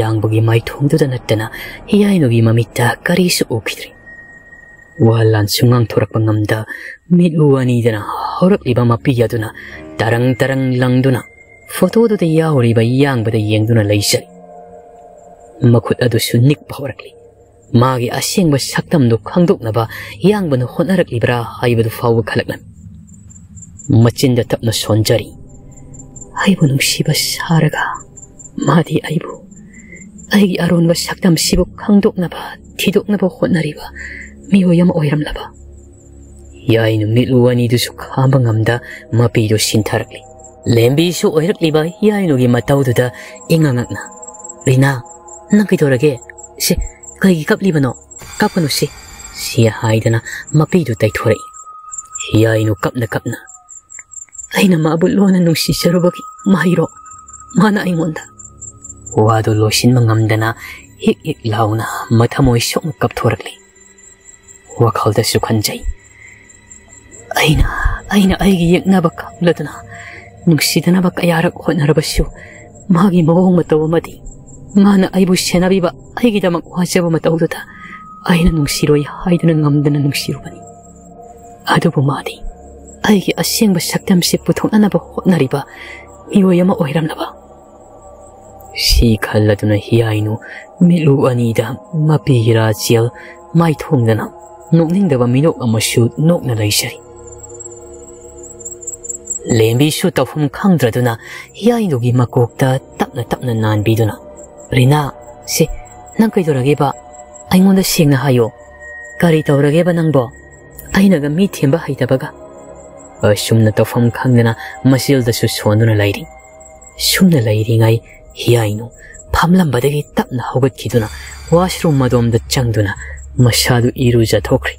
ꯌꯥꯡꯕꯒꯤ ꯃꯥꯏꯊꯣꯡꯗꯨꯗ ꯅꯠꯇꯅ ꯍꯤꯌꯥꯏꯅꯨꯒꯤ ꯃꯃꯤꯠꯇ ꯀꯔꯤꯁꯨ ꯎꯈꯤꯗ꯭ꯔꯦ꯫ ꯋꯥ ꯂꯥꯟꯁꯨ ꯉꯥꯡꯊꯣꯔꯛꯄ ꯉꯝꯗ ꯃꯤꯠꯂꯨ ꯑꯅꯤꯗꯅ ꯍꯧꯔꯛꯂꯤꯕ ꯃꯄꯤ ꯑꯗꯨꯅ ꯇꯔꯪ ꯇꯔꯪ ꯂꯪꯗꯨꯅ ꯐꯣꯇꯣꯗꯨꯗ ꯌꯥꯎꯔꯤꯕ ꯌꯥꯡꯕꯗ ꯌꯦꯡꯗꯨꯅ ꯂꯩꯖꯔꯤ꯫ ꯃꯈꯨꯠ ꯑꯗꯨꯁꯨ ꯅꯤꯛꯄ ꯍꯧꯔꯛꯂꯤ꯫ ꯃꯥꯒꯤ ꯑꯁꯦꯡꯕ ꯁꯛꯇꯝꯗꯨ ꯈꯪꯗꯣꯛꯅꯕ ꯌꯥꯡꯕꯅ ꯍꯣꯠꯅꯔꯛꯂꯤꯕ꯭ꯔꯥ ꯍꯥꯏꯕꯗꯨ ꯐꯥꯎꯕ ꯈꯜꯂꯛꯂꯝꯃꯤ꯫ ꯃꯆꯤꯟꯗ ꯇꯞꯅ ꯁꯣꯟꯖꯔꯤ, "ꯑꯩꯕꯨ ꯅꯨꯡꯁꯤꯕ ꯁꯥꯔꯒ ꯃꯥꯗꯤ ꯑꯩꯕꯨ, ꯑꯩꯒꯤ ꯑꯔꯣꯟꯕ ꯁꯛꯇꯝꯁꯤꯕꯨ ꯈꯪꯗꯣꯛꯅꯕ, ꯊꯤꯗꯣꯛꯅꯕ ꯍꯣꯠꯅꯔꯤꯕ ꯃꯤꯑꯣꯏ ꯑꯃ ꯑꯣꯏꯔꯝꯂꯕ?" ꯌꯥꯏꯅꯨ ꯃꯤꯠꯂꯨ ꯑꯅꯤꯗꯨꯁꯨ ꯈꯥꯝꯕ ꯉꯝꯗ ꯃꯄꯤꯗꯨ ꯁꯤꯟꯊꯔꯛꯂꯤ꯫ ꯂꯦꯝꯕꯤꯁꯨ ꯑꯣꯏꯔꯛꯂꯤꯕ ꯌꯥꯏꯅꯨꯒꯤ ꯃꯇꯧꯗꯨꯗ ꯏꯉꯛ ꯉꯛꯅ, "ꯔꯤꯅꯥ, ꯅꯪ ꯀꯩꯗꯧꯔꯒꯦ? ꯁꯦ, ꯀꯩꯒꯤ ꯀꯞꯂꯤꯕꯅꯣ? ꯀꯞꯀꯅꯨ ꯁꯦ," ꯁꯤ ꯍꯥꯏꯗꯅ ꯃꯄꯤꯗꯨ ꯇꯩꯊꯣꯔꯛꯏ꯫ ꯌꯥꯏꯅꯨ ꯀꯞꯅ ꯀꯞꯅ, "ꯑꯩꯅ ꯃꯥꯕꯨ ꯂꯣꯟꯅ ꯅꯨꯡꯁꯤꯖꯔꯨꯕꯒꯤ ꯃꯍꯩꯔꯣ ꯃꯥꯅ ꯑꯩꯉꯣꯟꯗ?" ꯋꯥꯗꯨ ꯂꯣꯏꯁꯤꯟꯕ ꯉꯝꯗꯅ ꯍꯤꯛ ꯍꯤꯛ ꯂꯥꯎꯅ ꯃꯊꯃꯣꯏ ꯁꯣꯛꯅ ꯀꯞꯊꯣꯔꯛꯂꯤ꯫ ꯋꯥꯈꯜꯗꯁꯨ ꯈꯟꯖꯩ, "ꯑꯩꯅ, ꯑꯩꯅ ꯑꯩꯒꯤ ꯌꯦꯛꯅꯕ ꯈꯪꯂꯗꯨꯅ ꯅꯨꯡꯁꯤꯗꯅꯕ ꯀꯌꯥꯔꯛ ꯍꯣꯠꯅꯔꯕꯁꯨ, ꯃꯥꯒꯤ ꯃꯑꯣꯡ ꯃꯇꯧ ꯑꯃꯗꯤ ꯃꯥꯅ ꯑꯩꯕꯨ ꯁꯦꯟꯅꯕꯤꯕ, ꯑꯩꯒꯤꯗꯃꯛ ꯋꯥꯖꯕ ꯃꯇꯧꯗꯨꯗ ꯑꯩꯅ ꯅꯨꯡꯁꯤꯔꯣꯏ ꯍꯥꯏꯗꯨꯅ ꯉꯝꯗꯅ ꯅꯨꯡꯁꯤꯔꯨꯕꯅꯤ꯫ ꯑꯗꯨꯕꯨ ꯃꯥꯗꯤ ꯑꯩꯒꯤ ꯑꯁꯦꯡꯕ ꯁꯛꯇꯝꯁꯤ ꯄꯨꯊꯣꯛꯅꯅꯕ ꯍꯣꯠꯅꯔꯤꯕ ꯃꯤꯑꯣꯏ ꯑꯃ ꯑꯣꯏꯔꯝꯂꯕ?" ꯁꯤ ꯈꯜꯂꯗꯨꯅ ꯍꯤꯌꯥꯏꯅꯨ ꯃꯤꯠꯂꯨ ꯑꯅꯤꯗ ꯃꯄꯤꯒꯤ ꯔꯥꯖ꯭ꯌ ꯃꯥꯏꯊꯣꯡꯗꯅ ꯅꯣꯛꯅꯤꯡꯗꯕ ꯃꯤꯅꯣꯛ ꯑꯃꯁꯨ ꯅꯣꯛꯅ ꯂꯩꯖꯔꯤ꯫ ꯂꯦꯝꯕꯤꯁꯨ ꯇꯧꯐꯝ ꯈꯪꯗ꯭ꯔꯗꯨꯅ ꯍꯤꯌꯥꯏꯅꯨꯒꯤ ꯃꯀꯣꯛꯇ ꯇꯞꯅ ꯇꯞꯅ ꯅꯥꯟꯕꯤꯗꯨꯅ, "ꯔꯤꯅꯥ, ꯁꯦ, ꯅꯪ ꯀꯩꯗꯧꯔꯒꯦꯕ? ꯑꯩꯉꯣꯟꯗ ꯁꯦꯡꯅ ꯍꯥꯏꯌꯣ꯫ ꯀꯔꯤ ꯇꯧꯔꯒꯦꯕ ꯅꯪꯕꯣ? ꯑꯩꯅꯒ ꯃꯤ ꯊꯦꯝꯕ ꯍꯩꯇꯕꯒ?" ꯑꯁꯨꯝꯅ ꯇꯧꯐꯝ ꯈꯪꯗꯅ ꯃꯆꯤꯜꯗꯁꯨ ꯁꯣꯟꯗꯨꯅ ꯂꯩꯔꯤ꯫ ꯁꯨꯝꯅ ꯂꯩꯔꯤꯉꯩ ꯍꯤꯌꯥꯏꯅꯨ ꯐꯝꯂꯝꯕꯗꯒꯤ ꯇꯞꯅ ꯍꯧꯒꯠꯈꯤꯗꯨꯅ washroom ꯑꯗꯣꯝꯗ ꯆꯪꯗꯨꯅ ꯃꯁꯥꯗꯨ ꯏꯔꯨꯖꯊꯣꯛꯈ꯭ꯔꯦ꯫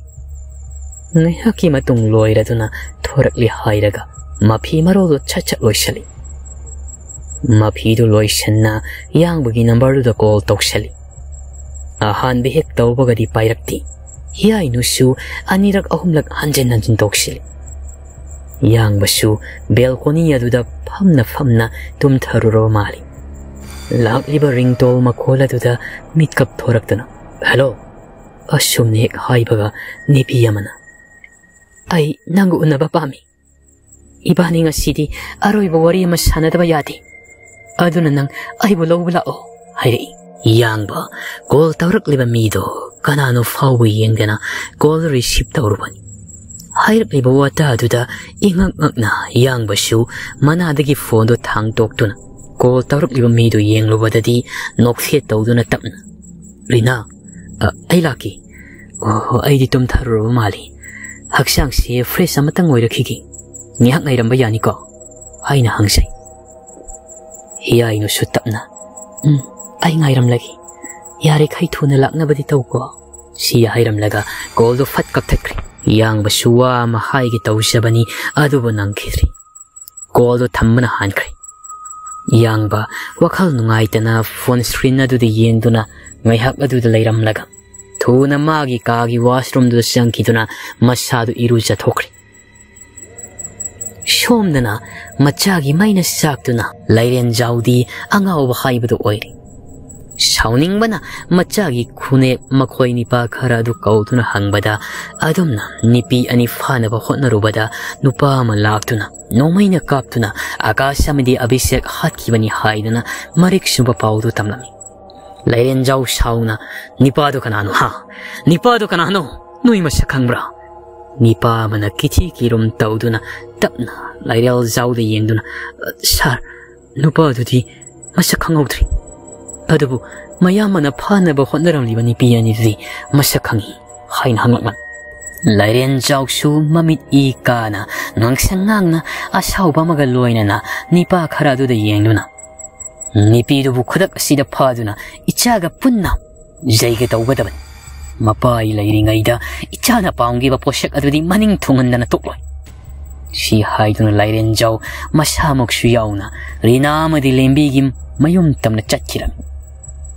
ꯉꯥꯏꯍꯥꯛꯀꯤ ꯃꯇꯨꯡ ꯂꯣꯏꯔꯗꯨꯅ ꯊꯣꯔꯛꯂꯦ ꯍꯥꯏꯔꯒ ꯃꯐꯤ ꯃꯔꯣꯜꯗꯨ ꯁꯠ ꯁꯠ ꯂꯣꯏꯁꯤꯜꯂꯤ꯫ ꯃꯐꯤꯗꯨ ꯂꯣꯏꯁꯟꯅ ꯌꯥꯡꯕꯒꯤ numberꯗꯨꯗ call ꯇꯧꯁꯜꯂꯤ꯫ ꯑꯍꯥꯟꯕ ꯍꯦꯛ ꯇꯧꯕꯒꯗꯤ ꯄꯥꯏꯔꯛꯇꯦ꯫ ꯍꯤꯌꯥꯏꯅꯨꯁꯨ ꯑꯅꯤꯔꯛ ꯑꯍꯨꯝꯂꯛ ꯍꯟꯖꯤꯟ ꯍꯟꯖꯤꯟ ꯇꯧꯁꯤꯜꯂꯤ꯫ ꯌꯥꯡꯕꯁꯨ balcony ꯑꯗꯨꯗ ꯐꯝꯅ ꯐꯝꯅ ꯇꯨꯝꯊꯔꯨꯔꯕ ꯃꯥꯜꯂꯤ꯫ ꯂꯥꯛꯂꯤꯕ ringtone ꯃꯈꯣꯜ ꯑꯗꯨꯗ ꯃꯤꯠꯀꯞ ꯊꯣꯔꯛꯇꯨꯅ, "Hello?" ꯑꯁꯨꯝꯅ ꯍꯦꯛ ꯍꯥꯏꯕꯒ ꯅꯨꯄꯤ ꯑꯃꯅ, "ꯑꯩ ꯅꯪꯒ ꯎꯅꯕ ꯄꯥꯝꯃꯤ꯫ ꯏꯕꯥꯅꯤ ꯉꯁꯤꯗꯤ ꯑꯔꯣꯏꯕ ꯋꯥꯔꯤ ꯑꯃ ꯁꯥꯟꯅꯗꯕ ꯌꯥꯗꯦ꯫ ꯑꯗꯨꯅ ꯅꯪ ꯑꯩꯕꯨ ꯂꯧꯕ ꯂꯥꯛꯑꯣ," ꯍꯥꯏꯔꯛꯏ꯫ ꯌꯥꯡꯕ call ꯇꯧꯔꯛꯂꯤꯕ ꯃꯤꯗꯣ ꯀꯅꯥꯅꯣ ꯐꯥꯎꯕ ꯌꯦꯡꯗꯅ call receive ꯇꯧꯔꯨꯕꯅꯤ꯫ ꯍꯥꯏꯔꯛꯂꯤꯕ ꯋꯥꯇꯥ ꯑꯗꯨꯗ ꯏꯉꯛ ꯉꯛꯅ ꯌꯥꯡꯕꯁꯨ ꯃꯅꯥꯗꯒꯤ phoneꯗꯨ ꯊꯥꯡꯇꯣꯛꯇꯨꯅ call ꯇꯧꯔꯛꯂꯤꯕ ꯃꯤꯗꯨ ꯌꯦꯡꯂꯨꯕꯗꯗꯤ ꯅꯣꯛꯐꯦꯠ ꯇꯧꯗꯨꯅ ꯇꯞꯅ, "ꯔꯤꯅꯥ, ꯑ, ꯑꯩ ꯂꯥꯛꯀꯦ꯫ ꯑꯣ, ꯑꯩꯗꯤ ꯇꯨꯝꯊꯔꯨꯔꯕ ꯃꯥꯜꯂꯤ꯫ ꯍꯛꯆꯥꯡꯁꯦ fresh ꯑꯃꯇꯪ ꯑꯣꯏꯔꯛꯈꯤꯒꯦ꯫ ꯉꯥꯏꯍꯥꯛ ꯉꯥꯏꯔꯝꯕ ꯌꯥꯅꯤꯀꯣ?" ꯍꯥꯏꯅ ꯍꯪꯖꯩ꯫ ꯍꯤꯌꯥꯏꯅꯨꯁꯨ ꯇꯞꯅ, "ꯎꯝ, ꯑꯩ ꯉꯥꯏꯔꯝꯂꯒꯦ꯫ ꯌꯥꯔꯤꯈꯩ ꯊꯨꯅ ꯂꯥꯛꯅꯕꯗꯤ ꯇꯧꯀꯣ," ꯁꯤ ꯍꯥꯏꯔꯝꯂꯒ callꯗꯨ ꯐꯠ ꯀꯛꯊꯠꯈ꯭ꯔꯦ꯫ ꯌꯥꯡꯕꯁꯨ ꯋꯥ ꯑꯃ ꯍꯥꯏꯒꯦ ꯇꯧꯖꯕꯅꯤ, ꯑꯗꯨꯕꯨ ꯅꯪꯈꯤꯗ꯭ꯔꯤ꯫ Callꯗꯨ ꯊꯝꯕꯅ ꯍꯥꯟꯈ꯭ꯔꯦ꯫ ꯌꯥꯡꯕ ꯋꯥꯈꯜ ꯅꯨꯡꯉꯥꯏꯇꯅ phone screen ꯑꯗꯨꯗ ꯌꯦꯡꯗꯨꯅ ꯉꯥꯏꯍꯥꯛ ꯑꯗꯨꯗ ꯂꯩꯔꯝꯂꯒ ꯊꯨꯅ ꯃꯥꯒꯤ ꯀꯥꯒꯤ washroomꯗꯨꯗ ꯆꯪꯈꯤꯗꯨꯅ ꯃꯁꯥꯗꯨ ꯏꯔꯨꯖꯊꯣꯛꯈ꯭ꯔꯦ꯫ ꯁꯣꯝꯗꯅ ꯃꯆꯥꯒꯤ ꯃꯩꯅ ꯆꯥꯛꯇꯨꯅ ꯂꯩꯔꯦꯟꯖꯥꯎꯗꯤ ꯑꯉꯥꯎꯕ ꯍꯥꯏꯕꯗꯨ ꯑꯣꯏꯔꯦ꯫ ꯁꯥꯎꯅꯤꯡꯕꯅ ꯃꯆꯥꯒꯤ ꯈꯨꯅꯦꯛ ꯃꯈꯣꯏ ꯅꯤꯄꯥ ꯈꯔ ꯑꯗꯨ ꯀꯧꯗꯨꯅ ꯍꯪꯕꯗ, ꯑꯗꯨꯝꯅ ꯅꯨꯄꯤ ꯑꯅꯤ ꯐꯥꯅꯕ ꯍꯣꯠꯅꯔꯨꯕꯗ ꯅꯨꯄꯥ ꯑꯃ ꯂꯥꯛꯇꯨꯅ ꯅꯣꯡꯃꯩꯅ ꯀꯥꯞꯇꯨꯅ ꯑꯀꯥꯁ ꯑꯃꯗꯤ ꯑꯚꯤꯁꯦꯛ ꯍꯥꯠꯈꯤꯕꯅꯤ ꯍꯥꯏꯗꯨꯅ ꯃꯔꯤꯛ ꯆꯨꯝꯕ ꯄꯥꯎꯗꯨ ꯇꯝꯂꯝꯃꯤ꯫ ꯂꯩꯔꯦꯟꯖꯥꯎ ꯁꯥꯎꯅ, "ꯅꯤꯄꯥꯗꯨ ꯀꯅꯥꯅꯣ, ꯍꯥ? ꯅꯤꯄꯥꯗꯨ ꯀꯅꯥꯅꯣ?" "ꯅꯣꯏ ꯃꯁꯛ ꯈꯪꯕ꯭ꯔꯥ?" ꯅꯤꯄꯥ ꯑꯃꯅ ꯀꯤꯊꯤ ꯀꯤꯔꯨꯝ ꯇꯧꯗꯨꯅ ꯇꯞꯅ ꯂꯥꯏꯔꯦꯜꯖꯥꯎꯗ ꯌꯦꯡꯗꯨꯅ, "ꯁꯥꯔ, ꯅꯨꯄꯥꯗꯨꯗꯤ ꯃꯁꯛ ꯈꯪꯍꯧꯗ꯭ꯔꯦ꯫ ꯑꯗꯨꯕꯨ ꯃꯌꯥꯝꯕꯅ ꯐꯥꯅꯕ ꯍꯣꯠꯅꯔꯝꯂꯤꯕ ꯅꯨꯄꯤ ꯑꯅꯤꯗꯨꯗꯤ ꯃꯁꯛ ꯈꯪꯏ" ꯍꯥꯏꯅ ꯍꯪꯂꯛꯂꯝꯃꯤ꯫ ꯂꯥꯏꯔꯦꯟꯖꯥꯎꯁꯨ ꯃꯃꯤꯠ ꯏ ꯀꯥꯅ ꯉꯥꯡꯁꯪ ꯉꯥꯡꯅ ꯑꯁꯥꯎꯕ ꯑꯃꯒ ꯂꯣꯏꯅꯅ ꯅꯤꯄꯥ ꯈꯔ ꯑꯗꯨꯗ ꯌꯦꯡꯗꯨꯅ, "ꯅꯨꯄꯤꯗꯨꯕꯨ ꯈꯨꯗꯛ ꯑꯁꯤꯗ ꯐꯥꯗꯨꯅ ꯏꯆꯥꯒ ꯄꯨꯟꯅ ꯌꯩꯒꯦ ꯇꯧꯒꯗꯕꯅꯤ꯫ ꯃꯄꯥ ꯑꯩ ꯂꯩꯔꯤꯉꯩꯗ ꯏꯆꯥꯅ ꯄꯥꯝꯈꯤꯕ ꯄꯣꯠꯁꯛ ꯑꯗꯨꯗꯤ ꯃꯅꯤꯡ ꯊꯨꯡꯍꯟꯗꯅ ꯇꯣꯛꯂꯣꯏ" ꯁꯤ ꯍꯥꯏꯗꯨꯅ ꯂꯥꯏꯔꯦꯟꯖꯥꯎ ꯃꯁꯥꯃꯛꯁꯨ ꯌꯥꯎꯅ ꯔꯤꯅꯥ ꯑꯃꯗꯤ ꯂꯦꯝꯕꯤꯒꯤ ꯃꯌꯨꯝ ꯇꯝꯅ ꯆꯠꯈꯤꯔꯝꯃꯤ꯫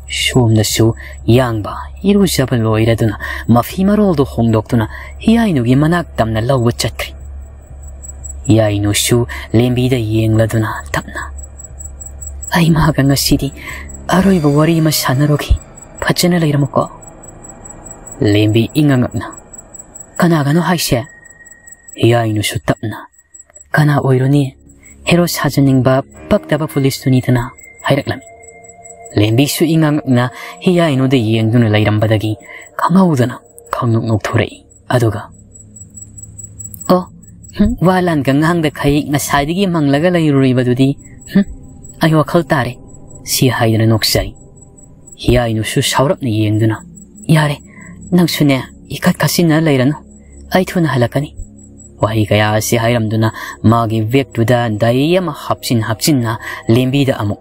ꯁꯣꯝꯗꯁꯨ ꯌꯥꯡꯕ ꯏꯔꯨꯖꯕ ꯂꯣꯏꯔꯗꯨꯅ ꯃꯐꯤ ꯃꯔꯣꯜꯗꯨ ꯍꯣꯡꯗꯣꯛꯇꯨꯅ ꯍꯤꯌꯥꯏꯅꯨꯒꯤ ꯃꯅꯥꯛ ꯇꯝꯅ ꯂꯧꯕ ꯆꯠꯈ꯭ꯔꯦ꯫ ꯍꯤꯌꯥꯏꯅꯨꯁꯨ ꯂꯦꯝꯕꯤꯗ ꯌꯦꯡꯂꯗꯨꯅ ꯇꯞꯅ, "ꯑꯩ ꯃꯥꯒ ꯉꯁꯤꯗꯤ ꯑꯔꯣꯏꯕ ꯋꯥꯔꯤ ꯑꯃ ꯁꯥꯟꯅꯔꯨꯈꯤ꯫ ꯐꯖꯅ ꯂꯩꯔꯝꯃꯨꯀꯣ꯫" ꯂꯦꯝꯕꯤ ꯏꯉꯛꯉꯛꯅ, "ꯀꯅꯥꯒꯅꯣ ꯍꯥꯏꯁꯦ?" ꯍꯤꯌꯥꯏꯅꯨꯁꯨ ꯇꯞꯅ, "ꯀꯅꯥ ꯑꯣꯏꯔꯨꯅꯤ? ꯍꯦꯔꯣ ꯁꯥꯖꯅꯤꯡꯕ ꯄꯛꯇꯕ ꯄꯨꯂꯤꯁꯇꯨꯅꯤꯗꯅ" ꯍꯥꯏꯔꯛꯂꯝꯃꯤ꯫ ꯂꯦꯝꯕꯤꯁꯨ ꯏꯉꯛꯉꯛꯅ ꯍꯤꯌꯥꯏꯅꯨꯗ ꯌꯦꯡꯗꯨꯅ ꯂꯩꯔꯝꯕꯗꯒꯤ ꯈꯪꯍꯧꯗꯅ ꯈꯪꯅꯣꯛ ꯅꯣꯛꯊꯣꯔꯛꯏ꯫ ꯑꯗꯨꯒ, "ꯑꯣ, ꯍꯨꯝ, ꯋꯥ ꯂꯥꯟꯒ ꯉꯥꯡꯗꯈꯩ ꯉꯁꯥꯏꯗꯒꯤ ꯃꯪꯂꯒ ꯂꯩꯔꯨꯔꯤꯕꯗꯨꯗꯤ, ꯍꯨꯝ, ꯑꯩ ꯋꯥꯈꯜ ꯇꯥꯔꯦ" ꯁꯤ ꯍꯥꯏꯗꯅ ꯅꯣꯛꯆꯔꯤ꯫ ꯍꯤꯌꯥꯏꯅꯨꯁꯨ ꯁꯥꯎꯔꯞꯅ ꯌꯦꯡꯗꯨꯅ, "ꯌꯥꯔꯦ, ꯅꯪꯁꯨꯅꯦ, ꯏꯈꯠ ꯈꯠꯆꯤꯟꯅ ꯂꯩꯔꯅꯨ꯫ ꯑꯩ ꯊꯨꯅ ꯍꯜꯂꯛꯀꯅꯤ꯫" ꯋꯥꯍꯩ ꯀꯌꯥ ꯑꯁꯤ ꯍꯥꯏꯔꯝꯗꯨꯅ ꯃꯥꯒꯤ ꯕꯦꯒꯇꯨꯗ ꯗꯥꯏꯔꯤ ꯑꯃ ꯍꯥꯞꯆꯤꯟ ꯍꯥꯞꯆꯤꯟꯅ ꯂꯦꯝꯕꯤꯗ ꯑꯃꯨꯛ,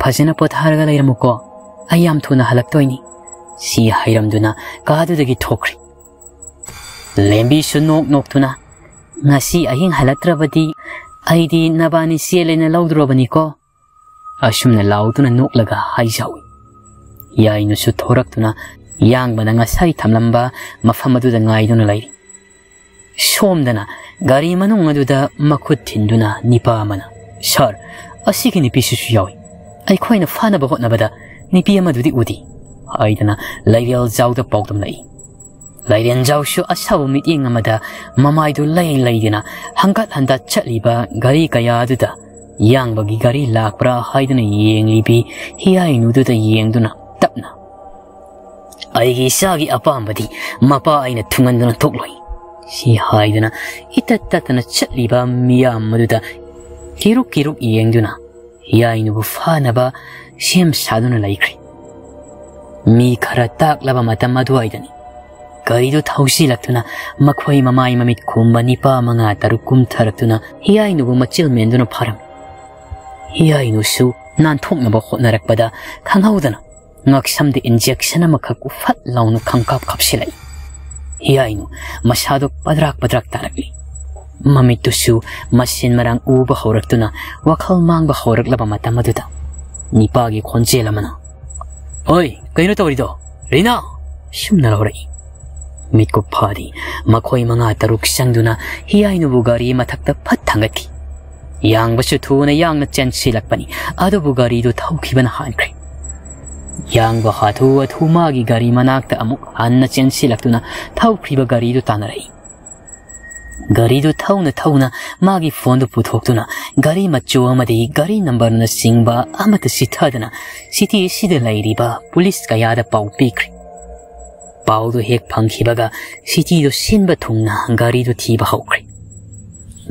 "ꯐꯖꯅ ꯄꯣꯊꯥꯔꯒ ꯂꯩꯔꯝꯃꯨꯀꯣ꯫ ꯑꯩ ꯌꯥꯝ ꯊꯨꯅ ꯍꯜꯂꯛꯇꯣꯏꯅꯤ" ꯁꯤ ꯍꯥꯏꯔꯝꯗꯨꯅ ꯀꯥꯗꯨꯗꯒꯤ ꯊꯣꯛꯈ꯭ꯔꯦ꯫ ꯂꯦꯝꯕꯤꯁꯨ ꯅꯣꯛ ꯅꯣꯛꯇꯨꯅ, "ꯉꯁꯤ ꯑꯍꯤꯡ ꯍꯜꯂꯛꯇ꯭ꯔꯕꯗꯤ ꯑꯩꯗꯤ ꯅꯕꯥꯅꯤ ꯆꯦꯜꯂꯦꯅ ꯂꯧꯗ꯭ꯔꯣꯕꯅꯤꯀꯣ" ꯑꯁꯨꯝꯅ ꯂꯥꯎꯗꯨꯅ ꯅꯣꯛꯂꯒ ꯍꯥꯏꯖꯍꯧꯏ꯫ ꯌꯥꯏꯅꯨꯁꯨ ꯊꯣꯔꯛꯇꯨꯅ ꯌꯥꯡꯕꯅ ꯉꯁꯥꯏ ꯊꯝꯂꯝꯕ ꯃꯐꯝ ꯑꯗꯨꯗ ꯉꯥꯏꯗꯨꯅ ꯂꯩꯔꯤ꯫ ꯁꯣꯝꯗꯅ ꯒꯥꯔꯤ ꯃꯅꯨꯡ ꯑꯗꯨꯗ ꯃꯈꯨꯠ ꯊꯤꯟꯗꯨꯅ ꯅꯤꯄꯥ ꯑꯃꯅ, "ꯁꯥꯔ, ꯑꯁꯤꯒꯤ ꯅꯨꯄꯤꯁꯤꯁꯨ ꯌꯥꯎꯏ꯫ ꯑꯩꯈꯣꯏꯅ ꯐꯥꯅꯕ ꯍꯣꯠꯅꯕꯗ ꯅꯨꯄꯤ ꯑꯃꯗꯨꯗꯤ ꯎꯗꯦ" ꯍꯥꯏꯗꯅ ꯂꯥꯏꯔꯦꯜꯖꯥꯎꯗ ꯄꯥꯎꯗꯝꯂꯛꯏ꯫ ꯂꯥꯏꯔꯦꯟꯖꯥꯎꯁꯨ ꯑꯁꯥꯎꯕ ꯃꯤꯠꯌꯦꯡ ꯑꯃꯗ ꯃꯃꯥꯏꯗꯨ ꯂꯩ ꯂꯩꯗꯅ ꯍꯪꯒꯠ ꯍꯟꯗ ꯆꯠꯂꯤꯕ ꯒꯥꯔꯤ ꯀꯌꯥ ꯑꯗꯨꯗ ꯌꯥꯡꯕꯒꯤ ꯒꯥꯔꯤ ꯂꯥꯛꯄ꯭ꯔꯥ ꯍꯥꯏꯗꯨꯅ ꯌꯦꯡꯂꯤꯕꯤ ꯍꯤꯌꯥꯏꯅꯨꯗꯨꯗ ꯌꯦꯡꯗꯨꯅ ꯇꯞꯅ, "ꯑꯩꯒꯤ ꯏꯆꯥꯒꯤ ꯑꯄꯥꯝꯕꯗꯤ ꯃꯄꯥ ꯑꯩꯅ ꯊꯨꯡꯍꯟꯗꯨꯅ ꯊꯣꯛꯂꯣꯏ" ꯁꯤ ꯍꯥꯏꯗꯨꯅ ꯏꯇꯠ ꯇꯠꯇꯅ ꯆꯠꯂꯤꯕ ꯃꯤꯌꯥꯝ ꯑꯗꯨꯗ ꯀꯤꯔꯨꯛ ꯀꯤꯔꯨꯛ ꯌꯦꯡꯗꯨꯅ ꯍꯤꯌꯥꯏꯅꯨꯕꯨ ꯐꯥꯅꯕ ꯁꯦꯝ ꯁꯥꯗꯨꯅ ꯂꯩꯈ꯭ꯔꯦ꯫ ꯃꯤ ꯈꯔ ꯇꯥꯛꯂꯕ ꯃꯇꯝ ꯑꯗꯨꯋꯥꯏꯗꯅꯤ ꯒꯥꯔꯤꯗꯨ ꯊꯧꯁꯤꯜꯂꯛꯇꯨꯅ ꯃꯈꯣꯏ ꯃꯃꯥꯏ ꯃꯃꯤꯠ ꯈꯨꯝꯕ ꯅꯤꯄꯥ ꯃꯉꯥ ꯇꯔꯨꯛ ꯀꯨꯝꯊꯔꯛꯇꯨꯅ ꯍꯤꯌꯥꯏꯅꯨꯕꯨ ꯃꯆꯤꯜ ꯃꯦꯟꯗꯨꯅ ꯐꯥꯔꯝꯃꯤ꯫ ꯍꯤꯌꯥꯏꯅꯨꯁꯨ ꯅꯥꯟꯊꯣꯛꯅꯕ ꯍꯣꯠꯅꯔꯛꯄꯗ ꯈꯪꯍꯧꯗꯅ ꯉꯛꯁꯝꯗ injection ꯑꯃꯈꯛ ꯐꯠ ꯂꯥꯎꯅ ꯈꯪꯀꯥꯞ ꯀꯥꯞꯁꯤꯜꯂꯛꯏ꯫ ꯍꯤꯌꯥꯏꯅꯨ ꯃꯁꯥꯗꯣ ꯄꯗ꯭ꯔꯥꯛ ꯄꯗ꯭ꯔꯥꯛ ꯇꯥꯔꯛꯂꯤ꯫ ꯃꯃꯤꯠꯇꯨꯁꯨ ꯃꯁꯤꯟ ꯃꯔꯥꯡ ꯎꯕ ꯍꯧꯔꯛꯇꯨꯅ ꯋꯥꯈꯜ ꯃꯥꯡꯕ ꯍꯧꯔꯛꯂꯕ ꯃꯇꯝ ꯑꯗꯨꯗ ꯅꯤꯄꯥꯒꯤ ꯈꯣꯟꯖꯦꯜ ꯑꯃꯅ, "ꯑꯣꯏ, ꯀꯩꯅꯣ ꯇꯧꯔꯤꯗꯣ, ꯔꯤꯅꯥ?" ꯁꯨꯝꯅ ꯂꯧꯔꯛꯏ꯫ ꯃꯤꯠꯀꯨꯞ ꯐꯥꯗꯤ ꯃꯈꯣꯏ ꯃꯉꯥ ꯇꯔꯨꯛ ꯆꯪꯗꯨꯅ ꯍꯤꯌꯥꯏꯅꯨꯕꯨ ꯒꯥꯔꯤ ꯃꯊꯛꯇ ꯐꯠ ꯊꯥꯡꯒꯠꯈꯤ꯫ ꯌꯥꯡꯕꯁꯨ ꯊꯨꯅ ꯌꯥꯡꯅ ꯆꯦꯟꯁꯤꯜꯂꯛꯄꯅꯤ, ꯑꯗꯨꯕꯨ ꯒꯥꯔꯤꯗꯨ ꯊꯧꯈꯤꯕꯅ ꯍꯥꯟꯈ꯭ꯔꯦ꯫ ꯌꯥꯡꯕ ꯍꯥꯊꯨ ꯍꯥꯊꯨ ꯃꯥꯒꯤ ꯒꯥꯔꯤ ꯃꯅꯥꯛꯇ ꯑꯃꯨꯛ ꯍꯟꯅ ꯆꯦꯟꯁꯤꯜꯂꯛꯇꯨꯅ ꯊꯧꯈ꯭ꯔꯤꯕ ꯒꯥꯔꯤꯗꯨ ꯇꯥꯟꯅꯔꯛꯏ꯫ ꯒꯥꯔꯤꯗꯨ ꯊꯧꯅ ꯊꯧꯅ ꯃꯥꯒꯤ ꯐꯣꯟꯗꯨ ꯄꯨꯊꯣꯛꯇꯨꯅ ꯒꯥꯔꯤ ꯃꯆꯨ ꯑꯃꯗꯤ ꯒꯥꯔꯤ ꯅꯝꯕꯔꯅꯆꯤꯡꯕ ꯑꯃꯠꯇ ꯆꯤꯊꯗꯅ ꯁꯤꯇꯤ ꯑꯁꯤꯗ ꯂꯩꯔꯤꯕ ꯄꯨꯂꯤꯁ ꯀꯌꯥꯗ ꯄꯥꯎ ꯄꯤꯈ꯭ꯔꯦ꯫ ꯄꯥꯎꯗꯨ ꯍꯦꯛ ꯐꯪꯈꯤꯕꯒ ꯁꯤꯇꯤꯗꯨ ꯁꯤꯟꯕ ꯊꯨꯡꯅ ꯒꯥꯔꯤꯗꯨ ꯊꯤꯕ ꯍꯧꯈ꯭ꯔꯦ꯫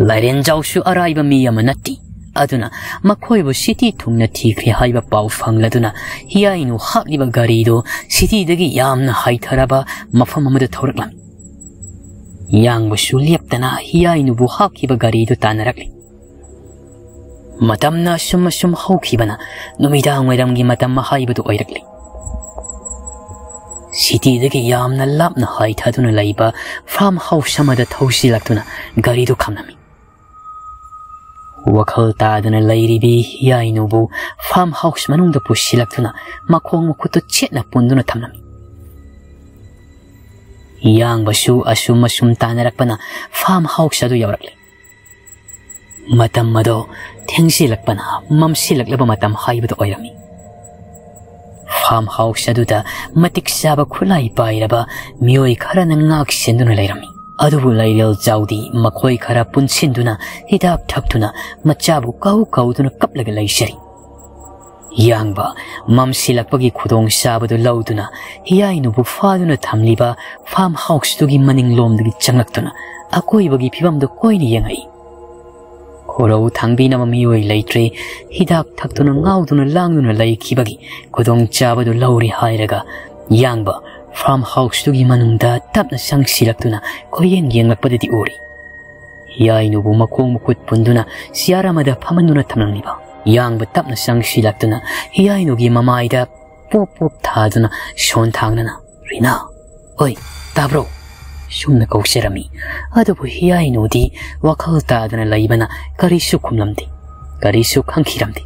ꯂꯥꯏꯔꯦꯟꯖꯥꯎꯁꯨ ꯑꯔꯥꯏꯕ ꯃꯤ ꯑꯃ ꯅꯠꯇꯦ꯫ ꯑꯗꯨꯅ ꯃꯈꯣꯏꯕꯨ ꯁꯤꯇꯤ ꯊꯨꯡꯅ ꯊꯤꯈ꯭ꯔꯦ ꯍꯥꯏꯕ ꯄꯥꯎ ꯐꯪꯂꯗꯨꯅ ꯍꯤꯌꯥꯏꯅꯨ ꯍꯥꯞꯂꯤꯕ ꯒꯥꯔꯤꯗꯨ ꯁꯤꯇꯤꯗꯒꯤ ꯌꯥꯝꯅ ꯍꯥꯏꯊꯔꯕ ꯃꯐꯝ ꯑꯃꯗ ꯊꯧꯔꯛꯂꯝꯃꯤ꯫ ꯌꯥꯡꯕꯁꯨ ꯂꯦꯞꯇꯅ ꯍꯤꯌꯥꯏꯅꯨꯕꯨ ꯍꯥꯞꯈꯤꯕ ꯒꯥꯔꯤꯗꯨ ꯇꯥꯟꯅꯔꯛꯂꯤ꯫ ꯃꯇꯝꯅ ꯑꯁꯨꯝ ꯑꯁꯨꯝ ꯍꯧꯈꯤꯕꯅ ꯅꯨꯃꯤꯗꯥꯡ ꯋꯥꯏꯔꯝꯒꯤ ꯃꯇꯝ ꯍꯥꯏꯕꯗꯨ ꯑꯣꯏꯔꯛꯂꯤ꯫ ꯁꯤꯇꯤꯗꯒꯤ ꯌꯥꯝꯅ ꯂꯥꯞꯅ ꯍꯥꯏꯊꯗꯨꯅ ꯂꯩꯕ farm house ꯑꯃꯗ ꯊꯧꯁꯤꯜꯂꯛꯇꯨꯅ ꯒꯥꯔꯤꯗꯨ ꯈꯥꯝꯂꯝꯃꯤ꯫ ꯋꯥꯈꯜ ꯇꯥꯗꯅ ꯂꯩꯔꯤꯕꯤ ꯍꯤꯌꯥꯏꯅꯨꯕꯨ farm house ꯃꯅꯨꯡꯗ ꯄꯨꯁꯤꯜꯂꯛꯇꯨꯅ ꯃꯈꯣꯡ ꯃꯈꯨꯠꯇꯨ ꯆꯦꯠꯅ ꯄꯨꯟꯗꯨꯅ ꯊꯝꯂꯝꯃꯤ꯫ ꯌꯥꯡꯕꯁꯨ ꯑꯁꯨꯝ ꯑꯁꯨꯝ ꯇꯥꯟꯅꯔꯛꯄꯅ farm house ꯑꯗꯨ ꯌꯧꯔꯛꯂꯦ꯫ ꯃꯇꯝ ꯑꯗꯣ ꯊꯦꯡꯖꯤꯜꯂꯛꯄꯅ ꯃꯝꯁꯤꯜꯂꯛꯂꯕ ꯃꯇꯝ ꯍꯥꯏꯕꯗꯨ ꯑꯣꯏꯔꯝꯃꯤ꯫ Farm house ꯑꯗꯨꯗ ꯃꯇꯤꯛ ꯆꯥꯕ ꯈꯨꯠꯂꯥꯏ ꯄꯥꯏꯔꯕ ꯃꯤꯑꯣꯏ ꯈꯔꯅ ꯉꯥꯛ ꯁꯦꯟꯗꯨꯅ ꯂꯩꯔꯝꯃꯤ꯫ ꯑꯗꯨꯕꯨ ꯂꯥꯏꯔꯦꯜ ꯆꯥꯎꯗꯤ ꯃꯈꯣꯏ ꯈꯔ ꯄꯨꯟꯁꯤꯟꯗꯨꯅ ꯍꯤꯗꯥꯛ ꯊꯛꯇꯨꯅ ꯃꯆꯥꯕꯨ ꯀꯧ ꯀꯧꯗꯨꯅ ꯀꯞꯂꯒ ꯂꯩꯖꯔꯤ꯫ ꯌꯥꯡꯕ ꯃꯝꯁꯤꯜꯂꯛꯄꯒꯤ ꯈꯨꯗꯣꯡꯆꯥꯕꯗꯨ ꯂꯧꯗꯨꯅ ꯍꯤꯌꯥꯏꯅꯨꯕꯨ ꯐꯥꯗꯨꯅ ꯊꯝꯂꯤꯕ farm houseꯇꯨꯒꯤ ꯃꯅꯤꯡꯂꯣꯝꯗꯒꯤ ꯆꯪꯂꯛꯇꯨꯅ ꯑꯀꯣꯏꯕꯒꯤ ꯐꯤꯕꯝꯗꯨ ꯀꯣꯏꯅ ꯌꯦꯡꯉꯛꯏ꯫ ꯈꯣꯔꯧ ꯊꯥꯡꯕꯤꯅꯕ ꯃꯤꯑꯣꯏ ꯂꯩꯇ꯭ꯔꯦ꯫ ꯍꯤꯗꯥꯛ ꯊꯛꯇꯨꯅ ꯉꯥꯎꯗꯨꯅ ꯂꯥꯡꯗꯨꯅ ꯂꯩꯈꯤꯕꯒꯤ ꯈꯨꯗꯣꯡꯆꯥꯕꯗꯨ ꯂꯧꯔꯦ ꯍꯥꯏꯔꯒ ꯌꯥꯡꯕ farm houseꯇꯨꯒꯤ ꯃꯅꯨꯡꯗ ꯇꯞꯅ ꯆꯪꯁꯤꯜꯂꯛꯇꯨꯅ ꯀꯣꯏꯌꯦꯡ ꯌꯦꯡꯂꯛꯄꯗꯗꯤ ꯎꯔꯤ꯫ ꯍꯤꯌꯥꯏꯅꯨꯕꯨ ꯃꯈꯣꯡ ꯃꯈꯨꯠ ꯄꯨꯟꯗꯨꯅ chair ꯑꯃꯗ ꯐꯝꯍꯟꯗꯨꯅ ꯊꯝꯂꯝꯂꯤꯕ ꯌꯥꯡꯕ ꯇꯞꯅ ꯆꯪꯁꯤꯜꯂꯛꯇꯨꯅ ꯍꯤꯌꯥꯏꯅꯨꯒꯤ ꯃꯃꯥꯏꯗ ꯄꯣꯞ ꯄꯣꯞ ꯊꯥꯗꯨꯅ ꯁꯣꯟ ꯊꯥꯡꯅꯅ, "ꯔꯤꯅꯥ, ꯑꯣꯏ, ꯇꯥꯕ꯭ꯔꯣ?" ꯁꯨꯝꯅ ꯀꯧꯖꯔꯝꯃꯤ꯫ ꯑꯗꯨꯕꯨ ꯍꯤꯌꯥꯏꯅꯨꯗꯤ ꯋꯥꯈꯜ ꯇꯥꯗꯅ ꯂꯩꯕꯅ ꯀꯔꯤꯁꯨ ꯈꯨꯝꯂꯝꯗꯦ, ꯀꯔꯤꯁꯨ ꯈꯪꯈꯤꯔꯝꯗꯦ꯫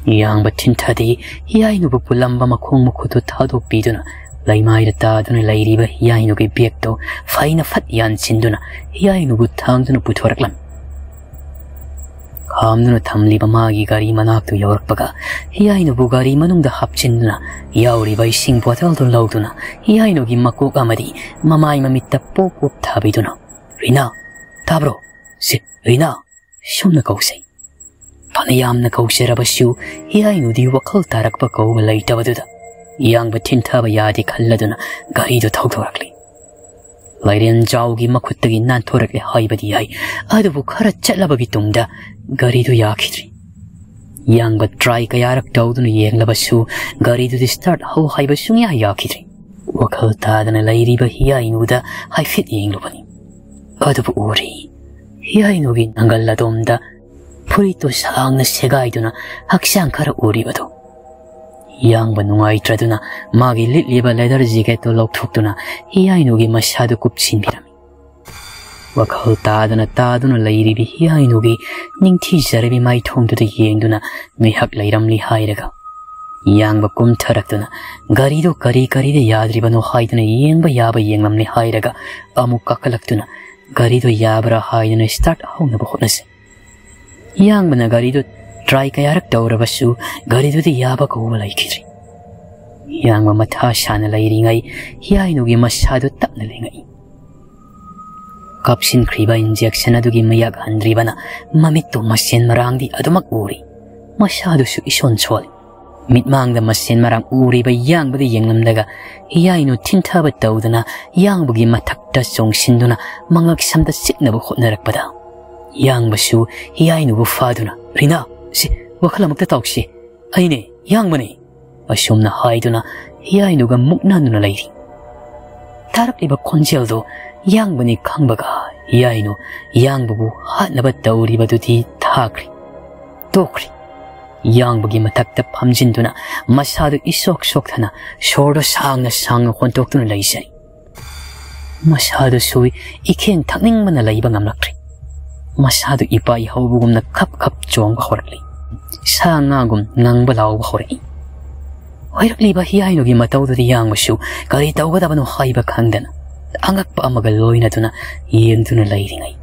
ꯌꯥꯡꯕ ꯊꯤꯟꯊꯗꯦ꯫ ꯍꯤꯌꯥꯏꯅꯨꯕꯨ ꯄꯨꯜꯂꯝꯕ ꯃꯈꯣꯡ ꯃꯈꯨꯠꯇꯨ ꯊꯥꯗꯣꯛꯄꯤꯗꯨꯅ ꯂꯩꯃꯥꯏꯗ ꯇꯥꯗꯨꯅ ꯂꯩꯔꯤꯕ ꯍꯤꯌꯥꯏꯅꯨꯒꯤ bag ꯇꯨ ꯐꯩꯅ ꯐꯠ ꯌꯥꯟꯁꯤꯟꯗꯨꯅ ꯍꯤꯌꯥꯏꯅꯨꯕꯨ ꯊꯥꯡꯗꯨꯅ ꯄꯨꯊꯣꯔꯛꯂꯝꯃꯤ꯫ ꯈꯥꯝꯗꯨꯅ ꯊꯝꯂꯤꯕ ꯃꯥꯒꯤ ꯒꯥꯔꯤ ꯃꯅꯥꯛꯇꯨ ꯌꯧꯔꯛꯄꯒ ꯍꯤꯌꯥꯏꯅꯨꯕꯨ ꯒꯥꯔꯤ ꯃꯅꯨꯡꯗ ꯍꯥꯞꯆꯤꯟꯗꯨꯅ ꯌꯥꯎꯔꯤꯕ ꯏꯁꯤꯡ bottle ꯗꯨ ꯂꯧꯗꯨꯅ ꯍꯤꯌꯥꯏꯅꯨꯒꯤ ꯃꯀꯣꯛ ꯑꯃꯗꯤ ꯃꯃꯥꯏ ꯃꯃꯤꯠꯇ ꯄꯣꯞ ꯄꯣꯞ ꯊꯥꯕꯤꯗꯨꯅ, "ꯔꯤꯅꯥ, ꯇꯥꯕ꯭ꯔꯣ? ꯁꯦ, ꯔꯤꯅꯥ!" ꯁꯨꯝꯅ ꯀꯧꯖꯩ꯫ ꯐꯅ ꯌꯥꯝꯅ ꯀꯧꯖꯔꯕꯁꯨ ꯍꯤꯌꯥꯏꯅꯨꯗꯤ ꯋꯥꯈꯜ ꯇꯥꯔꯛꯄ ꯀꯧꯕ ꯂꯩꯇꯕꯗꯨꯗ ꯌꯥꯡꯕ ꯊꯤꯟꯊꯕ ꯌꯥꯗꯦ ꯈꯜꯂꯗꯨꯅ ꯒꯥꯔꯤꯗꯨ ꯊꯧꯗꯣꯔꯛꯂꯤ꯫ ꯂꯥꯏꯔꯦꯟꯖꯥꯎꯒꯤ ꯃꯈꯨꯠꯇꯒꯤ ꯅꯥꯟꯊꯣꯔꯛꯂꯦ ꯍꯥꯏꯕꯗꯤ ꯌꯥꯏ, ꯑꯗꯨꯕꯨ ꯈꯔ ꯆꯠꯂꯕꯒꯤ ꯇꯨꯡꯗ ꯒꯥꯔꯤꯗꯨ ꯌꯥꯈꯤꯗ꯭ꯔꯤ꯫ ꯌꯥꯡꯕ try ꯀꯌꯥꯔꯛ ꯇꯧꯗꯨꯅ ꯌꯦꯡꯂꯕꯁꯨ ꯒꯥꯔꯤꯗꯨꯗꯤ start ꯍꯧ ꯍꯥꯏꯕ ꯁꯨꯡꯌꯥ ꯌꯥꯈꯤꯗ꯭ꯔꯤ꯫ ꯋꯥꯈꯜ ꯇꯥꯗꯅ ꯂꯩꯔꯤꯕ ꯍꯤꯌꯥꯏꯅꯨꯗ ꯍꯥꯏꯐꯦꯠ ꯌꯦꯡꯂꯨꯕꯅꯤ꯫ ꯑꯗꯨꯕꯨ ꯎꯔꯤ꯫ ꯍꯤꯌꯥꯏꯅꯨꯒꯤ ꯅꯪꯒꯜ ꯑꯗꯣꯝꯗ ꯐꯨꯔꯤꯠꯇꯨ ꯁꯥꯡꯅ ꯁꯦꯒꯥꯏꯗꯨꯅ ꯍꯛꯆꯥꯡ ꯈꯔ ꯎꯔꯤꯕꯗꯨ꯫ ꯌꯥꯡꯕ ꯅꯨꯡꯉꯥꯏꯇ꯭ꯔꯗꯨꯅ ꯃꯥꯒꯤ ꯂꯤꯠꯂꯤꯕ leather jacket ꯇꯨ ꯂꯧꯊꯣꯛꯇꯨꯅ ꯍꯤꯌꯥꯏꯅꯨꯒꯤ ꯃꯁꯥꯗꯨ ꯀꯨꯞꯁꯤꯟꯕꯤꯔꯝꯃꯤ꯫ ꯋꯥꯈꯜ ꯇꯥꯗꯅ ꯇꯥꯗꯨꯅ ꯂꯩꯔꯤꯕꯤ ꯍꯤꯌꯥꯏꯅꯨꯒꯤ ꯅꯤꯡꯊꯤꯖꯔꯕꯤ ꯃꯥꯏꯊꯣꯡꯗꯨꯗ ꯌꯦꯡꯗꯨꯅ ꯉꯥꯏꯍꯥꯛ ꯂꯩꯔꯝꯂꯤ ꯍꯥꯏꯔꯒ ꯌꯥꯡꯕ ꯀꯨꯝꯊꯔꯛꯇꯨꯅ ꯒꯥꯔꯤꯗꯨ ꯀꯔꯤ ꯀꯔꯤꯗ ꯌꯥꯗ꯭ꯔꯤꯕꯅꯣ ꯍꯥꯏꯗꯨꯅ ꯌꯦꯡꯕ ꯌꯥꯕ ꯌꯦꯡꯂꯝꯂꯤ ꯍꯥꯏꯔꯒ ꯑꯃꯨꯛ ꯀꯥꯈꯠꯂꯛꯇꯨꯅ ꯒꯥꯔꯤꯗꯨ ꯌꯥꯕ꯭ꯔꯥ ꯍꯥꯏꯗꯨꯅ start ꯍꯧꯅꯕ ꯍꯣꯠꯅꯖꯩ꯫ ꯌꯥꯡꯕꯅ ꯒꯥꯔꯤꯗꯨ try ꯀꯌꯥꯔꯛ ꯇꯧꯔꯕꯁꯨ ꯒꯥꯔꯤꯗꯨꯗꯤ ꯌꯥꯕ ꯀꯧꯕ ꯂꯩꯈꯤꯗ꯭ꯔꯤ꯫ ꯌꯥꯡꯕ ꯃꯊꯥ ꯁꯥꯅ ꯂꯩꯔꯤꯉꯩ ꯍꯤꯌꯥꯏꯅꯨꯒꯤ ꯃꯁꯥꯗꯨ ꯇꯞꯅ ꯂꯦꯡꯉꯛꯏ꯫ ꯀꯥꯞꯁꯤꯟꯈ꯭ꯔꯤꯕ injection ꯑꯗꯨꯒꯤ ꯃꯌꯥꯛ ꯍꯟꯗ꯭ꯔꯤꯕꯅ ꯃꯃꯤꯠꯇꯨ ꯃꯁꯦꯟ ꯃꯔꯥꯡꯗꯤ ꯑꯗꯨꯃꯛ ꯎꯔꯤ꯫ ꯃꯁꯥꯗꯨꯁꯨ ꯏꯁꯣꯟ ꯁꯣꯜꯂꯤ꯫ ꯃꯤꯠꯃꯥꯡꯗ ꯃꯁꯦꯟ ꯃꯔꯥꯡ ꯎꯔꯤꯕ ꯌꯥꯡꯕꯗ ꯌꯦꯡꯂꯝꯂꯒ ꯍꯤꯌꯥꯏꯅꯨ ꯊꯤꯟꯊꯕ ꯇꯧꯗꯨꯅ ꯌꯥꯡꯕꯒꯤ ꯃꯊꯛꯇ ꯆꯣꯡꯁꯤꯟꯗꯨꯅ ꯃꯉꯛ ꯁꯝꯗ ꯆꯤꯛꯅꯕ ꯍꯣꯠꯅꯔꯛꯄꯗ ꯌꯥꯡꯕꯁꯨ ꯍꯤꯌꯥꯏꯅꯨꯕꯨ ꯐꯥꯗꯨꯅ, "ꯔꯤꯅꯥ, ꯁꯤ ꯋꯥꯈꯜ ꯑꯃꯨꯛꯇ ꯇꯥꯎꯁꯤ꯫ ꯑꯩꯅꯦ, ꯌꯥꯡꯕꯅꯦ," ꯑꯁꯨꯝꯅ ꯍꯥꯏꯗꯨꯅ ꯍꯤꯌꯥꯏꯅꯨꯒ ꯃꯨꯛꯅꯗꯨꯅ ꯂꯩꯔꯤ꯫ ꯇꯥꯔꯛꯂꯤꯕ ꯈꯣꯟꯖꯦꯜꯗꯨ ꯌꯥꯡꯕꯅꯤ ꯈꯪꯕꯒ ꯍꯤꯌꯥꯏꯅꯨ ꯌꯥꯡꯕꯕꯨ ꯍꯥꯠꯅꯕ ꯇꯧꯔꯤꯕꯗꯨꯗꯤ ꯊꯥꯈ꯭ꯔꯦ, ꯇꯣꯛꯈ꯭ꯔꯦ꯫ ꯌꯥꯡꯕꯒꯤ ꯃꯊꯛꯇ ꯐꯝꯖꯤꯟꯗꯨꯅ ꯃꯁꯥꯗꯨ ꯏꯁꯣꯛ ꯁꯣꯛꯊꯅ ꯁꯣꯔꯗꯨ ꯁꯥꯡꯅ ꯁꯥꯡꯅ ꯍꯣꯟꯇꯣꯛꯇꯨꯅ ꯂꯩꯖꯔꯤ꯫ ꯃꯁꯥꯗꯨꯁꯨ ꯏꯈꯦꯟ ꯊꯛꯅꯤꯡꯕꯅ ꯂꯩꯕ ꯉꯝꯂꯛꯇ꯭ꯔꯦ꯫ ꯃꯁꯥꯗꯨ ꯏꯄꯥꯏ ꯍꯧꯕꯒꯨꯝꯅ ꯈꯞ ꯈꯞ ꯆꯣꯡꯕ ꯍꯧꯔꯛꯂꯤ꯫ ꯁꯥ ꯉꯥꯒꯨꯝ ꯉꯪꯕ ꯂꯥꯎꯕ ꯍꯧꯔꯛꯏ꯫ ꯍꯣꯏꯔꯛꯂꯤꯕ ꯍꯤꯌꯥꯏꯅꯨꯒꯤ ꯃꯇꯧꯗꯨꯗ ꯌꯥꯡꯕꯁꯨ ꯀꯔꯤ ꯇꯧꯒꯗꯕꯅꯣ ꯍꯥꯏꯕ ꯈꯪꯗꯅ ꯑꯉꯛꯄ ꯑꯃꯒ ꯂꯣꯏꯅꯗꯨꯅ ꯌꯦꯡꯗꯨꯅ ꯂꯩꯔꯤꯉꯩ,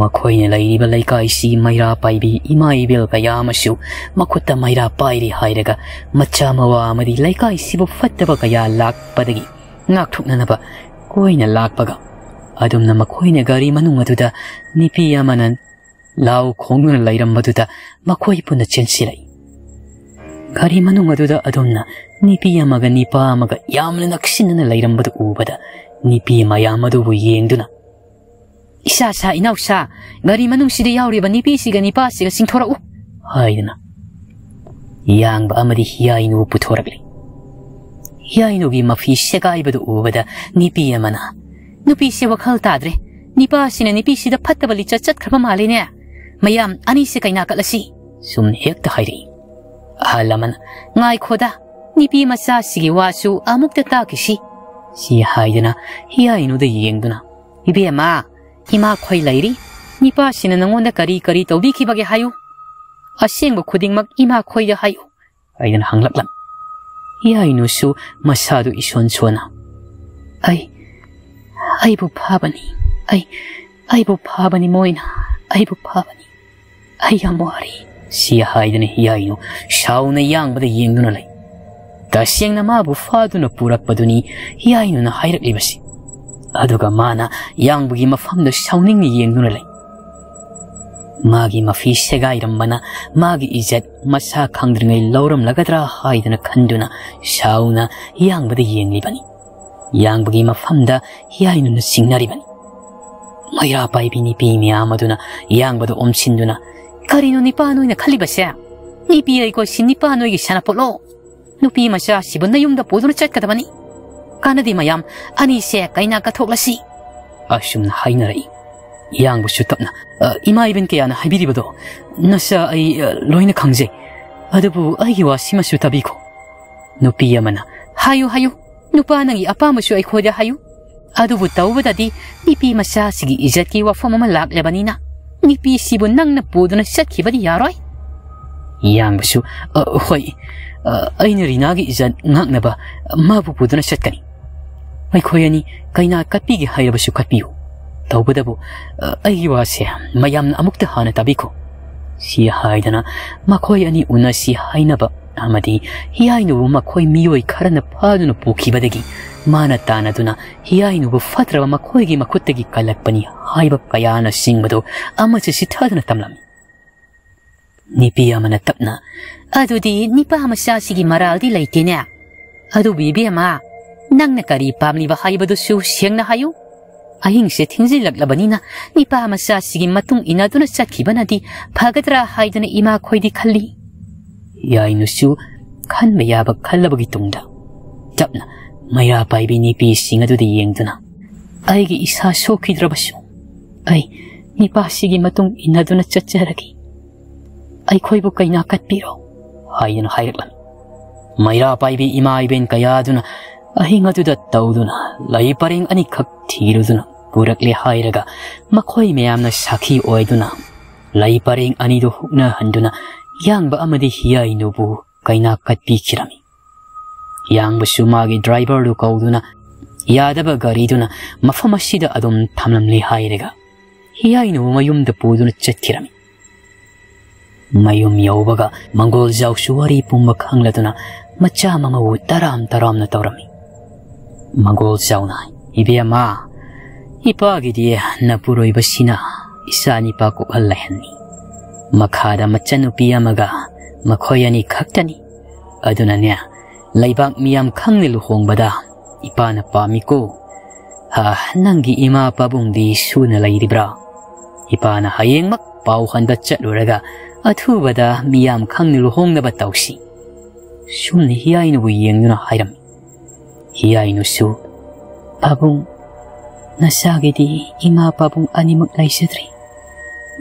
ꯃꯈꯣꯏꯅ ꯂꯩꯔꯤꯕ ꯂꯩꯀꯥꯏꯁꯤ ꯃꯩꯔꯥ ꯄꯥꯏꯕꯤ ꯏꯃꯥ ꯏꯕꯦꯜ ꯀꯌꯥ ꯑꯃꯁꯨ ꯃꯈꯨꯠꯇ ꯃꯩꯔꯥ ꯄꯥꯏꯔꯤ ꯍꯥꯏꯔꯒ ꯃꯆꯥ ꯃꯋꯥ ꯑꯃꯗꯤ ꯂꯩꯀꯥꯏꯁꯤꯕꯨ ꯐꯠꯇꯕ ꯀꯌꯥ ꯂꯥꯛꯄꯗꯒꯤ ꯉꯥꯛꯊꯣꯛꯅꯅꯕ ꯀꯣꯏꯅ ꯂꯥꯛꯄꯒ ꯑꯗꯨꯝꯅ ꯃꯈꯣꯏꯅ ꯒꯥꯔꯤ ꯃꯅꯨꯡ ꯑꯗꯨꯗ ꯅꯨꯄꯤ ꯑꯃꯅ ꯂꯥꯎ ꯈꯣꯡꯗꯨꯅ ꯂꯩꯔꯝꯕꯗꯨꯗ ꯃꯈꯣꯏ ꯄꯨꯟꯅ ꯆꯦꯟꯁꯤꯜꯂꯛꯏ꯫ ꯒꯥꯔꯤ ꯃꯅꯨꯡ ꯑꯗꯨꯗ ꯑꯗꯨꯝꯅ ꯅꯨꯄꯤ ꯑꯃꯒ ꯅꯤꯄꯥ ꯑꯃꯒ ꯌꯥꯝꯅ ꯅꯛꯁꯤꯟꯅꯅ ꯂꯩꯔꯝꯕꯗꯨ ꯎꯕꯗ ꯅꯨꯄꯤ ꯃꯌꯥꯝ ꯑꯗꯨꯕꯨ ꯌꯦꯡꯗꯨꯅ, "ꯏꯁꯥ ꯁꯥ ꯏꯅꯥꯎꯁꯥ, ꯒꯥꯔꯤ ꯃꯅꯨꯡꯁꯤꯗ ꯌꯥꯎꯔꯤꯕ ꯅꯨꯄꯤꯁꯤꯒ ꯅꯤꯄꯥꯁꯤꯒ ꯆꯤꯡꯊꯣꯔꯛꯎ," ꯍꯥꯏꯗꯨꯅ ꯌꯥꯡꯕ ꯑꯃꯗꯤ ꯍꯤꯌꯥꯏꯅꯨ ꯄꯨꯊꯣꯔꯛꯂꯤ꯫ ꯍꯤꯌꯥꯏꯅꯨꯒꯤ ꯃꯐꯤ ꯁꯦꯒꯥꯏꯕꯗꯨ ꯎꯕꯗ ꯅꯨꯄꯤ ꯑꯃꯅ, "ꯅꯨꯄꯤꯁꯦ ꯋꯥꯈꯜ ꯇꯥꯗ꯭ꯔꯦ, ꯅꯤꯄꯥꯁꯤꯅ ꯅꯨꯄꯤꯁꯤꯗ ꯐꯠꯇꯕ ꯂꯤꯆꯠ ꯆꯠꯈ꯭ꯔꯕ ꯃꯥꯜꯂꯤꯅꯦ, ꯃꯌꯥꯝ ꯑꯅꯤꯁꯦ ꯀꯩꯅꯥ ꯀꯠꯂꯁꯤ," ꯁꯨꯝ ꯍꯦꯛꯇ ꯍꯥꯏꯔꯛꯏ꯫ ꯑꯍꯜ ꯑꯃꯅ, "ꯉꯥꯏꯈꯣꯗ, ꯅꯨꯄꯤ ꯃꯆꯥꯁꯤꯒꯤ ꯋꯥꯁꯨ ꯑꯃꯨꯛꯇ ꯇꯥꯈꯤꯁꯤ," ꯁꯤ ꯍꯥꯏꯗꯨꯅ ꯍꯤꯌꯥꯏꯅꯨꯗ ꯌꯦꯡꯗꯨꯅ, "ꯏꯕꯦꯝꯃ, ꯏꯃꯥꯈꯣꯏ ꯂꯩꯔꯤ, ꯅꯤꯄꯥꯁꯤꯅ ꯅꯉꯣꯟꯗ ꯀꯔꯤ ꯀꯔꯤ ꯇꯧꯕꯤꯈꯤꯕꯒꯦ ꯍꯥꯏꯌꯨ, ꯑꯁꯦꯡꯕ ꯈꯨꯗꯤꯡꯃꯛ ꯏꯃꯥꯈꯣꯏꯗ ꯍꯥꯏꯌꯨ," ꯍꯥꯏꯗꯅ ꯍꯪꯂꯛꯂꯝ꯫ ꯍꯤꯌꯥꯏꯅꯨꯁꯨ ꯃꯁꯥꯗꯨ ꯏꯁꯣꯟ ꯁꯣꯟꯅ, "ꯑꯩ, ꯑꯩꯕꯨ ꯐꯥꯕꯅꯤ, ꯑꯩ, ꯑꯩꯕꯨ ꯐꯥꯕꯅꯤ ꯃꯣꯏꯅ, ꯑꯩꯕꯨ ꯐꯥꯕꯅꯤ, ꯑꯩ ꯌꯥꯝ ꯋꯥꯔꯤ," ꯁꯤ ꯍꯥꯏꯗꯅ ꯍꯤꯌꯥꯏꯅꯨ ꯁꯥꯎꯅ ꯌꯥꯡꯕꯗ ꯌꯦꯡꯗꯨꯅ ꯂꯩ꯫ ꯇꯁꯦꯡꯅ ꯃꯥꯕꯨ ꯐꯥꯗꯨꯅ ꯄꯨꯔꯛꯄꯗꯨꯅꯤ ꯍꯤꯌꯥꯏꯅꯨꯅ ꯍꯥꯏꯔꯛꯂꯤꯕꯁꯤ꯫ ꯑꯗꯨꯒ ꯃꯥꯅ ꯌꯥꯡꯕꯒꯤ ꯃꯐꯝꯗ ꯁꯥꯎꯅꯤꯡꯅ ꯌꯦꯡꯗꯨꯅ ꯂꯩ꯫ ꯃꯥꯒꯤ ꯃꯐꯤ ꯁꯦꯒꯥꯏꯔꯝꯕꯅ ꯃꯥꯒꯤ ꯏꯖꯠ ꯃꯁꯥ ꯈꯪꯗ꯭ꯔꯤꯉꯩ ꯂꯧꯔꯝꯂꯒꯗ꯭ꯔꯥ ꯍꯥꯏꯗꯅ ꯈꯟꯗꯨꯅ ꯁꯥꯎꯅ ꯌꯥꯡꯕꯗ ꯌꯦꯡꯂꯤꯕꯅꯤ꯫ ꯌꯥꯡꯕꯒꯤ ꯃꯐꯝꯗ ꯍꯤꯌꯥꯏꯅꯨꯅ ꯆꯤꯡꯅꯔꯤꯕꯅꯤ꯫ ꯃꯩꯔꯥ ꯄꯥꯏꯕꯤ ꯅꯨꯄꯤ ꯃꯌꯥꯝ ꯑꯗꯨꯅ ꯌꯥꯡꯕꯗ ꯑꯣꯝꯁꯤꯟꯗꯨꯅ, "ꯀꯔꯤꯅꯣ ꯅꯤꯄꯥ ꯅꯣꯏꯅ ꯈꯜꯂꯤꯕꯁꯦ? ꯅꯨꯄꯤ ꯑꯩꯈꯣꯏꯁꯤ ꯅꯤꯄꯥ ꯅꯣꯏꯒꯤ ꯁꯥꯟꯅꯄꯣꯠꯂꯣ? ꯅꯨꯄꯤ ꯃꯆꯥꯁꯤꯕꯨ ꯅꯌꯨꯝꯗ ꯄꯨꯗꯨꯅ ꯆꯠꯀꯗꯕꯅꯤ꯫ ꯀꯥꯟꯅꯗꯦ ꯃꯌꯥꯝ, ꯑꯅꯤꯁꯦ ꯀꯩꯅꯥ ꯀꯠꯊꯣꯛꯂꯁꯤ," ꯑꯁꯨꯝꯅ ꯍꯥꯏꯅꯔꯛꯏ꯫ ꯌꯥꯡꯕꯁꯨ ꯇꯞꯅ, "ꯑ, ꯏꯃꯥ ꯏꯕꯦꯟ ꯀꯌꯥꯅ ꯍꯥꯏꯕꯤꯔꯤꯕꯗꯣ ꯅꯆꯥ ꯑꯩ, ꯑ, ꯂꯣꯏꯅ ꯈꯪꯖꯩ꯫ ꯑꯗꯨꯕꯨ ꯑꯩꯒꯤ ꯋꯥꯁꯤꯃꯁꯨ ꯇꯥꯕꯤꯈꯣ꯫" ꯅꯨꯄꯤ ꯑꯃꯅ, "ꯍꯥꯏꯌꯨ, ꯍꯥꯏꯌꯨ, ꯅꯨꯄꯥ ꯅꯪꯒꯤ ꯑꯄꯥꯝꯕꯁꯨ ꯑꯩꯈꯣꯏꯗ ꯍꯥꯏꯌꯨ꯫ ꯑꯗꯨꯕꯨ ꯇꯧꯕꯗꯗꯤ ꯅꯨꯄꯤ ꯃꯆꯥꯁꯤꯒꯤ ꯏꯖꯠꯀꯤ ꯋꯥꯐꯝ ꯑꯃ ꯂꯥꯛꯂꯕꯅꯤꯅ ꯅꯨꯄꯤꯁꯤꯕꯨ ꯅꯪꯅ ꯄꯨꯗꯨꯅ ꯆꯠꯈꯤꯕꯗꯤ ꯌꯥꯔꯣꯏ꯫" ꯌꯥꯡꯕꯁꯨ, "ꯑ, ꯍꯣꯏ, ꯑ, ꯑꯩꯅ ꯔꯤꯅꯥꯒꯤ ꯏꯖꯠ ꯉꯥꯛꯅꯕ ꯃꯥꯕꯨ ꯄꯨꯗꯨꯅ ꯆꯠꯀꯅꯤ꯫ ꯑꯩꯈꯣꯏ ꯑꯅꯤ ꯀꯩꯅꯥ ꯀꯠꯄꯤꯒꯦ ꯍꯥꯏꯔꯕꯁꯨ ꯀꯠꯄꯤꯌꯨ꯫ ꯇꯧꯕꯇꯕꯨ, ꯑ, ꯑꯩꯒꯤ ꯋꯥꯁꯦ ꯃꯌꯥꯝꯅ ꯑꯃꯨꯛꯇ ꯍꯥꯟꯅ ꯇꯥꯕꯤꯈꯣ꯫" ꯁꯤ ꯍꯥꯏꯗꯅ ꯃꯈꯣꯏ ꯑꯅꯤ ꯎꯅꯁꯤ ꯍꯥꯏꯅꯕ ꯑꯃꯗꯤ ꯍꯤꯌꯥꯏꯅꯨꯕꯨ ꯃꯈꯣꯏ ꯃꯤꯑꯣꯏ ꯈꯔꯅ ꯐꯥꯗꯨꯅ ꯄꯨꯈꯤꯕꯗꯒꯤ ꯃꯥꯅ ꯇꯥꯟꯅꯗꯨꯅ ꯍꯤꯌꯥꯏꯅꯨꯕꯨ ꯐꯠꯇ꯭ꯔꯕ ꯃꯈꯣꯏꯒꯤ ꯃꯈꯨꯠꯇꯒꯤ ꯀꯜꯂꯛꯄꯅꯤ ꯍꯥꯏꯕ ꯀꯌꯥꯅꯆꯤꯡꯕꯗꯨ ꯑꯃꯁꯨ ꯆꯤꯊꯗꯨꯅ ꯇꯝꯂꯝꯃꯤ꯫ ꯅꯨꯄꯤ ꯑꯃꯅ ꯇꯞꯅ, "ꯑꯗꯨꯗꯤ ꯅꯤꯄꯥ ꯃꯆꯥꯁꯤꯒꯤ ꯃꯔꯥꯜꯗꯤ ꯂꯩꯇꯦꯅꯦ꯫ ꯑꯗꯨꯕꯨ ꯏꯕꯦꯝꯃ, ꯅꯪꯅ ꯀꯔꯤ ꯄꯥꯝꯂꯤꯕ ꯍꯥꯏꯕꯗꯨꯁꯨ ꯁꯦꯡꯅ ꯍꯥꯏꯌꯨ꯫ ꯑꯍꯤꯡꯁꯦ ꯊꯦꯡꯖꯤꯜꯂꯛꯂꯕꯅꯤꯅ ꯅꯤꯄꯥ ꯃꯆꯥꯁꯤꯒꯤ ꯃꯇꯨꯡ ꯏꯟꯅꯗꯨꯅ ꯆꯠꯈꯤꯕꯅꯗꯤ ꯐꯒꯗ꯭ꯔꯥ ꯍꯥꯏꯗꯨꯅ ꯏꯃꯥꯈꯣꯏꯗꯤ ꯈꯜꯂꯤ꯫" ꯌꯥꯏꯅꯨꯁꯨ ꯈꯟꯕ ꯌꯥꯕ ꯈꯜꯂꯕꯒꯤ ꯇꯨꯡꯗ ꯇꯞꯅ ꯃꯩꯔꯥ ꯄꯥꯏꯕꯤ ꯅꯨꯄꯤꯁꯤꯡ ꯑꯗꯨꯗ ꯌꯦꯡꯗꯨꯅ, "ꯑꯩꯒꯤ ꯏꯁꯥ ꯁꯣꯛꯈꯤꯗ꯭ꯔꯕꯁꯨ ꯑꯩ ꯅꯤꯄꯥꯁꯤꯒꯤ ꯃꯇꯨꯡ ꯏꯟꯅꯗꯨꯅ ꯆꯠꯆꯔꯒꯦ꯫ ꯑꯩꯈꯣꯏꯕꯨ ꯀꯩꯅꯥ ꯀꯠꯄꯤꯔꯣ" ꯍꯥꯏꯗꯨꯅ ꯍꯥꯏꯔꯛꯂꯝꯃꯤ꯫ ꯃꯩꯔꯥ ꯄꯥꯏꯕꯤ ꯏꯃꯥ ꯏꯕꯦꯟ ꯀꯌꯥꯗꯨꯅ ꯑꯍꯤꯡ ꯑꯗꯨꯗ ꯇꯧꯗꯨꯅ ꯂꯩ ꯄꯔꯦꯡ ꯑꯅꯤꯈꯛ ꯊꯤꯔꯨꯗꯨꯅ ꯄꯨꯔꯛꯂꯦ ꯍꯥꯏꯔꯒ ꯃꯈꯣꯏ ꯃꯌꯥꯝꯅ ꯁꯥꯈꯤ ꯑꯣꯏꯗꯨꯅ ꯂꯩ ꯄꯔꯦꯡ ꯑꯅꯤꯗꯨ ꯍꯨꯛꯅꯍꯟꯗꯨꯅ ꯌꯥꯡꯕ ꯑꯃꯗꯤ ꯍꯤꯌꯥꯏꯅꯨꯕꯨ ꯀꯩꯅꯥ ꯀꯠꯄꯤꯈꯤꯔꯝꯃꯤ꯫ ꯌꯥꯡꯕꯁꯨ ꯃꯥꯒꯤ ꯗ꯭ꯔꯥꯏꯚꯔꯗꯨ ꯀꯧꯗꯨꯅ ꯌꯥꯗꯕ ꯒꯥꯔꯤꯗꯨꯅ ꯃꯐꯝ ꯑꯁꯤꯗ ꯑꯗꯨꯝ ꯊꯝꯂꯝꯂꯦ ꯍꯥꯏꯔꯒ ꯍꯤꯌꯥꯏꯅꯨꯕꯨ ꯃꯌꯨꯝꯗ ꯄꯨꯗꯨꯅ ꯆꯠꯈꯤꯔꯝꯃꯤ꯫ ꯃꯌꯨꯝ ꯌꯧꯕꯒ ꯃꯪꯒꯣꯜꯖꯥꯎꯁꯨ ꯋꯥꯔꯤ ꯄꯨꯝꯕ ꯈꯪꯂꯗꯨꯅ ꯃꯆꯥ ꯃꯃꯧꯕꯨ ꯇꯔꯥꯝ ꯇꯔꯥꯝꯅ ꯇꯧꯔꯝꯃꯤ꯫ ꯃꯪꯒꯣꯜꯖꯥꯎꯅ, "ꯏꯕꯦꯝꯃ, ꯏꯄꯥꯒꯤꯗꯤ ꯅꯄꯨꯔꯣꯏꯕꯁꯤꯅ ꯏꯆꯥ ꯅꯤꯄꯥ ꯀꯣꯛꯍꯜ ꯂꯩꯍꯟꯅꯤ꯫ ꯃꯈꯥꯗ ꯃꯆꯟꯅꯨꯄꯤ ꯑꯃꯒ ꯃꯈꯣꯏ ꯑꯅꯤ ꯈꯛꯇꯅꯤ꯫ ꯑꯗꯨꯅꯅꯦ, ꯂꯩꯕꯥꯛ ꯃꯤꯌꯥꯝ ꯈꯪꯅ ꯂꯨꯍꯣꯡꯕꯗ ꯏꯄꯥꯅ ꯄꯥꯝꯃꯤꯀꯣ꯫ ꯍꯥ, ꯅꯪꯒꯤ ꯏꯃꯥ ꯄꯥꯕꯨꯡꯗꯤ ꯁꯨꯅ ꯂꯩꯔꯤꯕ꯭ꯔꯥ? ꯏꯄꯥꯅ ꯍꯌꯦꯡꯃꯛ ꯄꯥꯎ ꯍꯟꯕ ꯆꯠꯂꯨꯔꯒ ꯑꯊꯨꯕꯗ ꯃꯤꯌꯥꯝ ꯈꯪꯅ ꯂꯨꯍꯣꯡꯅꯕ ꯇꯧꯁꯤ꯫ ꯁꯨꯝꯅ ꯍꯤꯌꯥꯏꯅꯨꯕꯨ ꯌꯦꯡꯗꯨꯅ ꯍꯥꯏꯔꯝꯃꯤ꯫ ꯍꯤꯌꯥꯏꯅꯨꯁꯨ, "ꯄꯥꯕꯨꯡ, ꯅꯆꯥꯒꯤꯗꯤ ꯏꯃꯥ ꯄꯥꯕꯨꯡ ꯑꯅꯤꯃꯛ ꯂꯩꯖꯗ꯭ꯔꯤ꯫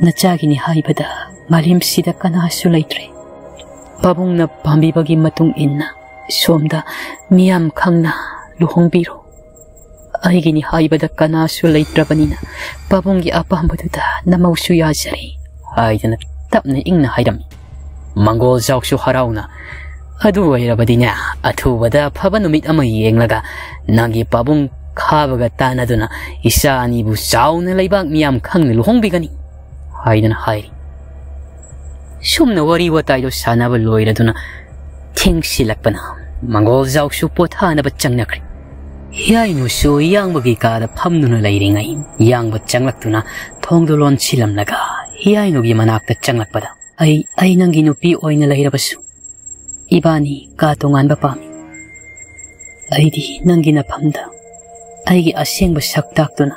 ꯅꯆꯥꯒꯤꯅꯤ ꯍꯥꯏꯕꯗ ꯃꯥꯂꯦꯝꯁꯤꯗ ꯀꯅꯥꯁꯨ ꯂꯩꯇ꯭ꯔꯦ꯫ ꯄꯥꯕꯨꯡꯅ ꯄꯥꯝꯕꯤꯕꯒꯤ ꯃꯇꯨꯡ ꯏꯟꯅ ꯁꯣꯝꯗ ꯃꯤꯌꯥꯝ ꯈꯪꯅ ꯂꯨꯍꯣꯡꯕꯤꯔꯣ꯫ ꯑꯩꯒꯤꯅꯤ ꯍꯥꯏꯕꯗ ꯀꯅꯥꯁꯨ ꯂꯩꯇ꯭ꯔꯕꯅꯤꯅ ꯄꯥꯕꯨꯡꯒꯤ ꯑꯄꯥꯝꯕꯗꯨꯗ ꯅꯃꯧꯁꯨ ꯌꯥꯖꯔꯦ" ꯍꯥꯏꯗꯅ ꯇꯞꯅ ꯏꯪꯅ ꯍꯥꯏꯔꯝꯃꯤ꯫ ꯃꯪꯒꯣꯜꯖꯥꯎꯁꯨ ꯍꯔꯥꯎꯅ, "ꯑꯗꯨ ꯑꯣꯏꯔꯕꯗꯤꯅꯦ, ꯑꯊꯨꯕꯗ ꯑꯐꯕ ꯅꯨꯃꯤꯠ ꯑꯃ ꯌꯦꯡꯂꯒ ꯅꯪꯒꯤ ꯄꯥꯕꯨꯡ ꯈꯥꯕꯒ ꯇꯥꯟꯅꯗꯨꯅ ꯏꯆꯥ ꯑꯅꯤꯕꯨ ꯆꯥꯎꯅ ꯂꯩꯕꯥꯛ ꯃꯤꯌꯥꯝ ꯈꯪꯅ ꯂꯨꯍꯣꯡꯕꯤꯒꯅꯤ" ꯍꯥꯏꯗꯅ ꯍꯥꯏꯔꯤ꯫ ꯁꯨꯝꯅ ꯋꯥꯔꯤ ꯋꯥꯇꯥꯏꯗꯣ ꯁꯥꯟꯅꯕ ꯂꯣꯏꯔꯗꯨꯅ ꯊꯦꯡꯁꯤꯜꯂꯛꯄꯅ ꯃꯪꯒꯣꯜꯖꯥꯎꯁꯨ ꯄꯣꯊꯥꯅꯕ ꯆꯪꯅꯈ꯭ꯔꯦ꯫ ꯍꯤꯌꯥꯏꯅꯨꯁꯨ ꯌꯥꯡꯕꯒꯤ ꯀꯥꯗ ꯐꯝꯗꯨꯅ ꯂꯩꯔꯤꯉꯩ, ꯌꯥꯡꯕ ꯆꯪꯂꯛꯇꯨꯅ ꯊꯣꯡꯗꯣ ꯂꯣꯟꯁꯤꯜꯂꯝꯂꯒ ꯍꯤꯌꯥꯏꯅꯨꯒꯤ ꯃꯅꯥꯛꯇ ꯆꯪꯂꯛꯄꯗ, "ꯑꯩ, ꯑꯩ ꯅꯪꯒꯤ ꯅꯨꯄꯤ ꯑꯣꯏꯅ ꯂꯩꯔꯕꯁꯨ ꯏꯕꯥꯅꯤ ꯀꯥ ꯇꯣꯉꯥꯟꯕ ꯄꯥꯝꯃꯤ꯫ ꯑꯩꯗꯤ ꯅꯪꯒꯤ ꯅꯐꯝꯗ ꯑꯩꯒꯤ ꯑꯁꯦꯡꯕ ꯁꯛ ꯇꯥꯛꯇꯨꯅ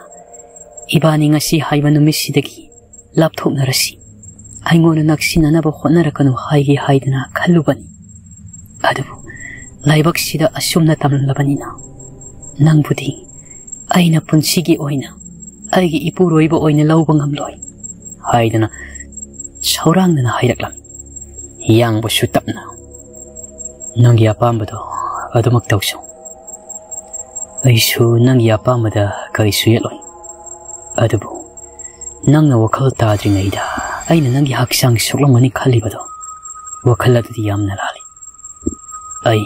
ꯏꯕꯥꯅꯤ ꯉꯁꯤ ꯍꯥꯏꯕ ꯅꯨꯃꯤꯠꯁꯤꯗꯒꯤ ꯂꯥꯞꯊꯣꯛꯅꯔꯁꯤ꯫ ꯑꯩꯉꯣꯟꯗ ꯅꯛꯁꯤꯟꯅꯅꯕ ꯍꯣꯠꯅꯔꯛꯀꯅꯨ ꯍꯥꯏꯒꯦ ꯍꯥꯏꯗꯅ ꯈꯜꯂꯨꯕꯅꯤ꯫ ꯑꯗꯨꯕꯨ ꯂꯥꯏꯕꯛꯁꯤꯗ ꯑꯁꯨꯝꯅ ꯇꯝꯂꯕꯅꯤꯅ ꯅꯪꯕꯨꯗꯤ ꯑꯩꯅ ꯄꯨꯟꯁꯤꯒꯤ ꯑꯣꯏꯅ ꯑꯩꯒꯤ ꯏꯄꯨꯔꯣꯏꯕ ꯑꯣꯏꯅ ꯂꯧꯕ ꯉꯝꯂꯣꯏ" ꯍꯥꯏꯗꯅ ꯁꯧꯔꯥꯡꯗꯅ ꯍꯥꯏꯔꯛꯂꯝꯃꯤ꯫ ꯌꯥꯡꯕꯁꯨ ꯇꯞꯅ, "ꯅꯪꯒꯤ ꯑꯄꯥꯝꯕꯗꯣ ꯑꯗꯨꯃꯛ ꯇꯧꯁꯤ꯫ ꯑꯩꯁꯨ ꯅꯪꯒꯤ ꯑꯄꯥꯝꯕꯗ ꯀꯔꯤꯁꯨ ꯌꯦꯠꯂꯣꯏ꯫ ꯑꯗꯨꯕꯨ ꯅꯪꯅ ꯋꯥꯈꯜ ꯇꯥꯗ꯭ꯔꯤꯉꯩꯗ ꯑꯩꯅ ꯅꯪꯒꯤ ꯍꯛꯆꯥꯡ ꯁꯣꯛꯂꯝꯒꯅꯤ ꯈꯜꯂꯤꯕꯗꯣ, ꯋꯥꯈꯜ ꯑꯗꯨꯗꯤ ꯌꯥꯝꯅ ꯂꯥꯜꯂꯤ꯫ ꯑꯩ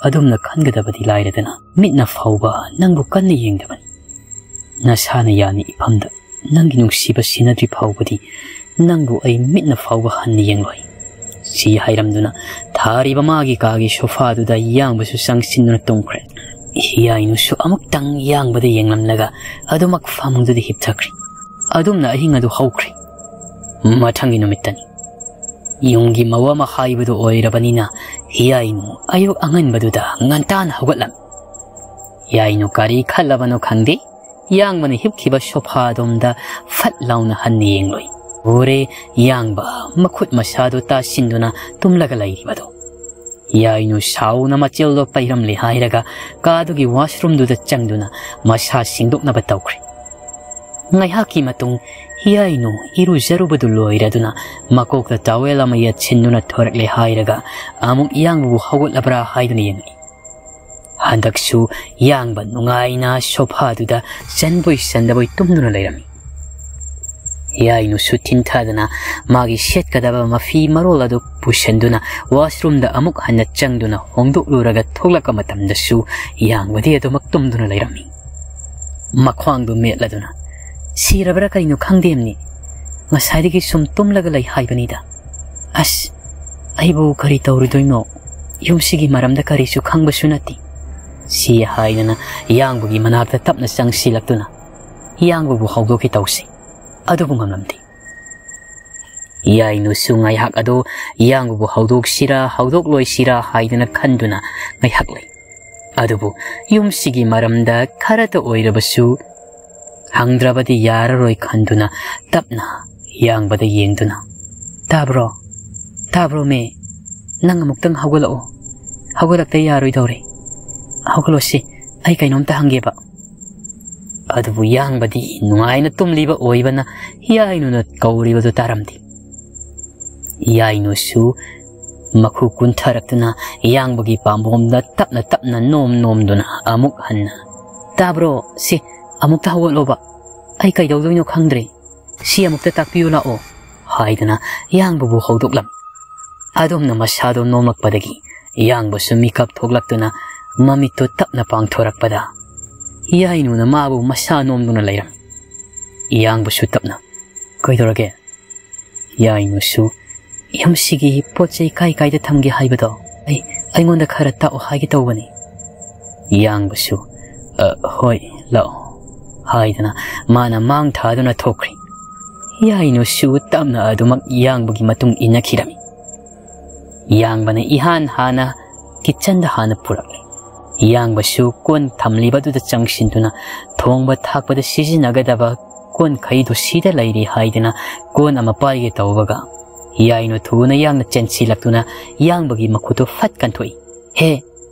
ꯑꯗꯨꯝꯅ ꯈꯟꯒꯗꯕꯗꯤ ꯂꯥꯏꯔꯗꯅ, ꯃꯤꯠꯅ ꯐꯥꯎꯕ ꯅꯪꯕꯨ ꯀꯟꯅ ꯌꯦꯡꯗꯕꯅꯤ꯫ ꯅꯁꯥꯅ ꯌꯥꯅꯤ ꯏꯐꯝꯗ ꯅꯪꯒꯤ ꯅꯨꯡꯁꯤꯕ ꯁꯤꯟꯅꯗ꯭ꯔꯤ ꯐꯥꯎꯕꯗꯤ ꯅꯪꯕꯨ ꯑꯩ ꯃꯤꯠꯅ ꯐꯥꯎꯕ ꯍꯟꯅ ꯌꯦꯡꯂꯣꯏ" ꯁꯤ ꯍꯥꯏꯔꯝꯗꯨꯅ ꯊꯥꯔꯤꯕ ꯃꯥꯒꯤ ꯀꯥꯒꯤ ꯁꯣꯐꯥꯗꯨꯗ ꯌꯥꯡꯕꯁꯨ ꯆꯪꯁꯤꯟꯗꯨꯅ ꯇꯨꯝꯈ꯭ꯔꯦ꯫ ꯍꯤꯌꯥꯏꯅꯨꯁꯨ ꯑꯃꯨꯛꯇꯪ ꯌꯥꯡꯕꯗ ꯌꯦꯡꯂꯝꯂꯒ ꯑꯗꯨꯃꯛ ꯐꯃꯨꯡꯗꯨꯗ ꯍꯤꯞꯊꯈ꯭ꯔꯦ꯫ ꯑꯗꯨꯝꯅ ꯑꯍꯤꯡ ꯑꯗꯨ ꯍꯧꯈ꯭ꯔꯦ꯫ ꯃꯊꯪꯒꯤ ꯅꯨꯃꯤꯠꯇꯅꯤ꯫ ꯌꯨꯝꯒꯤ ꯃꯧ ꯑꯃ ꯍꯥꯏꯕꯗꯨ ꯑꯣꯏꯔꯕꯅꯤꯅ, ꯍꯤꯌꯥꯏꯅꯨ ꯑꯌꯨꯛ ꯑꯉꯟꯕꯗꯨꯗ ꯉꯟꯇꯥꯅ ꯍꯧꯒꯠꯂꯝꯃꯤ꯫ ꯍꯤꯌꯥꯏꯅꯨ ꯀꯔꯤ ꯈꯜꯂꯕꯅꯣ ꯈꯪꯗꯦ, ꯌꯥꯡꯕꯅ ꯍꯤꯞꯈꯤꯕ ꯁꯣꯐꯥ ꯑꯗꯣꯝꯗ ꯐꯠ ꯂꯥꯎꯅ ꯍꯟꯅ ꯌꯦꯡꯂꯨꯏ꯫ ꯎꯔꯦ, ꯌꯥꯡꯕ ꯃꯈꯨꯠ ꯃꯁꯥꯗꯨ ꯇꯥꯁꯤꯟꯗꯨꯅ ꯇꯨꯝꯂꯒ ꯂꯩꯔꯤꯕꯗꯨ꯫ ꯍꯤꯌꯥꯏꯅꯨ ꯁꯥꯎꯅ ꯃꯆꯦꯜꯗꯣ ꯄꯩꯔꯝꯂꯦ ꯍꯥꯏꯔꯒ ꯀꯥꯗꯨꯒꯤ ꯋꯥꯁꯔꯨꯝꯗꯨꯗ ꯆꯪꯗꯨꯅ ꯃꯁꯥ ꯁꯦꯡꯗꯣꯛꯅꯕ ꯇꯧꯈ꯭ꯔꯦ꯫ ꯉꯥꯏꯍꯥꯛꯀꯤ ꯃꯇꯨꯡ ꯍꯤꯌꯥꯏꯅꯨ ꯏꯔꯨꯖꯔꯨꯕꯗꯨ ꯂꯣꯏꯔꯗꯨꯅ ꯃꯀꯣꯛꯇ ꯇꯥꯋꯦꯜ ꯑꯃ ꯌꯦꯠꯁꯤꯟꯗꯨꯅ ꯊꯣꯔꯛꯂꯦ ꯍꯥꯏꯔꯒ ꯑꯃꯨꯛ ꯌꯥꯡꯕꯕꯨ ꯍꯧꯒꯠꯂꯕ꯭ꯔꯥ ꯍꯥꯏꯗꯨꯅ ꯌꯦꯡꯂꯛꯏ꯫ ꯍꯟꯗꯛꯁꯨ ꯌꯥꯡꯕ ꯅꯨꯡꯉꯥꯏꯅ ꯁꯣꯐꯥꯗꯨꯗ ꯆꯟꯕꯣꯏ ꯆꯟꯗꯕꯣꯏ ꯇꯨꯝꯗꯨꯅ ꯂꯩꯔꯝꯃꯤ꯫ ꯍꯤꯌꯥꯏꯅꯨꯁꯨ ꯊꯤꯟꯊꯗꯅ ꯃꯥꯒꯤ ꯁꯦꯠꯀꯗꯕ ꯃꯐꯤ ꯃꯔꯣꯜ ꯑꯗꯨ ꯄꯨꯁꯤꯟꯗꯨꯅ ꯋꯥꯁꯔꯨꯝꯗ ꯑꯃꯨꯛ ꯍꯟꯅ ꯆꯪꯗꯨꯅ ꯍꯣꯡꯗꯣꯛꯂꯨꯔꯒ ꯊꯣꯛꯂꯛꯄ ꯃꯇꯝꯗꯁꯨ ꯌꯥꯡꯕꯗꯤ ꯑꯗꯨꯃꯛ ꯇꯨꯝꯗꯨꯅ ꯂꯩꯔꯝꯃꯤ꯫ ꯃꯈ꯭ꯋꯥꯡꯗꯨ ꯃꯦꯠꯂꯗꯨꯅ, "ꯁꯤꯔꯕ꯭ꯔꯥ ꯀꯔꯤꯅꯣ ꯈꯪꯗꯦꯝꯅꯤ꯫ ꯉꯁꯥꯏꯗꯒꯤ ꯁꯨꯝ ꯇꯨꯝꯂꯒ ꯂꯩ ꯍꯥꯏꯕꯅꯤꯗ꯫ ꯑꯁ, ꯑꯩꯕꯨ ꯀꯔꯤ ꯇꯧꯔꯨꯗꯣꯏꯅꯣ? ꯌꯨꯝꯁꯤꯒꯤ ꯃꯔꯝꯗ ꯀꯔꯤꯁꯨ ꯈꯪꯕꯁꯨ ꯅꯠꯇꯦ"꯫ ꯁꯤ ꯍꯥꯏꯗꯅ ꯌꯥꯡꯕꯒꯤ ꯃꯅꯥꯛꯇ ꯇꯞꯅ ꯆꯪꯁꯤꯜꯂꯛꯇꯨꯅ ꯌꯥꯡꯕꯕꯨ ꯍꯧꯗꯣꯛꯀꯦ ꯇꯧꯁꯤ꯫ ꯑꯗꯨꯕꯨ ꯉꯝꯂꯝꯗꯦ꯫ ꯌꯥꯏꯅꯨꯁꯨ ꯉꯥꯏꯍꯥꯛ ꯑꯗꯨ ꯌꯥꯡꯕꯕꯨ ꯍꯧꯗꯣꯛꯁꯤꯔꯥ ꯍꯧꯗꯣꯛꯂꯣꯏꯁꯤꯔꯥ ꯍꯥꯏꯗꯅ ꯈꯟꯗꯨꯅ ꯉꯥꯏꯍꯥꯛ ꯂꯩ꯫ ꯑꯗꯨꯕꯨ ꯌꯨꯝꯁꯤꯒꯤ ꯃꯔꯝꯗ ꯈꯔꯇ ꯑꯣꯏꯔꯕꯁꯨ ꯍꯪꯗ꯭ꯔꯕꯗꯤ ꯌꯥꯔꯔꯣꯏ ꯈꯟꯗꯨꯅ ꯇꯞꯅ ꯌꯥꯡꯕꯗ ꯌꯦꯡꯗꯨꯅ, "ꯇꯥꯕ꯭ꯔꯣ? ꯇꯥꯕ꯭ꯔꯣ ꯃꯦ? ꯅꯪ ꯑꯃꯨꯛꯇꯪ ꯍꯧꯒꯠꯂꯛꯑꯣ꯫ ꯍꯧꯒꯠꯂꯛꯇ ꯌꯥꯔꯣꯏꯗꯧꯔꯦ꯫ ꯍꯧꯒꯠꯂꯣꯁꯤ, ꯑꯩ ꯀꯩꯅꯣꯝꯇ ꯍꯪꯒꯦꯕ"꯫ ꯑꯗꯨꯕꯨ ꯌꯥꯡꯕꯗꯤ ꯅꯨꯡꯉꯥꯏꯅ ꯇꯨꯝꯂꯤꯕ ꯑꯣꯏꯕꯅ ꯌꯥꯏꯅꯨꯅ ꯀꯧꯔꯤꯕꯗꯨ ꯇꯥꯔꯝꯗꯦ꯫ ꯌꯥꯏꯅꯨꯁꯨ ꯃꯈꯨ ꯀꯨꯟꯊꯔꯛꯇꯨꯅ ꯌꯥꯡꯕꯒꯤ ꯄꯥꯝꯕꯣꯝꯗ ꯇꯞꯅ ꯇꯞꯅ ꯅꯣꯝ ꯅꯣꯝꯗꯨꯅ ꯑꯃꯨꯛ ꯍꯟꯅ, "ꯇꯥꯕ꯭ꯔꯣ? ꯁꯤ ꯑꯃꯨꯛꯇ ꯍꯧꯒꯠꯂꯣꯕ꯫ ꯑꯩ ꯀꯩꯗꯧꯗꯣꯏꯅꯣ ꯈꯪꯗ꯭ꯔꯦ꯫ ꯁꯤ ꯑꯃꯨꯛꯇ ꯇꯥꯛꯄꯤꯌꯨ ꯂꯥꯛꯑꯣ" ꯍꯥꯏꯗꯅ ꯌꯥꯡꯕꯕꯨ ꯍꯧꯗꯣꯛꯂꯝꯃꯤ꯫ ꯑꯗꯣꯝꯅ ꯃꯁꯥꯗꯣ ꯅꯣꯝꯂꯛꯄꯗꯒꯤ ꯌꯥꯡꯕꯁꯨ ꯃꯤꯀꯞ ꯊꯣꯛꯂꯛꯇꯨꯅ ꯃꯃꯤꯠꯇꯨ ꯇꯞꯅ ꯄꯥꯡꯊꯣꯔꯛꯄꯗ ꯌꯥꯏꯅꯨꯅ ꯃꯥꯕꯨ ꯃꯁꯥ ꯅꯣꯝꯗꯨꯅ ꯂꯩꯔꯝꯃꯤ꯫ ꯌꯥꯡꯕꯁꯨ ꯇꯞꯅ, "ꯀꯩꯗꯧꯔꯒꯦ?" ꯌꯥꯏꯅꯨꯁꯨ, "ꯌꯨꯝꯁꯤꯒꯤ ꯄꯣꯠ ꯆꯩ ꯀꯥꯏ ꯀꯥꯏꯗ ꯊꯝꯒꯦ ꯍꯥꯏꯕꯗꯣ ꯑꯩ, ꯑꯩꯉꯣꯟꯗ ꯈꯔ ꯇꯥꯛꯑꯣ ꯍꯥꯏꯒꯦ ꯇꯧꯕꯅꯤ"꯫ ꯌꯥꯡꯕꯁꯨ, "ꯑ, ꯍꯣꯏ, ꯂꯥꯛꯑꯣ" ꯍꯥꯏꯗꯨꯅ ꯃꯥꯅ ꯃꯥꯡ ꯊꯥꯗꯨꯅ ꯊꯣꯛꯈ꯭ꯔꯦ꯫ ꯌꯥꯏꯅꯨꯁꯨ ꯇꯞꯅ ꯑꯗꯨꯃꯛ ꯌꯥꯡꯕꯒꯤ ꯃꯇꯨꯡ ꯏꯟꯅꯈꯤꯔꯝꯃꯤ꯫ ꯌꯥꯡꯕꯅ ꯏꯍꯥꯟ ꯍꯥꯟꯅ ꯀꯤꯠꯆꯟꯗ ꯍꯥꯟꯅ ꯄꯨꯔꯛꯂꯦ꯫ ꯌꯥꯡꯕꯁꯨ ꯀꯣꯟ ꯊꯝꯂꯤꯕꯗꯨꯗ ꯆꯪꯁꯤꯟꯗꯨꯅ ꯊꯣꯡꯕ ꯊꯥꯛꯄꯗ ꯁꯤꯖꯤꯟꯅꯒꯗꯕ ꯀꯣꯟꯈꯩꯗꯨ ꯁꯤꯗ ꯂꯩꯔꯤ ꯍꯥꯏꯗꯨꯅ ꯀꯣꯟ ꯑꯃ ꯄꯥꯏꯒꯦ ꯇꯧꯕꯒ ꯌꯥꯏꯅꯨ ꯊꯨꯅ ꯌꯥꯡꯅ ꯆꯦꯟꯁꯤꯜꯂꯛꯇꯨꯅ ꯌꯥꯡꯕꯒꯤ ꯃꯈꯨꯠꯇꯨ ꯐꯠ ꯀꯟꯊꯣꯛꯏ꯫ "ꯍꯦ,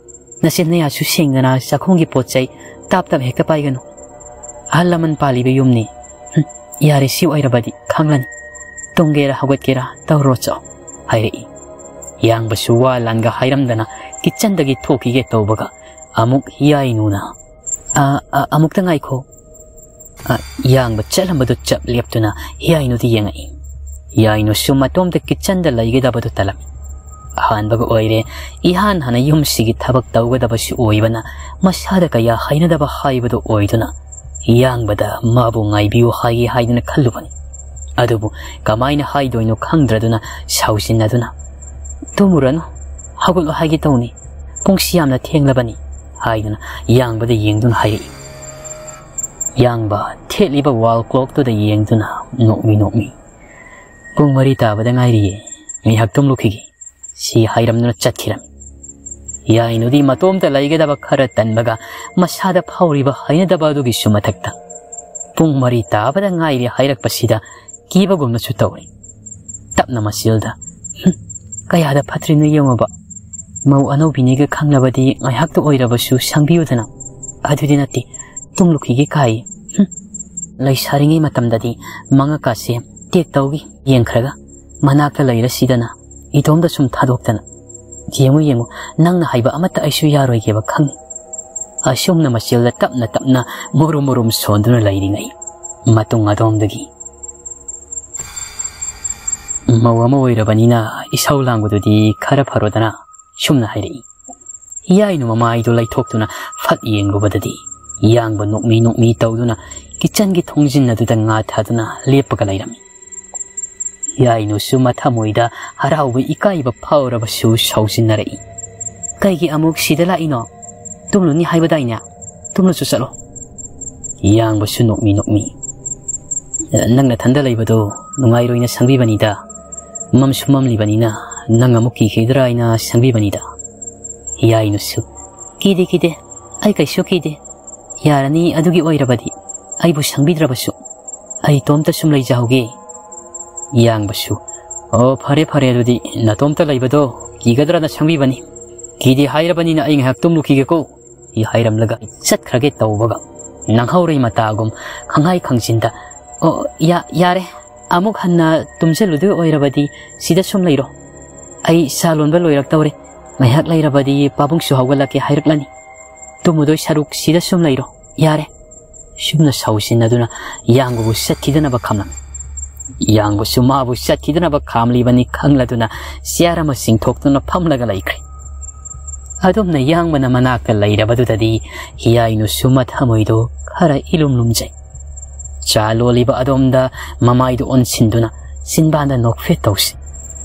ꯅꯆꯤꯟ ꯅꯌꯥꯁꯨ ꯁꯦꯡꯗꯅ ꯆꯥꯛꯈꯨꯝꯒꯤ ꯄꯣꯠ ꯆꯩ ꯇꯥꯞ ꯇꯥꯞ ꯍꯦꯛꯇ ꯄꯥꯏꯒꯅꯨ꯫ ꯑꯍꯜ ꯂꯃꯟ ꯄꯥꯜꯂꯤꯕ ꯌꯨꯝꯅꯤ꯫ ꯍꯨꯝ, ꯌꯥꯔꯦ, ꯁꯤ ꯑꯣꯏꯔꯕꯗꯤ ꯈꯪꯂꯅꯤ꯫ ꯇꯨꯝꯒꯦꯔꯥ ꯍꯧꯒꯠꯀꯦꯔꯥ ꯇꯧꯔꯣ ꯆꯣ," ꯍꯥꯏꯔꯛꯏ꯫ ꯌꯥꯡꯕꯁꯨ ꯋꯥ ꯂꯥꯟꯒ ꯍꯥꯏꯔꯝꯗꯅ ꯀꯤꯠꯆꯟꯗꯒꯤ ꯊꯣꯛꯈꯤꯒꯦ ꯇꯧꯕꯒ ꯑꯃꯨꯛ ꯌꯥꯏꯅꯨꯅ, "ꯑ, ꯑ, ꯑꯃꯨꯛꯇ ꯉꯥꯏꯈꯣ꯫" ꯑ, ꯌꯥꯡꯕ ꯆꯠꯂꯝꯕꯗꯨ ꯆꯞ ꯂꯦꯞꯇꯨꯅ ꯌꯥꯏꯅꯨꯗ ꯌꯦꯡꯉꯛꯏ꯫ ꯌꯥꯏꯅꯨꯁꯨ ꯃꯇꯣꯝꯇ ꯀꯤꯠꯆꯟꯗ ꯂꯩꯒꯗꯕꯗꯨ ꯇꯜꯂꯝꯃꯤ꯫ ꯑꯍꯥꯟꯕꯒ ꯑꯣꯏꯔꯦ, ꯏꯍꯥꯟ ꯍꯥꯟꯅ ꯌꯨꯝꯁꯤꯒꯤ ꯊꯕꯛ ꯇꯧꯒꯗꯕꯁꯨ ꯑꯣꯏꯕꯅ ꯃꯁꯥꯗ ꯀꯌꯥ ꯍꯩꯅꯗꯕ ꯍꯥꯏꯕꯗꯨ ꯑꯣꯏꯗꯨꯅ ꯌꯥꯡꯕꯗ ꯃꯥꯕꯨ ꯉꯥꯏꯕꯤꯌꯨ ꯍꯥꯏꯒꯦ ꯍꯥꯏꯗꯨꯅ ꯈꯜꯂꯨꯕꯅꯤ꯫ ꯑꯗꯨꯕꯨ ꯀꯃꯥꯏꯅ ꯍꯥꯏꯗꯣꯏꯅꯣ ꯈꯪꯗ꯭ꯔꯗꯨꯅ ꯁꯥꯎꯖꯤꯟꯅꯗꯨꯅ, "ꯇꯨꯝꯃꯨꯔꯅꯨ, ꯍꯧꯒꯠꯂꯣ ꯍꯥꯏꯒꯦ ꯇꯧꯅꯤ꯫ ꯄꯨꯡꯁꯤ ꯌꯥꯝꯅ ꯊꯦꯡꯂꯕꯅꯤ," ꯍꯥꯏꯗꯨꯅ ꯌꯥꯡꯕꯗ ꯌꯦꯡꯗꯨꯅ ꯍꯥꯏꯔꯛꯏ꯫ ꯌꯥꯡꯕ ꯊꯦꯠꯂꯤꯕ ꯋꯥꯜ ꯀ꯭ꯂꯣꯛꯇꯨꯗ ꯌꯦꯡꯗꯨꯅ ꯅꯣꯛꯃꯤ ꯅꯣꯛꯃꯤ, "ꯄꯨꯡ ꯃꯔꯤ ꯇꯥꯕꯗ ꯉꯥꯏꯔꯤꯌꯦ, ꯉꯥꯏꯍꯥꯛ ꯇꯨꯝꯂꯨꯈꯤꯒꯦ," ꯁꯤ ꯍꯥꯏꯔꯝꯗꯨꯅ ꯆꯠꯈꯤꯔꯝꯃꯤ꯫ ꯌꯥꯏꯅꯨꯗꯤ ꯃꯇꯣꯝꯇ ꯂꯩꯒꯗꯕ ꯈꯔ ꯇꯟꯕꯒ ꯃꯁꯥꯗ ꯐꯥꯎꯔꯤꯕ ꯍꯩꯅꯗꯕ ꯑꯗꯨꯒꯤꯁꯨ ꯃꯊꯛꯇ ꯄꯨꯡ ꯃꯔꯤ ꯇꯥꯕꯗ ꯉꯥꯏꯔꯤ ꯍꯥꯏꯔꯛꯄꯁꯤꯗ ꯀꯤꯕꯒꯨꯝꯅꯁꯨ ꯇꯧꯔꯤ꯫ ꯇꯞꯅ ꯃꯆꯤꯜꯗ, "ꯍꯨꯝ, ꯀꯌꯥꯗ ꯐꯠꯇ꯭ꯔꯤꯅꯣ ꯌꯦꯡꯉꯨꯕ꯫ ꯃꯧ ꯑꯅꯧꯕꯤꯅꯤꯒ ꯈꯪꯂꯕꯗꯤ ꯉꯥꯏꯍꯥꯛꯇ ꯑꯣꯏꯔꯕꯁꯨ ꯁꯪꯕꯤꯌꯨꯗꯅ꯫ ꯑꯗꯨꯗꯤ ꯅꯠꯇꯦ, ꯇꯨꯝꯂꯨꯈꯤꯒꯦ ꯀꯥꯏ꯫ ꯍꯨꯝ, ꯂꯩꯁꯥꯔꯤꯉꯩ ꯃꯇꯝꯗꯗꯤ ꯃꯉꯛꯀꯥꯁꯦ ꯇꯦꯛ ꯇꯧꯒꯤ ꯌꯦꯡꯈ꯭ꯔꯒ ꯃꯅꯥꯛꯇ ꯂꯩꯔꯁꯤꯗꯅ, ꯏꯇꯣꯝꯗ ꯁꯨꯝ ꯊꯥꯗꯣꯛꯇꯅ꯫ ꯌꯦꯡꯉꯨ, ꯌꯦꯡꯉꯨ, ꯅꯪꯅ ꯍꯥꯏꯕ ꯑꯃꯠꯇ ꯑꯩꯁꯨ ꯌꯥꯔꯣꯏꯒꯦꯕ ꯈꯪꯉꯤ꯫" ꯑꯁꯨꯝꯅ ꯃꯆꯤꯜꯗ ꯇꯞꯅ ꯇꯞꯅ ꯃꯨꯔꯨꯝ ꯃꯨꯔꯨꯝ ꯁꯣꯟꯗꯨꯅ ꯂꯩꯔꯤꯉꯩ ꯃꯇꯨꯡ ꯑꯗꯣꯝꯗꯒꯤ, "ꯃꯧ ꯑꯃ ꯑꯣꯏꯔꯕꯅꯤꯅ ꯏꯁꯧ ꯂꯥꯡꯕꯗꯨꯗꯤ ꯈꯔ ꯐꯔꯣꯗꯅ," ꯁꯨꯝꯅ ꯍꯥꯏꯔꯛꯏ꯫ ꯌꯥꯏꯅꯨ ꯃꯃꯥꯏꯗꯨ ꯂꯩꯊꯣꯛꯇꯨꯅ ꯐꯠ ꯌꯦꯡꯂꯨꯕꯗꯗꯤ ꯌꯥꯡꯕ ꯅꯣꯛꯃꯤ ꯅꯣꯛꯃꯤ ꯇꯧꯗꯨꯅ ꯀꯤꯠꯆꯟꯒꯤ ꯊꯣꯡꯖꯤꯟ ꯑꯗꯨꯗ ꯉꯥ ꯊꯥꯗꯨꯅ ꯂꯦꯞꯄꯒ ꯂꯩꯔꯝꯃꯤ꯫ ꯌꯥꯏꯅꯨꯁꯨ ꯃꯊꯃꯣꯏꯗ ꯍꯔꯥꯎꯕ ꯏꯀꯥꯏꯕ ꯐꯥꯎꯔꯕꯁꯨ ꯁꯥꯎꯖꯤꯟꯅꯔꯛꯏ꯫ "ꯀꯩꯒꯤ ꯑꯃꯨꯛ ꯁꯤꯗ ꯂꯥꯛꯏꯅꯣ? ꯇꯨꯝꯂꯨꯅꯤ ꯍꯥꯏꯕꯗꯥꯏꯅꯦ? ꯇꯨꯝꯂꯁꯨ ꯆꯠꯂꯣ꯫" ꯌꯥꯡꯕꯁꯨ ꯅꯣꯛꯃꯤ ꯅꯣꯛꯃꯤ꯫ "ꯅꯪ ꯅꯊꯟꯗ ꯂꯩꯕꯗꯣ ꯅꯨꯡꯉꯥꯏꯔꯣꯏꯅ ꯁꯪꯕꯤꯕꯅꯤꯗ꯫ ꯃꯝꯁꯨ ꯃꯝꯂꯤꯕꯅꯤꯅ ꯅꯪ ꯑꯃꯨꯛ ꯀꯤꯈꯤꯗ꯭ꯔꯥ ꯍꯥꯏꯅ ꯁꯪꯕꯤꯕꯅꯤꯗ꯫" ꯌꯥꯏꯅꯨꯁꯨ, "ꯀꯤꯗꯦ, ꯀꯤꯗꯦ, ꯑꯩ ꯀꯩꯁꯨ ꯀꯤꯗꯦ꯫ ꯌꯥꯔꯅꯤ, ꯑꯗꯨꯒꯤ ꯑꯣꯏꯔꯕꯗꯤ ꯑꯩꯕꯨ ꯁꯪꯕꯤꯗ꯭ꯔꯕꯁꯨ꯫ ꯑꯩ ꯏꯇꯣꯝꯇ ꯁꯨꯝ ꯂꯩꯖꯍꯧꯒꯦ꯫" ꯌꯥꯡꯕꯁꯨ, "ꯑꯣ, ꯐꯔꯦ, ꯐꯔꯦ, ꯑꯗꯨꯗꯤ ꯅꯇꯣꯝꯇ ꯂꯩꯕꯗꯣ ꯀꯤꯒꯗ꯭ꯔꯅ ꯁꯪꯕꯤꯕꯅꯤ꯫ ꯀꯤꯗꯦ ꯍꯥꯏꯔꯕꯅꯤꯅ ꯑꯩ ꯉꯥꯏꯍꯥꯛ ꯇꯨꯝꯂꯨꯈꯤꯒꯦꯀꯣ꯫" ꯍꯥꯏꯔꯝꯂꯒ ꯆꯠꯈ꯭ꯔꯒꯦ ꯇꯧꯕꯒ ꯅꯪꯍꯧꯔꯣꯏ ꯃꯇꯥꯒꯨꯝ ꯈꯪꯍꯥꯏ ꯈꯪꯖꯤꯟꯗ, "ꯑꯣ, ꯌꯥ-, ꯌꯥꯔꯦ, ꯑꯃꯨꯛ ꯍꯟꯅ ꯇꯨꯝꯁꯤꯜꯂꯨꯗꯣꯏ ꯑꯣꯏꯔꯕꯗꯤ ꯁꯤꯗ ꯁꯨꯝ ꯂꯩꯔꯣ꯫ ꯑꯩ ꯁꯥ ꯂꯣꯟꯕ ꯂꯣꯏꯔꯛꯇꯧꯔꯦ꯫ ꯉꯥꯏꯍꯥꯛ ꯂꯩꯔꯕꯗꯤ ꯄꯥꯕꯨꯡꯁꯨ ꯍꯧꯒꯠꯂꯛꯀꯦ ꯍꯥꯏꯔꯛꯂꯅꯤ꯫ ꯇꯨꯝꯃꯨꯗꯣꯏ ꯁꯔꯨꯛ ꯁꯤꯗ ꯁꯨꯝ ꯂꯩꯔꯣ, ꯌꯥꯔꯦ꯫" ꯁꯨꯝꯅ ꯁꯥꯎꯁꯤꯟꯅꯗꯨꯅ ꯌꯥꯡꯕꯕꯨ ꯆꯠꯈꯤꯗꯅꯕ ꯈꯥꯝꯂꯝꯃꯤ꯫ ꯌꯥꯡꯕꯁꯨ ꯃꯥꯕꯨ ꯆꯠꯈꯤꯗꯅꯕ ꯈꯥꯝꯂꯤꯕꯅꯤ ꯈꯪꯂꯗꯨꯅ ꯆꯤꯌꯥꯔ ꯑꯃ ꯆꯤꯡꯊꯣꯛꯇꯨꯅ ꯐꯝꯂꯒ ꯂꯩꯈ꯭ꯔꯦ꯫ ꯑꯗꯨꯝꯅ ꯌꯥꯡꯕꯅ ꯃꯅꯥꯛꯇ ꯂꯩꯔꯕꯗꯨꯗꯗꯤ ꯍꯤꯌꯥꯏꯅꯨꯁꯨ ꯃꯊꯃꯣꯏꯗꯣ ꯈꯔ ꯏꯂꯨꯝ ꯂꯨꯝꯖꯩ꯫ ꯆꯥ ꯂꯣꯜꯂꯤꯕ ꯑꯗꯣꯝꯗ ꯃꯃꯥꯏꯗꯨ ꯑꯣꯟꯁꯤꯟꯗꯨꯅ ꯆꯤꯟꯕꯥꯟꯗ ꯅꯣꯛꯐꯦꯠ ꯇꯧꯁꯤ꯫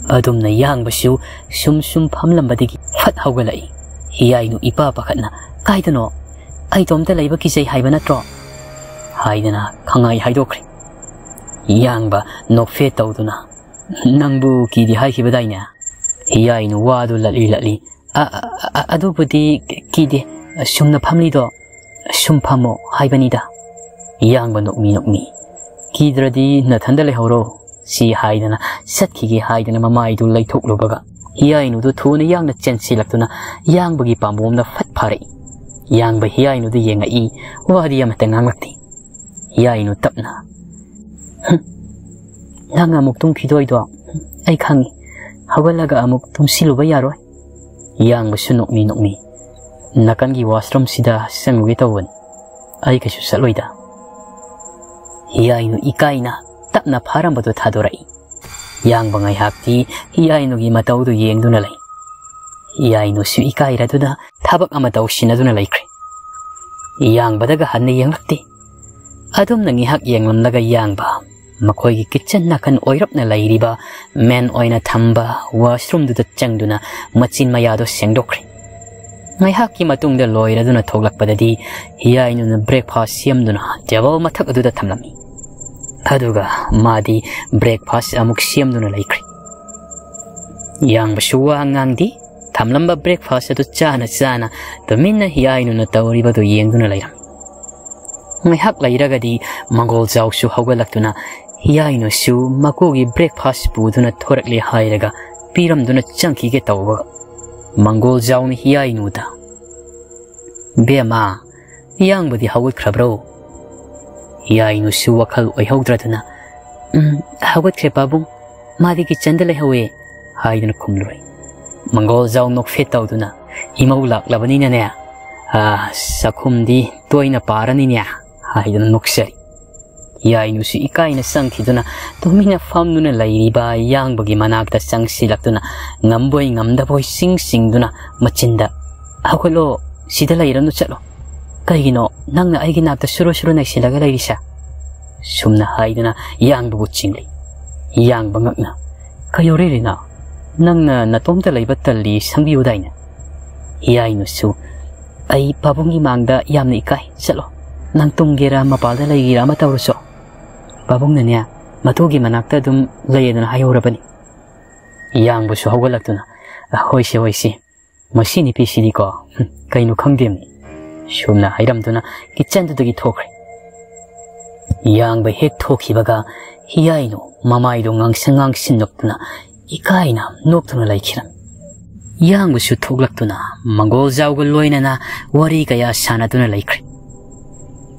ꯑꯗꯨꯝꯅ ꯌꯥꯡꯕꯁꯨ ꯁꯨꯝ ꯁꯨꯝ ꯐꯝꯂꯝꯕꯗꯒꯤ ꯐꯠ ꯍꯧꯒꯠꯂꯛꯏ꯫ ꯍꯤꯌꯥꯏꯅꯨ ꯏꯄꯥ ꯄꯥꯈꯠꯅ, "ꯀꯥꯏꯗꯅꯣ? ꯑꯩ ꯏꯇꯣꯝꯇ ꯂꯩꯕ ꯀꯤꯖꯩ ꯍꯥꯏꯕ ꯅꯠꯇ꯭ꯔꯣ?" ꯍꯥꯏꯗꯅ ꯈꯪꯍꯥꯏ ꯍꯥꯏꯗꯣꯛꯈ꯭ꯔꯦ꯫ ꯌꯥꯡꯕ ꯅꯣꯛꯐꯦꯠ ꯇꯧꯗꯨꯅ, "ꯅꯪꯕꯨ ꯀꯤꯗꯦ ꯍꯥꯏꯈꯤꯕꯗꯥꯏꯅꯦ?" ꯍꯤꯌꯥꯏꯅꯨ ꯋꯥꯗꯨ ꯂꯠꯂꯤ ꯂꯠꯂꯤ, "ꯑ, ꯑ, ꯑ, ꯑꯗꯨꯕꯨꯗꯤ ꯀꯤꯗꯦ꯫ ꯁꯨꯝꯅ ꯐꯝꯂꯤꯗꯣ ꯁꯨꯝ ꯐꯝꯃꯣ ꯍꯥꯏꯕꯅꯤꯗ꯫" ꯌꯥꯡꯕ ꯅꯣꯛꯃꯤ ꯅꯣꯛꯃꯤ, "ꯀꯤꯗ꯭ꯔꯗꯤ ꯅꯊꯟꯗ ꯂꯩꯍꯧꯔꯣ" ꯁꯤ ꯍꯥꯏꯗꯅ ꯆꯠꯈꯤꯒꯦ ꯍꯥꯏꯗꯅ ꯃꯃꯥꯏꯗꯨ ꯂꯩꯊꯣꯛꯂꯨꯕꯒ ꯍꯤꯌꯥꯏꯅꯨꯗꯨ ꯊꯨꯅ ꯌꯥꯡꯅ ꯆꯦꯟꯁꯤꯜꯂꯛꯇꯨꯅ ꯌꯥꯡꯕꯒꯤ ꯄꯥꯝꯕꯣꯝꯗ ꯐꯠ ꯐꯥꯔꯛꯏ꯫ ꯌꯥꯡꯕ ꯍꯤꯌꯥꯏꯅꯨꯗ ꯌꯦꯡꯉꯛꯏ, ꯋꯥꯗꯤ ꯑꯃꯠꯇ ꯉꯥꯡꯂꯛꯇꯦ꯫ ꯍꯤꯌꯥꯏꯅꯨ ꯇꯞꯅ, "ꯍꯨꯝ, ꯅꯪ ꯑꯃꯨꯛ ꯇꯨꯝꯈꯤꯗꯣꯏꯗꯣ ꯑꯩ ꯈꯪꯉꯤ꯫ ꯍꯧꯒꯠꯂꯒ ꯑꯃꯨꯛ ꯇꯨꯝꯁꯤꯜꯂꯨꯕ ꯌꯥꯔꯣꯏ꯫" ꯌꯥꯡꯕꯁꯨ ꯅꯣꯛꯃꯤ ꯅꯣꯛꯃꯤ, "ꯅꯥꯀꯟꯒꯤ ꯋꯥꯁꯔꯨꯝꯁꯤꯗ ꯆꯪꯉꯨꯒꯦ ꯇꯧꯕꯅꯤ꯫ ꯑꯩ ꯀꯩꯁꯨ ꯆꯠꯂꯣꯏꯗ꯫" ꯍꯤꯌꯥꯏꯅꯨ ꯏꯀꯥꯏꯅ ꯇꯞꯅ ꯐꯥꯔꯝꯕꯗꯨ ꯊꯥꯗꯣꯔꯛꯏ꯫ ꯌꯥꯡꯕ ꯉꯥꯏꯍꯥꯛꯇꯤ ꯍꯤꯌꯥꯏꯅꯨꯒꯤ ꯃꯇꯧꯗꯨ ꯌꯦꯡꯗꯨꯅ ꯂꯩ꯫ ꯍꯤꯌꯥꯏꯅꯨꯁꯨ ꯏꯀꯥꯏꯔꯗꯨꯅ ꯊꯕꯛ ꯑꯃ ꯇꯧꯁꯤꯟꯅꯗꯨꯅ ꯂꯩꯈ꯭ꯔꯦ꯫ ꯌꯥꯡꯕꯗꯒ ꯍꯟꯅ ꯌꯦꯡꯂꯛꯇꯦ꯫ ꯑꯗꯨꯝꯅ ꯉꯥꯏꯍꯥꯛ ꯌꯦꯡꯂꯝꯂꯒ ꯌꯥꯡꯕ ꯃꯈꯣꯏꯒꯤ ꯀꯤꯠꯆꯟ ꯅꯥꯀꯟ ꯑꯣꯏꯔꯞꯅ ꯂꯩꯔꯤꯕ ꯃꯦꯟ ꯑꯣꯏꯅ ꯊꯝꯕ ꯋꯥꯁꯔꯨꯝꯗꯨꯗ ꯆꯪꯗꯨꯅ ꯃꯆꯤꯟ ꯃꯌꯥꯗꯣ ꯁꯦꯡꯗꯣꯛꯈ꯭ꯔꯦ꯫ ꯉꯥꯏꯍꯥꯛꯀꯤ ꯃꯇꯨꯡꯗ ꯂꯣꯏꯔꯗꯨꯅ ꯊꯣꯛꯂꯛꯄꯗꯗꯤ ꯍꯤꯌꯥꯏꯅꯨꯅ breakfast ꯁꯦꯝꯗꯨꯅ table ꯃꯊꯛ ꯑꯗꯨꯗ ꯊꯝꯂꯝꯃꯤ꯫ ꯑꯗꯨꯒ ꯃꯥꯗꯤ breakfast ꯑꯃꯨꯛ ꯁꯦꯝꯗꯨꯅ ꯂꯩꯈ꯭ꯔꯦ꯫ ꯌꯥꯡꯕꯁꯨ ꯋꯥ ꯉꯥꯡꯗꯦ꯫ ꯊꯝꯂꯝꯕ breakfast ꯑꯗꯨ ꯆꯥꯅ ꯆꯥꯅ ꯇꯨꯃꯤꯟꯅ ꯍꯤꯌꯥꯏꯅꯨꯅ ꯇꯧꯔꯤꯕꯗꯨ ꯌꯦꯡꯗꯨꯅ ꯂꯩꯔꯝꯃꯤ꯫ ꯉꯥꯏꯍꯥꯛ ꯂꯩꯔꯒꯗꯤ ꯃꯪꯒꯣꯜꯖꯥꯎꯁꯨ ꯍꯧꯒꯠꯂꯛꯇꯨꯅ ꯍꯤꯌꯥꯏꯅꯨꯁꯨ ꯃꯀꯨꯒꯤ breakfast ꯄꯨꯗꯨꯅ ꯊꯣꯔꯛꯂꯦ ꯍꯥꯏꯔꯒ ꯄꯤꯔꯝꯗꯨꯅ ꯆꯪꯈꯤꯒꯦ ꯇꯧꯕꯒ ꯃꯪꯒꯣꯜꯖꯥꯎꯅ ꯍꯤꯌꯥꯏꯅꯨꯗ, "ꯕꯦꯝꯃ, ꯌꯥꯡꯕꯗꯤ ꯍꯧꯒꯠꯈ꯭ꯔꯕ꯭ꯔꯣ?" ꯍꯤꯌꯥꯏꯅꯨꯁꯨ ꯋꯥꯈꯜ ꯑꯣꯏꯍꯧꯗ꯭ꯔꯗꯨꯅ, "ꯎꯝ, ꯍꯧꯒꯠꯈ꯭ꯔꯦ ꯄꯥꯕꯨꯡ, ꯃꯥꯗꯤ kitchenꯗ ꯂꯩꯍꯧꯋꯦ" ꯍꯥꯏꯗꯨꯅ ꯈꯨꯝꯂꯨꯔꯦ꯫ ꯃꯪꯒꯣꯜꯖꯥꯎ ꯅꯣꯛꯐꯦꯠ ꯇꯧꯗꯨꯅ, "ꯏꯃꯧ ꯂꯥꯛꯂꯕꯅꯤꯅꯅꯦ, ꯑꯥ, ꯆꯥꯛꯈꯨꯝꯗꯤ ꯇꯣꯏꯅ ꯄꯥꯔꯅꯤꯅꯦ" ꯍꯥꯏꯗꯨꯅ ꯅꯣꯛꯆꯔꯤ꯫ ꯍꯤꯌꯥꯏꯅꯨꯁꯨ ꯏꯀꯥꯏꯅ ꯆꯪꯈꯤꯗꯨꯅ ꯇꯨꯃꯤꯟꯅ ꯐꯝꯗꯨꯅ ꯂꯩꯔꯤꯕ ꯌꯥꯡꯕꯒꯤ ꯃꯅꯥꯛꯇ ꯆꯪꯁꯤꯜꯂꯛꯇꯨꯅ ꯉꯝꯕꯣꯏ ꯉꯝꯗꯕꯣꯏ ꯆꯤꯡ ꯆꯤꯡꯗꯨꯅ ꯃꯆꯤꯟꯗ, "ꯍꯧꯒꯠꯂꯣ, ꯁꯤꯗ ꯂꯩꯔꯅꯨ, ꯆꯠꯂꯣ꯫ ꯀꯩꯒꯤꯅꯣ ꯅꯪꯅ ꯑꯩꯒꯤ ꯅꯥꯛꯇ ꯁꯨꯔꯨ ꯁꯨꯔꯨ ꯅꯩꯁꯤꯜꯂꯒ ꯂꯩꯔꯤꯁꯦ?" ꯁꯨꯝꯅ ꯍꯥꯏꯗꯨꯅ ꯌꯥꯡꯕꯕꯨ ꯆꯤꯡꯂꯤ꯫ ꯌꯥꯡꯕ ꯉꯛꯅ, "ꯀꯩꯗꯧꯔꯦ ꯔꯤꯅꯥ? ꯅꯪꯅ ꯅꯇꯣꯝꯇ ꯂꯩꯕ ꯇꯜꯂꯤ ꯁꯪꯕꯤꯌꯨꯗꯥꯏꯅꯦ?" ꯍꯤꯌꯥꯏꯅꯨꯁꯨ, "ꯑꯩ ꯄꯥꯕꯨꯡꯒꯤ ꯃꯥꯡꯗ ꯌꯥꯝꯅ ꯏꯀꯥꯏ꯫ ꯆꯠꯂꯣ꯫ ꯅꯪ ꯇꯨꯝꯒꯦꯔꯥ, ꯃꯄꯥꯜꯗ ꯂꯩꯒꯦꯔꯥ, ꯑꯃ ꯇꯧꯔꯨꯆꯣ꯫ ꯄꯥꯕꯨꯡꯅꯅꯦ, ꯃꯇꯨꯒꯤ ꯃꯅꯥꯛꯇ ꯑꯗꯨꯝ ꯂꯩꯌꯦꯗꯅ ꯍꯥꯏꯍꯧꯔꯕꯅꯤ"꯫ ꯌꯥꯡꯕꯁꯨ ꯍꯧꯒꯠꯂꯛꯇꯨꯅ, "ꯍꯣꯏꯁꯦ, ꯍꯣꯏꯁꯦ, ꯃꯁꯤ ꯅꯨꯄꯤꯁꯤꯗꯤꯀꯣ, ꯍꯨꯝ, ꯀꯩꯅꯣ ꯈꯪꯗꯦꯅꯦ"꯫ ꯁꯨꯝꯅ ꯍꯥꯏꯔꯝꯗꯨꯅ kitchenꯗꯨꯗꯒꯤ ꯊꯣꯛꯈ꯭ꯔꯦ꯫ ꯌꯥꯡꯕ ꯍꯦꯛ ꯊꯣꯛꯈꯤꯕꯒ ꯍꯤꯌꯥꯏꯅꯨ ꯃꯃꯥꯏꯗꯣ ꯉꯥꯡꯁꯪ ꯉꯥꯡꯁꯤꯟꯅꯣꯛꯇꯨꯅ ꯏꯀꯥꯏꯅ ꯅꯣꯛꯇꯨꯅ ꯂꯩꯈꯤꯔꯝꯃꯤ꯫ ꯌꯥꯡꯕꯁꯨ ꯊꯣꯛꯂꯛꯇꯨꯅ ꯃꯪꯒꯣꯜꯖꯥꯎꯒ ꯂꯣꯏꯅꯅ ꯋꯥꯔꯤ ꯀꯌꯥ ꯁꯥꯟꯅꯗꯨꯅ ꯂꯩꯈ꯭ꯔꯦ꯫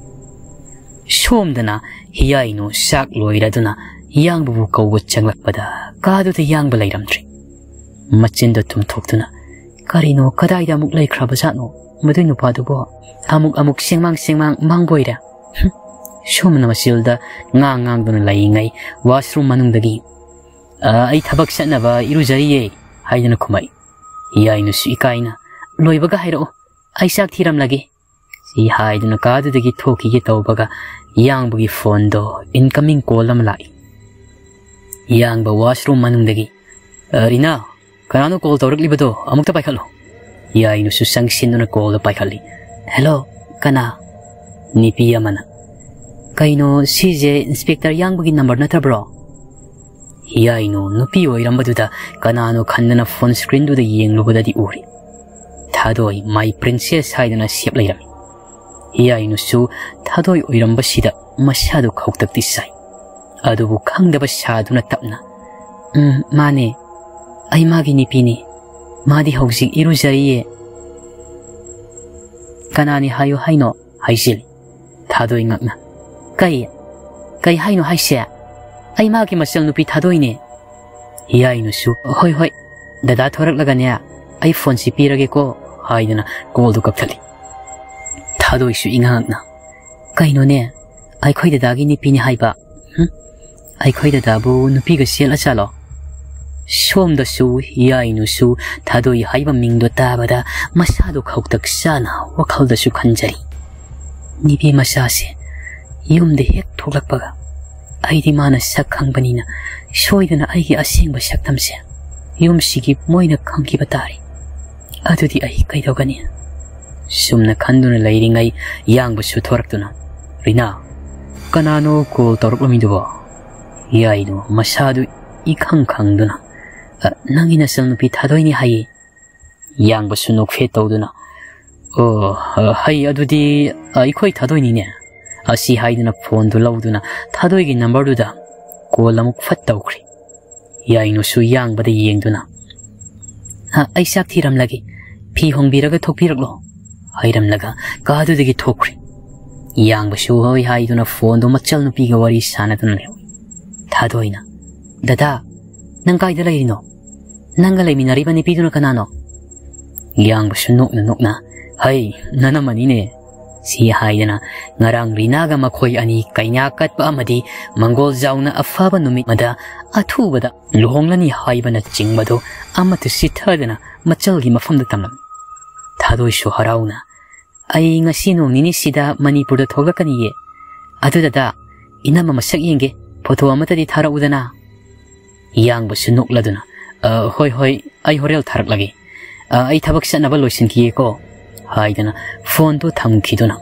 ꯁꯣꯝꯗꯅ ꯍꯤꯌꯥꯏꯅꯨ ꯆꯥꯛ ꯂꯣꯏꯔꯗꯨꯅ ꯌꯥꯡꯕꯕꯨ ꯀꯧꯕ ꯆꯪꯂꯛꯄꯗ ꯀꯥꯗꯨꯗ ꯌꯥꯡꯕ ꯂꯩꯔꯝꯗ꯭ꯔꯦ꯫ ꯃꯆꯤꯟꯗꯣ ꯇꯨꯝꯊꯣꯛꯇꯨꯅ, "ꯀꯔꯤꯅꯣ, ꯀꯗꯥꯏꯗ ꯑꯃꯨꯛ ꯂꯩꯈ꯭ꯔꯕꯖꯥꯠꯅꯣ ꯃꯗꯨꯏ ꯅꯨꯄꯥꯗꯨꯕꯣ? ꯑꯃꯨꯛ ꯑꯃꯨꯛ ꯁꯦꯡꯃꯥꯡ ꯁꯦꯡꯃꯥꯡ ꯃꯥꯡꯕ ꯑꯣꯏꯔꯦ"꯫ ꯍꯨꯝ꯫ ꯁꯣꯝꯅ ꯃꯆꯤꯜꯗ ꯉꯥꯡ ꯉꯥꯡꯗꯨꯅ ꯂꯩꯔꯤꯉꯩ washroom ꯃꯅꯨꯡꯗꯒꯤ, "ꯑ, ꯑꯩ ꯊꯕꯛ ꯆꯠꯅꯕ ꯏꯔꯨꯖꯔꯤꯌꯦ" ꯍꯥꯏꯗꯨꯅ ꯈꯨꯝꯃꯛꯏ꯫ ꯍꯤꯌꯥꯏꯅꯨꯁꯨ ꯏꯀꯥꯏꯅ, "ꯂꯣꯏꯕꯒ ꯍꯥꯏꯔꯛꯑꯣ, ꯑꯩ ꯆꯥꯛ ꯊꯤꯔꯝꯂꯒꯦ" ꯁꯤ ꯍꯥꯏꯗꯨꯅ ꯀꯥꯗꯨꯗꯒꯤ ꯊꯣꯛꯈꯤꯒꯦ ꯇꯧꯕꯒ ꯌꯥꯡꯕꯒꯤ phoneꯗꯣ incoming call ꯑꯃ ꯂꯥꯛꯏ꯫ ꯌꯥꯡꯕ washroom ꯃꯅꯨꯡꯗꯒꯤ, "ꯑ, ꯔꯤꯅꯥ, ꯀꯅꯥꯅꯣ call ꯇꯧꯔꯛꯂꯤꯕꯗꯣ? ꯑꯃꯨꯛꯇ ꯄꯥꯏꯈꯠꯂꯣ"꯫ ꯍꯤꯌꯥꯏꯅꯨꯁꯨ ꯆꯪꯁꯤꯟꯗꯨꯅ callꯗꯨ ꯄꯥꯏꯈꯠꯂꯤ꯫ "Hello, ꯀꯅꯥ?" ꯅꯨꯄꯤ ꯑꯃꯅ꯫ "ꯀꯩꯅꯣ, ꯁꯤꯁꯦ Inspector ꯌꯥꯡꯕꯒꯤ number ꯅꯠꯇ꯭ꯔꯕ꯭ꯔꯣ?" ꯍꯤꯌꯥꯏꯅꯨ ꯅꯨꯄꯤ ꯑꯣꯏꯔꯝꯕꯗꯨꯗ ꯀꯅꯥꯅꯣ ꯈꯟꯗꯅ phone screenꯗꯨꯗ ꯌꯦꯡꯂꯨꯕꯗꯗꯤ ꯎꯔꯤ꯫ ꯊꯥꯗꯣꯏ, "My princess" ꯍꯥꯏꯗꯨꯅ save ꯂꯩꯔꯝꯃꯤ꯫ ꯍꯤꯌꯥꯏꯅꯨꯁꯨ ꯊꯥꯗꯣꯏ ꯑꯣꯏꯔꯝꯕꯁꯤꯗ ꯃꯁꯥꯗꯨ ꯈꯧꯇꯛꯇꯤ ꯁꯥꯏ꯫ ꯑꯗꯨꯕꯨ ꯈꯪꯗꯕ ꯁꯥꯗꯨꯅ ꯇꯞꯅ, "ꯎꯝ, ꯃꯥꯅꯦ꯫ ꯑꯩ ꯃꯥꯒꯤ ꯅꯨꯄꯤꯅꯤ꯫ ꯃꯥꯗꯤ ꯍꯧꯖꯤꯛ ꯏꯔꯨꯖꯔꯤꯌꯦ꯫" "ꯀꯅꯥꯅꯤ ꯍꯥꯏꯌꯨ ꯍꯥꯏꯅꯣ?" ꯍꯥꯏꯖꯤꯜꯂꯤ꯫ ꯊꯥꯗꯣꯏ ꯉꯛꯅ, "ꯀꯩ? ꯀꯩ ꯍꯥꯏꯅꯣ ꯍꯥꯏꯁꯦ? ꯑꯩ ꯃꯥꯒꯤ ꯃꯆꯜ ꯅꯨꯄꯤ ꯊꯥꯗꯣꯏꯅꯦ꯫" ꯍꯤꯌꯥꯏꯅꯨꯁꯨ, "ꯍꯣꯏ, ꯍꯣꯏ, ꯗꯗꯥ ꯊꯣꯔꯛꯂꯒꯅꯦ, ꯑꯩ phoneꯁꯤ ꯄꯤꯔꯒꯦꯀꯣ" ꯍꯥꯏꯗꯨꯅ callꯗꯨ ꯀꯛꯊꯠꯂꯤ꯫ ꯊꯥꯗꯣꯏꯁꯨ ꯏꯉꯛꯅ, "ꯀꯩꯅꯣꯅꯦ, ꯑꯩꯈꯣꯏ ꯗꯗꯥꯒꯤ ꯅꯨꯄꯤꯅꯤ ꯍꯥꯏꯕ? ꯍꯨꯝ? ꯑꯩꯈꯣꯏ ꯗꯗꯥꯕꯨ ꯅꯨꯄꯤꯒ ꯆꯦꯜꯂ ꯆꯥꯠꯂꯣ?" ꯁꯣꯝꯗꯁꯨ ꯍꯤꯌꯥꯏꯅꯨꯁꯨ ꯊꯥꯗꯣꯏ ꯍꯥꯏꯕ ꯃꯤꯡꯗꯣ ꯇꯥꯕꯗ ꯃꯁꯥꯗꯣ ꯈꯧꯇꯛ ꯆꯥꯅ ꯋꯥꯈꯜꯗꯁꯨ ꯈꯟꯖꯔꯤ, "ꯅꯨꯄꯤ ꯃꯆꯥꯁꯦ ꯌꯨꯝꯗ ꯍꯦꯛ ꯊꯣꯛꯂꯛꯄꯒ ꯑꯩꯗꯤ ꯃꯥꯅ ꯁꯛ ꯈꯪꯕꯅꯤꯅ ꯁꯣꯏꯗꯅ ꯑꯩꯒꯤ ꯑꯁꯦꯡꯕ ꯁꯛꯇꯝꯁꯦ ꯌꯨꯝꯁꯤꯒꯤ ꯃꯣꯏꯅ ꯈꯪꯈꯤꯕ ꯇꯥꯔꯦ꯫ ꯑꯗꯨꯗꯤ ꯑꯩ ꯀꯩꯗꯧꯒꯅꯤ?" ꯁꯨꯝꯅ ꯈꯟꯗꯨꯅ ꯂꯩꯔꯤꯉꯩ ꯌꯥꯡꯕꯁꯨ ꯊꯣꯔꯛꯇꯨꯅ, "ꯔꯤꯅꯥ, ꯀꯅꯥꯅꯣ call ꯇꯧꯔꯛꯂꯝꯃꯤꯗꯨꯕꯣ?" ꯍꯤꯌꯥꯏꯅꯨ ꯃꯁꯥꯗꯨ ꯏꯈꯪ ꯈꯪꯗꯨꯅ, "ꯑ, ꯅꯪꯒꯤ ꯅꯆꯜꯅꯨꯄꯤ ꯊꯥꯗꯣꯏꯅꯤ ꯍꯥꯏꯌꯦ꯫" ꯌꯥꯡꯕꯁꯨ ꯅꯣꯛꯐꯦꯠ ꯇꯧꯗꯨꯅ, "ꯑꯣ, ꯑ, ꯍꯩ, ꯑꯗꯨꯗꯤ ꯑꯩꯈꯣꯏ ꯊꯥꯗꯣꯏꯅꯤꯅꯦ" ꯑꯁꯤ ꯍꯥꯏꯗꯨꯅ phoneꯗꯨ ꯂꯧꯗꯨꯅ ꯊꯥꯗꯣꯏꯒꯤ numberꯗꯨꯗ call ꯑꯃꯨꯛ ꯐꯠ ꯇꯧꯈ꯭ꯔꯤ꯫ ꯍꯤꯌꯥꯏꯅꯨꯁꯨ ꯌꯥꯡꯕꯗ ꯌꯦꯡꯗꯨꯅ, "ꯑ, ꯑꯩ ꯆꯥꯛ ꯊꯤꯔꯝꯂꯒꯦ, ꯐꯤ ꯍꯣꯡꯕꯤꯔꯒ ꯊꯣꯛꯄꯤꯔꯛꯂꯣ" ꯍꯥꯏꯔꯝꯂꯒ ꯀꯥꯗꯨꯗꯒꯤ ꯊꯣꯛꯈ꯭ꯔꯤ꯫ ꯌꯥꯡꯕꯁꯨ ꯍꯣꯏ ꯍꯥꯏꯗꯨꯅ phoneꯗꯨ ꯃꯆꯜ ꯅꯨꯄꯤꯒ ꯋꯥꯔꯤ ꯁꯥꯟꯅꯗꯨꯅ ꯂꯩꯍꯧꯏ꯫ ꯊꯥꯗꯣꯏꯅ, "ꯗꯗꯥ, ꯅꯪ ꯀꯥꯏꯗ ꯂꯩꯔꯤꯅꯣ? ꯅꯪꯒ ꯂꯩꯃꯤꯟꯅꯔꯤꯕ ꯅꯨꯄꯤꯗꯨꯅ ꯀꯅꯥꯅꯣ?" ꯌꯥꯡꯕꯁꯨ ꯅꯣꯛꯅ ꯅꯣꯛꯅ, "ꯍꯩ, ꯅꯅꯝꯃꯅꯤꯅꯦ" ꯁꯤ ꯍꯥꯏꯗꯅ ꯉꯔꯥꯡ ꯔꯤꯅꯥꯒ ꯃꯈꯣꯏ ꯑꯅꯤ ꯀꯩꯅꯥ ꯀꯠꯄ ꯑꯃꯗꯤ ꯃꯪꯒꯣꯜ ꯖꯥꯎꯅ ꯑꯐꯕ ꯅꯨꯃꯤꯠ ꯑꯃꯗ ꯑꯊꯨꯕꯗ ꯂꯨꯍꯣꯡꯂꯅꯤ ꯍꯥꯏꯕꯅꯆꯤꯡꯕꯗꯨ ꯑꯃꯠꯇ ꯆꯤꯠꯊꯗꯅ ꯃꯆꯜꯒꯤ ꯃꯐꯝꯗ ꯇꯝꯂꯝꯃꯤ꯫ ꯊꯥꯗꯣꯏꯁꯨ ꯍꯔꯥꯎꯅ, "ꯑꯩ ꯉꯁꯤ ꯅꯣꯡ ꯅꯤꯅꯤꯁꯤꯗ ꯃꯅꯤꯄꯨꯔꯗ ꯊꯣꯛꯂꯛꯀꯅꯤꯌꯦ꯫ ꯑꯗꯨꯗ ꯏꯅꯝꯃ ꯃꯁꯛ ꯌꯦꯡꯒꯦ, photo ꯑꯃꯠꯇꯗꯤ ꯊꯥꯔꯛꯎꯗꯅ꯫" ꯌꯥꯡꯕꯁꯨ ꯅꯣꯛꯂꯗꯨꯅ, "ꯑ, ꯍꯣꯏ, ꯍꯣꯏ, ꯑꯩ ꯍꯣꯔꯦꯟ ꯊꯥꯔꯛꯂꯒꯦ꯫ "ꯑ, ꯑꯩ ꯊꯕꯛ ꯆꯠꯅꯕ ꯂꯣꯏꯁꯤꯟꯈꯤꯒꯦꯀꯣ" ꯍꯥꯏꯗꯨꯅ ꯐꯣꯟꯗꯨ ꯊꯝꯈꯤꯗꯨꯅ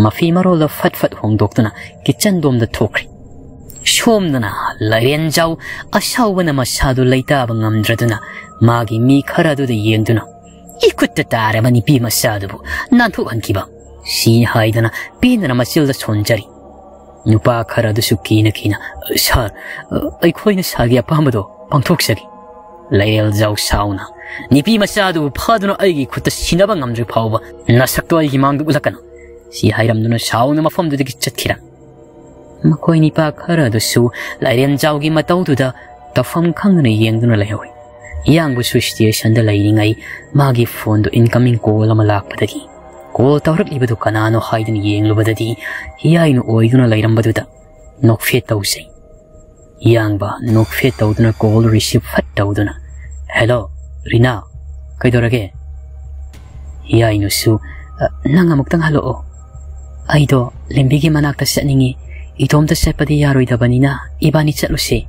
ꯃꯐꯤ ꯃꯔꯣꯜꯗ ꯐꯠ ꯐꯠ ꯍꯣꯡꯗꯣꯛꯇꯨꯅ ꯀꯤꯠꯆꯟꯗꯣꯝꯗ ꯊꯣꯛꯈ꯭ꯔꯦ꯫ ꯁꯣꯝꯗꯅ ꯂꯥꯏꯔꯦꯟꯖꯥꯎ ꯑꯁꯥꯎꯕꯅ ꯃꯁꯥꯗꯨ ꯂꯩꯇꯥꯕ ꯉꯝꯗ꯭ꯔꯗꯨꯅ ꯃꯥꯒꯤ ꯃꯤ ꯈꯔ ꯑꯗꯨꯗ ꯌꯦꯡꯗꯨꯅ, "ꯏꯈꯨꯠꯇ ꯇꯥꯔꯕ ꯅꯨꯄꯤ ꯃꯆꯥꯗꯨꯕꯨ ꯅꯥꯟꯊꯣꯛꯍꯟꯈꯤꯕ" ꯁꯤ ꯍꯥꯏꯗꯅ ꯄꯦꯟꯗꯅ ꯃꯆꯤꯜꯗ ꯁꯣꯟꯖꯔꯤ꯫ ꯅꯨꯄꯥ ꯈꯔ ꯑꯗꯨꯁꯨ ꯀꯤꯅ ꯀꯤꯅ, "ꯁꯥꯔ, ꯑꯩꯈꯣꯏꯅ ꯁꯥꯔꯒꯤ ꯑꯄꯥꯝꯕꯗꯣ ꯄꯥꯡꯊꯣꯛꯆꯒꯦ"꯫ ꯂꯩꯔꯦꯜꯖꯥꯎ ꯁꯥꯎꯅ, "ꯅꯨꯄꯤ ꯃꯆꯥꯗꯨꯕꯨ ꯐꯥꯗꯨꯅ ꯑꯩꯒꯤ ꯈꯨꯠꯇ ꯁꯤꯅꯕ ꯉꯝꯗ꯭ꯔꯤ ꯐꯥꯎꯕ ꯅꯁꯛꯇꯣ ꯑꯩꯒꯤ ꯃꯥꯡꯗ ꯎꯠꯂꯛꯀꯅꯨ" ꯁꯤ ꯍꯥꯏꯔꯝꯗꯨꯅ ꯁꯥꯎꯅ ꯃꯐꯝꯗꯨꯗꯒꯤ ꯆꯠꯈꯤꯔꯝꯃꯤ꯫ ꯃꯈꯣꯏ ꯅꯤꯄꯥ ꯈꯔ ꯑꯗꯨꯁꯨ ꯂꯥꯏꯔꯦꯟꯖꯥꯎꯒꯤ ꯃꯇꯧꯗꯨꯗ ꯇꯧꯐꯝ ꯈꯪꯗꯅ ꯌꯦꯡꯗꯨꯅ ꯂꯩꯍꯧꯏ꯫ ꯏꯌꯥꯝꯕꯁꯨ ꯁ꯭ꯇꯦꯁꯟꯗ ꯂꯩꯔꯤꯉꯩ ꯃꯥꯒꯤ ꯐꯣꯟꯗꯨ incoming call ꯑꯃ ꯂꯥꯛꯄꯗꯒꯤ, ꯀꯣꯜ ꯇꯧꯔꯛꯂꯤꯕꯗꯨ ꯀꯅꯥꯅꯣ ꯍꯥꯏꯗꯨꯅ ꯌꯦꯡꯂꯨꯕꯗꯗꯤ, ꯍꯤꯌꯥꯏꯅꯨ ꯑꯣꯏꯗꯨꯅ ꯂꯩꯔꯝꯕꯗꯨꯗ ꯅꯣꯛꯐꯦꯠ ꯇꯧꯖꯩ꯫ ꯏꯌꯥꯝꯕ ꯅꯣꯛꯐꯦꯠ ꯇꯧꯗꯨꯅ ꯀꯣꯜ ꯔꯤꯁꯤꯞ ꯐꯠ ꯇꯧꯗꯨꯅ, "ꯍꯦꯜꯂꯣ, ꯔꯤꯅꯥ, ꯀꯩꯗꯧꯔꯒꯦ?" ꯍꯤꯌꯥꯏꯅꯨꯁꯨ, "ꯑ, ꯅꯪ ꯑꯃꯨꯛꯇꯪ ꯍꯜꯂꯛꯑꯣ꯫ ꯑꯩꯗꯣ ꯂꯦꯝꯕꯤꯒꯤ ꯃꯅꯥꯛꯇ ꯆꯠꯅꯤꯡꯉꯤ꯫ ꯏꯇꯣꯝꯇ ꯆꯠꯄꯗꯤ ꯌꯥꯔꯣꯏꯗꯕꯅꯤꯅ ꯏꯕꯥꯅꯤ ꯆꯠꯂꯨꯁꯦ"꯫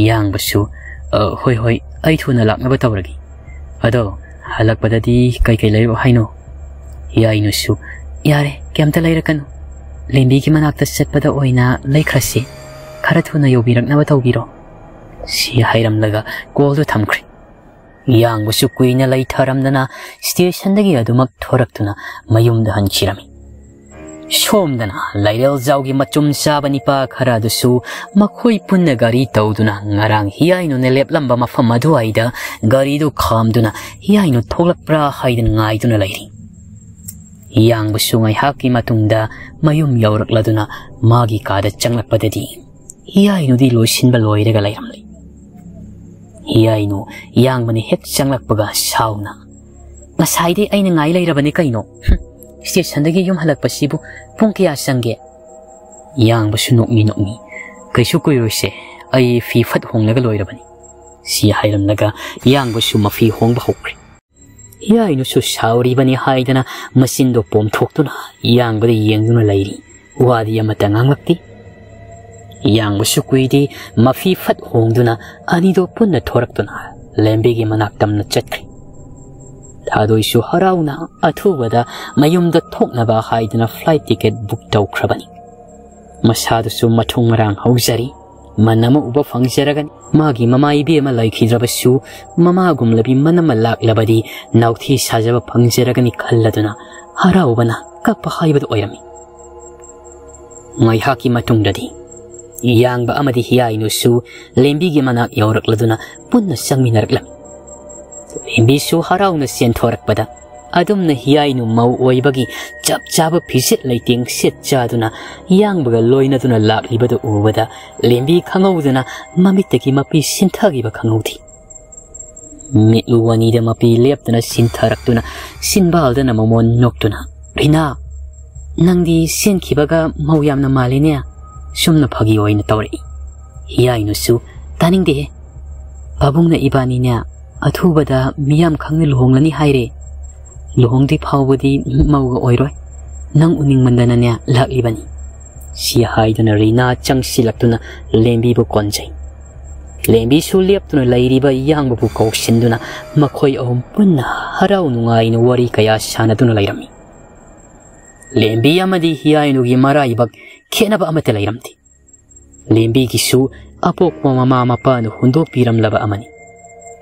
ꯏꯌꯥꯝꯕꯁꯨ, "ꯑ, ꯍꯣꯏ, ꯍꯣꯏ, ꯑꯩ ꯊꯨꯅ ꯂꯥꯛꯅꯕ ꯇꯧꯔꯒꯦ꯫ ꯑꯗꯣ ꯍꯜꯂꯛꯄꯗꯗꯤ ꯀꯩꯀꯩ ꯂꯩꯔꯛꯑꯣ ꯍꯥꯏꯅꯣ?" ꯍꯤꯌꯥꯏꯅꯨꯁꯨ, "ꯌꯥꯔꯦ, ꯀꯩꯝꯇ ꯂꯩꯔꯛꯀꯅꯨ꯫ ꯂꯦꯝꯕꯤꯒꯤ ꯃꯅꯥꯛꯇ ꯆꯠꯄꯗ ꯑꯣꯏꯅ ꯂꯩꯈ꯭ꯔꯁꯤ꯫ ꯈꯔ ꯊꯨꯅ ꯌꯧꯕꯤꯔꯛꯅꯕ ꯇꯧꯕꯤꯔꯣ" ꯁꯤ ꯍꯥꯏꯔꯝꯂꯒ ꯀꯣꯜꯗꯨ ꯊꯝꯈ꯭ꯔꯦ꯫ ꯏꯌꯥꯝꯕꯁꯨ ꯀꯨꯏꯅ ꯂꯩꯊꯔꯝꯗꯅ ꯁ꯭ꯇꯦꯁꯟꯗꯒꯤ ꯑꯗꯨꯃꯛ ꯊꯣꯔꯛꯇꯨꯅ ꯃꯌꯨꯝꯗ ꯍꯟꯈꯤꯔꯝꯃꯤ꯫ ꯁꯣꯝꯗꯅ ꯂꯩꯔꯦꯜꯖꯥꯎꯒꯤ ꯃꯆꯨꯝ ꯆꯥꯕ ꯅꯤꯄꯥ ꯈꯔ ꯑꯗꯨꯁꯨ ꯃꯈꯣꯏ ꯄꯨꯟꯅ ꯒꯥꯔꯤ ꯇꯧꯗꯨꯅ ꯉꯔꯥꯡ ꯍꯤꯌꯥꯏꯅꯨꯅ ꯂꯦꯞꯂꯝꯕ ꯃꯐꯝ ꯑꯗꯨꯋꯥꯏꯗ ꯒꯥꯔꯤꯗꯨ ꯈꯥꯝꯗꯨꯅ ꯍꯤꯌꯥꯏꯅꯨ ꯊꯣꯛꯂꯛꯄ꯭ꯔꯥ ꯍꯥꯏꯗꯨꯅ ꯉꯥꯏꯗꯨꯅ ꯂꯩꯔꯤ꯫ ꯏꯌꯥꯝꯕꯁꯨ ꯉꯥꯏꯍꯥꯛꯀꯤ ꯃꯇꯨꯡꯗ ꯃꯌꯨꯝ ꯌꯧꯔꯛꯂꯗꯨꯅ ꯃꯥꯒꯤ ꯀꯥꯗ ꯆꯪꯂꯛꯄꯗꯗꯤ ꯍꯤꯌꯥꯏꯅꯨꯗꯤ ꯂꯣꯏꯁꯤꯟꯕ ꯂꯣꯏꯔꯒ ꯂꯩꯔꯝꯂꯦ꯫ ꯍꯤꯌꯥꯏꯅꯨ ꯏꯌꯥꯝꯕꯅ ꯍꯦꯛ ꯆꯪꯂꯛꯄꯒ ꯁꯥꯎꯅ, "ꯉꯁꯥꯏꯗꯩ ꯑꯩꯅ ꯉꯥꯏ ꯂꯩꯔꯕꯅꯤ ꯀꯩꯅꯣ꯫ ꯍꯨꯝ, ꯁ꯭ꯇꯦꯁꯟꯗꯒꯤ ꯌꯨꯝ ꯍꯜꯂꯛꯄꯁꯤꯕꯨ ꯄꯨꯡ ꯀꯌꯥ ꯆꯪꯒꯦ?" ꯏꯌꯥꯝꯕꯁꯨ ꯅꯣꯛꯃꯤ ꯅꯣꯛꯃꯤ, "ꯀꯩꯁꯨ ꯀꯨꯏꯔꯣꯏꯁꯦ, ꯑꯩ ꯐꯤ ꯐꯠ ꯍꯣꯡꯂꯒ ꯂꯣꯏꯔꯕꯅꯤ" ꯁꯤ ꯍꯥꯏꯔꯝꯂꯒ ꯏꯌꯥꯝꯕꯁꯨ ꯃꯐꯤ ꯍꯣꯡꯕ ꯍꯧꯈ꯭ꯔꯦ꯫ ꯍꯤꯌꯥꯏꯅꯨꯁꯨ ꯁꯥꯎꯔꯤꯕꯅꯤ ꯍꯥꯏꯗꯅ ꯃꯆꯤꯟꯗꯣ ꯄꯣꯝꯊꯣꯛꯇꯨꯅ ꯏꯌꯥꯝꯕꯗ ꯌꯦꯡꯗꯨꯅ ꯂꯩꯔꯤ꯫ ꯋꯥꯗꯤ ꯑꯃꯠꯇ ꯉꯥꯡꯂꯛꯇꯦ꯫ ꯏꯌꯥꯝꯕꯁꯨ ꯀꯨꯏꯗꯦ, ꯃꯐꯤ ꯐꯠ ꯍꯣꯡꯗꯨꯅ ꯑꯅꯤꯗꯣ ꯄꯨꯟꯅ ꯊꯣꯔꯛꯇꯨꯅ ꯂꯦꯝꯕꯤꯒꯤ ꯃꯅꯥꯛ ꯇꯝꯅ ꯆꯠꯈ꯭ꯔꯦ꯫ ꯊꯥꯗꯣꯏꯁꯨ ꯍꯔꯥꯎꯅ ꯑꯊꯨꯕꯗ ꯃꯌꯨꯝꯗ ꯊꯣꯛꯅꯕ ꯍꯥꯏꯗꯨꯅ flight ticket book ꯇꯧꯈ꯭ꯔꯕꯅꯤ꯫ ꯃꯁꯥꯗꯨꯁꯨ ꯃꯊꯣꯡ ꯃꯔꯥꯡ ꯍꯧꯖꯔꯤ꯫ ꯃꯟ ꯑꯃ ꯎꯕ ꯐꯪꯖꯔꯒꯅꯤ꯫ ꯃꯥꯒꯤ ꯃꯃꯥ ꯏꯕꯦꯝꯃ ꯂꯩꯈꯤꯗ꯭ꯔꯕꯁꯨ, ꯃꯃꯥꯒꯨꯝꯂꯕꯤ ꯃꯟ ꯑꯃ ꯂꯥꯛꯂꯕꯗꯤ ꯅꯥꯎꯊꯤ ꯁꯥꯖꯕ ꯐꯪꯖꯔꯒꯅꯤ ꯈꯜꯂꯗꯨꯅ ꯍꯔꯥꯎꯕꯅ ꯀꯞꯄ ꯍꯥꯏꯕꯗꯨ ꯑꯣꯏꯔꯝꯃꯤ꯫ ꯉꯥꯏꯍꯥꯛꯀꯤ ꯃꯇꯨꯡꯗꯗꯤ ꯌꯥꯡꯕ ꯑꯃꯗꯤ ꯍꯤꯌꯥꯏꯅꯨꯁꯨ ꯂꯦꯝꯕꯤꯒꯤ ꯃꯅꯥꯛ ꯌꯧꯔꯛꯂꯗꯨꯅ ꯄꯨꯟꯅ ꯆꯪꯃꯤꯟꯅꯔꯛꯂꯝꯃꯤ꯫ ꯂꯦꯝꯕꯤꯁꯨ ꯍꯔꯥꯎꯅ ꯆꯦꯟꯊꯣꯔꯛꯄꯗ, ꯑꯗꯨꯝꯅ ꯍꯤꯌꯥꯏꯅꯨ ꯃꯧ ꯑꯣꯏꯕꯒꯤ ꯆꯞ ꯆꯥꯕ ꯐꯤꯖꯦꯠ ꯂꯩꯇꯦꯡ ꯁꯦꯠ ꯆꯥꯗꯨꯅ ꯌꯥꯡꯕꯒ ꯂꯣꯏꯅꯗꯨꯅ ꯂꯥꯛꯂꯤꯕꯗꯨ ꯎꯕꯗ, ꯂꯦꯝꯕꯤ ꯈꯪꯍꯧꯗꯅ ꯃꯃꯤꯠꯇꯒꯤ ꯃꯄꯤ ꯁꯤꯟꯊꯈꯤꯕ ꯈꯪꯍꯧꯗꯦ꯫ ꯃꯤꯠꯂꯨ ꯑꯅꯤꯗ ꯃꯄꯤ ꯂꯦꯞꯇꯅ ꯁꯤꯟꯊꯔꯛꯇꯨꯅ, ꯁꯤꯟꯕꯥꯜꯗꯅ ꯃꯃꯣꯟ ꯅꯣꯛꯇꯨꯅ, "ꯔꯤꯅꯥ, ꯅꯪꯗꯤ ꯁꯤꯟꯈꯤꯕꯒ ꯃꯧ ꯌꯥꯝꯅ ꯃꯥꯜꯂꯤꯅꯦ?" ꯁꯨꯝꯅ ꯐꯥꯒꯤ ꯑꯣꯏꯅ ꯇꯧꯔꯛꯏ꯫ ꯍꯤꯌꯥꯏꯅꯨꯁꯨ, "ꯇꯥꯅꯤꯡꯗꯦꯍꯦ꯫ ꯄꯥꯕꯨꯡꯅ ꯏꯕꯥꯅꯤꯅꯦ ꯑꯊꯨꯕꯗ ꯃꯤꯌꯥꯝ ꯈꯪꯅ ꯂꯨꯍꯣꯡꯂꯅꯤ ꯍꯥꯏꯔꯦ꯫ ꯂꯨꯍꯣꯡꯗ꯭ꯔꯤ ꯐꯥꯎꯕꯗꯤ ꯃꯧꯒ ꯑꯣꯏꯔꯣꯏ꯫ ꯅꯪ ꯎꯅꯤꯡꯃꯟꯗꯅꯅꯦ ꯂꯥꯛꯂꯤꯕꯅꯤ꯫" ꯁꯤ ꯍꯥꯏꯗꯨꯅ ꯔꯤꯅꯥ ꯆꯪꯁꯤꯜꯂꯛꯇꯨꯅ ꯂꯦꯝꯕꯤꯕꯨ ꯀꯣꯟꯖꯩ꯫ ꯂꯦꯝꯕꯤꯁꯨ ꯂꯦꯞꯇꯨꯅ ꯂꯩꯔꯤꯕ ꯌꯥꯡꯕꯕꯨ ꯀꯧꯁꯤꯟꯗꯨꯅ ꯃꯈꯣꯏ ꯑꯍꯨꯝ ꯄꯨꯟꯅ ꯍꯔꯥꯎ ꯅꯨꯡꯉꯥꯏꯅ ꯋꯥꯔꯤ ꯀꯌꯥ ꯁꯥꯟꯅꯗꯨꯅ ꯂꯩꯔꯝꯃꯤ꯫ ꯂꯦꯝꯕꯤ ꯑꯃꯗꯤ ꯍꯤꯌꯥꯏꯅꯨꯒꯤ ꯃꯔꯥꯏꯕꯛ ꯈꯦꯠꯅꯕ ꯑꯃꯠꯇ ꯂꯩꯔꯝꯗꯦ꯫ ꯂꯦꯝꯕꯤꯒꯤꯁꯨ ꯑꯄꯣꯛꯄ ꯃꯃꯥ ꯃꯄꯥꯅ ꯍꯨꯟꯗꯣꯛꯄꯤꯔꯝꯂꯕ ꯑꯃꯅꯤ꯫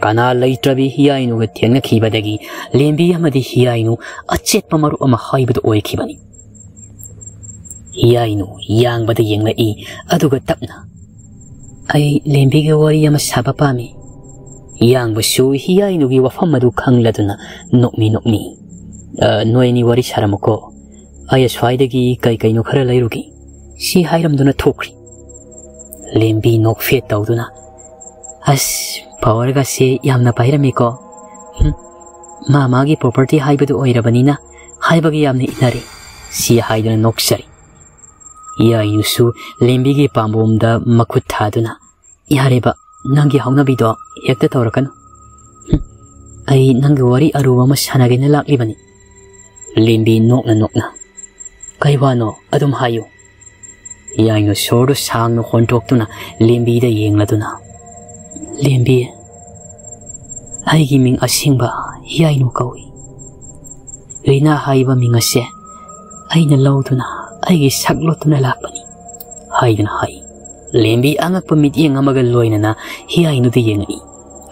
ꯀꯅꯥ ꯂꯩꯇ꯭ꯔꯕꯤ ꯍꯤꯌꯥꯏꯅꯨꯒ ꯊꯦꯡꯅꯈꯤꯕꯗꯒꯤ ꯂꯦꯝꯕꯤ ꯑꯃꯗꯤ ꯍꯤꯌꯥꯏꯅꯨ ꯑꯆꯦꯠꯄ ꯃꯔꯨꯞ ꯑꯃ ꯍꯥꯏꯕꯗꯨ ꯑꯣꯏꯈꯤꯕꯅꯤ꯫ ꯍꯤꯌꯥꯏꯅꯨ ꯌꯥꯡꯕꯗ ꯌꯦꯡꯂꯛꯏ, ꯑꯗꯨꯒ ꯇꯞꯅ, "ꯑꯩ ꯂꯦꯝꯕꯤꯒ ꯋꯥꯔꯤ ꯑꯃ ꯁꯥꯕ ꯄꯥꯝꯃꯤ꯫" ꯌꯥꯡꯕꯁꯨ ꯍꯤꯌꯥꯏꯅꯨꯒꯤ ꯋꯥꯐꯝ ꯑꯗꯨ ꯈꯪꯂꯗꯨꯅ ꯅꯣꯛꯃꯤ ꯅꯣꯛꯃꯤ, "ꯑ, ꯅꯣꯏ ꯑꯅꯤ ꯋꯥꯔꯤ ꯁꯥꯔꯝꯃꯨꯀꯣ꯫ ꯑꯩ ꯑꯁ꯭ꯋꯥꯏꯗꯒꯤ ꯀꯩ ꯀꯩꯅꯣ ꯈꯔ ꯂꯩꯔꯨꯒꯦ꯫" ꯁꯤ ꯍꯥꯏꯔꯝꯗꯨꯅ ꯊꯣꯛꯈ꯭ꯔꯤ꯫ ꯂꯦꯝꯕꯤ ꯅꯣꯛꯐꯦꯠ ꯇꯧꯗꯨꯅ, "ꯑꯁ, ꯄꯥꯋꯔꯒꯁꯦ ꯌꯥꯝꯅ ꯄꯥꯏꯔꯝꯃꯤꯀꯣ꯫ ꯍꯨꯝ, ꯃꯥ ꯃꯥꯒꯤ property ꯍꯥꯏꯕꯗꯨ ꯑꯣꯏꯔꯕꯅꯤꯅ ꯍꯥꯏꯕꯒ ꯌꯥꯝꯅ ꯏꯟꯅꯔꯦ꯫" ꯁꯤ ꯍꯥꯏꯗꯨꯅ ꯅꯣꯛꯆꯔꯤ꯫ ꯌꯥꯏꯅꯨꯁꯨ ꯂꯦꯝꯕꯤꯒꯤ ꯄꯥꯝꯕꯣꯝꯗ ꯃꯈꯨꯠ ꯊꯥꯗꯨꯅ, "ꯌꯥꯔꯦꯕ, ꯅꯪꯒꯤ ꯍꯧꯅꯕꯤꯗꯣ ꯍꯦꯛꯇ ꯇꯧꯔꯛꯀꯅꯨ꯫ ꯍꯨꯝ, ꯑꯩ ꯅꯪꯒꯤ ꯋꯥꯔꯤ ꯑꯔꯨꯕ ꯑꯃ ꯁꯥꯟꯅꯒꯦꯅ ꯂꯥꯛꯂꯤꯕꯅꯤ꯫" ꯂꯦꯝꯕꯤ ꯅꯣꯛꯅ ꯅꯣꯛꯅ, "ꯀꯩ ꯋꯥꯅꯣ? ꯑꯗꯨꯝ ꯍꯥꯏꯌꯨ꯫" ꯌꯥꯏꯅꯨ ꯁꯣꯔꯗꯨ ꯁꯥꯡꯅ ꯍꯣꯟꯗꯣꯛꯇꯨꯅ ꯂꯦꯝꯕꯤꯗ ꯌꯦꯡꯂꯗꯨꯅ, "ꯂꯦꯝꯕꯤ, ꯑꯩꯒꯤ ꯃꯤꯡ ꯑꯁꯦꯡꯕ ꯍꯤꯌꯥꯏꯅꯨ ꯀꯧꯏ꯫ ꯔꯤꯅꯥ ꯍꯥꯏꯕ ꯃꯤꯡ ꯑꯁꯦ ꯑꯩꯅ ꯂꯧꯗꯨꯅ ꯑꯩꯒꯤ ꯁꯛ ꯂꯣꯠꯇꯨꯅ ꯂꯥꯛꯄꯅꯤ" ꯍꯥꯏꯗꯨꯅ ꯍꯥꯏ꯫ ꯂꯦꯝꯕꯤ ꯑꯉꯛꯄ ꯃꯤꯠꯌꯦꯡ ꯑꯃꯒ ꯂꯣꯏꯅꯅ ꯍꯤꯌꯥꯏꯅꯨꯗ ꯌꯦꯡꯉꯛꯏ꯫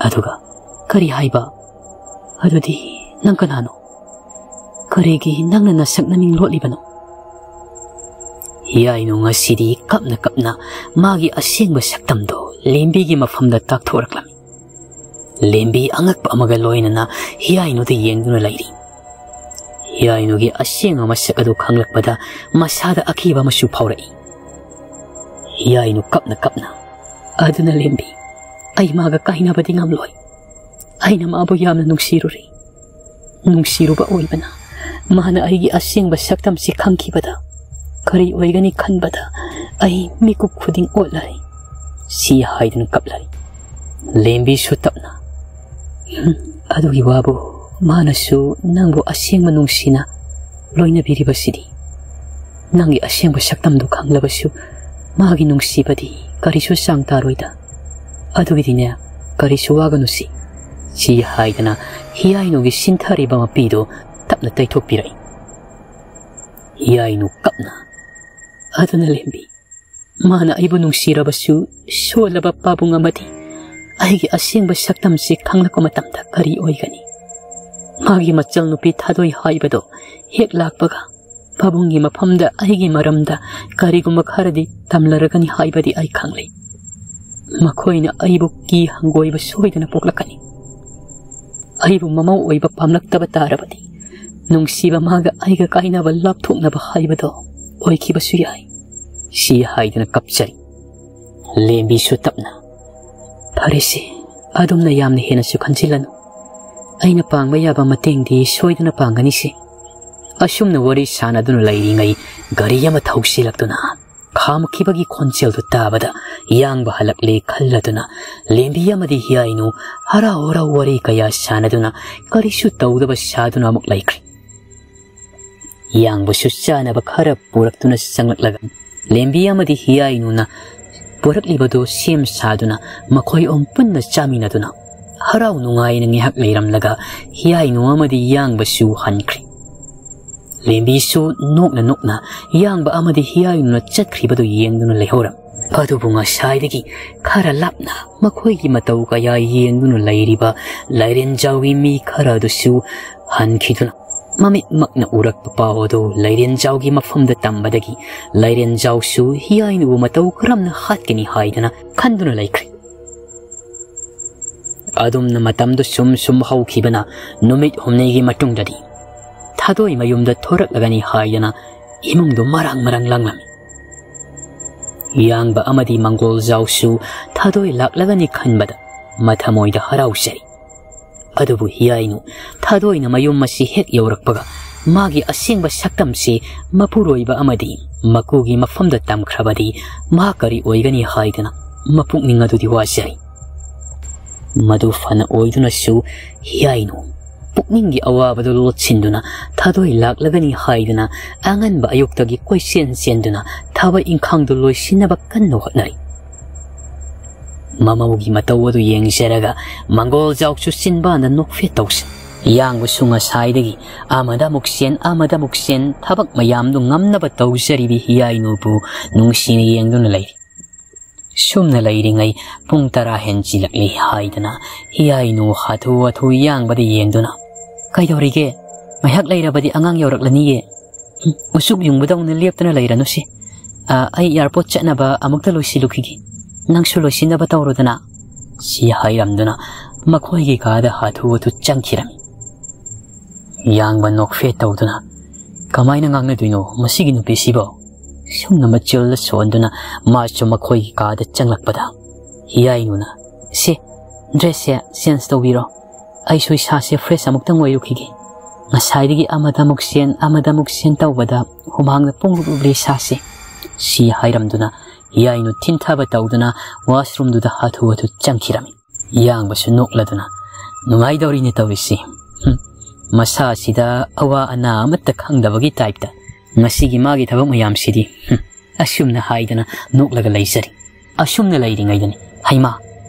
ꯑꯗꯨꯒ, "ꯀꯔꯤ ꯍꯥꯏꯕ? ꯑꯗꯨꯗꯤ ꯅꯪ ꯀꯅꯥꯅꯣ? ꯀꯔꯤꯒꯤ ꯅꯪꯅ ꯅꯁꯛ ꯅꯃꯤꯡ ꯂꯣꯠꯂꯤꯕꯅꯣ?" ꯍꯤꯌꯥꯏꯅꯨ ꯉꯁꯤꯗꯤ ꯀꯞꯅ ꯀꯞꯅ ꯃꯥꯒꯤ ꯑꯁꯦꯡꯕ ꯁꯛꯇꯝꯗꯣ ꯂꯦꯝꯕꯤꯒꯤ ꯃꯐꯝꯗ ꯇꯥꯛꯊꯣꯔꯛꯂꯝꯃꯤ꯫ ꯂꯦꯝꯕꯤ ꯑꯉꯛꯄ ꯑꯃꯒ ꯂꯣꯏꯅꯅ ꯍꯤꯌꯥꯏꯅꯨꯗ ꯌꯦꯡꯗꯨꯅ ꯂꯩꯔꯤ꯫ ꯍꯤꯌꯥꯏꯅꯨꯒꯤ ꯑꯁꯦꯡꯕ ꯃꯁꯛ ꯑꯗꯨ ꯈꯪꯂꯛꯄꯗ ꯃꯁꯥꯗ ꯑꯀꯤꯕ ꯑꯃꯁꯨ ꯐꯥꯎꯔꯛꯏ꯫ ꯍꯤꯌꯥꯏꯅꯨ ꯀꯞꯅ ꯀꯞꯅ, "ꯑꯗꯨꯅ ꯂꯦꯝꯕꯤ, ꯑꯩ ꯃꯥꯒ ꯀꯥꯏꯅꯕꯗꯤ ꯉꯝꯂꯣꯏ꯫ ꯑꯩꯅ ꯃꯥꯕꯨ ꯌꯥꯝꯅ ꯅꯨꯡꯁꯤꯔꯨꯔꯤ꯫ ꯅꯨꯡꯁꯤꯔꯨꯕ ꯑꯣꯏꯕꯅ ꯃꯥꯅ ꯑꯩꯒꯤ ꯑꯁꯦꯡꯕ ꯁꯛꯇꯝꯁꯤ ꯈꯪꯈꯤꯕꯗ ꯀꯔꯤ ꯑꯣꯏꯒꯅꯤ ꯈꯟꯕꯗ ꯑꯩ ꯃꯤꯀꯨꯞ ꯈꯨꯗꯤꯡ ꯑꯣꯠꯂꯔꯦ" ꯁꯤ ꯍꯥꯏꯗꯨꯅ ꯀꯞꯂꯔꯦ꯫ ꯂꯦꯝꯕꯤꯁꯨ ꯇꯞꯅ, "ꯎꯝ, ꯑꯗꯨꯒꯤ ꯋꯥꯕꯨ, ꯃꯥꯅꯁꯨ ꯅꯪꯕꯨ ꯑꯁꯦꯡꯕ ꯅꯨꯡꯁꯤꯅ ꯂꯣꯏꯅꯕꯤꯔꯤꯕꯁꯤꯗꯤ꯫ ꯅꯪꯒꯤ ꯑꯁꯦꯡꯕ ꯁꯛꯇꯝꯗꯨ ꯈꯪꯂꯕꯁꯨ ꯃꯥꯒꯤ ꯅꯨꯡꯁꯤꯕꯗꯤ ꯀꯔꯤꯁꯨ ꯆꯥꯡ ꯇꯥꯔꯣꯏꯗ꯫ ꯑꯗꯨꯒꯤꯗꯤꯅꯦ, ꯀꯔꯤꯁꯨ ꯋꯥꯒꯅꯨꯁꯤ" ꯁꯤ ꯍꯥꯏꯗꯅ ꯍꯤꯌꯥꯏꯅꯨꯒꯤ ꯁꯤꯟꯊꯔꯤꯕ ꯃꯄꯤꯗꯨ ꯇꯞꯅ ꯇꯩꯊꯣꯛꯄꯤꯔꯛꯏ꯫ ꯍꯤꯌꯥꯏꯅꯨ ꯀꯞꯅ, "ꯑꯗꯨꯅ ꯂꯦꯝꯕꯤ, ꯃꯥꯅ ꯑꯩꯕꯨ ꯅꯨꯡꯁꯤꯔꯕꯁꯨ ꯁꯣꯜꯂꯕ ꯄꯥꯕꯨꯡ ꯑꯃꯗꯤ ꯑꯩꯒꯤ ꯑꯁꯦꯡꯕ ꯁꯛꯇꯝꯁꯤ ꯈꯪꯂꯛꯄ ꯃꯇꯝꯗ ꯀꯔꯤ ꯑꯣꯏꯒꯅꯤ? ꯃꯥꯒꯤ ꯃꯆꯜ ꯅꯨꯄꯤ ꯊꯥꯗꯣꯏ ꯍꯥꯏꯕꯗꯣ ꯍꯦꯛ ꯂꯥꯛꯄꯒ ꯄꯥꯕꯨꯡꯒꯤ ꯃꯐꯝꯗ ꯑꯩꯒꯤ ꯃꯔꯝꯗ ꯀꯔꯤꯒꯨꯝꯕ ꯈꯔꯗꯤ ꯇꯝꯂꯔꯒꯅꯤ ꯍꯥꯏꯕꯗꯤ ꯑꯩ ꯈꯪꯂꯦ꯫ ꯃꯈꯣꯏꯅ ꯑꯩꯕꯨ ꯀꯤ ꯍꯪꯒꯣꯏꯕ ꯁꯣꯏꯗꯅ ꯄꯣꯛꯂꯛꯀꯅꯤ꯫ ꯑꯩꯕꯨ ꯃꯃꯧ ꯑꯣꯏꯕ ꯄꯥꯝꯂꯛꯇꯕ ꯇꯥꯔꯕꯗꯤ ꯅꯨꯡꯁꯤꯕ ꯃꯥꯒ ꯑꯩꯒ ꯀꯥꯏꯅꯕ ꯂꯥꯞꯊꯣꯛꯅꯕ ꯍꯥꯏꯕꯗꯣ ꯑꯣꯏꯈꯤꯕꯁꯨ ꯌꯥꯏ" ꯁꯤ ꯍꯥꯏꯗꯨꯅ ꯀꯞꯆꯔꯤ꯫ ꯂꯦꯝꯕꯤꯁꯨ ꯇꯞꯅ, "ꯐꯔꯦꯁꯦ, ꯑꯗꯨꯝꯅ ꯌꯥꯝꯅ ꯍꯦꯟꯅꯁꯨ ꯈꯟꯖꯤꯜꯂꯅꯨ꯫ ꯑꯩꯅ ꯄꯥꯡꯕ ꯌꯥꯕ ꯃꯇꯦꯡꯗꯤ ꯁꯣꯏꯗꯅ ꯄꯥꯡꯒꯅꯤꯁꯦ"꯫ ꯑꯁꯨꯝꯅ ꯋꯥꯔꯤ ꯁꯥꯟꯅꯗꯨꯅ ꯂꯩꯔꯤꯉꯩ ꯒꯥꯔꯤ ꯑꯃ ꯊꯧꯁꯤꯜꯂꯛꯇꯨꯅ ꯈꯥꯝꯈꯤꯕꯒꯤ ꯈꯣꯟꯖꯦꯜꯗꯨ ꯇꯥꯕꯗ ꯌꯥꯡꯕ ꯍꯜꯂꯛꯂꯦ ꯈꯜꯂꯗꯨꯅ ꯂꯦꯝꯕꯤ ꯑꯃꯗꯤ ꯍꯤꯌꯥꯏꯅꯨ ꯍꯔꯥꯎ ꯍꯔꯥꯎ ꯋꯥꯔꯤ ꯀꯌꯥ ꯁꯥꯟꯅꯗꯨꯅ ꯀꯔꯤꯁꯨ ꯇꯧꯗꯕ ꯁꯥꯗꯨꯅ ꯑꯃꯨꯛ ꯂꯩꯈ꯭ꯔꯦ꯫ ꯌꯥꯡꯕꯁꯨ ꯆꯥꯅꯕ ꯈꯔ ꯄꯨꯔꯛꯇꯨꯅ ꯆꯪꯂꯛꯂꯒ ꯂꯦꯝꯕꯤ ꯑꯃꯗꯤ ꯍꯤꯌꯥꯏꯅꯨꯅ ꯄꯨꯔꯛꯂꯤꯕꯗꯨ ꯁꯦꯝ ꯁꯥꯗꯨꯅ ꯃꯈꯣꯏ ꯑꯍꯨꯝ ꯄꯨꯟꯅ ꯆꯥꯃꯤꯟꯅꯗꯨꯅ ꯍꯔꯥꯎ ꯅꯨꯡꯉꯥꯏꯅ ꯉꯥꯏꯍꯥꯛ ꯂꯩꯔꯝꯂꯒ ꯍꯤꯌꯥꯏꯅꯨ ꯑꯃꯗꯤ ꯌꯥꯡꯕꯁꯨ ꯍꯟꯈ꯭ꯔꯦ꯫ ꯂꯦꯝꯕꯤꯁꯨ ꯅꯣꯛꯅ ꯅꯣꯛꯅ ꯌꯥꯡꯕ ꯑꯃꯗꯤ ꯍꯤꯌꯥꯏꯅꯨꯅ ꯆꯠꯈ꯭ꯔꯤꯕꯗꯨ ꯌꯦꯡꯗꯨꯅ ꯂꯩꯍꯧꯔꯝꯃꯤ꯫ ꯑꯗꯨꯕꯨ ꯉꯁꯥꯏꯗꯒꯤ ꯈꯔ ꯂꯥꯞꯅ ꯃꯈꯣꯏꯒꯤ ꯃꯇꯧ ꯀꯌꯥ ꯌꯦꯡꯗꯨꯅ ꯂꯩꯔꯤꯕ ꯂꯥꯏꯔꯦꯟꯖꯥꯎꯒꯤ ꯃꯤ ꯈꯔ ꯑꯗꯨꯁꯨ ꯍꯟꯈꯤꯗꯨꯅ ꯃꯃꯤꯠꯃꯛꯅ ꯎꯔꯛꯄ ꯄꯥꯎ ꯑꯗꯨ ꯂꯥꯏꯔꯦꯟꯖꯥꯎꯒꯤ ꯃꯐꯝꯗ ꯇꯝꯕꯗꯒꯤ ꯂꯥꯏꯔꯦꯟꯖꯥꯎꯁꯨ ꯍꯤꯌꯥꯏꯅꯨꯕꯨ ꯃꯇꯧ ꯀꯔꯝꯅ ꯍꯥꯠꯀꯅꯤ ꯍꯥꯏꯗꯨꯅ ꯈꯟꯗꯨꯅ ꯂꯩꯈ꯭ꯔꯦ꯫ ꯑꯗꯨꯝꯅ ꯃꯇꯝꯗꯨ ꯁꯨꯝ ꯁꯨꯝ ꯍꯧꯈꯤꯕꯅ ꯅꯨꯃꯤꯠ ꯍꯨꯝꯅꯤꯒꯤ ꯃꯇꯨꯡꯗꯗꯤ ꯊꯥꯗꯣꯏ ꯃꯌꯨꯝꯗ ꯊꯣꯔꯛꯂꯒꯅꯤ ꯍꯥꯏꯗꯅ ꯏꯃꯨꯡꯗꯨ ꯃꯔꯥꯡ ꯃꯔꯥꯡ ꯂꯥꯡꯂꯝꯃꯤ꯫ ꯌꯥꯡꯕ ꯑꯃꯗꯤ ꯃꯪꯒꯣꯜꯖꯥꯎꯁꯨ ꯊꯥꯗꯣꯏ ꯂꯥꯛꯂꯒꯅꯤ ꯈꯟꯕꯗ ꯃꯊꯃꯣꯏꯗ ꯍꯔꯥꯎꯖꯔꯤ꯫ ꯑꯗꯨꯕꯨ ꯍꯤꯌꯥꯏꯅꯨ ꯊꯥꯗꯣꯏꯅ ꯃꯌꯨꯝ ꯑꯁꯤ ꯍꯦꯛ ꯌꯧꯔꯛꯄꯒ ꯃꯥꯒꯤ ꯑꯁꯦꯡꯕ ꯁꯛꯇꯝꯁꯤ ꯃꯄꯨꯔꯣꯏꯕ ꯑꯃꯗꯤ ꯃꯀꯨꯒꯤ ꯃꯐꯝꯗ ꯇꯝꯈ꯭ꯔꯕꯗꯤ ꯃꯍꯥꯛ ꯀꯔꯤ ꯑꯣꯏꯒꯅꯤ ꯍꯥꯏꯗꯅ ꯃꯄꯨꯛꯅꯤꯡ ꯑꯗꯨꯗꯤ ꯋꯥꯖꯩ꯫ ꯃꯗꯨ ꯐꯅ ꯑꯣꯏꯗꯨꯅꯁꯨ ꯍꯤꯌꯥꯏꯅꯨ ꯄꯨꯛꯅꯤꯡꯒꯤ ꯑꯋꯥꯕꯗꯨ ꯂꯣꯠꯁꯤꯟꯗꯨꯅ ꯊꯥꯗꯣꯏ ꯂꯥꯛꯂꯒꯅꯤ ꯍꯥꯏꯗꯨꯅ ꯑꯉꯟꯕ ꯑꯌꯨꯛꯇꯒꯤ ꯀꯣꯏꯆꯦꯟ ꯆꯦꯟꯗꯨꯅ ꯊꯕꯛ ꯏꯪꯈꯥꯡꯗꯨ ꯂꯣꯏꯁꯤꯟꯅꯕ ꯀꯟꯅ ꯍꯣꯠꯅꯔꯤ꯫ ꯃꯃꯧꯒꯤ ꯃꯇꯧ ꯑꯗꯨ ꯌꯦꯡꯖꯔꯒ ꯃꯪꯒꯣꯜꯖꯥꯎꯁꯨ ꯆꯤꯟꯕꯥꯟꯗ ꯅꯣꯛꯐꯦꯠ ꯇꯧꯁꯤ꯫ ꯌꯥꯡꯕꯁꯨ ꯉꯁꯥꯏꯗꯒꯤ ꯑꯃꯗ ꯑꯃꯨꯛ ꯆꯦꯟ, ꯑꯃꯗ ꯑꯃꯨꯛ ꯆꯦꯟ, ꯊꯕꯛ ꯃꯌꯥꯝꯗꯨ ꯉꯝꯅꯕ ꯇꯧꯖꯔꯤꯕꯤ ꯍꯤꯌꯥꯏꯅꯨꯕꯨ ꯅꯨꯡꯁꯤꯅ ꯌꯦꯡꯗꯨꯅ ꯂꯩꯔꯤ꯫ ꯁꯨꯝꯅ ꯂꯩꯔꯤꯉꯩ ꯄꯨꯡ ꯇꯔꯥ ꯍꯦꯟꯖꯤꯜꯂꯛꯂꯤ ꯍꯥꯏꯗꯅ ꯍꯤꯌꯥꯏꯅꯨ ꯍꯥꯊꯨ ꯍꯥꯊꯨ ꯌꯥꯡꯕꯗ ꯌꯦꯡꯗꯨꯅ, "ꯀꯩꯗꯧꯔꯤꯒꯦ? ꯉꯥꯏꯍꯥꯛ ꯂꯩꯔꯕꯗꯤ ꯑꯉꯥꯡ ꯌꯧꯔꯛꯂꯅꯤꯌꯦ꯫ ꯎꯝ, ꯎꯆꯨꯛ ꯌꯨꯡꯕꯗꯧꯅ ꯂꯦꯞꯇꯨꯅ ꯂꯩꯔꯅꯨꯁꯤ꯫ ꯑ, ꯑꯩ ꯑꯦꯌꯥꯔꯄꯣꯔꯠ ꯆꯠꯅꯕ ꯑꯃꯨꯛꯇ ꯂꯣꯏꯁꯤꯜꯂꯨꯈꯤꯒꯦ꯫ ꯅꯪꯁꯨ ꯂꯣꯏꯁꯤꯟꯅꯕ ꯇꯧꯔꯣꯗꯅ," ꯁꯤ ꯍꯥꯏꯔꯝꯗꯨꯅ ꯃꯈꯣꯏꯒꯤ ꯀꯥꯗ ꯍꯥꯊꯨ ꯍꯥꯊꯨ ꯆꯪꯈꯤꯔꯝꯃꯤ꯫ ꯌꯥꯡꯕ ꯅꯣꯛꯐꯦꯠ ꯇꯧꯗꯨꯅ, "ꯀꯃꯥꯏꯅ ꯉꯥꯡꯅꯗꯣꯏꯅꯣ ꯃꯁꯤꯒꯤ ꯅꯨꯄꯤꯁꯤꯕꯣ?" ꯁꯨꯝꯅ ꯃꯆꯤꯜꯗ ꯁꯣꯟꯗꯨꯅ ꯃꯥꯁꯨ ꯃꯈꯣꯏꯒꯤ ꯀꯥꯗ ꯆꯪꯂꯛꯄꯗ ꯍꯤꯌꯥꯏꯅꯨꯅ, "ꯁꯦ, ꯗ꯭ꯔꯦꯁꯁꯦ ꯆꯦꯟꯖ ꯇꯧꯕꯤꯔꯣ꯫ ꯑꯩꯁꯨ ꯏꯁꯥꯁꯦ ꯐ꯭ꯔꯦꯁ ꯑꯃꯨꯛꯇꯪ ꯑꯣꯏꯔꯨꯈꯤꯒꯦ꯫ ꯉꯁꯥꯏꯗꯒꯤ ꯑꯃꯗ ꯑꯃꯨꯛ ꯆꯦꯟ, ꯑꯃꯗ ꯑꯃꯨꯛ ꯆꯦꯟ ꯇꯧꯕꯗ ꯍꯨꯃꯥꯡꯅ ꯄꯨꯡꯂꯨꯞ ꯂꯨꯞꯂꯦ ꯏꯁꯥꯁꯦ," ꯁꯤ ꯍꯥꯏꯔꯝꯗꯨꯅ ꯍꯤꯌꯥꯏꯅꯨ ꯊꯤꯟꯊꯕ ꯇꯧꯗꯨꯅ ꯋꯥꯁꯔꯨꯝꯗꯨꯗ ꯍꯥꯊꯨ ꯍꯥꯊꯨ ꯆꯪꯈꯤꯔꯝꯃꯤ꯫ ꯌꯥꯡꯕꯁꯨ ꯅꯣꯛꯂꯗꯨꯅ, "ꯅꯨꯡꯉꯥꯏꯗꯧꯔꯤꯅꯦ ꯇꯧꯔꯤꯁꯤ꯫ ꯍꯨꯝ, ꯃꯁꯥꯁꯤꯗ ꯑꯋꯥ ꯑꯅꯥ ꯑꯃꯠꯇ ꯈꯪꯗꯕꯒꯤ ꯇꯥꯏꯞꯇ ꯉꯁꯤꯒꯤ ꯃꯥꯒꯤ ꯊꯕꯛ ꯃꯌꯥꯝꯁꯤꯗꯤ, ꯍꯨꯝ," ꯑꯁꯨꯝꯅ ꯍꯥꯏꯗꯅ ꯅꯣꯛꯂꯒ ꯂꯩꯖꯔꯤ꯫ ꯑꯁꯨꯝꯅ ꯂꯩꯔꯤꯉꯩꯗꯅꯤ, ꯍꯩꯃꯥ,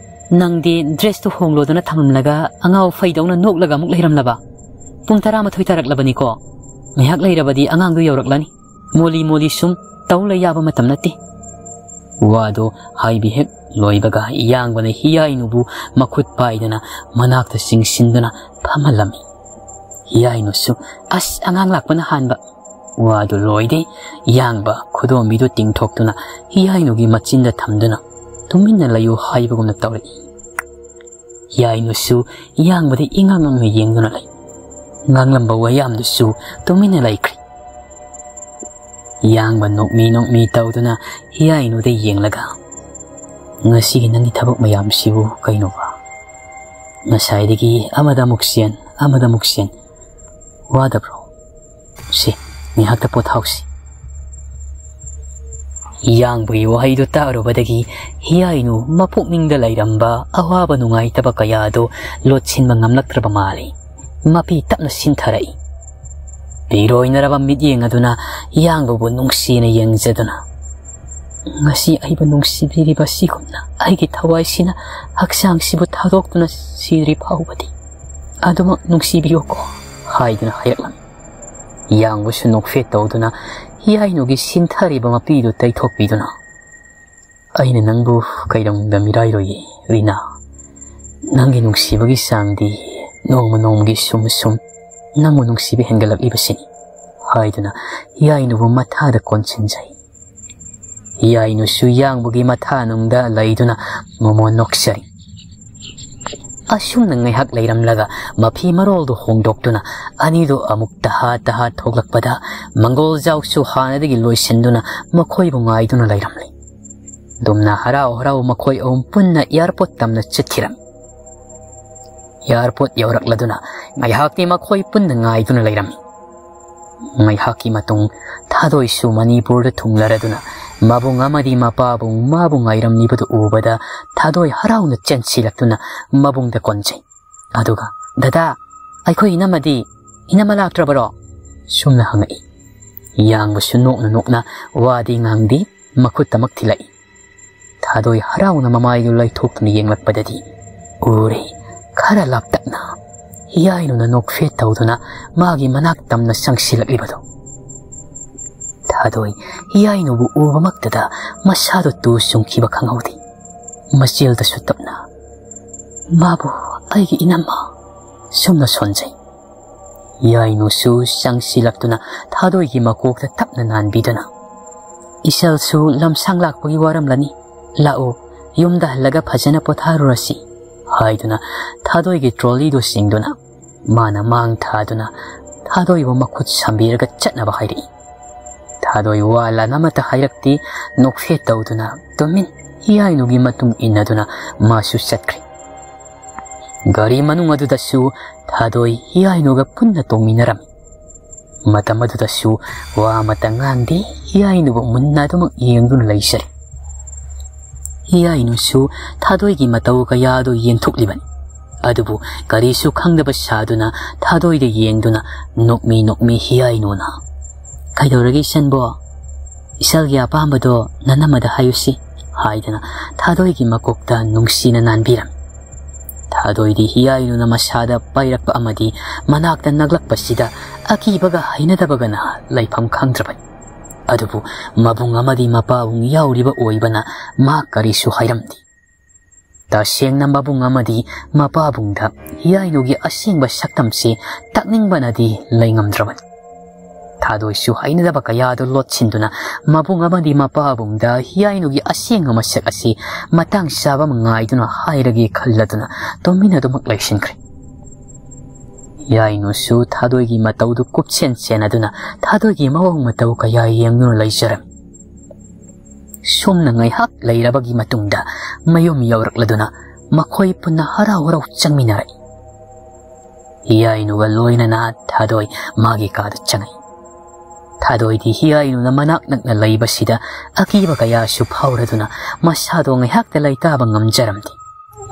ꯅꯪꯗꯤ dressꯇꯨ ꯍꯣꯡꯂꯣꯗꯅ ꯊꯝꯂꯝꯂꯒ ꯑꯉꯥꯎ ꯐꯩꯗꯧꯅ ꯅꯣꯛꯂꯒ ꯑꯃꯨꯛ ꯂꯩꯔꯝꯂꯕ? ꯄꯨꯡ ꯇꯔꯥꯃꯥꯊꯣꯏ ꯇꯥꯔꯛꯂꯕꯅꯤꯀꯣ꯫ ꯉꯥꯏꯍꯥꯛ ꯂꯩꯔꯕꯗꯤ ꯑꯉꯥꯡꯗꯨ ꯌꯧꯔꯛꯂꯅꯤ꯫ ꯃꯣꯂꯤ ꯃꯣꯂꯤ ꯁꯨꯝ ꯇꯧ ꯂꯩ ꯌꯥꯕ ꯃꯇꯝ ꯅꯠꯇꯦ꯫ ꯋꯥꯗꯨ ꯍꯥꯏꯕ ꯍꯦꯛ ꯂꯣꯏꯕꯒ ꯌꯥꯡꯕꯅ ꯍꯤꯌꯥꯏꯅꯨꯕꯨ ꯃꯈꯨꯠ ꯄꯥꯏꯗꯨꯅ ꯃꯅꯥꯛꯇ ꯆꯤꯡꯁꯤꯟꯗꯨꯅ ꯐꯝꯍꯜꯂꯝꯃꯤ꯫ ꯍꯤꯌꯥꯏꯅꯨꯁꯨ "ꯑꯁ, ꯑꯉꯥꯡ ꯂꯥꯛꯄꯅ ꯍꯥꯟꯕ"꯫ ꯋꯥꯗꯨ ꯂꯣꯏꯗꯦ꯫ ꯌꯥꯡꯕ ꯈꯨꯗꯣꯝꯕꯤꯗꯨ ꯇꯤꯡꯊꯣꯛꯇꯨꯅ ꯍꯤꯌꯥꯏꯅꯨꯒꯤ ꯃꯆꯤꯟꯗ ꯊꯝꯗꯨꯅ "ꯇꯨꯃꯤꯟꯅ ꯂꯩꯌꯨ" ꯍꯥꯏꯕꯒꯨꯝꯅ ꯇꯧꯔꯛꯏ꯫ ꯍꯤꯌꯥꯏꯅꯨꯁꯨ ꯌꯥꯡꯕꯗ ꯏꯉꯥꯡ ꯉꯥꯡꯅ ꯌꯦꯡꯗꯨꯅ ꯂꯩ꯫ ꯉꯥꯡꯂꯝꯕ ꯋꯥꯌꯥꯝꯗꯨꯁꯨ ꯇꯨꯃꯤꯟꯅ ꯂꯩꯈ꯭ꯔꯦ꯫ ꯌꯥꯡꯕ ꯅꯣꯛꯃꯤ ꯅꯣꯛꯃꯤ ꯇꯧꯗꯨꯅ ꯍꯤꯌꯥꯏꯅꯨꯗ ꯌꯦꯡꯂꯒ, "ꯉꯁꯤꯒꯤ ꯅꯪꯒꯤ ꯊꯕꯛ ꯃꯌꯥꯝꯁꯤꯕꯨ ꯀꯩꯅꯣꯕ? ꯉꯁꯥꯏꯗꯒꯤ ꯑꯃꯗ ꯑꯃꯨꯛ ꯆꯦꯟ, ꯑꯃꯗ ꯑꯃꯨꯛ ꯆꯦꯟ, ꯋꯥꯗꯕ꯭ꯔꯣ? ꯁꯤ, ꯉꯥꯏꯍꯥꯛꯇ ꯄꯣꯊꯥꯎꯁꯤ"꯫ ꯌꯥꯡꯕꯒꯤ ꯋꯥꯍꯩꯗꯨ ꯇꯥꯔꯨꯕꯗꯒꯤ ꯍꯤꯌꯥꯏꯅꯨ ꯃꯄꯨꯛꯅꯤꯡꯗ ꯂꯩꯔꯝꯕ ꯑꯋꯥꯕ ꯅꯨꯡꯉꯥꯏꯇꯕ ꯀꯌꯥꯗꯨ ꯂꯣꯠꯁꯤꯟꯕ ꯉꯝꯂꯛꯇ꯭ꯔꯕ ꯃꯥꯜꯂꯤ꯫ ꯃꯄꯤ ꯇꯞꯅ ꯁꯤꯟꯊꯔꯛꯏ꯫ ꯄꯤꯔꯣꯏꯅꯔꯕ ꯃꯤꯠꯌꯦꯡ ꯑꯗꯨꯅ ꯌꯥꯡꯕꯕꯨ ꯅꯨꯡꯁꯤꯅ ꯌꯦꯡꯖꯗꯨꯅ, "ꯉꯁꯤ ꯑꯩꯕꯨ ꯅꯨꯡꯁꯤꯕꯤꯔꯤꯕ ꯑꯁꯤꯒꯨꯝꯅ ꯑꯩꯒꯤ ꯊꯋꯥꯏꯁꯤꯅ ꯍꯛꯆꯥꯡꯁꯤꯕꯨ ꯊꯥꯗꯣꯛꯇꯨꯅ ꯁꯤꯗ꯭ꯔꯤ ꯐꯥꯎꯕꯗꯤ ꯑꯗꯨꯃꯛ ꯅꯨꯡꯁꯤꯕꯤꯌꯨꯀꯣ" ꯍꯥꯏꯗꯨꯅ ꯍꯥꯏꯔꯛꯂꯝꯃꯤ꯫ ꯌꯥꯡꯕꯁꯨ ꯅꯣꯛꯐꯦꯠ ꯇꯧꯗꯨꯅ ꯍꯤꯌꯥꯏꯅꯨꯒꯤ ꯁꯤꯟꯊꯔꯤꯕ ꯃꯄꯤꯗꯨ ꯇꯩꯊꯣꯛꯄꯤꯗꯨꯅ, "ꯑꯩꯅ ꯅꯪꯕꯨ ꯀꯩꯗꯧꯅꯨꯡꯗ ꯃꯤꯔꯥꯏꯔꯣꯏꯌꯦ, ꯔꯤꯅꯥ꯫ ꯅꯪꯒꯤ ꯅꯨꯡꯁꯤꯕꯒꯤ ꯆꯥꯡꯗꯤ ꯅꯣꯡꯃ ꯅꯣꯡꯃꯒꯤ ꯁꯨꯝ ꯁꯨꯝ ꯅꯪꯕꯨ ꯅꯨꯡꯁꯤꯕ ꯍꯦꯟꯒꯠꯂꯛꯂꯤꯕꯁꯤꯅꯤ" ꯍꯥꯏꯗꯨꯅ ꯍꯤꯌꯥꯏꯅꯨꯕꯨ ꯃꯊꯥꯗ ꯀꯣꯟꯁꯤꯟꯖꯩ꯫ ꯍꯤꯌꯥꯏꯅꯨꯁꯨ ꯌꯥꯡꯕꯒꯤ ꯃꯊꯥꯅꯨꯡꯗ ꯂꯩꯗꯨꯅ ꯃꯣꯃꯣꯟ ꯅꯣꯛꯆꯔꯤ꯫ ꯑꯁꯨꯝꯅ ꯉꯥꯏꯍꯥꯛ ꯂꯩꯔꯝꯂꯒ ꯃꯐꯤ ꯃꯔꯣꯜꯗꯨ ꯍꯣꯡꯗꯣꯛꯇꯨꯅ ꯑꯅꯤꯗꯨ ꯑꯃꯨꯛ ꯇꯍꯥ ꯇꯍꯥ ꯊꯣꯛꯂꯛꯄꯗ ꯃꯪꯒꯣꯜꯖꯥꯎꯁꯨ ꯍꯥꯟꯅꯗꯒꯤ ꯂꯣꯏꯁꯤꯟꯗꯨꯅ ꯃꯈꯣꯏꯕꯨ ꯉꯥꯏꯗꯨꯅ ꯂꯩꯔꯝꯂꯤ꯫ ꯑꯗꯨꯝꯅ ꯍꯔꯥꯎ ꯍꯔꯥꯎ ꯃꯈꯣꯏ ꯑꯍꯨꯝ ꯄꯨꯟꯅ airport ꯇꯝꯅ ꯆꯠꯈꯤꯔꯝꯃꯤ꯫ Airport ꯌꯧꯔꯛꯂꯗꯨꯅ ꯉꯥꯏꯍꯥꯛꯇꯤ ꯃꯈꯣꯏ ꯄꯨꯟꯅ ꯉꯥꯏꯗꯨꯅ ꯂꯩꯔꯝꯃꯤ꯫ ꯉꯥꯏꯍꯥꯛꯀꯤ ꯃꯇꯨꯡ ꯊꯥꯗꯣꯏꯁꯨ ꯃꯅꯤꯄꯨꯔꯗ ꯊꯨꯡꯂꯔꯗꯨꯅ ꯃꯕꯨꯡ ꯑꯃꯗꯤ ꯃꯄꯥꯕꯨꯡ ꯃꯥꯕꯨ ꯉꯥꯏꯔꯝꯂꯤꯕꯗꯨ ꯎꯕꯗ ꯊꯥꯗꯣꯏ ꯍꯔꯥꯎꯅ ꯆꯦꯟꯁꯤꯜꯂꯛꯇꯨꯅ ꯃꯕꯨꯡꯗ ꯀꯣꯟꯖꯩ꯫ ꯑꯗꯨꯒ, "ꯗꯗꯥ, ꯑꯩꯈꯣꯏ ꯏꯅꯝꯃꯗꯤ? ꯏꯅꯝꯃ ꯂꯥꯛꯇ꯭ꯔꯕꯔꯣ?" ꯁꯨꯝꯅ ꯍꯪꯉꯛꯏ꯫ ꯌꯥꯡꯕꯁꯨ ꯅꯣꯛꯅ ꯅꯣꯛꯅ ꯋꯥꯗꯤ ꯉꯥꯡꯗꯦ, ꯃꯈꯨꯠꯇꯃꯛ ꯊꯤꯜꯂꯛꯏ꯫ ꯊꯥꯗꯣꯏ ꯍꯔꯥꯎꯅ ꯃꯃꯥꯏꯗꯨ ꯂꯩꯊꯣꯛꯇꯨꯅ ꯌꯦꯡꯂꯛꯄꯗꯗꯤ ꯎꯔꯦ, ꯈꯔ ꯂꯥꯞꯇꯛꯅ ꯍꯤꯌꯥꯏꯅꯨꯅ ꯅꯣꯛꯐꯦꯠ ꯇꯧꯗꯨꯅ ꯃꯥꯒꯤ ꯃꯅꯥꯛ ꯇꯝꯅ ꯆꯪꯁꯤꯜꯂꯛꯂꯤꯕꯗꯨ꯫ ꯊꯥꯗꯣꯏ ꯍꯤꯌꯥꯏꯅꯨꯕꯨ ꯎꯕꯃꯛꯇꯗ ꯃꯁꯥꯗꯨ ꯇꯨ ꯆꯨꯡꯈꯤꯕ ꯈꯪꯍꯧꯗꯦ꯫ ꯃꯆꯦꯜꯗꯁꯨ ꯇꯞꯅ, "ꯃꯥꯕꯨ ꯑꯩꯒꯤ ꯏꯅꯝꯃ" ꯁꯨꯝꯅ ꯁꯣꯟꯖꯩ꯫ ꯍꯤꯌꯥꯏꯅꯨꯁꯨ ꯆꯪꯁꯤꯜꯂꯛꯇꯨꯅ ꯊꯥꯗꯣꯏꯒꯤ ꯃꯀꯣꯛꯇ ꯇꯞꯅ ꯅꯥꯟꯕꯤꯗꯨꯅ, "ꯏꯆꯜꯁꯨ ꯂꯝꯁꯥꯡ ꯂꯥꯛꯄꯒꯤ ꯋꯥꯔꯝꯂꯅꯤ, ꯂꯥꯛꯎ, ꯌꯨꯝꯗ ꯍꯜꯂꯒ ꯐꯖꯅ ꯄꯣꯊꯥꯔꯨꯔꯁꯤ" ꯍꯥꯏꯗꯨꯅ ꯊꯥꯗꯣꯏꯒꯤ ꯇ꯭ꯔꯣꯂꯤꯗꯨ ꯆꯤꯡꯗꯨꯅ ꯃꯥꯅ ꯃꯥꯡ ꯊꯥꯗꯨꯅ ꯊꯥꯗꯣꯏꯕꯨ ꯃꯈꯨꯠ ꯁꯝꯕꯤꯔꯒ ꯆꯠꯅꯕ ꯍꯥꯏꯔꯛꯏ꯫ ꯊꯥꯗꯣꯏ ꯋꯥ ꯂꯥꯟ ꯑꯃꯠꯇ ꯍꯥꯏꯔꯛꯇꯦ꯫ ꯅꯣꯛꯐꯦꯠ ꯇꯧꯗꯨꯅ ꯇꯨꯃꯤꯟ ꯍꯤꯌꯥꯏꯅꯨꯒꯤ ꯃꯇꯨꯡ ꯏꯟꯅꯗꯨꯅ ꯃꯥꯁꯨ ꯆꯠꯈ꯭ꯔꯦ꯫ ꯒꯥꯔꯤ ꯃꯅꯨꯡ ꯑꯗꯨꯗꯁꯨ ꯊꯥꯗꯣꯏ ꯍꯤꯌꯥꯏꯅꯨꯒ ꯄꯨꯟꯅ ꯇꯣꯡꯃꯤꯟꯅꯔꯝꯃꯤ꯫ ꯃꯇꯝ ꯑꯗꯨꯗꯁꯨ ꯋꯥ ꯑꯃꯠꯇ ꯉꯥꯡꯗꯦ꯫ ꯍꯤꯌꯥꯏꯅꯨꯕꯨ ꯃꯨꯟꯅ ꯑꯗꯨꯃꯛ ꯌꯦꯡꯗꯨꯅ ꯂꯩꯖꯔꯦ꯫ ꯍꯤꯌꯥꯏꯅꯨꯁꯨ ꯊꯥꯗꯣꯏꯒꯤ ꯃꯇꯧ ꯀꯌꯥꯗꯨ ꯌꯦꯡꯊꯣꯛꯂꯤꯕꯅꯤ꯫ ꯑꯗꯨꯕꯨ ꯀꯔꯤꯁꯨ ꯈꯪꯗꯕ ꯁꯥꯗꯨꯅ ꯊꯥꯗꯣꯏꯗ ꯌꯦꯡꯗꯨꯅ ꯅꯣꯛꯃꯤ ꯅꯣꯛꯃꯤ ꯍꯤꯌꯥꯏꯅꯨꯅ, "ꯀꯩꯗꯧꯔꯒꯦ ꯏꯆꯟꯕꯣ? ꯏꯆꯜꯒꯤ ꯑꯄꯥꯝꯕꯗꯣ ꯅꯅꯝꯃꯗ ꯍꯥꯏꯌꯨꯁꯤ" ꯍꯥꯏꯗꯨꯅ ꯊꯥꯗꯣꯏꯒꯤ ꯃꯀꯣꯛꯇ ꯅꯨꯡꯁꯤꯅ ꯅꯥꯟꯕꯤꯔꯝꯃꯤ꯫ ꯊꯥꯗꯣꯏꯗꯤ ꯍꯤꯌꯥꯏꯅꯨꯅ ꯃꯁꯥꯗ ꯄꯥꯏꯔꯛꯄ ꯑꯃꯗꯤ ꯃꯅꯥꯛꯇ ꯅꯛꯂꯛꯄꯁꯤꯗ ꯑꯀꯤꯕꯒ ꯍꯩꯅꯗꯕꯒꯅ ꯂꯩꯐꯝ ꯈꯪꯗ꯭ꯔꯕꯅꯤ꯫ ꯑꯗꯨꯕꯨ ꯃꯕꯨꯡ ꯑꯃꯗꯤ ꯃꯄꯥꯕꯨꯡ ꯌꯥꯎꯔꯤꯕ ꯑꯣꯏꯕꯅ ꯃꯥ ꯀꯔꯤꯁꯨ ꯍꯥꯏꯔꯝꯗꯦ꯫ ꯇꯁꯦꯡꯅ ꯃꯕꯨꯡ ꯑꯃꯗꯤ ꯃꯄꯥꯕꯨꯡꯗ ꯍꯤꯌꯥꯏꯅꯨꯒꯤ ꯑꯁꯦꯡꯕ ꯁꯛꯇꯝꯁꯤ ꯇꯥꯛꯅꯤꯡꯕꯅꯗꯤ ꯂꯩꯉꯝꯗ꯭ꯔꯕꯅꯤ꯫ ꯊꯥꯗꯣꯏꯁꯨ ꯍꯩꯅꯗꯕ ꯀꯌꯥꯗꯨ ꯂꯣꯠꯁꯤꯟꯗꯨꯅ ꯃꯕꯨꯡ ꯑꯃꯗꯤ ꯃꯄꯥꯕꯨꯡꯗ ꯍꯤꯌꯥꯏꯅꯨꯒꯤ ꯑꯁꯦꯡꯕ ꯃꯁꯛ ꯑꯁꯤ ꯃꯇꯥꯡ ꯆꯥꯕ ꯑꯃ ꯉꯥꯏꯗꯨꯅ ꯍꯥꯏꯔꯒꯦ ꯈꯜꯂꯗꯨꯅ ꯇꯨꯃꯤꯟ ꯑꯗꯨꯃꯛ ꯂꯩꯁꯤꯟꯈ꯭ꯔꯦ꯫ ꯍꯤꯌꯥꯏꯅꯨꯁꯨ ꯊꯥꯗꯣꯏꯒꯤ ꯃꯇꯧꯗꯨ ꯀꯨꯞꯁꯦꯟ ꯁꯦꯟꯅꯗꯨꯅ ꯊꯥꯗꯣꯏꯒꯤ ꯃꯑꯣꯡ ꯃꯇꯧ ꯀꯌꯥ ꯌꯦꯡꯗꯨꯅ ꯂꯩꯖꯔꯝꯃꯤ꯫ ꯁꯨꯝꯅ ꯉꯥꯏꯍꯥꯛ ꯂꯩꯔꯕꯒꯤ ꯃꯇꯨꯡꯗ ꯃꯌꯨꯝ ꯌꯧꯔꯛꯂꯗꯨꯅ ꯃꯈꯣꯏ ꯄꯨꯟꯅ ꯍꯔꯥꯎ ꯍꯔꯥꯎ ꯆꯪꯃꯤꯟꯅꯔꯛꯏ꯫ ꯍꯤꯌꯥꯏꯅꯨꯒ ꯂꯣꯏꯅꯅ ꯊꯥꯗꯣꯏ ꯃꯥꯒꯤ ꯀꯥꯗ ꯆꯪꯉꯛꯏ꯫ ꯊꯥꯗꯣꯏꯗꯤ ꯍꯤꯌꯥꯏꯅꯨꯅ ꯃꯅꯥꯛ ꯅꯛꯅ ꯂꯩꯕꯁꯤꯗ ꯑꯀꯤꯕ ꯀꯌꯥꯁꯨ ꯐꯥꯎꯔꯗꯨꯅ ꯃꯁꯥꯗꯣ ꯉꯥꯏꯍꯥꯛꯇ ꯂꯩꯇꯥꯕ ꯉꯝꯖꯔꯝꯗꯦ꯫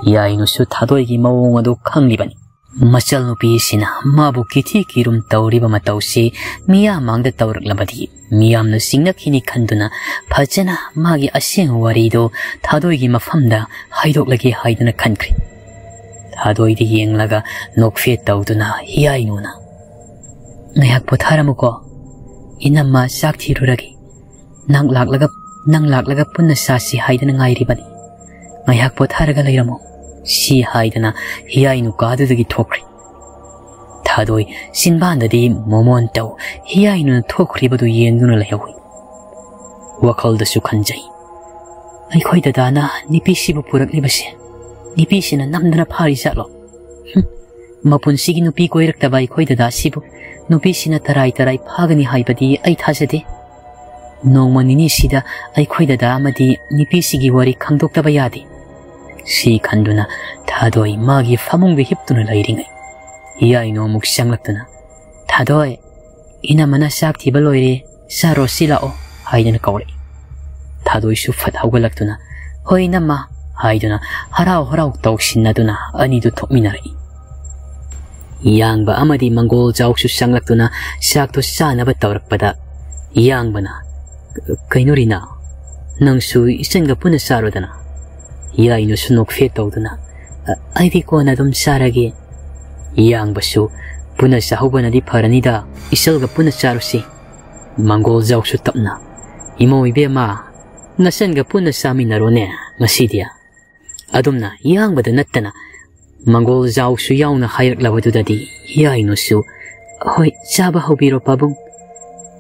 ꯍꯤꯌꯥꯏꯅꯨꯁꯨ ꯊꯥꯗꯣꯏꯒꯤ ꯃꯑꯣꯡ ꯑꯗꯨ ꯈꯪꯂꯤꯕꯅꯤ꯫ ꯃꯆꯜꯅꯨꯄꯤꯁꯤꯅ ꯃꯥꯕꯨ ꯀꯤꯊꯤ ꯀꯤꯔꯨꯝ ꯇꯧꯔꯤꯕ ꯃꯇꯧꯁꯤ ꯃꯤꯌꯥꯝ ꯃꯥꯡꯗ ꯇꯧꯔꯛꯂꯕꯗꯤ ꯃꯤꯌꯥꯝꯅ ꯆꯤꯡꯅꯈꯤꯅꯤ ꯈꯟꯗꯨꯅ ꯐꯖꯅ ꯃꯥꯒꯤ ꯑꯁꯦꯡꯕ ꯋꯥꯔꯤꯗꯨ ꯊꯥꯗꯣꯏꯒꯤ ꯃꯐꯝꯗ ꯍꯥꯏꯗꯣꯛꯂꯒꯦ ꯍꯥꯏꯗꯨꯅ ꯈꯟꯈ꯭ꯔꯦ꯫ ꯊꯥꯗꯣꯏꯗ ꯌꯦꯡꯂꯒ ꯅꯣꯛꯐꯦꯠ ꯇꯧꯗꯨꯅ ꯍꯤꯌꯥꯏꯅꯨꯅ, "ꯉꯥꯏꯍꯥꯛ ꯄꯣꯊꯥꯔꯝꯃꯨꯀꯣ꯫ ꯏꯅꯝꯃ ꯆꯥꯛ ꯊꯤꯔꯨꯔꯒꯦ꯫ ꯅꯪ ꯂꯥꯛꯂꯒ, ꯅꯪ ꯂꯥꯛꯂꯒ ꯄꯨꯟꯅ ꯆꯥꯁꯤ ꯍꯥꯏꯗꯅ ꯉꯥꯏꯔꯤꯕꯅꯤ꯫ ꯉꯥꯏꯍꯥꯛ ꯄꯣꯊꯥꯔꯒ ꯂꯩꯔꯝꯃꯨ"꯫ ꯁꯤ ꯍꯥꯏꯗꯅ ꯍꯤꯌꯥꯏꯅꯨ ꯀꯥꯗꯨꯗꯒꯤ ꯊꯣꯛꯈ꯭ꯔꯦ꯫ ꯊꯥꯗꯣꯏ ꯆꯤꯟꯕꯥꯟꯗꯗꯤ ꯃꯣꯃꯣꯟ ꯇꯧ ꯍꯤꯌꯥꯏꯅꯨꯅ ꯊꯣꯛꯈ꯭ꯔꯤꯕꯗꯨ ꯌꯦꯡꯗꯨꯅ ꯂꯩꯍꯧꯏ꯫ ꯋꯥꯈꯜꯗꯁꯨ ꯈꯟꯖꯩ, "ꯑꯩꯈꯣꯏ ꯗꯗꯥꯅ ꯅꯨꯄꯤꯁꯤꯕꯨ ꯄꯨꯔꯛꯂꯤꯕꯁꯦ ꯅꯨꯄꯤꯁꯤꯅ ꯅꯝꯗꯅ ꯐꯥꯔꯤ ꯖꯥꯠꯂꯣ? ꯍꯨꯝ, ꯃꯄꯨꯟꯁꯤꯒꯤ ꯅꯨꯄꯤ ꯀꯣꯏꯔꯛꯇꯕ ꯑꯩꯈꯣꯏ ꯗꯗꯥꯁꯤꯕꯨ ꯅꯨꯄꯤꯁꯤꯅ ꯇꯔꯥꯏ ꯇꯔꯥꯏ ꯐꯥꯒꯅꯤ ꯍꯥꯏꯕꯗꯤ ꯑꯩ ꯊꯥꯖꯗꯦ꯫ ꯅꯣꯡꯃ ꯅꯤꯅꯤꯁꯤꯗ ꯑꯩꯈꯣꯏ ꯗꯗꯥ ꯑꯃꯗꯤ ꯅꯨꯄꯤꯁꯤꯒꯤ ꯋꯥꯔꯤ ꯈꯪꯗꯣꯛꯇꯕ ꯌꯥꯗꯦ"꯫ ꯁꯤ ꯈꯟꯗꯨꯅ ꯊꯥꯗꯣꯏ ꯃꯥꯒꯤ ꯐꯃꯨꯡꯗ ꯍꯤꯞꯇꯨꯅ ꯂꯩꯔꯤꯉꯩ ꯍꯤꯌꯥꯏꯅꯨ ꯑꯃꯨꯛ ꯆꯪꯂꯛꯇꯨꯅ, "ꯊꯥꯗꯣꯏ, ꯏꯅꯝꯃꯅ ꯆꯥꯛ ꯊꯤꯕ ꯂꯣꯏꯔꯦ, ꯆꯥꯔꯣ ꯁꯤ ꯂꯥꯛꯑꯣ" ꯍꯥꯏꯗꯅ ꯀꯧꯔꯛꯏ꯫ ꯊꯥꯗꯣꯏꯁꯨ ꯐꯠ ꯍꯧꯒꯠꯂꯛꯇꯨꯅ, "ꯍꯣꯏ ꯏꯅꯝꯃ" ꯍꯥꯏꯗꯨꯅ ꯍꯔꯥꯎ ꯍꯔꯥꯎ ꯇꯧꯁꯤꯟꯅꯗꯨꯅ ꯑꯅꯤꯗꯨ ꯊꯣꯛꯃꯤꯟꯅꯔꯛꯏ꯫ ꯌꯥꯡꯕ ꯑꯃꯗꯤ ꯃꯪꯒꯣꯜ ꯖꯥꯎꯁꯨ ꯆꯪꯂꯛꯇꯨꯅ ꯆꯥꯛꯇꯨ ꯆꯥꯅꯕ ꯇꯧꯔꯛꯄꯗ, ꯌꯥꯡꯕꯅ, "ꯀꯩꯅꯣ ꯔꯤꯅꯥ, ꯅꯪꯁꯨ ꯏꯆꯟꯒ ꯄꯨꯟꯅ ꯆꯥꯔꯣꯗꯅ"꯫ ꯍꯤꯌꯥꯏꯅꯨꯁꯨ ꯅꯣꯛꯐꯦꯠ ꯇꯧꯗꯨꯅ, "ꯑ, ꯑꯩꯗꯤ ꯀꯣꯟꯅ ꯑꯗꯨꯝ ꯆꯥꯔꯒꯦ"꯫ ꯌꯥꯡꯕꯁꯨ, "ꯄꯨꯟꯅ ꯆꯥꯍꯧꯕꯅꯗꯤ ꯐꯔꯅꯤꯗ, ꯏꯆꯜꯒ ꯄꯨꯟꯅ ꯆꯥꯔꯨꯁꯤ"꯫ ꯃꯪꯒꯣꯜ ꯖꯥꯎꯁꯨ ꯇꯞꯅ, "ꯏꯃꯧ ꯏꯕꯦꯝꯃ, ꯅꯆꯟꯒ ꯄꯨꯟꯅ ꯆꯥꯃꯤꯟꯅꯔꯣꯅꯦ ꯉꯁꯤꯗꯤ"꯫ ꯑꯗꯨꯝꯅ ꯌꯥꯡꯕꯗ ꯅꯠꯇꯅ ꯃꯪꯒꯣꯜ ꯖꯥꯎꯁꯨ ꯌꯥꯎꯅ ꯍꯥꯏꯔꯛꯂꯕꯗꯨꯗꯗꯤ ꯍꯤꯌꯥꯏꯅꯨꯁꯨ, "ꯍꯣꯏ, ꯆꯥꯕ ꯍꯧꯕꯤꯔꯣ ꯄꯥꯕꯨꯡ"꯫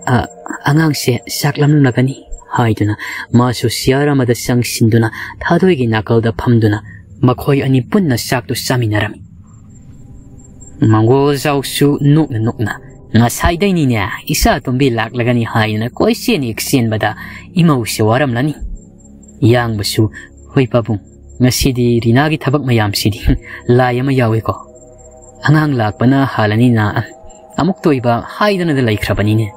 "ꯑ, ꯑꯉꯥꯡꯁꯦ ꯆꯥꯛ ꯂꯥꯝꯂꯝꯂꯒꯅꯤ" ꯍꯥꯏꯗꯨꯅ ꯃꯥꯁꯨ ꯆꯤꯌꯥꯔ ꯑꯃꯗ ꯆꯪꯁꯤꯟꯗꯨꯅ ꯊꯥꯗꯣꯏꯒꯤ ꯅꯥꯀꯜꯗ ꯐꯝꯗꯨꯅ ꯃꯈꯣꯏ ꯑꯅꯤ ꯄꯨꯟꯅ ꯆꯥꯛꯇꯨ ꯆꯥꯃꯤꯟꯅꯔꯝꯃꯤ꯫ ꯃꯪꯒꯣꯜ ꯖꯥꯎꯁꯨ ꯅꯣꯛꯅ ꯅꯣꯛꯅ, "ꯉꯁꯥꯏꯗꯩꯅꯤꯅꯦ ꯏꯆꯥ ꯇꯣꯝꯕꯤ ꯂꯥꯛꯂꯒꯅꯤ ꯍꯥꯏꯗꯅ ꯀꯣꯏꯆꯦꯟ ꯍꯦꯛ ꯆꯦꯟꯕꯗ ꯏꯃꯧꯁꯦ ꯋꯥꯔꯝꯂꯅꯤ"꯫ ꯌꯥꯡꯕꯁꯨ, "ꯍꯣꯏ ꯄꯥꯕꯨꯡ, ꯉꯁꯤꯗꯤ ꯔꯤꯅꯥꯒꯤ ꯊꯕꯛ ꯃꯌꯥꯝꯁꯤꯗꯤ ꯂꯥꯏ ꯑꯃ ꯌꯥꯎꯏꯀꯣ꯫ ꯑꯉꯥꯡ ꯂꯥꯛꯄꯅ ꯍꯥꯜꯂꯅꯤꯅ ꯑꯃꯨꯛ ꯇꯣꯏꯕ ꯍꯥꯏꯗꯅꯗ ꯂꯩꯈ꯭ꯔꯕꯅꯤꯅꯦ꯫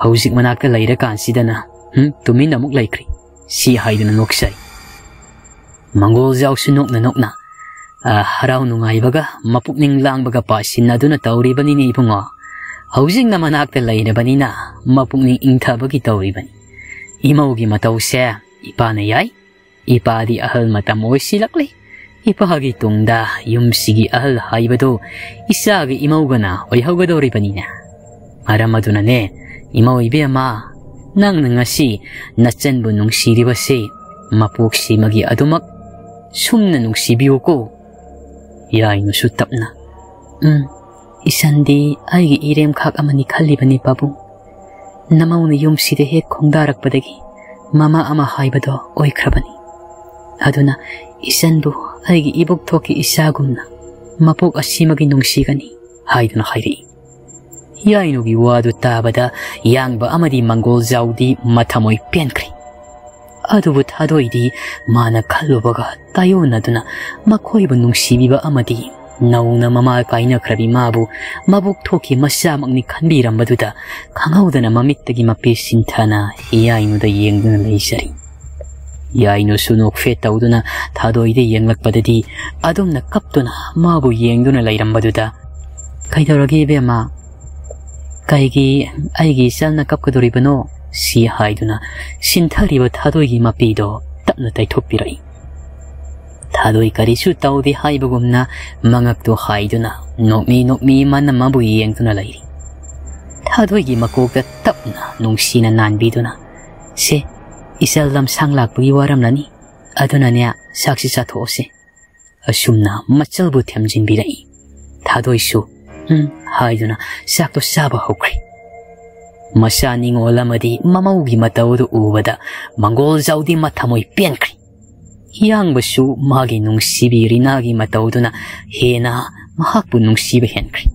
ꯍꯧꯖꯤꯛ ꯃꯅꯥꯛꯇ ꯂꯩꯔꯀꯥꯟꯁꯤꯗꯅ, ꯍꯨꯝ, ꯇꯨꯃꯤꯟ ꯑꯃꯨꯛ ꯂꯩꯈ꯭ꯔꯤ"꯫ ꯁꯤ ꯍꯥꯏꯗꯨꯅ ꯅꯣꯛꯆꯩ꯫ ꯃꯪꯒꯣꯜ ꯖꯥꯎꯁꯨ ꯅꯣꯛꯅ ꯅꯣꯛꯅ, ꯑ, ꯍꯔꯥꯎ ꯅꯨꯡꯉꯥꯏꯕꯒ ꯃꯄꯨꯛꯅꯤꯡ ꯂꯥꯡꯕꯒ ꯄꯥꯁꯤꯟꯅꯗꯨꯅ ꯇꯧꯔꯤꯕꯅꯤꯅꯦ ꯏꯕꯨꯡꯉꯣ꯫ ꯍꯧꯖꯤꯛꯅ ꯃꯅꯥꯛꯇ ꯂꯩꯔꯕꯅꯤꯅ ꯃꯄꯨꯛꯅꯤꯡ ꯏꯪꯊꯕꯒꯤ ꯇꯧꯔꯤꯕꯅꯤ꯫ ꯏꯃꯧꯒꯤ ꯃꯇꯧꯁꯦ ꯏꯄꯥꯅ ꯌꯥꯏ꯫ ꯏꯄꯥꯗꯤ ꯑꯍꯜ ꯃꯇꯝ ꯑꯣꯏꯁꯤꯜꯂꯛꯂꯤ꯫ ꯏꯄꯥꯒꯤ ꯇꯨꯡꯗ ꯌꯨꯝꯁꯤꯒꯤ ꯑꯍꯜ ꯍꯥꯏꯕꯗꯨ ꯏꯆꯥꯒꯤ ꯏꯃꯧꯒꯅ ꯑꯣꯏꯍꯧꯒꯗꯧꯔꯤꯕꯅꯤꯅꯦ꯫ ꯃꯔꯝ ꯑꯗꯨꯅꯅꯦ, ꯏꯃꯧ ꯏꯕꯦꯝꯃ, ꯅꯪꯅ ꯉꯁꯤ ꯅꯆꯟꯕꯨ ꯅꯨꯡꯁꯤꯔꯤꯕꯁꯤ ꯃꯄꯣꯛꯁꯤꯃꯒꯤ ꯑꯗꯨꯃꯛ ꯁꯨꯝꯅ ꯅꯨꯡꯁꯤꯕꯤꯌꯨꯀꯣ꯫ ꯌꯥꯏꯅꯨꯁꯨ ꯇꯞꯅ, "ꯎꯝ, ꯏꯆꯟꯗꯤ ꯑꯩꯒꯤ ꯏꯔꯦꯝꯈꯥꯛ ꯑꯃꯅꯤ ꯈꯜꯂꯤꯕꯅꯤ ꯄꯥꯕꯨꯡ꯫ ꯅꯃꯧꯅ ꯌꯨꯝꯁꯤꯗ ꯍꯦꯛ ꯈꯣꯡꯗꯥꯔꯛꯄꯗꯒꯤ ꯃꯃꯥ ꯑꯃ ꯍꯥꯏꯕꯗꯣ ꯑꯣꯏꯈ꯭ꯔꯕꯅꯤ꯫ ꯑꯗꯨꯅ ꯏꯆꯟꯕꯨ ꯑꯩꯒꯤ ꯏꯕꯣꯛꯊꯣꯛꯀꯤ ꯏꯆꯥꯒꯨꯝꯅ ꯃꯄꯣꯛ ꯑꯁꯤꯃꯒꯤ ꯅꯨꯡꯁꯤꯒꯅꯤ" ꯍꯥꯏꯗꯨꯅ ꯍꯥꯏꯔꯛꯏ꯫ ꯌꯥꯏꯅꯨꯒꯤ ꯋꯥꯗꯨ ꯇꯥꯕꯗ ꯌꯥꯡꯕ ꯑꯃꯗꯤ ꯃꯪꯒꯣꯜꯖꯥꯎꯗꯤ ꯃꯊꯃꯣꯏ ꯄꯦꯟꯈ꯭ꯔꯦ꯫ ꯑꯗꯨꯕꯨ ꯊꯥꯗꯣꯏꯗꯤ ꯃꯥꯅ ꯈꯜꯂꯨꯕꯒ ꯇꯥꯏꯑꯣꯟꯅꯗꯨꯅ ꯃꯈꯣꯏꯕꯨ ꯅꯨꯡꯁꯤꯕꯤꯕ ꯑꯃꯗꯤ ꯅꯧꯅ ꯃꯃꯥ ꯀꯥꯏꯅꯈ꯭ꯔꯕꯤ ꯃꯥꯕꯨ ꯃꯕꯨꯛ ꯊꯣꯛꯈꯤ ꯃꯆꯥꯃꯛꯅꯤ ꯈꯟꯕꯤꯔꯝꯕꯗꯨꯗ ꯈꯪꯍꯧꯗꯅ ꯃꯃꯤꯠꯇꯒꯤ ꯃꯄꯤ ꯁꯤꯟꯊꯅ ꯌꯥꯏꯅꯨꯗ ꯌꯦꯡꯗꯨꯅ ꯂꯩꯖꯔꯤ꯫ ꯌꯥꯏꯅꯨꯁꯨ ꯅꯣꯛꯐꯦꯠ ꯇꯧꯗꯨꯅ ꯊꯥꯗꯣꯏꯗ ꯌꯦꯡꯂꯛꯄꯗꯗꯤ ꯑꯗꯨꯝꯅ ꯀꯞꯇꯨꯅ ꯃꯥꯕꯨ ꯌꯦꯡꯗꯨꯅ ꯂꯩꯔꯝꯕꯗꯨꯗ, "ꯀꯩꯗꯧꯔꯒꯦ ꯏꯕꯦꯝꯃ? ꯀꯩꯒꯤ ꯑꯩꯒꯤ ꯏꯆꯜꯅ ꯀꯞꯀꯗꯧꯔꯤꯕꯅꯣ?" ꯁꯤ ꯍꯥꯏꯗꯨꯅ ꯁꯤꯟꯊꯔꯤꯕ ꯊꯥꯗꯣꯏꯒꯤ ꯃꯄꯤꯗꯣ ꯇꯞꯅ ꯇꯩꯊꯣꯛꯄꯤꯔꯛꯏ꯫ ꯊꯥꯗꯣꯏ ꯀꯔꯤꯁꯨ ꯇꯧꯗꯦ ꯍꯥꯏꯕꯒꯨꯝꯅ ꯃꯉꯛꯇꯨ ꯍꯥꯏꯗꯨꯅ ꯅꯣꯛꯃꯤ ꯅꯣꯛꯃꯤ ꯃꯥꯅ ꯃꯥꯕꯨ ꯌꯦꯡꯗꯨꯅ ꯂꯩꯔꯤ꯫ ꯊꯥꯗꯣꯏꯒꯤ ꯃꯀꯣꯛꯇ ꯇꯞꯅ ꯅꯨꯡꯁꯤꯅ ꯅꯥꯟꯕꯤꯗꯨꯅ, "ꯁꯦ, ꯏꯆꯜ ꯂꯝꯁꯥꯡ ꯂꯥꯛꯄꯒꯤ ꯋꯥꯔꯝꯂꯅꯤ꯫ ꯑꯗꯨꯅꯅꯦ, ꯆꯥꯛꯁꯤ ꯆꯥꯊꯣꯛꯑꯁꯦ"꯫ ꯑꯁꯨꯝꯅ ꯃꯆꯜꯕꯨ ꯊꯦꯝꯖꯤꯟꯕꯤꯔꯛꯏ꯫ ꯊꯥꯗꯣꯏꯁꯨ "ꯎꯝ" ꯍꯥꯏꯗꯨꯅ ꯆꯥꯛꯇꯨ ꯆꯥꯕ ꯍꯧꯈ꯭ꯔꯦ꯫ ꯃꯆꯥ ꯅꯤꯉꯣꯜ ꯑꯃꯗꯤ ꯃꯃꯧꯒꯤ ꯃꯇꯧ ꯑꯗꯨ ꯎꯕꯗ ꯃꯪꯒꯣꯜꯖꯥꯎꯗꯤ ꯃꯊꯃꯣꯏ ꯄꯦꯟꯈ꯭ꯔꯦ꯫ ꯌꯥꯡꯕꯁꯨ ꯃꯥꯒꯤ ꯅꯨꯡꯁꯤꯕꯤ ꯔꯤꯅꯥꯒꯤ ꯃꯇꯧꯗꯨꯅ ꯍꯦꯟꯅ ꯃꯍꯥꯛꯄꯨ ꯅꯨꯡꯁꯤꯕ ꯍꯦꯟꯈ꯭ꯔꯦ꯫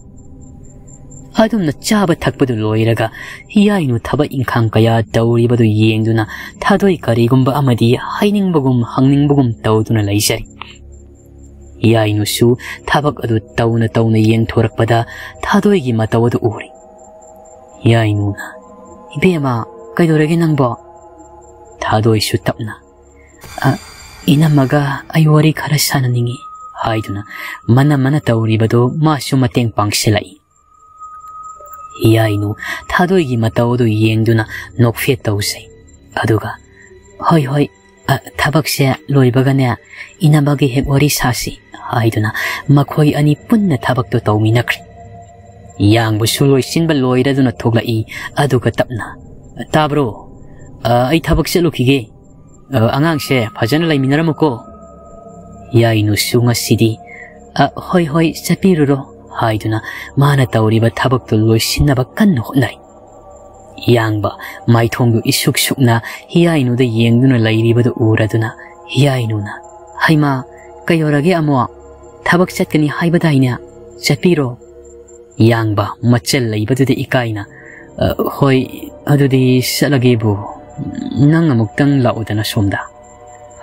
ꯑꯗꯨꯝꯅ ꯆꯥꯕ ꯊꯛꯄꯗꯨ ꯂꯣꯏꯔꯒ ꯌꯥꯏꯅꯨ ꯊꯕꯛ ꯏꯪꯈꯥꯡ ꯀꯌꯥ ꯇꯧꯔꯤꯕꯗꯨ ꯌꯦꯡꯗꯨꯅ ꯊꯥꯗꯣꯏ ꯀꯔꯤꯒꯨꯝꯕ ꯑꯃꯗꯤ ꯍꯥꯏꯅꯤꯡꯕꯒꯨꯝ ꯍꯪꯅꯤꯡꯕꯒꯨꯝ ꯇꯧꯗꯨꯅ ꯂꯩꯖꯔꯤ꯫ ꯌꯥꯏꯅꯨꯁꯨ ꯊꯕꯛ ꯑꯗꯨ ꯇꯧꯅ ꯇꯧꯅ ꯌꯦꯡꯊꯣꯔꯛꯄꯗ ꯊꯥꯗꯣꯏꯒꯤ ꯃꯇꯧ ꯑꯗꯨ ꯎꯔꯤ꯫ ꯌꯥꯏꯅꯨꯅ, "ꯏꯕꯦꯝꯃ, ꯀꯩꯗꯧꯔꯒꯦ ꯅꯪꯕꯣ?" ꯊꯥꯗꯣꯏꯁꯨ ꯇꯞꯅ, "ꯑ, ꯏꯅꯝꯃꯒ ꯑꯩ ꯋꯥꯔꯤ ꯈꯔ ꯁꯥꯟꯅꯅꯤꯡꯉꯤ" ꯍꯥꯏꯗꯨꯅ ꯃꯅ ꯃꯅ ꯇꯧꯔꯤꯕꯗꯨ ꯃꯥꯁꯨ ꯃꯇꯦꯡ ꯄꯥꯡꯁꯤꯜꯂꯛꯏ꯫ ꯍꯤꯌꯥꯏꯅꯨ ꯊꯥꯗꯣꯏꯒꯤ ꯃꯇꯧ ꯑꯗꯨ ꯌꯦꯡꯗꯨꯅ ꯅꯣꯛꯐꯦꯠ ꯇꯧꯖꯩ꯫ ꯑꯗꯨꯒ, "ꯍꯣꯏ, ꯍꯣꯏ, ꯑ, ꯊꯕꯛꯁꯦ ꯂꯣꯏꯕꯒꯅꯦ, ꯏꯅꯝꯃꯒꯤ ꯍꯦꯛ ꯋꯥꯔꯤ ꯁꯥꯁꯤ," ꯍꯥꯏꯗꯨꯅ ꯃꯈꯣꯏ ꯑꯅꯤ ꯄꯨꯟꯅ ꯊꯕꯛꯇꯨ ꯇꯧꯃꯤꯟꯅꯈ꯭ꯔꯦ꯫ ꯌꯥꯡꯕꯁꯨ ꯂꯣꯏꯁꯤꯟꯕ ꯂꯣꯏꯔꯗꯨꯅ ꯊꯣꯛꯂꯛꯏ꯫ ꯑꯗꯨꯒ ꯇꯞꯅ, "ꯇꯥꯕ꯭ꯔꯣ? ꯑ, ꯑꯩ ꯊꯕꯛ ꯆꯠꯂꯨꯈꯤꯒꯦ꯫ ꯑ, ꯑꯉꯥꯡꯁꯦ ꯐꯖꯅ ꯂꯩꯃꯤꯟꯅꯔꯝꯃꯨꯀꯣ꯫" ꯌꯥꯏꯅꯨꯁꯨ ꯉꯁꯤꯗꯤ, "ꯑ, ꯍꯣꯏ, ꯍꯣꯏ, ꯆꯠꯄꯤꯔꯨꯔꯣ," ꯍꯥꯏꯗꯨꯅ ꯃꯥꯅ ꯇꯧꯔꯤꯕ ꯊꯕꯛꯇꯨ ꯂꯣꯏꯁꯤꯟꯅꯕ ꯀꯟꯅ ꯍꯣꯠꯅꯔꯤ꯫ ꯌꯥꯡꯕ ꯃꯥꯏꯊꯣꯡꯗꯨ ꯏꯁꯨꯛ ꯁꯨꯛꯅ ꯍꯤꯌꯥꯏꯅꯨꯗ ꯌꯦꯡꯗꯨꯅ ꯂꯩꯔꯤꯕꯗꯨ ꯎꯔꯗꯨꯅ ꯍꯤꯌꯥꯏꯅꯨꯅ, "ꯍꯩꯃꯥ, ꯀꯩꯗꯧꯔꯒꯦ ꯑꯃꯨꯛ? ꯊꯕꯛ ꯆꯠꯀꯅꯤ ꯍꯥꯏꯕꯗꯥꯏꯅꯦ? ꯆꯠꯄꯤꯔꯣ꯫" ꯌꯥꯡꯕ ꯃꯆꯜ ꯂꯩꯕꯗꯨꯗ ꯏꯀꯥꯏꯅ, "ꯑ, ꯍꯣꯏ, ꯑꯗꯨꯗꯤ ꯆꯠꯂꯒꯦꯕꯨ꯫ ꯅꯪ ꯑꯃꯨꯛꯇꯪ ꯂꯥꯛꯎꯗꯅ ꯁꯣꯝꯗ,"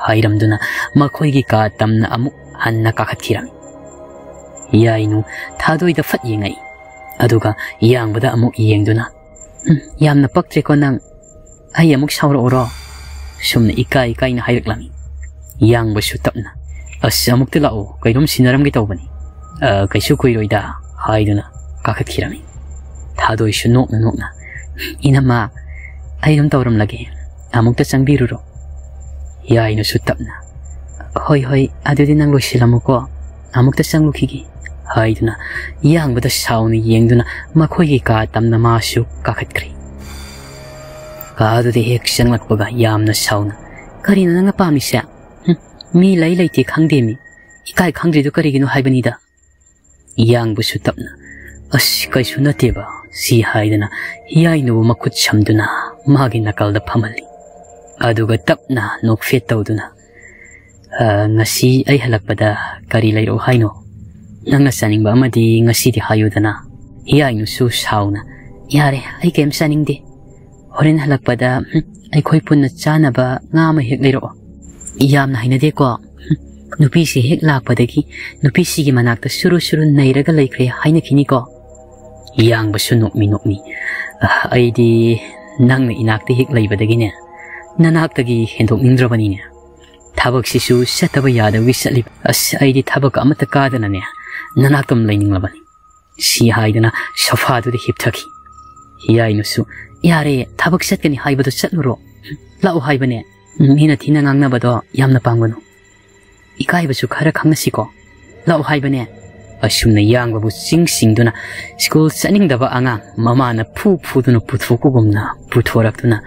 ꯍꯥꯏꯔꯝꯗꯨꯅ ꯃꯈꯣꯏꯒꯤ ꯀꯥ ꯇꯝꯅ ꯑꯃꯨꯛ ꯍꯟꯅ ꯀꯥꯈꯠꯈꯤꯔꯝꯃꯤ꯫ ꯌꯥꯏꯅꯨ ꯊꯥꯗꯣꯏꯗ ꯐꯠ ꯌꯦꯡꯉꯛꯏ꯫ ꯑꯗꯨꯒ ꯌꯥꯡꯕꯗ ꯑꯃꯨꯛ ꯌꯦꯡꯗꯨꯅ, "ꯎꯝ, ꯌꯥꯝꯅ ꯄꯛꯇ꯭ꯔꯦꯀꯣ ꯅꯪ꯫ ꯑꯩ ꯑꯃꯨꯛ ꯁꯥꯎꯔꯛꯎꯔꯣ?" ꯁꯨꯝꯅ ꯏꯀꯥꯏ ꯏꯀꯥꯏꯅ ꯍꯥꯏꯔꯛꯂꯝꯃꯤ꯫ ꯌꯥꯡꯕꯁꯨ ꯇꯞꯅ, "ꯑꯁ, ꯑꯃꯨꯛꯇ ꯂꯥꯛꯑꯣ, ꯀꯩꯅꯣꯝ ꯁꯤꯟꯅꯔꯝꯒꯦ ꯇꯧꯕꯅꯤ꯫ ꯑ, ꯀꯩꯁꯨ ꯀꯨꯏꯔꯣꯏꯗ," ꯍꯥꯏꯗꯨꯅ ꯀꯥꯈꯠꯈꯤꯔꯝꯃꯤ꯫ ꯊꯥꯗꯣꯏꯁꯨ ꯅꯣꯛꯅ ꯅꯣꯛꯅ, "ꯏꯅꯝꯃ, ꯑꯩ ꯑꯗꯨꯝ ꯇꯧꯔꯝꯂꯒꯦ, ꯑꯃꯨꯛꯇ ꯆꯪꯕꯤꯔꯨꯔꯣ꯫" ꯌꯥꯏꯅꯨꯁꯨ ꯇꯞꯅ, "ꯍꯣꯏ, ꯍꯣꯏ, ꯑꯗꯨꯗꯤ ꯅꯪ ꯂꯣꯏꯁꯤꯜꯂꯝꯃꯨꯀꯣ, ꯑꯃꯨꯛꯇ ꯆꯪꯂꯨꯈꯤꯒꯦ," ꯍꯥꯏꯗꯨꯅ ꯌꯥꯡꯕꯗ ꯁꯥꯎꯅ ꯌꯦꯡꯗꯨꯅ ꯃꯈꯣꯏꯒꯤ ꯀꯥ ꯇꯝꯅ ꯃꯥꯁꯨ ꯀꯥꯈꯠꯈ꯭ꯔꯦ꯫ ꯀꯥ ꯑꯗꯨꯗ ꯍꯦꯛ ꯆꯪꯂꯛꯄꯒ ꯌꯥꯝꯅ ꯁꯥꯎꯅ, "ꯀꯔꯤꯅꯣ ꯅꯪꯅ ꯄꯥꯝꯃꯤꯁꯦ? ꯍꯨꯝ, ꯃꯤ ꯂꯩ ꯂꯩꯇꯦ ꯈꯪꯗꯦꯃꯤ꯫ ꯏꯀꯥꯏ ꯈꯪꯗ꯭ꯔꯤꯗꯨ ꯀꯔꯤꯒꯤꯅꯣ ꯍꯥꯏꯕꯅꯤꯗ?" ꯌꯥꯡꯕꯁꯨ ꯇꯞꯅ, "ꯑꯁ, ꯀꯩꯁꯨ ꯅꯠꯇꯦꯕ," ꯁꯤ ꯍꯥꯏꯗꯅ ꯌꯥꯏꯅꯨꯕꯨ ꯃꯈꯨꯠ ꯁꯝꯗꯨꯅ ꯃꯥꯒꯤ ꯅꯥꯀꯜꯗ ꯐꯝꯍꯜꯂꯤ꯫ ꯑꯗꯨꯒ ꯇꯞꯅ ꯅꯣꯛꯐꯦꯠ ꯇꯧꯗꯨꯅ, "ꯑ, ꯉꯁꯤ ꯑꯩ ꯍꯜꯂꯛꯄꯗ ꯀꯔꯤ ꯂꯩꯔꯛꯎ ꯍꯥꯏꯅꯣ? ꯅꯪꯅ ꯆꯥꯅꯤꯡꯕ ꯑꯃꯗꯤ ꯉꯁꯤꯗꯤ ꯍꯥꯏꯌꯨꯗꯅ?" ꯌꯥꯏꯅꯨꯁꯨ ꯁꯥꯎꯅ, "ꯌꯥꯔꯦ, ꯑꯩ ꯀꯩꯝ ꯆꯥꯅꯤꯡꯗꯦ꯫ ꯍꯣꯔꯦꯟ ꯍꯜꯂꯛꯄꯗ, ꯎꯝ, ꯑꯩꯈꯣꯏ ꯄꯨꯟꯅ ꯆꯥꯅꯕ ꯉꯥ ꯑꯃ ꯍꯦꯛ ꯂꯩꯔꯛꯑꯣ꯫ ꯌꯥꯝꯅ ꯍꯩꯅꯗꯦꯀꯣ꯫ ꯎꯝ, ꯅꯨꯄꯤꯁꯤ ꯍꯦꯛ ꯂꯥꯛꯄꯗꯒꯤ ꯅꯨꯄꯤꯁꯤꯒꯤ ꯃꯅꯥꯛꯇ ꯁꯨꯔꯨ ꯁꯨꯔꯨ ꯅꯩꯔꯒ ꯂꯩꯈ꯭ꯔꯦ ꯍꯥꯏꯅꯈꯤꯅꯤꯀꯣ꯫" ꯌꯥꯡꯕꯁꯨ ꯅꯣꯛꯃꯤ ꯅꯣꯛꯃꯤ, "ꯑ, ꯑꯩꯗꯤ ꯅꯪꯅ ꯏꯅꯥꯛꯇ ꯍꯦꯛ ꯂꯩꯕꯗꯒꯤꯅꯦ, ꯅꯅꯥꯛꯇꯒꯤ ꯍꯦꯟꯗꯣꯛꯅꯤꯡꯗ꯭ꯔꯕꯅꯤꯅꯦ꯫ ꯊꯕꯛꯁꯤꯁꯨ ꯆꯠꯇꯕ ꯌꯥꯗꯕꯒꯤ ꯆꯠꯂꯤꯕ꯫ ꯑꯁ, ꯑꯩꯗꯤ ꯊꯕꯛ ꯑꯃꯠꯇ ꯀꯥꯗꯅꯅꯦ, ꯅꯅꯥꯛꯇꯝ ꯂꯩꯅꯤꯡꯂꯕꯅꯤ," ꯁꯤ ꯍꯥꯏꯗꯨꯅ ꯁꯣꯐꯥꯗꯨꯗ ꯍꯤꯞꯊꯈꯤ꯫ ꯍꯤꯌꯥꯏꯅꯨꯁꯨ, "ꯌꯥꯔꯦ, ꯊꯕꯛ ꯆꯠꯀꯅꯤ ꯍꯥꯏꯕꯗꯣ ꯆꯠꯂꯨꯔꯣ꯫ ꯂꯥꯛꯑꯣ ꯍꯥꯏꯕꯅꯦ꯫ ꯃꯤꯅ ꯊꯤꯅ ꯉꯥꯡꯅꯕꯗꯣ ꯌꯥꯝꯅ ꯄꯥꯝꯒꯅꯨ꯫ ꯏꯀꯥꯏꯕꯁꯨ ꯈꯔ ꯈꯪꯅꯁꯤꯀꯣ꯫ ꯂꯥꯛꯑꯣ ꯍꯥꯏꯕꯅꯦ꯫" ꯑꯁꯨꯝꯅ ꯌꯥꯡꯕꯕꯨ ꯆꯤꯡ ꯆꯤꯡꯗꯨꯅ ꯁ꯭ꯀꯨꯜ ꯆꯠꯅꯤꯡꯗꯕ ꯑꯉꯥꯡ ꯃꯃꯥꯅ ꯐꯨ ꯐꯨꯗꯨꯅ ꯄꯨꯊꯣꯛꯄꯒꯨꯝꯅ ꯄꯨꯊꯣꯔꯛꯇꯨꯅ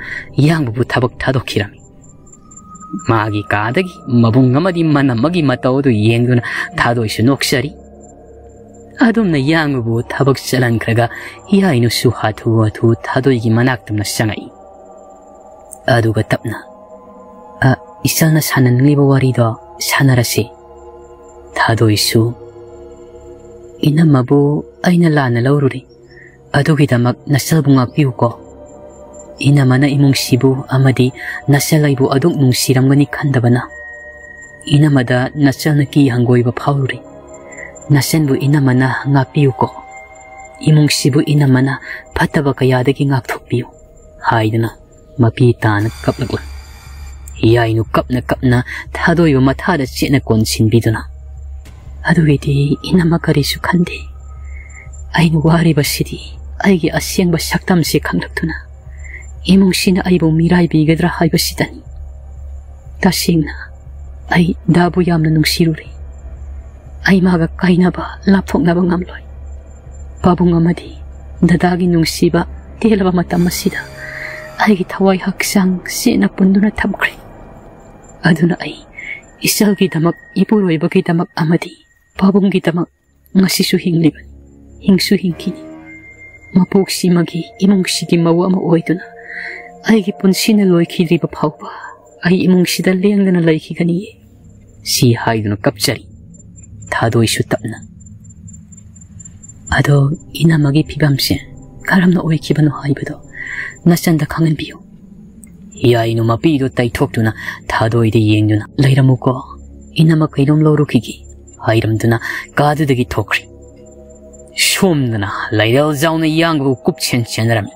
ꯌꯥꯡꯕꯕꯨ ꯊꯕꯛ ꯊꯥꯗꯣꯛꯈꯤꯔꯝꯃꯤ꯫ ꯃꯥꯒꯤ ꯀꯥꯗꯒꯤ ꯃꯕꯨꯡ ꯑꯃꯗꯤ ꯃꯅꯝ ꯑꯃꯒꯤ ꯃꯇꯧ ꯑꯗꯨ ꯌꯦꯡꯗꯨꯅ ꯊꯥꯗꯣꯏꯁꯨ ꯅꯣꯛꯆꯔꯤ꯫ ꯑꯗꯨꯝꯅ ꯌꯥꯡꯕꯕꯨ ꯊꯕꯛ ꯆꯠꯍꯟꯈ꯭ꯔꯒ ꯍꯤꯌꯥꯏꯅꯨꯁꯨ ꯍꯥꯊꯨ ꯍꯥꯊꯨ ꯊꯥꯗꯣꯏꯒꯤ ꯃꯅꯥꯛꯇꯝꯅ ꯆꯪꯉꯛꯏ꯫ ꯑꯗꯨꯒ ꯇꯞꯅ, "ꯑ, ꯏꯆꯜꯅ ꯁꯥꯟꯅꯅꯤꯡꯂꯤꯕ ꯋꯥꯔꯤꯗꯣ ꯁꯥꯟꯅꯔꯁꯤ꯫" ꯊꯥꯗꯣꯏꯁꯨ, "ꯏꯅꯝꯃꯕꯨ ꯑꯩꯅ ꯂꯥꯟꯅ ꯂꯧꯔꯨꯔꯦ꯫ ꯑꯗꯨꯒꯤꯗꯃꯛ ꯅꯆꯜꯕꯨ ꯉꯥꯛꯄꯤꯌꯨꯀꯣ꯫ ꯏꯅꯝꯃꯅ ꯏꯃꯨꯡꯁꯤꯕꯨ ꯑꯃꯗꯤ ꯅꯆꯜ ꯑꯩꯕꯨ ꯑꯗꯨꯛ ꯅꯨꯡꯁꯤꯔꯝꯒꯅꯤ ꯈꯟꯗꯕꯅ ꯏꯅꯝꯃꯗ ꯅꯆꯜꯅ ꯀꯤ ꯍꯪꯒꯣꯏꯕ ꯐꯥꯎꯔꯨꯔꯦ꯫ ꯅꯆꯟꯕꯨ ꯏꯅꯝꯃꯅ ꯉꯥꯛꯄꯤꯌꯨꯀꯣ꯫ ꯏꯃꯨꯡꯁꯤꯕꯨ ꯏꯅꯝꯃꯅ ꯐꯠꯇꯕ ꯀꯌꯥꯗꯒꯤ ꯉꯥꯛꯊꯣꯛꯄꯤꯌꯨ," ꯍꯥꯏꯗꯨꯅ ꯃꯄꯤ ꯇꯥꯅ ꯀꯞꯂꯛꯂꯝꯃꯤ꯫ ꯍꯤꯌꯥꯏꯅꯨ ꯀꯞꯅ ꯀꯞꯅ ꯊꯥꯗꯣꯏꯕ ꯃꯊꯥꯗ ꯆꯦꯠꯅ ꯀꯣꯟꯁꯤꯟꯕꯤꯗꯨꯅ, "ꯑꯗꯨꯒꯤꯗꯤ ꯏꯅꯝꯃ ꯀꯔꯤꯁꯨ ꯈꯟꯗꯦ꯫ ꯑꯩꯅ ꯋꯥꯔꯤꯕꯁꯤꯗꯤ ꯑꯩꯒꯤ ꯑꯁꯦꯡꯕ ꯁꯛꯇꯝꯁꯤ ꯈꯪꯂꯛꯇꯨꯅ ꯏꯃꯨꯡꯁꯤꯅ ꯑꯩꯕꯨ ꯃꯤꯔꯥꯏꯕꯤꯒꯗ꯭ꯔꯥ ꯍꯥꯏꯕꯁꯤꯗꯅꯤ꯫ ꯇꯁꯦꯡꯅ ꯑꯩ ꯗꯥꯕꯨ ꯌꯥꯝꯅ ꯅꯨꯡꯁꯤꯔꯨꯔꯦ꯫ ꯑꯩ ꯃꯥꯒ ꯀꯥꯏꯅꯕ, ꯂꯥꯞꯊꯣꯛꯅꯕ ꯉꯝꯂꯣꯏ꯫ ꯄꯥꯕꯨꯡ ꯑꯃꯗꯤ ꯗꯗꯥꯒꯤ ꯅꯨꯡꯁꯤꯕ ꯇꯦꯜꯂꯕ ꯃꯇꯝ ꯑꯁꯤꯗ ꯑꯩꯒꯤ ꯊꯋꯥꯏ ꯍꯛꯆꯥꯡ ꯆꯦꯠꯅ ꯄꯨꯟꯗꯨꯅ ꯊꯝꯈ꯭ꯔꯦ꯫ ꯑꯗꯨꯅ ꯑꯩ ꯏꯆꯜꯒꯤꯗꯃꯛ, ꯏꯄꯨꯔꯣꯏꯕꯒꯤꯗꯃꯛ ꯑꯃꯗꯤ ꯄꯥꯕꯨꯡꯒꯤꯗꯃꯛ ꯉꯁꯤꯁꯨ ꯍꯤꯡꯂꯤꯕꯅꯤ, ꯍꯤꯡꯁꯨ ꯍꯤꯡꯈꯤꯅꯤ꯫ ꯃꯄꯣꯛꯁꯤꯃꯒꯤ ꯏꯃꯨꯡꯁꯤꯒꯤ ꯃꯧ ꯑꯃ ꯑꯣꯏꯗꯨꯅ ꯑꯩꯒꯤ ꯄꯨꯟꯁꯤꯅ ꯂꯣꯏꯈꯤꯗ꯭ꯔꯤꯕ ꯐꯥꯎꯕ ꯑꯩ ꯏꯃꯨꯡꯁꯤꯗ ꯂꯦꯡꯗꯅ ꯂꯩꯈꯤꯒꯅꯤꯌꯦ," ꯁꯤ ꯍꯥꯏꯗꯨꯅ ꯀꯞꯆꯔꯤ꯫ ꯊꯥꯗꯣꯏꯁꯨ ꯇꯞꯅ, "ꯑꯗꯣ ꯏꯅꯝꯃꯒꯤ ꯐꯤꯕꯝꯁꯦ ꯀꯔꯝꯅ ꯑꯣꯏꯈꯤꯕꯅꯣ ꯍꯥꯏꯕꯗꯣ ꯅꯆꯟꯗ ꯈꯪꯍꯟꯕꯤꯌꯨ꯫" ꯍꯤꯌꯥꯏꯅꯨ ꯃꯄꯤꯗꯨ ꯇꯩꯊꯣꯛꯇꯨꯅ ꯊꯥꯗꯣꯏꯗ ꯌꯦꯡꯗꯨꯅ, "ꯂꯩꯔꯝꯃꯨꯀꯣ, ꯏꯅꯝꯃ ꯀꯩꯅꯣꯝ ꯂꯧꯔꯨꯈꯤꯒꯦ," ꯍꯥꯏꯔꯝꯗꯨꯅ ꯀꯥꯗꯨꯗꯒꯤ ꯊꯣꯛꯈ꯭ꯔꯤ꯫ ꯁꯣꯝꯗꯅ ꯂꯩꯔꯦꯜ ꯖꯥꯎꯅ ꯌꯥꯡꯕꯕꯨ ꯀꯨꯞꯁꯦꯟ ꯁꯦꯟꯅꯔꯝꯃꯤ꯫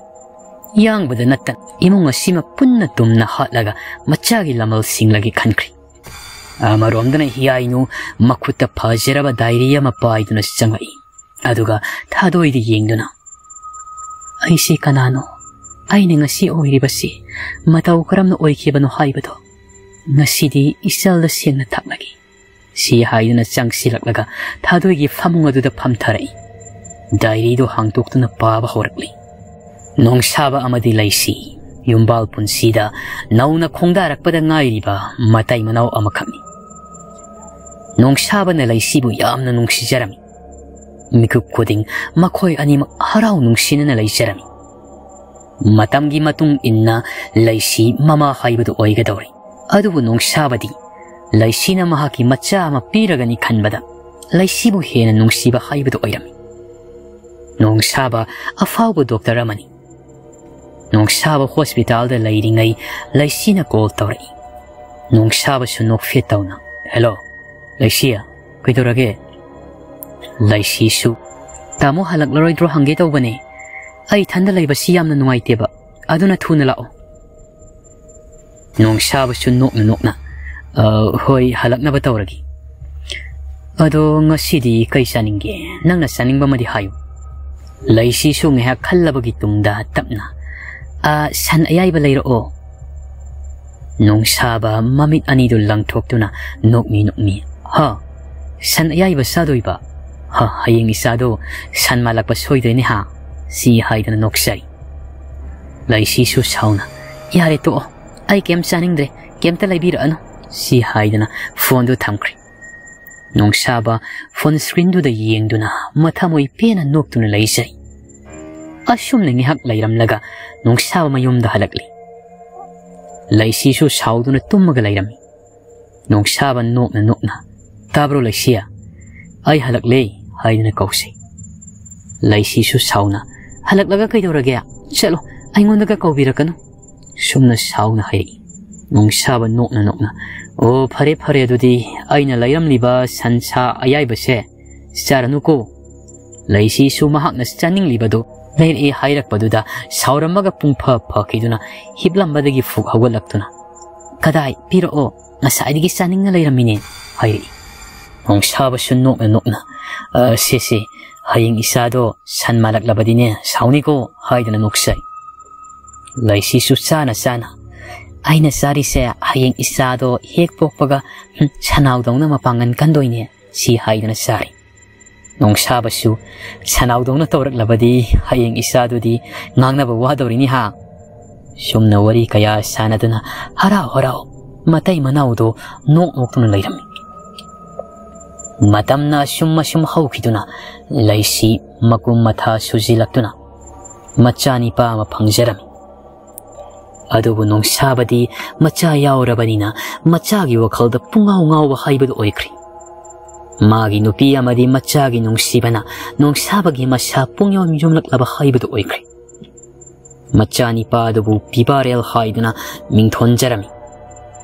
ꯌꯥꯡꯕꯗ ꯅꯠꯇꯅ ꯏꯃꯨꯡ ꯑꯁꯤꯃ ꯄꯨꯟꯅ ꯇꯨꯝꯅ ꯍꯥꯠꯂꯒ ꯃꯆꯥꯒꯤ ꯂꯃꯜ ꯁꯤꯡꯂꯒꯦ ꯈꯟꯈ꯭ꯔꯤ꯫ ꯑꯃꯔꯣꯝꯗꯅ ꯍꯤꯌꯥꯏꯅꯨ ꯃꯈꯨꯠꯇ ꯐꯖꯔꯕ ꯗꯥꯏꯔꯤ ꯑꯃ ꯄꯥꯏꯗꯨꯅ ꯆꯪꯂꯛꯏ꯫ ꯑꯗꯨꯒ ꯊꯥꯗꯣꯏꯗ ꯌꯦꯡꯗꯨꯅ, "ꯑꯩꯁꯤ ꯀꯅꯥꯅꯣ? ꯑꯩꯅ ꯉꯁꯤ ꯑꯣꯏꯔꯤꯕꯁꯤ ꯃꯇꯧ ꯀꯔꯝꯅ ꯑꯣꯏꯈꯤꯕꯅꯣ ꯍꯥꯏꯕꯗꯣ ꯉꯁꯤꯗꯤ ꯏꯆꯜꯗ ꯁꯦꯡꯅ ꯇꯥꯛꯂꯒꯦ," ꯁꯤ ꯍꯥꯏꯗꯨꯅ ꯆꯪꯁꯤꯜꯂꯛꯂꯒ ꯊꯥꯗꯣꯏꯒꯤ ꯐꯃꯨꯡ ꯑꯗꯨꯗ ꯐꯝꯊꯔꯛꯏ꯫ ꯗꯥꯏꯔꯤꯗꯨ ꯍꯥꯡꯗꯣꯛꯇꯨꯅ ꯄꯥꯕ ꯍꯧꯔꯛꯂꯤ꯫ ꯅꯣꯡꯁꯥꯕ ꯑꯃꯗꯤ ꯂꯩꯁꯤ ꯌꯨꯝꯕꯥꯜ ꯄꯨꯟꯁꯤꯗ ꯅꯧꯅ ꯈꯣꯡꯗꯥꯔꯛꯄꯗ ꯉꯥꯏꯔꯤꯕ ꯃꯇꯩ ꯃꯅꯥꯎ ꯑꯃꯈꯛꯅꯤ꯫ ꯅꯣꯡꯁꯥꯕꯅ ꯂꯩꯁꯤꯕꯨ ꯌꯥꯝꯅ ꯅꯨꯡꯁꯤꯖꯔꯝꯃꯤ꯫ ꯃꯤꯀꯨꯞ ꯈꯨꯗꯤꯡ ꯃꯈꯣꯏ ꯑꯅꯤꯃꯛ ꯍꯔꯥꯎ ꯅꯨꯡꯁꯤꯅꯅ ꯂꯩꯖꯔꯝꯃꯤ꯫ ꯃꯇꯝꯒꯤ ꯃꯇꯨꯡ ꯏꯟꯅ ꯂꯩꯁꯤ ꯃꯃꯥ ꯍꯥꯏꯕꯗꯨ ꯑꯣꯏꯒꯗꯧꯔꯤ꯫ ꯑꯗꯨꯕꯨ ꯅꯣꯡꯁꯥꯕꯗꯤ ꯂꯩꯁꯤꯅ ꯃꯍꯥꯛꯀꯤ ꯃꯆꯥ ꯑꯃ ꯄꯤꯔꯒꯅꯤ ꯈꯟꯕꯗ ꯂꯩꯁꯤꯕꯨ ꯍꯦꯟꯅ ꯅꯨꯡꯁꯤꯕ ꯍꯥꯏꯕꯗꯨ ꯑꯣꯏꯔꯝꯃꯤ꯫ ꯅꯣꯡꯁꯥꯕ ꯑꯐꯥꯎꯕ ꯗꯣꯛꯇꯔ ꯑꯃꯅꯤ꯫ ꯅꯣꯡꯁꯥꯕ ꯍꯣꯁꯄꯤꯇꯥꯜꯗ ꯂꯩꯔꯤꯉꯩ ꯂꯩꯁꯤꯅ ꯀꯣꯜ ꯇꯧꯔꯛꯏ꯫ ꯅꯣꯡꯁꯥꯕꯁꯨ ꯅꯣꯛꯐꯦꯠ ꯇꯧꯅ, "ꯍꯦꯜꯂꯣ, ꯂꯩꯁꯤ, ꯀꯩꯗꯧꯔꯒꯦ?" ꯂꯩꯁꯤꯁꯨ, "ꯇꯥꯃꯣ ꯍꯜꯂꯛꯂꯔꯣꯏꯗ꯭ꯔꯣ ꯍꯪꯒꯦ ꯇꯧꯕꯅꯦ꯫ ꯑꯩ ꯏꯊꯟꯗ ꯂꯩꯕꯁꯤ ꯌꯥꯝꯅ ꯅꯨꯡꯉꯥꯏꯇꯦꯕ, ꯑꯗꯨꯅ ꯊꯨꯅ ꯂꯥꯛꯑꯣ꯫" ꯅꯣꯡꯁꯥꯕꯁꯨ ꯅꯣꯛꯅ ꯅꯣꯛꯅ, "ꯑ, ꯍꯣꯏ, ꯍꯜꯂꯛꯅꯕ ꯇꯧꯔꯒꯦ꯫ ꯑꯗꯣ ꯉꯁꯤꯗꯤ ꯀꯩ ꯆꯥꯅꯤꯡꯒꯦ? ꯅꯪꯅ ꯆꯥꯅꯤꯡꯕ ꯑꯃꯗꯤ ꯍꯥꯏꯌꯨ꯫" ꯂꯩꯁꯤꯁꯨ ꯉꯥꯏꯍꯥꯛ ꯈꯜꯂꯕꯒꯤ ꯇꯨꯡꯗ ꯇꯞꯅ, "ꯑ, ꯁꯟ ꯑꯌꯥꯏꯕ ꯂꯩꯔꯛꯑꯣ꯫" ꯅꯣꯡꯁꯥꯕ ꯃꯃꯤꯠ ꯑꯅꯤꯗꯨ ꯂꯪꯊꯣꯛꯇꯨꯅ ꯅꯣꯛꯃꯤ ꯅꯣꯛꯃꯤ, "ꯍꯥ? ꯁꯟ ꯑꯌꯥꯏꯕ ꯆꯥꯗꯣꯏꯕ? ꯍꯥ, ꯍꯌꯦꯡ ꯏꯆꯥꯗꯣ ꯁꯟ ꯃꯥꯜꯂꯛꯄ ꯁꯣꯏꯗꯣꯏꯅꯦ ꯍꯥ?" ꯁꯤ ꯍꯥꯏꯗꯅ ꯅꯣꯛꯆꯩ꯫ ꯂꯩꯁꯤꯁꯨ ꯁꯥꯎꯅ, "ꯌꯥꯔꯦ ꯇꯣꯛꯑꯣ, ꯑꯩ ꯀꯩꯝ ꯆꯥꯅꯤꯡꯗ꯭ꯔꯦ, ꯀꯩꯝꯇ ꯂꯩꯕꯤꯔꯛꯑꯅꯨ," ꯁꯤ ꯍꯥꯏꯗꯅ ꯐꯣꯟꯗꯨ ꯊꯝꯈ꯭ꯔꯦ꯫ ꯅꯣꯡꯁꯥꯕ ꯐꯣꯟ ꯁ꯭ꯀ꯭ꯔꯤꯟꯗꯨꯗ ꯌꯦꯡꯗꯨꯅ ꯃꯊꯃꯣꯏ ꯄꯦꯟꯅ ꯅꯣꯛꯇꯨꯅ ꯂꯩꯖꯩ꯫ ꯑꯁꯨꯝꯅ ꯉꯥꯏꯍꯥꯛ ꯂꯩꯔꯝꯂꯒ ꯅꯣꯡꯁꯥꯕ ꯃꯌꯨꯝꯗ ꯍꯜꯂꯛꯂꯤ꯫ ꯂꯩꯁꯤꯁꯨ ꯁꯥꯎꯗꯨꯅ ꯇꯨꯝꯃꯒ ꯂꯩꯔꯝꯃꯤ꯫ ꯅꯣꯡꯁꯥꯕ ꯅꯣꯛꯅ ꯅꯣꯛꯅ, "ꯇꯥꯕ꯭ꯔꯣ ꯂꯩꯁꯤ? ꯑꯩ ꯍꯜꯂꯛꯂꯦ," ꯍꯥꯏꯗꯨꯅ ꯀꯧꯁꯤ꯫ ꯂꯩꯁꯤꯁꯨ ꯁꯥꯎꯅ, "ꯍꯜꯂꯛꯂꯒ ꯀꯩꯗꯧꯔꯒꯦ? ꯆꯠꯂꯣ, ꯑꯩꯉꯣꯟꯗꯒ ꯀꯧꯕꯤꯔꯛꯀꯅꯨ," ꯁꯨꯝꯅ ꯁꯥꯎꯅ ꯍꯥꯏꯔꯛꯏ꯫ ꯅꯣꯡꯁꯥꯕ ꯅꯣꯛꯅ ꯅꯣꯛꯅ, "ꯑꯣ, ꯐꯔꯦ ꯐꯔꯦ, ꯑꯗꯨꯗꯤ ꯑꯩꯅ ꯂꯩꯔꯝꯂꯤꯕ ꯁꯟꯁꯥ ꯑꯌꯥꯏꯕꯁꯦ ꯆꯥꯔꯅꯨꯀꯣ꯫ ꯂꯩꯁꯤꯁꯨ ꯃꯍꯥꯛꯅ ꯆꯥꯅꯤꯡꯂꯤꯕꯗꯨ ꯂꯩꯔꯛꯑꯦ ꯍꯥꯏꯔꯛꯄꯗꯨꯗ ꯁꯥꯎꯔꯝꯃꯒ ꯄꯨꯡꯐ ꯐꯈꯤꯗꯨꯅ ꯍꯤꯞꯂꯝꯕꯗꯒꯤ ꯐꯨꯛ ꯍꯧꯒꯠꯂꯛꯇꯨꯅ, 'ꯀꯗꯥꯏ? ꯄꯤꯔꯛꯑꯣ, ꯉꯁꯥꯏꯗꯒꯤ ꯆꯥꯅꯤꯡꯅ ꯂꯩꯔꯝꯃꯤꯅꯦ" ꯍꯥꯏꯔꯛꯏ꯫ ꯅꯣꯡꯁꯥꯕꯁꯨ ꯅꯣꯛꯅ ꯅꯣꯛꯅ, "ꯑ, ꯁꯦ ꯁꯦ, ꯍꯌꯦꯡ ꯏꯆꯥꯗꯣ ꯁꯟ ꯃꯥꯜꯂꯛꯂꯕꯗꯤꯅꯦ ꯁꯥꯎꯅꯤꯀꯣ" ꯍꯥꯏꯗꯨꯅ ꯅꯣꯛꯆꯩ꯫ ꯂꯩꯁꯤꯁꯨ ꯆꯥꯅ ꯆꯥꯅ, "ꯑꯩꯅ ꯆꯥꯔꯤꯁꯦ ꯍꯌꯦꯡ ꯏꯆꯥꯗꯣ ꯍꯦꯛ ꯄꯣꯛꯄꯒ, ꯍꯨꯝ, ꯁꯅꯥꯎꯗꯧꯅ ꯃꯄꯥꯡꯒꯜ ꯀꯟꯗꯣꯏꯅꯦ" ꯁꯤ ꯍꯥꯏꯗꯨꯅ ꯆꯥꯔꯤ꯫ ꯅꯣꯡꯁꯥꯕꯁꯨ, "ꯁꯅꯥꯎꯗꯧꯅ ꯇꯧꯔꯛꯂꯕꯗꯤ ꯍꯌꯦꯡ ꯏꯆꯥꯗꯨꯗꯤ ꯉꯥꯡꯅꯕ ꯋꯥꯗꯧꯔꯤꯅꯤ ꯍꯥ?" ꯁꯨꯝꯅ ꯋꯥꯔꯤ ꯀꯌꯥ ꯁꯥꯟꯅꯗꯨꯅ ꯍꯔꯥꯎ ꯍꯔꯥꯎ ꯃꯇꯩ ꯃꯅꯥꯎꯗꯣ ꯅꯣꯛ ꯅꯣꯛꯇꯨꯅ ꯂꯩꯔꯝꯃꯤ꯫ ꯃꯇꯝꯅ ꯑꯁꯨꯝ ꯑꯁꯨꯝ ꯍꯧꯈꯤꯗꯨꯅ ꯂꯩꯁꯤ ꯃꯀꯨꯝ ꯃꯊꯥ ꯁꯨꯖꯤꯜꯂꯛꯇꯨꯅ ꯃꯆꯥ ꯅꯤꯄꯥ ꯑꯃ ꯐꯪꯖꯔꯝꯃꯤ꯫ ꯑꯗꯨꯕꯨ ꯅꯣꯡꯁꯥꯕꯗꯤ ꯃꯆꯥ ꯌꯥꯎꯔꯕꯅꯤꯅ ꯃꯆꯥꯒꯤ ꯋꯥꯈꯜꯗ ꯄꯨꯡꯉꯥꯎ ꯉꯥꯎꯕ ꯍꯥꯏꯕꯗꯨ ꯑꯣꯏꯈ꯭ꯔꯦ꯫ ꯃꯥꯒꯤ ꯅꯨꯄꯤ ꯑꯃꯗꯤ ꯃꯆꯥꯒꯤ ꯅꯨꯡꯁꯤꯕꯅ ꯅꯣꯡꯁꯥꯕꯒꯤ ꯃꯁꯥ ꯄꯨꯡꯌꯣꯝ ꯌꯣꯝꯂꯛꯂꯕ ꯍꯥꯏꯕꯗꯨ ꯑꯣꯏꯈ꯭ꯔꯦ꯫ ꯃꯆꯥ ꯅꯤꯄꯥ ꯑꯗꯨꯕꯨ ꯄꯤꯕꯥꯔꯦꯜ ꯍꯥꯏꯗꯨꯅ ꯃꯤꯡꯊꯣꯟꯖꯔꯝꯃꯤ꯫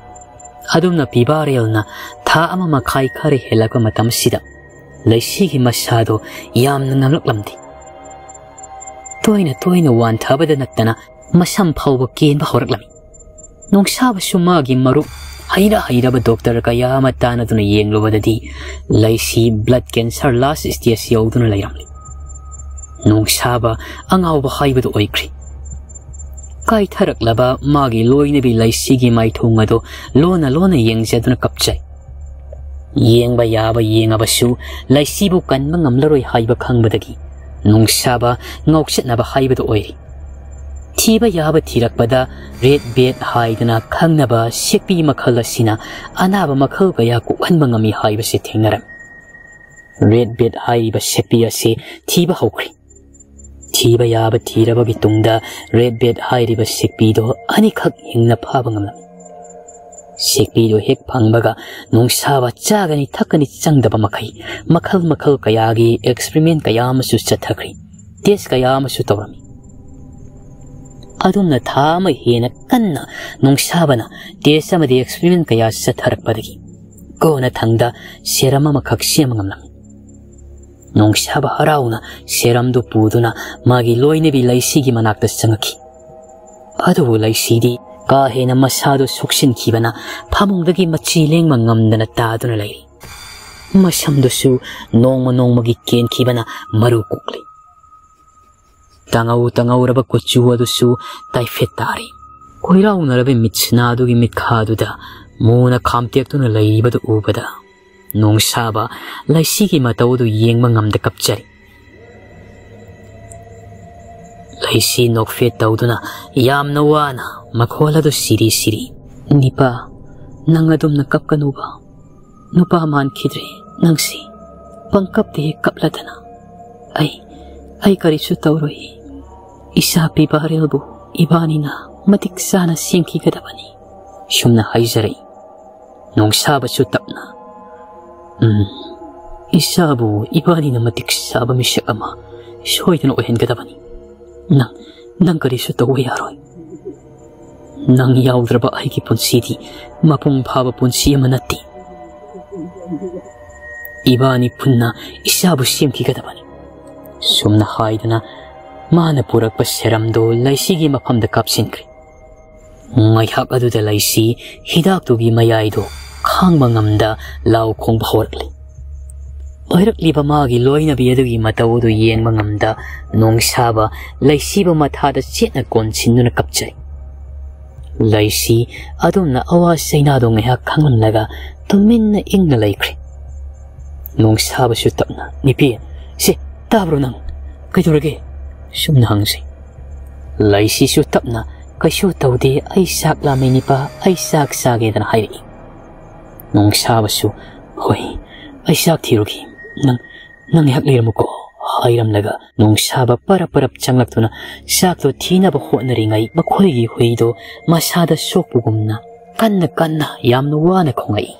ꯑꯗꯨꯝꯅ ꯄꯤꯕꯥꯔꯦꯜꯅ ꯊꯥ ꯑꯃ ꯃꯈꯥꯏ ꯈꯔ ꯍꯦꯜꯂꯛꯄ ꯃꯇꯝꯁꯤꯗ ꯂꯩꯁꯤꯒꯤ ꯃꯁꯥꯗꯣ ꯌꯥꯝꯅ ꯉꯝꯂꯛꯂꯝꯗꯦ꯫ ꯇꯣꯏꯅ ꯇꯣꯏꯅ ꯋꯥꯟꯊꯕꯗ ꯅꯠꯇꯅ ꯃꯁꯝ ꯐꯥꯎꯕ ꯀꯦꯟꯕ ꯍꯧꯔꯛꯂꯝꯃꯤ꯫ ꯅꯣꯡꯁꯥꯕꯁꯨ ꯃꯥꯒꯤ ꯃꯔꯨꯞ ꯍꯩꯔ ꯍꯩꯔꯕ ꯗꯣꯛꯇꯔ ꯀꯌꯥ ꯑꯃ ꯇꯥꯟꯅꯗꯨꯅ ꯌꯦꯡꯂꯨꯕꯗꯗꯤ ꯂꯩꯁꯤ blood cancer last stage ꯌꯧꯗꯨꯅ ꯂꯩꯔꯝꯂꯤ꯫ ꯅꯣꯡꯁꯥꯕ ꯑꯉꯥꯎꯕ ꯍꯥꯏꯕꯗꯨ ꯑꯣꯏꯈ꯭ꯔꯦ꯫ ꯀꯥꯏꯊꯔꯛꯂꯕ ꯃꯥꯒꯤ ꯂꯣꯏꯅꯕꯤ ꯂꯩꯁꯤꯒꯤ ꯃꯥꯏꯊꯣꯡ ꯑꯗꯨ ꯂꯣꯟꯅ ꯂꯣꯟꯅ ꯌꯦꯡꯖꯗꯨꯅ ꯀꯞꯆꯩ꯫ ꯌꯦꯡꯕ ꯌꯥꯕ ꯌꯦꯡꯉꯕꯁꯨ ꯂꯩꯁꯤꯕꯨ ꯀꯟꯕ ꯉꯝꯂꯔꯣꯏ ꯍꯥꯏꯕ ꯈꯪꯕꯗꯒꯤ ꯅꯣꯡꯁꯥꯕ ꯉꯥꯎꯆꯠꯅꯕ ꯍꯥꯏꯕꯗꯨ ꯑꯣꯏꯔꯤ꯫ ꯊꯤꯕ ꯌꯥꯕ ꯊꯤꯔꯛꯄꯗ ꯔꯦꯠ ꯕꯦꯠ ꯍꯥꯏꯗꯅ ꯈꯪꯅꯕ ꯁꯦꯛꯄꯤ ꯃꯈꯜ ꯑꯁꯤꯅ ꯑꯅꯥꯕ ꯃꯈꯜ ꯀꯌꯥ ꯀꯣꯛꯍꯟꯕ ꯉꯝꯃꯤ ꯍꯥꯏꯕꯁꯤ ꯊꯦꯡꯅꯔꯝꯃꯤ꯫ ꯔꯦꯠ ꯕꯦꯠ ꯍꯥꯏꯔꯤꯕ ꯁꯦꯛꯄꯤ ꯑꯁꯤ ꯊꯤꯕ ꯍꯧꯈ꯭ꯔꯤ꯫ ꯊꯤꯕ ꯌꯥꯕ ꯊꯤꯔꯕꯒꯤ ꯇꯨꯡꯗ ꯔꯦꯠ ꯕꯦꯠ ꯍꯥꯏꯔꯤꯕ ꯁꯦꯛꯄꯤꯗꯣ ꯑꯅꯤꯈꯛ ꯍꯤꯡꯅ ꯐꯥꯕ ꯉꯝꯂꯝꯃꯤ꯫ ꯁꯦꯛꯄꯤꯗꯣ ꯍꯦꯛ ꯐꯪꯕꯒ ꯅꯣꯡꯁꯥꯕ ꯆꯥꯒꯅꯤ ꯊꯛꯀꯅꯤ ꯆꯪꯗꯕ ꯃꯈꯩ ꯃꯈꯜ ꯃꯈꯜ ꯀꯌꯥꯒꯤ ꯑꯦꯛꯁꯄꯔꯤꯃꯦꯟ ꯀꯌꯥ ꯑꯃꯁꯨ ꯆꯠꯊꯈ꯭ꯔꯤ, ꯇꯦꯁ ꯀꯌꯥ ꯑꯃꯁꯨ ꯇꯧꯔꯝꯃꯤ꯫ ꯑꯗꯨꯝꯅ ꯊꯥ ꯑꯃ ꯍꯦꯟꯅ ꯀꯟꯅ ꯅꯣꯡꯁꯥꯕꯅ ꯇꯦꯁ ꯑꯃꯗꯤ ꯑꯦꯛꯁꯄꯔꯤꯃꯦꯟ ꯀꯌꯥ ꯆꯠꯊꯔꯛꯄꯗꯒꯤ ꯀꯣꯟꯅꯊꯪꯗ ꯁꯦꯔꯝ ꯑꯃꯈꯛ ꯁꯦꯝꯕ ꯉꯝꯂꯝꯃꯤ꯫ ꯅꯣꯡꯁꯥꯕ ꯍꯔꯥꯎꯅ ꯁꯦꯔꯝꯗꯨ ꯄꯨꯗꯨꯅ ꯃꯥꯒꯤ ꯂꯣꯏꯅꯕꯤ ꯂꯩꯁꯤꯒꯤ ꯃꯅꯥꯛꯇ ꯆꯪꯉꯛꯈꯤ꯫ ꯑꯗꯨꯕꯨ ꯂꯩꯁꯤꯗꯤ ꯀꯥ ꯍꯦꯟꯅ ꯃꯁꯥꯗꯨ ꯁꯣꯛꯆꯤꯟꯈꯤꯕꯅ ꯐꯃꯨꯡꯗꯒꯤ ꯃꯆꯤ ꯂꯦꯡꯕ ꯉꯝꯗꯅ ꯇꯥꯗꯨꯅ ꯂꯩꯔꯤ꯫ ꯃꯁꯝꯗꯨꯁꯨ ꯅꯣꯡꯃ ꯅꯣꯡꯃꯒꯤ ꯀꯦꯟꯈꯤꯕꯅ ꯃꯔꯨ ꯀꯣꯛꯂꯤ꯫ ꯇꯉꯧ ꯇꯉꯧꯔꯕ ꯀꯨꯆꯨ ꯑꯗꯨꯁꯨ ꯇꯥꯏꯐꯦꯠ ꯇꯥꯔꯤ꯫ ꯀꯣꯏꯔꯥꯎꯅꯔꯕ ꯃꯤꯠꯁꯤꯅꯥ ꯑꯗꯨꯒꯤ ꯃꯤꯠꯈꯥꯗꯨꯗ ꯃꯨꯅ ꯈꯥꯝꯇꯦꯛꯇꯨꯅ ꯂꯩꯔꯤꯕꯗꯨ ꯎꯕꯗ ꯅꯣꯡꯁꯥꯕ ꯂꯩꯁꯤꯒꯤ ꯃꯇꯧ ꯑꯗꯨ ꯌꯦꯡꯕ ꯉꯝꯗ ꯀꯞꯆꯔꯤ꯫ ꯂꯩꯁꯤ ꯅꯣꯛꯐꯦꯠ ꯇꯧꯗꯨꯅ ꯌꯥꯝꯅ ꯋꯥꯅ ꯃꯈꯣꯜ ꯑꯗꯨ ꯁꯤꯔꯤ ꯁꯤꯔꯤ, "ꯅꯤꯄꯥ, ꯅꯪ ꯑꯗꯨꯝꯅ ꯀꯞꯀꯅꯨꯕ꯫ ꯅꯨꯄꯥ ꯃꯥꯟꯈꯤꯗ꯭ꯔꯦ ꯅꯪꯁꯤ꯫ ꯄꯪꯀꯞꯇ ꯍꯦꯛ ꯀꯞꯂꯗꯅ꯫ ꯑꯩ, ꯑꯩ ꯀꯔꯤꯁꯨ ꯇꯧꯔꯣꯏ꯫ ꯏꯆꯥ ꯄꯤꯕ ꯑꯔꯦꯜꯕꯨ ꯏꯕꯥꯅꯤꯅ ꯃꯇꯤꯛ ꯆꯥꯅ ꯁꯦꯝꯈꯤꯒꯗꯕꯅꯤ," ꯁꯨꯝꯅ ꯍꯥꯏꯖꯔꯛꯏ꯫ ꯅꯣꯡꯁꯥꯕꯁꯨ ꯇꯞꯅ, "ꯎꯝ, ꯏꯆꯥꯕꯨ ꯏꯕꯥꯅꯤꯅ ꯃꯇꯤꯛ ꯆꯥꯕ ꯃꯤꯁꯛ ꯑꯃ ꯁꯣꯏꯗꯅ ꯑꯣꯏꯍꯟꯒꯗꯕꯅꯤ꯫ ꯅꯪ, ꯅꯪ ꯀꯔꯤꯁꯨ ꯇꯧꯕ ꯌꯥꯔꯣꯏ꯫ ꯅꯪ ꯌꯥꯎꯗ꯭ꯔꯕ ꯑꯩꯒꯤ ꯄꯨꯟꯁꯤꯗꯤ ꯃꯄꯨꯡ ꯐꯥꯕ ꯄꯨꯟꯁꯤ ꯑꯃ ꯅꯠꯇꯦ꯫ ꯏꯕꯥꯅꯤ ꯄꯨꯟꯅ ꯏꯆꯥꯕꯨ ꯁꯦꯝꯈꯤꯒꯗꯕꯅꯤ," ꯁꯨꯝꯅ ꯍꯥꯏꯗꯨꯅ ꯃꯥꯅ ꯄꯨꯔꯛꯄ ꯁꯦꯔꯝꯗꯨ ꯂꯩꯁꯤꯒꯤ ꯃꯐꯝꯗ ꯀꯥꯞꯁꯤꯟꯈ꯭ꯔꯦ꯫ ꯉꯥꯏꯍꯥꯛ ꯑꯗꯨꯗ ꯂꯩꯁꯤ ꯍꯤꯗꯥꯛꯇꯨꯒꯤ ꯃꯌꯥꯏꯗꯨ ꯈꯥꯡꯕ ꯉꯝꯗ ꯂꯥꯎ ꯈꯣꯡꯕ ꯍꯧꯔꯛꯂꯤ꯫ ꯑꯣꯏꯔꯛꯂꯤꯕ ꯃꯥꯒꯤ ꯂꯣꯏꯅꯕꯤ ꯑꯗꯨꯒꯤ ꯃꯇꯧ ꯑꯗꯨ ꯌꯦꯡꯕ ꯉꯝꯗ ꯅꯣꯡꯁꯥꯕ ꯂꯩꯁꯤꯕꯨ ꯃꯊꯥꯗ ꯆꯦꯠꯅ ꯀꯣꯟꯁꯤꯟꯗꯨꯅ ꯀꯞꯆꯩ꯫ ꯂꯩꯁꯤ ꯑꯗꯨꯝꯅ ꯑꯋꯥ ꯆꯩꯅꯥꯗꯣ ꯉꯥꯏꯍꯥꯛ ꯈꯪꯍꯜꯂꯒ ꯇꯨꯃꯤꯟꯅ ꯏꯪꯅ ꯂꯩꯈ꯭ꯔꯦ꯫ ꯅꯣꯡꯁꯥꯕꯁꯨ ꯇꯞꯅ, "ꯅꯤꯄꯤ, ꯁꯤ ꯇꯥꯕ꯭ꯔꯣ ꯅꯪ? ꯀꯩꯗꯧꯔꯒꯦ?" ꯁꯨꯝꯅ ꯍꯪꯖꯩ꯫ ꯂꯩꯁꯤꯁꯨ ꯇꯞꯅ, "ꯀꯩꯁꯨ ꯇꯧꯗꯦ, ꯑꯩ ꯆꯥꯛ ꯂꯥꯝꯃꯦ ꯅꯤꯄꯥ, ꯑꯩ ꯆꯥꯛ ꯆꯥꯒꯦꯗꯅ" ꯍꯥꯏꯔꯛꯏ꯫ ꯅꯣꯡꯁꯥꯕꯁꯨ, "ꯍꯣꯏ, ꯑꯩ ꯆꯥꯛ ꯊꯤꯔꯨꯒꯦ, ꯅꯪ, ꯅꯪ ꯉꯥꯏꯍꯥꯛ ꯂꯩꯔꯝꯃꯨꯀꯣ" ꯍꯥꯏꯔꯝꯂꯒ ꯅꯣꯡꯁꯥꯕ ꯄꯔꯞ ꯄꯔꯞ ꯆꯪꯂꯛꯇꯨꯅ ꯆꯥꯛꯇꯣ ꯊꯤꯅꯕ ꯍꯣꯠꯅꯔꯤꯉꯩ ꯃꯈꯣꯏꯒꯤ ꯍꯨꯏꯗꯣ ꯃꯁꯥꯗ ꯁꯣꯛꯄꯒꯨꯝꯅ ꯀꯟꯅ ꯀꯟꯅ ꯌꯥꯝꯅ ꯋꯥꯅ ꯈꯣꯡꯉꯛꯏ꯫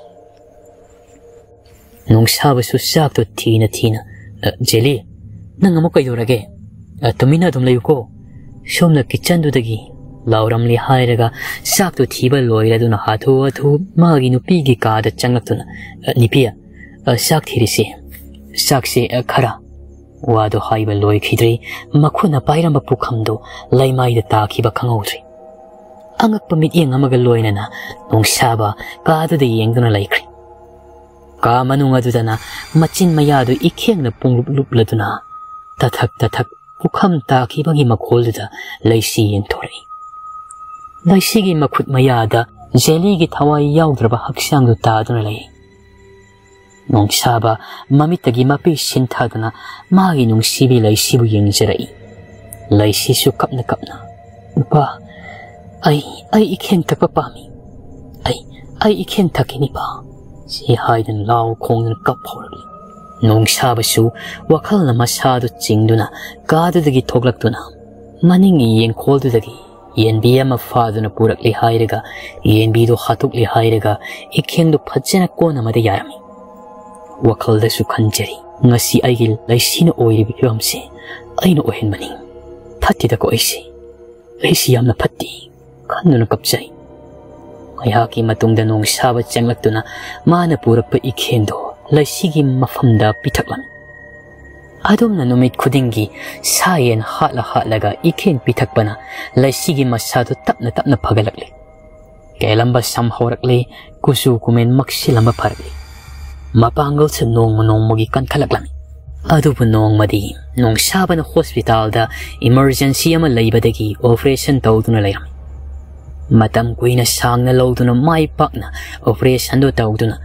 ꯅꯣꯡꯁꯥꯕꯁꯨ ꯆꯥꯛꯇꯣ ꯊꯤꯅ ꯊꯤꯅ, "ꯑ, ꯖꯦꯂꯤ, ꯅꯪ ꯑꯃꯨꯛ ꯀꯩꯗꯧꯔꯒꯦ? ꯑ, ꯇꯨꯃꯤꯟꯅ ꯑꯗꯨꯝ ꯂꯩꯌꯨꯀꯣ꯫ ꯁꯣꯝꯅ ꯀꯤꯠꯆꯟꯗꯨꯗꯒꯤ ꯂꯥꯎꯔꯝꯂꯤ" ꯍꯥꯏꯔꯒ ꯆꯥꯛꯇꯣ ꯊꯤꯕ ꯂꯣꯏꯔꯗꯨꯅ ꯍꯥꯊꯨ ꯍꯥꯊꯨ ꯃꯥꯒꯤ ꯅꯨꯄꯤꯒꯤ ꯀꯥꯗ ꯆꯪꯂꯛꯇꯨꯅ, "ꯑ, ꯅꯤꯄꯤ, ꯑ, ꯆꯥꯛ ꯊꯤꯔꯤꯁꯤ꯫ ꯆꯥꯛꯁꯦ, ꯑ, ꯈꯔ"꯫ ꯋꯥꯗꯣ ꯍꯥꯏꯕ ꯂꯣꯏꯈꯤꯗ꯭ꯔꯤ, ꯃꯈꯨꯠꯅ ꯄꯥꯏꯔꯝꯕ ꯄꯨꯈꯝꯗꯣ ꯂꯩꯃꯥꯏꯗ ꯇꯥꯈꯤꯕ ꯈꯪꯍꯧꯗ꯭ꯔꯦ꯫ ꯑꯉꯛꯄ ꯃꯤꯠꯌꯦꯡ ꯑꯃꯒ ꯂꯣꯏꯅꯅ ꯅꯣꯡꯁꯥꯕ ꯀꯥꯗꯨꯗ ꯌꯦꯡꯗꯨꯅ ꯂꯩꯈ꯭ꯔꯦ꯫ ꯀꯥ ꯃꯅꯨꯡ ꯑꯗꯨꯗꯅ ꯃꯆꯤꯟ ꯃꯌꯥꯗꯨ ꯏꯈꯦꯡꯅ ꯄꯨꯡꯂꯨꯞ ꯂꯨꯞꯂꯗꯨꯅ ꯇꯊꯛ ꯇꯊꯛ ꯄꯨꯈꯝ ꯇꯥꯈꯤꯕꯒꯤ ꯃꯈꯣꯜꯗꯨꯗ ꯂꯩꯁꯤ ꯌꯦꯡꯊꯣꯔꯛꯏ꯫ ꯂꯩꯁꯤꯒꯤ ꯃꯈꯨꯠ ꯃꯌꯥꯗ ꯖꯦꯂꯤꯒꯤ ꯊꯋꯥꯏ ꯌꯥꯎꯗ꯭ꯔꯕ ꯍꯛꯆꯥꯡꯗꯨ ꯇꯥꯗꯨꯅ ꯂꯩ꯫ ꯅꯣꯡꯁꯥꯕ ꯃꯃꯤꯠꯇꯒꯤ ꯃꯄꯤ ꯁꯤꯟꯊꯗꯨꯅ ꯃꯥꯒꯤ ꯅꯨꯡꯁꯤꯕꯤ ꯂꯩꯁꯤꯕꯨ ꯌꯦꯡꯖꯔꯛꯏ꯫ ꯂꯩꯁꯤꯁꯨ ꯀꯞꯅ ꯀꯞꯅ, "ꯅꯨꯄꯥ, ꯑꯩ, ꯑꯩ ꯏꯈꯦꯟ ꯊꯛꯄ ꯄꯥꯝꯃꯤ꯫ ꯑꯩ, ꯑꯩ ꯏꯈꯦꯟ ꯊꯛꯀꯦ ꯅꯨꯄꯥ," ꯁꯤ ꯍꯥꯏꯗꯨꯅ ꯂꯥꯎ ꯈꯣꯡꯗꯨꯅ ꯀꯞ ꯍꯧꯔꯛꯂꯤ꯫ ꯅꯣꯡꯁꯥꯕꯁꯨ ꯋꯥꯈꯜꯅ ꯃꯁꯥꯗꯨ ꯆꯤꯡꯗꯨꯅ ꯀꯥꯗꯨꯗꯒꯤ ꯊꯣꯛꯂꯛꯇꯨꯅ ꯃꯅꯤꯡꯒꯤ ꯌꯦꯡꯈꯣꯜꯗꯨꯗꯒꯤ ꯌꯦꯟꯕꯤ ꯑꯃ ꯐꯥꯗꯨꯅ ꯄꯨꯔꯛꯂꯦ ꯍꯥꯏꯔꯒ, ꯌꯦꯟꯕꯤꯗꯨ ꯍꯥꯠꯇꯣꯛꯂꯦ ꯍꯥꯏꯔꯒ, ꯏꯈꯦꯡꯗꯨ ꯐꯖꯅ ꯀꯣꯟ ꯑꯃꯗ ꯌꯥꯔꯝꯃꯤ꯫ ꯋꯥꯈꯜꯗꯁꯨ ꯈꯟꯖꯔꯤ, "ꯉꯁꯤ ꯑꯩꯒꯤ ꯂꯩꯁꯤꯅ ꯑꯣꯏꯔꯤꯕ ꯐꯤꯕꯝꯁꯦ ꯑꯩꯅ ꯑꯣꯏꯍꯟꯕꯅꯤ꯫ ꯐꯠꯇꯦꯗꯀꯣ ꯑꯩꯁꯦ꯫ ꯑꯩꯁꯤ ꯌꯥꯝꯅ ꯐꯠꯇꯦ" ꯈꯟꯗꯨꯅ ꯀꯞꯆꯩ꯫ ꯉꯥꯏꯍꯥꯛꯀꯤ ꯃꯇꯨꯡꯗ ꯅꯣꯡꯁꯥꯕ ꯆꯪꯂꯛꯇꯨꯅ ꯃꯥꯅ ꯄꯨꯔꯛꯄ ꯏꯈꯦꯟꯗꯣ ꯂꯩꯁꯤꯒꯤ ꯃꯐꯝꯗ ꯄꯤꯊꯛꯂꯝꯃꯤ꯫ ꯑꯗꯨꯝꯅ ꯅꯨꯃꯤꯠ ꯈꯨꯗꯤꯡꯒꯤ ꯁꯥ ꯌꯦꯟ ꯍꯥꯠꯂ ꯍꯥꯠꯂꯒ ꯏꯈꯦꯟ ꯄꯤꯊꯛꯄꯅ ꯂꯩꯁꯤꯒꯤ ꯃꯁꯥꯗꯨ ꯇꯞꯅ ꯇꯞꯅ ꯐꯒꯠꯂꯛꯂꯤ꯫ ꯀꯦꯜꯂꯝꯕ ꯁꯝ ꯍꯧꯔꯛꯂꯤ, ꯀꯨꯆꯨ ꯀꯨꯃꯦꯟ ꯃꯛꯁꯤꯜꯂꯝꯕ ꯐꯔꯛꯂꯤ꯫ ꯃꯄꯥꯡꯒꯜꯁꯨ ꯅꯣꯡꯃ ꯅꯣꯡꯃꯒꯤ ꯀꯟꯈꯠꯂꯛꯂꯝꯃꯤ꯫ ꯑꯗꯨꯕꯨ ꯅꯣꯡꯃꯗꯤ ꯅꯣꯡꯁꯥꯕꯅ ꯍꯣꯁꯄꯤꯇꯥꯜꯗ ꯏꯃꯔꯖꯦꯟꯁꯤ ꯑꯃ ꯂꯩꯕꯗꯒꯤ ꯑꯣꯄꯔꯦꯁꯟ ꯇꯧꯗꯨꯅ ꯂꯩꯔꯝꯃꯤ꯫ ꯃꯇꯝ ꯀꯨꯏꯅ ꯁꯥꯡꯅ ꯂꯧꯗꯨꯅ ꯃꯥꯏ ꯄꯥꯛꯅ ꯑꯣꯄꯔꯦꯁꯟꯗꯨ ꯇꯧꯗꯨꯅ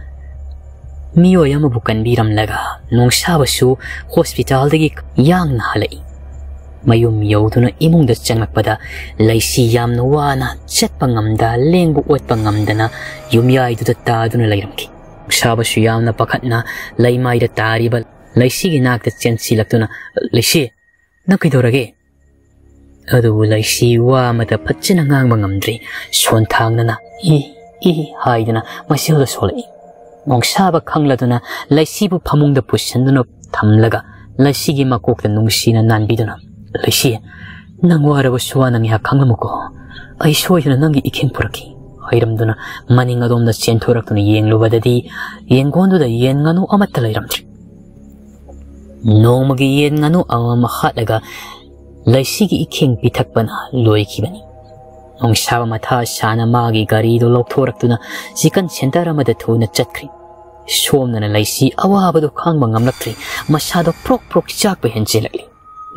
ꯃꯤꯑꯣꯏ ꯑꯃꯕꯨ ꯀꯟꯕꯤꯔꯝꯂꯒ ꯅꯣꯡꯁꯥꯕꯁꯨ ꯍꯣꯁꯄꯤꯇꯥꯜꯗꯒꯤ ꯌꯥꯡꯅ ꯍꯜꯂꯛꯏ꯫ ꯃꯌꯨꯝ ꯌꯧꯗꯨꯅ ꯏꯃꯨꯡꯗ ꯆꯪꯂꯛꯄꯗ ꯂꯩꯁꯤ ꯌꯥꯝꯅ ꯋꯥꯅ ꯆꯠꯄ ꯉꯝꯗ, ꯂꯦꯡꯕ ꯑꯣꯠꯄ ꯉꯝꯗꯅ ꯌꯨꯝꯌꯥꯏꯗꯨꯗ ꯇꯥꯗꯨꯅ ꯂꯩꯔꯝꯈꯤ꯫ ꯅꯣꯡꯁꯥꯕꯁꯨ ꯌꯥꯝꯅ ꯄꯥꯈꯠꯅ ꯂꯩꯃꯥꯏꯗ ꯇꯥꯔꯤꯕ ꯂꯩꯁꯤꯒꯤ ꯅꯥꯛꯇ ꯆꯦꯟꯁꯤꯜꯂꯛꯇꯨꯅ, "ꯂꯩꯁꯤ, ꯅꯪ ꯀꯩꯗꯧꯔꯒꯦ?" ꯑꯗꯨꯕꯨ ꯂꯩꯁꯤ ꯋꯥ ꯑꯃꯠꯇ ꯐꯖꯅ ꯉꯥꯡꯕ ꯉꯝꯗ꯭ꯔꯤ꯫ ꯁꯣꯟꯊꯥꯡꯅꯅ "ꯏ, ꯏ" ꯍꯥꯏꯗꯨꯅ ꯃꯁꯤꯜꯗ ꯁꯣꯜꯂꯛꯏ꯫ ꯅꯣꯡꯁꯥꯕ ꯈꯪꯂꯗꯨꯅ ꯂꯩꯁꯤꯕꯨ ꯐꯃꯨꯡꯗ ꯄꯨꯁꯤꯟꯗꯨꯅ ꯊꯝꯂꯒ ꯂꯩꯁꯤꯒꯤ ꯃꯀꯣꯛꯇ ꯅꯨꯡꯁꯤꯅ ꯅꯥꯟꯕꯤꯗꯨꯅ, "ꯂꯩꯁꯤ, ꯅꯪ ꯋꯥꯔꯕꯁꯨ ꯋꯥꯅ ꯉꯥꯏꯍꯥꯛ ꯈꯥꯡꯂꯝꯃꯨꯀꯣ꯫ ꯑꯩ ꯁꯣꯏꯗꯅ ꯅꯪꯒꯤ ꯏꯈꯦꯟ ꯄꯨꯔꯛꯈꯤ" ꯍꯥꯏꯔꯝꯗꯨꯅ ꯃꯅꯤꯡ ꯑꯗꯣꯝꯗ ꯆꯦꯟꯊꯣꯔꯛꯇꯨꯅ ꯌꯦꯡꯂꯨꯕꯗꯗꯤ ꯌꯦꯡꯒꯣꯟꯗꯨꯗ ꯌꯦꯟ ꯉꯥꯅꯨ ꯑꯃꯠꯇ ꯂꯩꯔꯝꯗ꯭ꯔꯤ꯫ ꯅꯣꯡꯃꯒꯤ ꯌꯦꯟ ꯉꯥꯅꯨ ꯑꯃꯃꯝ ꯍꯥꯠꯂꯒ ꯂꯩꯁꯤꯒꯤ ꯏꯈꯦꯡ ꯄꯤꯊꯛꯄꯅ ꯂꯣꯏꯈꯤꯕꯅꯤ꯫ ꯅꯣꯡꯁꯥꯕ ꯃꯊꯥ ꯁꯥꯅ ꯃꯥꯒꯤ ꯒꯥꯔꯤꯗꯨ ꯂꯧꯊꯣꯔꯛꯇꯨꯅ ꯆꯤꯀꯟ ꯁꯦꯟꯇꯔ ꯑꯃꯗ ꯊꯨꯅ ꯆꯠꯈ꯭ꯔꯤ꯫ ꯁꯣꯝꯗꯅ ꯂꯩꯁꯤ ꯑꯋꯥꯕꯗꯨ ꯈꯥꯡꯕ ꯉꯝꯂꯛꯇ꯭ꯔꯤ, ꯃꯁꯥꯗꯣ ꯄ꯭ꯔꯣꯛ ꯄ꯭ꯔꯣꯛ ꯆꯥꯛꯄ ꯍꯦꯟꯖꯤꯜꯂꯛꯂꯤ꯫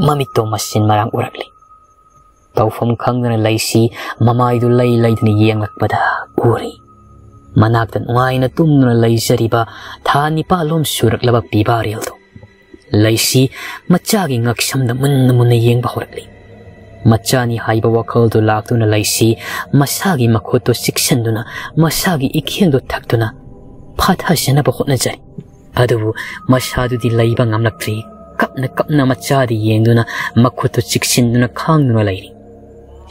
ꯃꯃꯤꯠꯇꯣ ꯃꯁꯤꯟ ꯃꯔꯥꯡ ꯎꯔꯛꯂꯤ꯫ ꯇꯧꯐꯝ ꯈꯪꯗꯅ ꯂꯩꯁꯤ ꯃꯃꯥꯏꯗꯨ ꯂꯩ ꯂꯩꯗꯨꯅ ꯌꯦꯡꯂꯛꯄꯗ ꯎꯔꯤ꯫ ꯃꯅꯥꯛꯇ ꯅꯨꯡꯉꯥꯏꯅ ꯇꯨꯝꯗꯨꯅ ꯂꯩꯖꯔꯤꯕ ꯊꯥ ꯅꯤꯄꯥꯜꯂꯣꯝ ꯁꯨꯔꯛꯂꯕ ꯄꯤꯕꯥꯔꯦꯜꯗꯣ꯫ ꯂꯩꯁꯤ ꯃꯆꯥꯒꯤ ꯉꯛꯁꯝꯗ ꯃꯨꯟꯅ ꯃꯨꯟꯅ ꯌꯦꯡꯕ ꯍꯧꯔꯛꯂꯤ꯫ ꯃꯆꯥꯅꯤ ꯍꯥꯏꯕ ꯋꯥꯈꯜꯗꯨ ꯂꯥꯛꯇꯨꯅ ꯂꯩꯁꯤ ꯃꯁꯥꯒꯤ ꯃꯈꯨꯠꯇꯨ ꯆꯤꯛꯁꯤꯟꯗꯨꯅ ꯃꯁꯥꯒꯤ ꯏꯈꯦꯡꯗꯨ ꯊꯛꯇꯨꯅ ꯐꯥꯊꯖꯅꯕ ꯍꯣꯠꯅꯖꯔꯤ꯫ ꯑꯗꯨꯕꯨ ꯃꯁꯥꯗꯨꯗꯤ ꯂꯩꯕ ꯉꯝꯂꯛꯇ꯭ꯔꯤ꯫ ꯀꯞꯅ ꯀꯞꯅ ꯃꯆꯥꯗ ꯌꯦꯡꯗꯨꯅ ꯃꯈꯨꯠꯇꯨ ꯆꯤꯛꯁꯤꯟꯗꯨꯅ ꯈꯥꯡꯗꯨꯅ ꯂꯩꯔꯤ꯫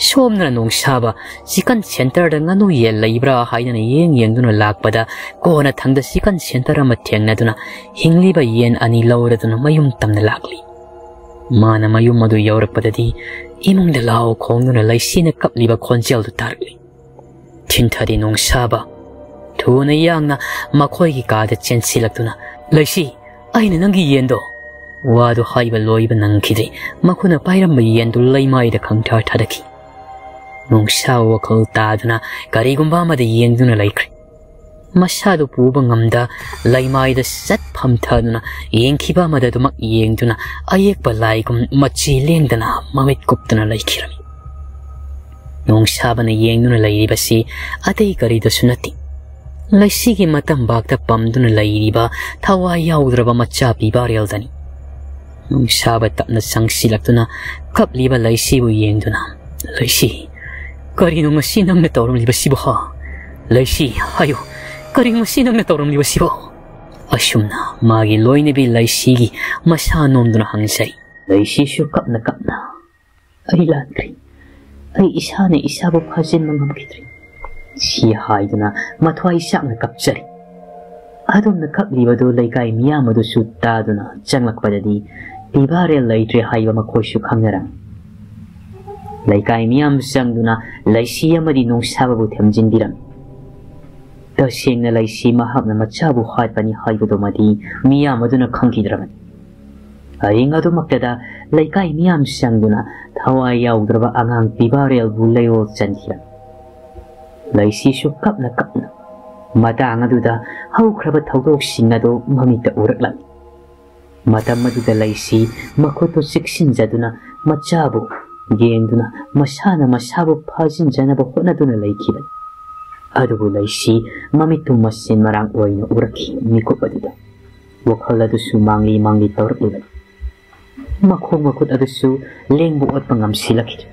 ꯁꯣꯝꯗꯅ ꯅꯣꯡꯁꯥꯕ ꯆꯤꯀꯟ ꯁꯦꯟꯇꯔꯗ ꯉꯥꯅꯨ ꯌꯦꯟ ꯂꯩꯕ꯭ꯔꯥ ꯍꯥꯏꯗꯅ ꯌꯦꯡ ꯌꯦꯡꯗꯨꯅ ꯂꯥꯛꯄꯗ ꯀꯣꯟꯅꯊꯪꯗ ꯆꯤꯀꯟ ꯁꯦꯟꯇꯔ ꯑꯃ ꯊꯦꯡꯅꯗꯨꯅ ꯍꯤꯡꯂꯤꯕ ꯌꯦꯟ ꯑꯅꯤ ꯂꯧꯔꯗꯨꯅ ꯃꯌꯨꯝ ꯇꯝꯅ ꯂꯥꯛꯂꯤ꯫ ꯃꯥꯅ ꯃꯌꯨꯝ ꯑꯗꯨ ꯌꯧꯔꯛꯄꯗꯗꯤ ꯏꯃꯨꯡꯗ ꯂꯥꯎ ꯈꯣꯡꯗꯨꯅ ꯂꯩꯁꯤꯅ ꯀꯞꯂꯤꯕ ꯈꯣꯟꯖꯦꯜꯗꯨ ꯇꯥꯔꯛꯂꯤ꯫ ꯊꯤꯟꯊꯔꯤ ꯅꯣꯡꯁꯥꯕ꯫ ꯊꯨꯅ ꯌꯥꯡꯅ ꯃꯈꯣꯏꯒꯤ ꯀꯥꯗ ꯆꯦꯟꯁꯤꯜꯂꯛꯇꯨꯅ, "ꯂꯩꯁꯤ, ꯑꯩꯅ ꯅꯪꯒꯤ ꯌꯦꯟꯗꯣ!" ꯋꯥꯗꯨ ꯍꯥꯏꯕ ꯂꯣꯏꯕ ꯅꯪꯈꯤꯗ꯭ꯔꯤ꯫ ꯃꯈꯨꯠꯅ ꯄꯥꯏꯔꯝꯕ ꯌꯦꯟꯗꯨ ꯂꯩꯃꯥꯏꯗ ꯈꯪꯊꯥ ꯊꯥꯗꯈꯤ꯫ ꯅꯣꯡꯁꯥꯕ ꯋꯥꯈꯜ ꯇꯥꯗꯨꯅ ꯀꯔꯤꯒꯨꯝꯕ ꯑꯃꯗ ꯌꯦꯡꯗꯨꯅ ꯂꯩꯈ꯭ꯔꯦ꯫ ꯃꯁꯥꯗꯨ ꯄꯨꯕ ꯉꯝꯗ ꯂꯩꯃꯥꯏꯗ ꯁꯠ ꯐꯝꯊꯗꯨꯅ ꯌꯦꯡꯈꯤꯕ ꯑꯃꯗ ꯑꯗꯨꯃꯛ ꯌꯦꯡꯗꯨꯅ ꯑꯌꯦꯛꯄ ꯂꯥꯏꯒꯨꯝ ꯃꯆꯤ ꯂꯦꯡꯗꯅ ꯃꯃꯤꯠ ꯀꯨꯞꯇꯨꯅ ꯂꯩꯈꯤꯔꯝꯃꯤ꯫ ꯅꯣꯡꯁꯥꯕꯅ ꯌꯦꯡꯗꯨꯅ ꯂꯩꯔꯤꯕꯁꯤ ꯑꯇꯩ ꯀꯔꯤꯗꯁꯨ ꯅꯠꯇꯦ, ꯂꯩꯁꯤꯒꯤ ꯃꯇꯝꯕꯥꯛꯇ ꯄꯝꯗꯨꯅ ꯂꯩꯔꯤꯕ ꯊꯋꯥꯏ ꯌꯥꯎꯗ꯭ꯔꯕ ꯃꯆꯥ ꯄꯤꯕꯥꯔꯦꯜꯗꯅꯤ꯫ ꯅꯣꯡꯁꯥꯕ ꯇꯞꯅ ꯆꯪꯁꯤꯜꯂꯛꯇꯨꯅ ꯀꯞꯂꯤꯕ ꯂꯩꯁꯤꯕꯨ ꯌꯦꯡꯗꯨꯅ, "ꯂꯩꯁꯤ, ꯀꯔꯤꯅꯣ ꯉꯁꯤ ꯅꯪꯅ ꯇꯧꯔꯝꯂꯤꯕꯁꯤꯕꯨ, ꯍꯥ? ꯂꯩꯁꯤ, ꯍꯥꯏꯌꯨ, ꯀꯔꯤꯅꯣ ꯉꯁꯤ ꯅꯪꯅ ꯇꯧꯔꯝꯂꯤꯕꯁꯤꯕꯨ?" ꯑꯁꯨꯝꯅ ꯃꯥꯒꯤ ꯂꯣꯏꯅꯕꯤ ꯂꯩꯁꯤꯒꯤ ꯃꯁꯥ ꯅꯣꯝꯗꯨꯅ ꯍꯪꯖꯔꯤ꯫ ꯂꯩꯁꯤꯁꯨ ꯀꯞꯅ ꯀꯞꯅ, "ꯑꯩ ꯂꯥꯟꯈ꯭ꯔꯦ꯫ ꯑꯩ ꯏꯁꯥꯅ ꯏꯁꯥꯕꯨ ꯐꯥꯖꯤꯟꯕ ꯉꯝꯈꯤꯗ꯭ꯔꯦ," ꯁꯤ ꯍꯥꯏꯗꯨꯅ ꯃꯊ꯭ꯋꯥꯏ ꯆꯥꯛꯅ ꯀꯞꯆꯔꯤ꯫ ꯑꯗꯣꯝꯅ ꯀꯞꯂꯤꯕꯗꯨ ꯂꯩꯀꯥꯏ ꯃꯤꯌꯥꯝ ꯑꯗꯨꯁꯨ ꯇꯥꯗꯨꯅ ꯆꯪꯂꯛꯄꯗꯗꯤ ꯄꯤꯕꯥꯔꯦꯜ ꯂꯩꯇ꯭ꯔꯦ ꯍꯥꯏꯕ ꯃꯈꯣꯏꯁꯨ ꯈꯪꯅꯔꯝꯃꯤ꯫ ꯂꯩꯀꯥꯏ ꯃꯤꯌꯥꯝ ꯆꯪꯗꯨꯅ ꯂꯩꯁꯤ ꯑꯃꯗꯤ ꯅꯣꯡꯁꯥꯕꯕꯨ ꯊꯦꯝꯖꯤꯟꯕꯤꯔꯝꯃꯤ꯫ ꯇꯁꯦꯡꯅ ꯂꯩꯁꯤ ꯃꯍꯥꯛꯅ ꯃꯆꯥꯕꯨ ꯍꯥꯠꯄꯅꯤ ꯍꯥꯏꯕꯗꯨꯃꯗꯤ ꯃꯤꯌꯥꯝ ꯑꯗꯨꯅ ꯈꯪꯈꯤꯗ꯭ꯔꯕꯅꯤ꯫ ꯑꯍꯤꯡ ꯑꯗꯨꯃꯛꯇꯗ ꯂꯩꯀꯥꯏ ꯃꯤꯌꯥꯝ ꯆꯪꯗꯨꯅ ꯊꯋꯥꯏ ꯌꯥꯎꯗ꯭ꯔꯕ ꯑꯉꯥꯡ ꯄꯤꯕꯥꯔꯦꯜꯕꯨ ꯂꯩꯔꯣꯜ ꯆꯟꯈꯤꯕꯅꯤ꯫ ꯂꯩꯁꯤꯁꯨ ꯀꯞꯅ ꯀꯞꯅ ꯃꯇꯥꯡ ꯑꯗꯨꯗ ꯍꯧꯈ꯭ꯔꯕ ꯊꯧꯗꯣꯛꯁꯤꯡ ꯑꯗꯨ ꯃꯃꯤꯠꯇ ꯎꯔꯛꯂꯝꯃꯤ꯫ ꯃꯇꯝ ꯑꯗꯨꯗ ꯂꯩꯁꯤ ꯃꯈꯨꯠꯇꯨ ꯆꯤꯛꯁꯤꯟꯖꯗꯨꯅ ꯃꯆꯥꯕꯨ ꯌꯦꯡꯗꯨꯅ ꯃꯁꯥꯅ ꯃꯁꯥꯕꯨ ꯐꯥꯖꯤꯟꯖꯅꯕ ꯍꯣꯠꯅꯗꯨꯅ ꯂꯩꯈꯤꯕꯅꯤ꯫ ꯑꯗꯨꯕꯨ ꯂꯩꯁꯤ ꯃꯃꯤꯠꯇꯨ ꯃꯁꯦꯟ ꯃꯔꯥꯡ ꯑꯣꯏꯅ ꯎꯔꯛꯈꯤ꯫ ꯃꯤꯀꯨꯞ ꯑꯗꯨꯗ ꯋꯥꯈꯜ ꯑꯗꯨꯁꯨ ꯃꯥꯡꯂꯤ ꯃꯥꯡꯂꯤ ꯇꯧꯔꯛꯂꯤꯕꯅꯤ꯫ ꯃꯈꯣꯡ ꯃꯈꯨꯠ ꯑꯗꯨꯁꯨ ꯂꯦꯡꯕ ꯑꯣꯠꯄ ꯉꯝꯁꯤꯜꯂꯛꯈꯤꯗ꯭ꯔꯦ꯫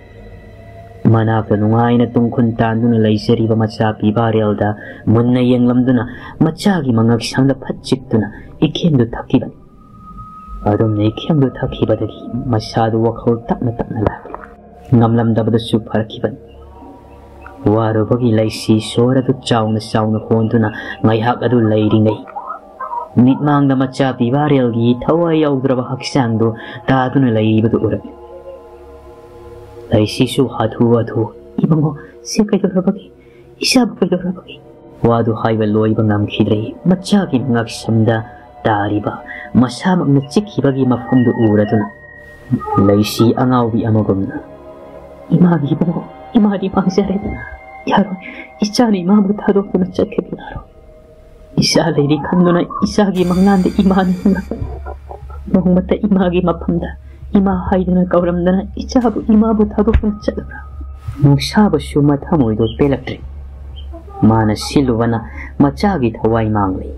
ꯃꯅꯥꯛꯇ ꯅꯨꯡꯉꯥꯏꯅ ꯇꯨꯡꯈꯨꯟ ꯇꯥꯟꯗꯨꯅ ꯂꯩꯖꯔꯤꯕ ꯃꯆꯥ ꯄꯤꯕꯥꯔꯦꯜꯗ ꯃꯨꯟꯅ ꯌꯦꯡꯂꯝꯗꯨꯅ ꯃꯆꯥꯒꯤ ꯃꯉꯛꯁꯝꯗ ꯐꯠ ꯆꯤꯛꯇꯨꯅ ꯏꯈꯦꯝꯗꯨ ꯊꯛꯈꯤꯕꯅꯤ꯫ ꯑꯗꯨꯝꯅ ꯏꯈꯦꯝꯗꯨ ꯊꯛꯈꯤꯕꯗꯒꯤ ꯃꯁꯥꯗꯨ ꯋꯥꯈꯜ ꯇꯞꯅ ꯇꯞꯅ ꯂꯥꯛꯈꯤ꯫ ꯉꯝꯂꯝꯗꯕꯗꯁꯨ ꯐꯔꯛꯈꯤꯕꯅꯤ꯫ ꯋꯥꯔꯨꯕꯒꯤ ꯂꯩꯁꯤ ꯁꯣꯔ ꯑꯗꯨ ꯆꯥꯎꯅ ꯆꯥꯎꯅ ꯍꯣꯟꯗꯨꯅ ꯉꯥꯏꯍꯥꯛ ꯑꯗꯨ ꯂꯩꯔꯤꯉꯩ, ꯃꯤꯠꯃꯥꯡꯗ ꯃꯆꯥ ꯄꯤꯕꯥꯔꯦꯜꯒꯤ ꯊꯋꯥꯏ ꯌꯥꯎꯗ꯭ꯔꯕ ꯍꯛꯆꯥꯡꯗꯨ ꯇꯥꯗꯨꯅ ꯂꯩꯔꯤꯕꯗꯨ ꯎꯔꯛꯏ꯫ ꯂꯩꯁꯤꯁꯨ ꯍꯥꯊꯨ ꯍꯥꯊꯨ, "ꯏꯕꯨꯡꯉꯣ, ꯁꯤ ꯀꯩꯗꯧꯔꯕꯒꯦ? ꯏꯆꯥꯕꯨ ꯀꯩꯗꯧꯔꯕꯒꯦ?" ꯋꯥꯗꯨ ꯍꯥꯏꯕ ꯂꯣꯏꯕ ꯉꯝꯈꯤꯗ꯭ꯔꯦ꯫ ꯃꯆꯥꯒꯤ ꯉꯛꯁꯝꯗ ꯇꯥꯔꯤꯕ, ꯃꯁꯥꯃꯛꯅ ꯆꯤꯛꯈꯤꯕꯒꯤ ꯃꯐꯝꯗꯨ ꯎꯔꯗꯨꯅ ꯂꯩꯁꯤ ꯑꯉꯥꯎꯕꯤ ꯑꯃꯒꯨꯝꯅ, "ꯏꯃꯥꯒꯤ ꯏꯕꯨꯡꯉꯣ, ꯏꯃꯥꯗꯤ ꯃꯥꯡꯖꯔꯦ꯫ ꯌꯥꯔꯣꯏ, ꯏꯆꯥꯅ ꯏꯃꯥꯕꯨ ꯊꯥꯗꯣꯛꯇꯨꯅ ꯆꯠꯈꯤꯕ ꯌꯥꯔꯣꯏ꯫ ꯏꯆꯥ ꯂꯩꯔꯤ ꯈꯟꯗꯨꯅ ꯏꯆꯥꯒꯤ ꯃꯪꯂꯥꯟꯗ ꯏꯃꯥꯅ ꯍꯤꯡꯂꯛꯄꯅꯤ꯫ ꯅꯣꯡꯃꯇ ꯏꯃꯥꯒꯤ ꯃꯐꯝꯗ ꯏꯃꯥ ꯍꯥꯏꯗꯨꯅ ꯀꯧꯔꯝꯗꯅ ꯏꯆꯥꯕꯨ ꯏꯃꯥꯕꯨ ꯊꯥꯗꯣꯛꯇꯨꯅ ꯆꯠꯂꯕ꯭ꯔꯥ?" ꯅꯨꯡꯁꯥꯕꯁꯨ ꯃꯊꯃꯣꯏꯗꯣ ꯄꯦꯜꯂꯛꯇ꯭ꯔꯦ꯫ ꯃꯥꯅ ꯁꯤꯜꯂꯨꯕꯅ ꯃꯆꯥꯒꯤ ꯊꯋꯥꯏ ꯃꯥꯡꯂꯦ꯫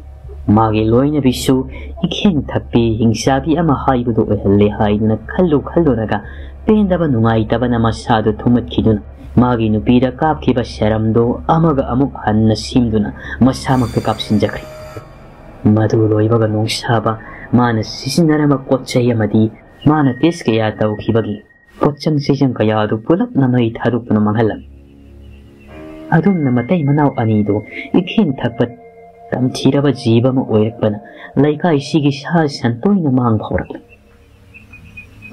ꯃꯥꯒꯤ ꯂꯣꯏꯅꯕꯤꯁꯨ ꯏꯈꯦꯡ ꯊꯛꯄꯤ ꯍꯤꯡꯆꯥꯕꯤ ꯑꯃ ꯍꯥꯏꯕꯗꯨ ꯑꯣꯏꯍꯜꯂꯦ ꯍꯥꯏꯗꯨꯅ ꯈꯜꯂꯨ ꯈꯜꯂꯨꯔꯒ ꯄꯦꯟꯗꯕ ꯅꯨꯡꯉꯥꯏꯇꯕꯅ ꯃꯁꯥꯗꯨ ꯊꯨꯝꯃꯠꯈꯤꯗꯨꯅ ꯃꯥꯒꯤ ꯅꯨꯄꯤꯗ ꯀꯥꯞꯈꯤꯕ ꯁꯦꯔꯝꯗꯨ ꯑꯃꯒ ꯑꯃꯨꯛ ꯍꯟꯅ ꯁꯦꯝꯗꯨꯅ ꯃꯁꯥꯃꯛꯇ ꯀꯥꯞꯁꯤꯟꯖꯈ꯭ꯔꯦ꯫ ꯃꯗꯨ ꯂꯣꯏꯕꯒ ꯅꯨꯡꯁꯥꯕ ꯃꯥꯅ ꯁꯤꯖꯤꯟꯅꯔꯝꯕ ꯄꯣꯠ ꯆꯩ ꯑꯃꯗꯤ ꯃꯥꯅ ꯇꯦꯁ ꯀꯌꯥ ꯇꯧꯈꯤꯕꯒꯤ ꯄꯣꯠꯆꯪ ꯆꯩꯖꯪ ꯀꯌꯥ ꯑꯗꯨ ꯄꯨꯂꯞꯅ ꯃꯩ ꯊꯥꯗꯣꯛꯇꯨꯅ ꯃꯥꯡꯍꯜꯂꯝꯃꯤ꯫ ꯑꯗꯨꯝꯅ ꯃꯇꯩ ꯃꯅꯥꯎ ꯑꯅꯤꯗꯨ ꯏꯈꯦꯡ ꯊꯛꯄ ꯇꯝꯊꯤꯔꯕ ꯖꯤꯕ ꯑꯃ ꯑꯣꯏꯔꯛꯄꯅ ꯂꯩꯀꯥꯏꯁꯤꯒꯤ ꯁꯥ ꯁꯟ ꯇꯣꯏꯅ ꯃꯥꯡ ꯐꯥꯎꯔꯛꯂꯤ꯫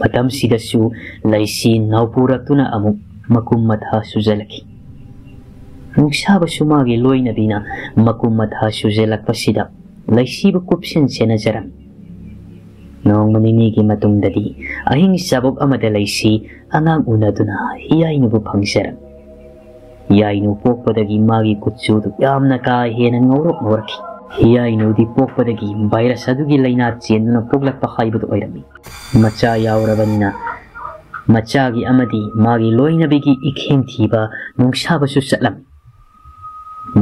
ꯃꯇꯝꯁꯤꯗꯁꯨ ꯂꯩꯁꯤ ꯅꯥꯎꯄꯨꯔꯛꯇꯨꯅ ꯑꯃꯨꯛ ꯃꯀꯨꯝ ꯃꯊꯥ ꯁꯨꯖꯜꯂꯛꯈꯤ꯫ ꯅꯨꯡꯁꯥꯕꯁꯨ ꯃꯥꯒꯤ ꯂꯣꯏꯅꯕꯤꯅ ꯃꯀꯨꯝ ꯃꯊꯥ ꯁꯨꯖꯜꯂꯛꯄꯁꯤꯗ ꯂꯩꯁꯤꯕꯨ ꯀꯨꯞꯁꯦꯟ ꯁꯦꯟꯅꯖꯔꯝꯃꯤ꯫ ꯅꯣꯡꯃ ꯅꯤꯅꯤꯒꯤ ꯃꯇꯨꯡꯗꯗꯤ ꯑꯍꯤꯡ ꯆꯥꯕꯣꯛ ꯑꯃꯗ ꯂꯩꯁꯤ ꯑꯉꯥꯡ ꯎꯅꯗꯨꯅ ꯍꯤꯌꯥꯏꯅꯨꯕꯨ ꯐꯪꯖꯔꯝꯃꯤ꯫ ꯍꯤꯌꯥꯏꯅꯨ ꯄꯣꯛꯄꯗꯒꯤ ꯃꯥꯒꯤ ꯀꯨꯆꯨꯗꯨ ꯌꯥꯝꯅ ꯀꯥ ꯍꯦꯟꯅ ꯉꯧꯔꯣꯛ ꯉꯧꯔꯛꯈꯤ꯫ ꯍꯤꯌꯥꯏꯅꯨꯗꯤ ꯄꯣꯛꯄꯗꯒꯤ ꯚꯥꯏꯔꯁ ꯑꯗꯨꯒꯤ ꯂꯥꯏꯅꯥ ꯆꯦꯟꯗꯨꯅ ꯄꯣꯛꯂꯛꯄ ꯍꯥꯏꯕꯗꯨ ꯑꯣꯏꯔꯝꯃꯤ꯫ ꯃꯆꯥ ꯌꯥꯎꯔꯕꯅꯤꯅ ꯃꯆꯥꯒꯤ ꯑꯃꯗꯤ ꯃꯥꯒꯤ ꯂꯣꯏꯅꯕꯤꯒꯤ ꯏꯈꯦꯡ ꯊꯤꯕ ꯅꯣꯡꯁꯥꯕꯁꯨ ꯆꯠꯂꯝꯃꯤ꯫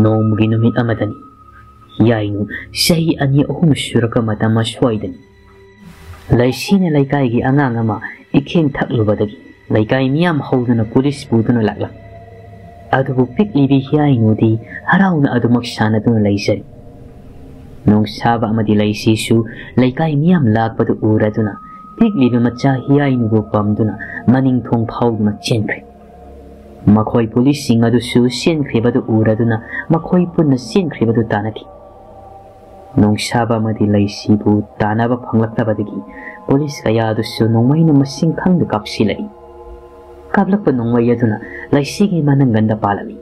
ꯅꯣꯡꯃꯒꯤ ꯅꯨꯃꯤꯠ ꯑꯃꯗꯅꯤ꯫ ꯍꯤꯌꯥꯏꯅꯨ ꯆꯍꯤ ꯑꯅꯤ ꯑꯍꯨꯝ ꯁꯨꯔꯛꯄ ꯃꯇꯝ ꯑꯁ꯭ꯋꯥꯏꯗꯅꯤ꯫ ꯂꯩꯁꯤꯅ ꯂꯩꯀꯥꯏꯒꯤ ꯑꯉꯥꯡ ꯑꯃ ꯏꯈꯦꯡ ꯊꯛꯂꯨꯕꯗꯒꯤ ꯂꯩꯀꯥꯏ ꯃꯤꯌꯥꯝ ꯍꯧꯗꯨꯅ ꯄꯨꯂꯤꯁ ꯄꯨꯗꯨꯅ ꯂꯥꯛꯂꯝꯃꯤ꯫ ꯑꯗꯨꯕꯨ ꯄꯤꯛꯂꯤꯕꯤ ꯍꯤꯌꯥꯏꯅꯨꯗꯤ ꯍꯔꯥꯎꯅ ꯑꯗꯨꯃꯛ ꯁꯥꯟꯅꯗꯨꯅ ꯂꯩꯖꯔꯤ꯫ ꯅꯣꯡꯁꯥꯕ ꯑꯃꯗꯤ ꯂꯩꯁꯤꯁꯨ ꯂꯩꯀꯥꯏ ꯃꯤꯌꯥꯝ ꯂꯥꯛꯄꯗꯨ ꯎꯔꯗꯨꯅ ꯄꯤꯛꯂꯤꯕ ꯃꯆꯥ ꯍꯤꯌꯥꯏꯅꯨꯕꯨ ꯄꯝꯗꯨꯅ ꯃꯅꯤꯡ ꯊꯣꯡ ꯐꯥꯎꯗꯨꯅ ꯆꯦꯟꯈ꯭ꯔꯦ꯫ ꯃꯈꯣꯏ ꯄꯨꯂꯤꯁꯁꯤꯡ ꯑꯗꯨꯁꯨ ꯆꯦꯟꯈ꯭ꯔꯤꯕꯗꯨ ꯎꯔꯗꯨꯅ ꯃꯈꯣꯏ ꯄꯨꯟꯅ ꯆꯦꯟꯈ꯭ꯔꯤꯕꯗꯨ ꯇꯥꯟꯅꯈꯤ꯫ ꯅꯣꯡꯁꯥꯕ ꯑꯃꯗꯤ ꯂꯩꯁꯤꯕꯨ ꯇꯥꯟꯅꯕ ꯐꯪꯂꯛꯇꯕꯗꯒꯤ ꯄꯨꯂꯤꯁ ꯀꯌꯥꯗꯨꯁꯨ ꯅꯣꯡꯃꯩꯅ ꯃꯁꯤꯡ ꯈꯪꯗ ꯀꯥꯞꯁꯤꯜꯂꯛꯏ꯫ ꯀꯥꯞꯂꯛꯄ ꯅꯣꯡꯃꯩ ꯑꯗꯨꯅ ꯂꯩꯁꯤꯒꯤ ꯃꯅꯪꯒꯟꯗ ꯄꯥꯜꯂꯝꯃꯤ꯫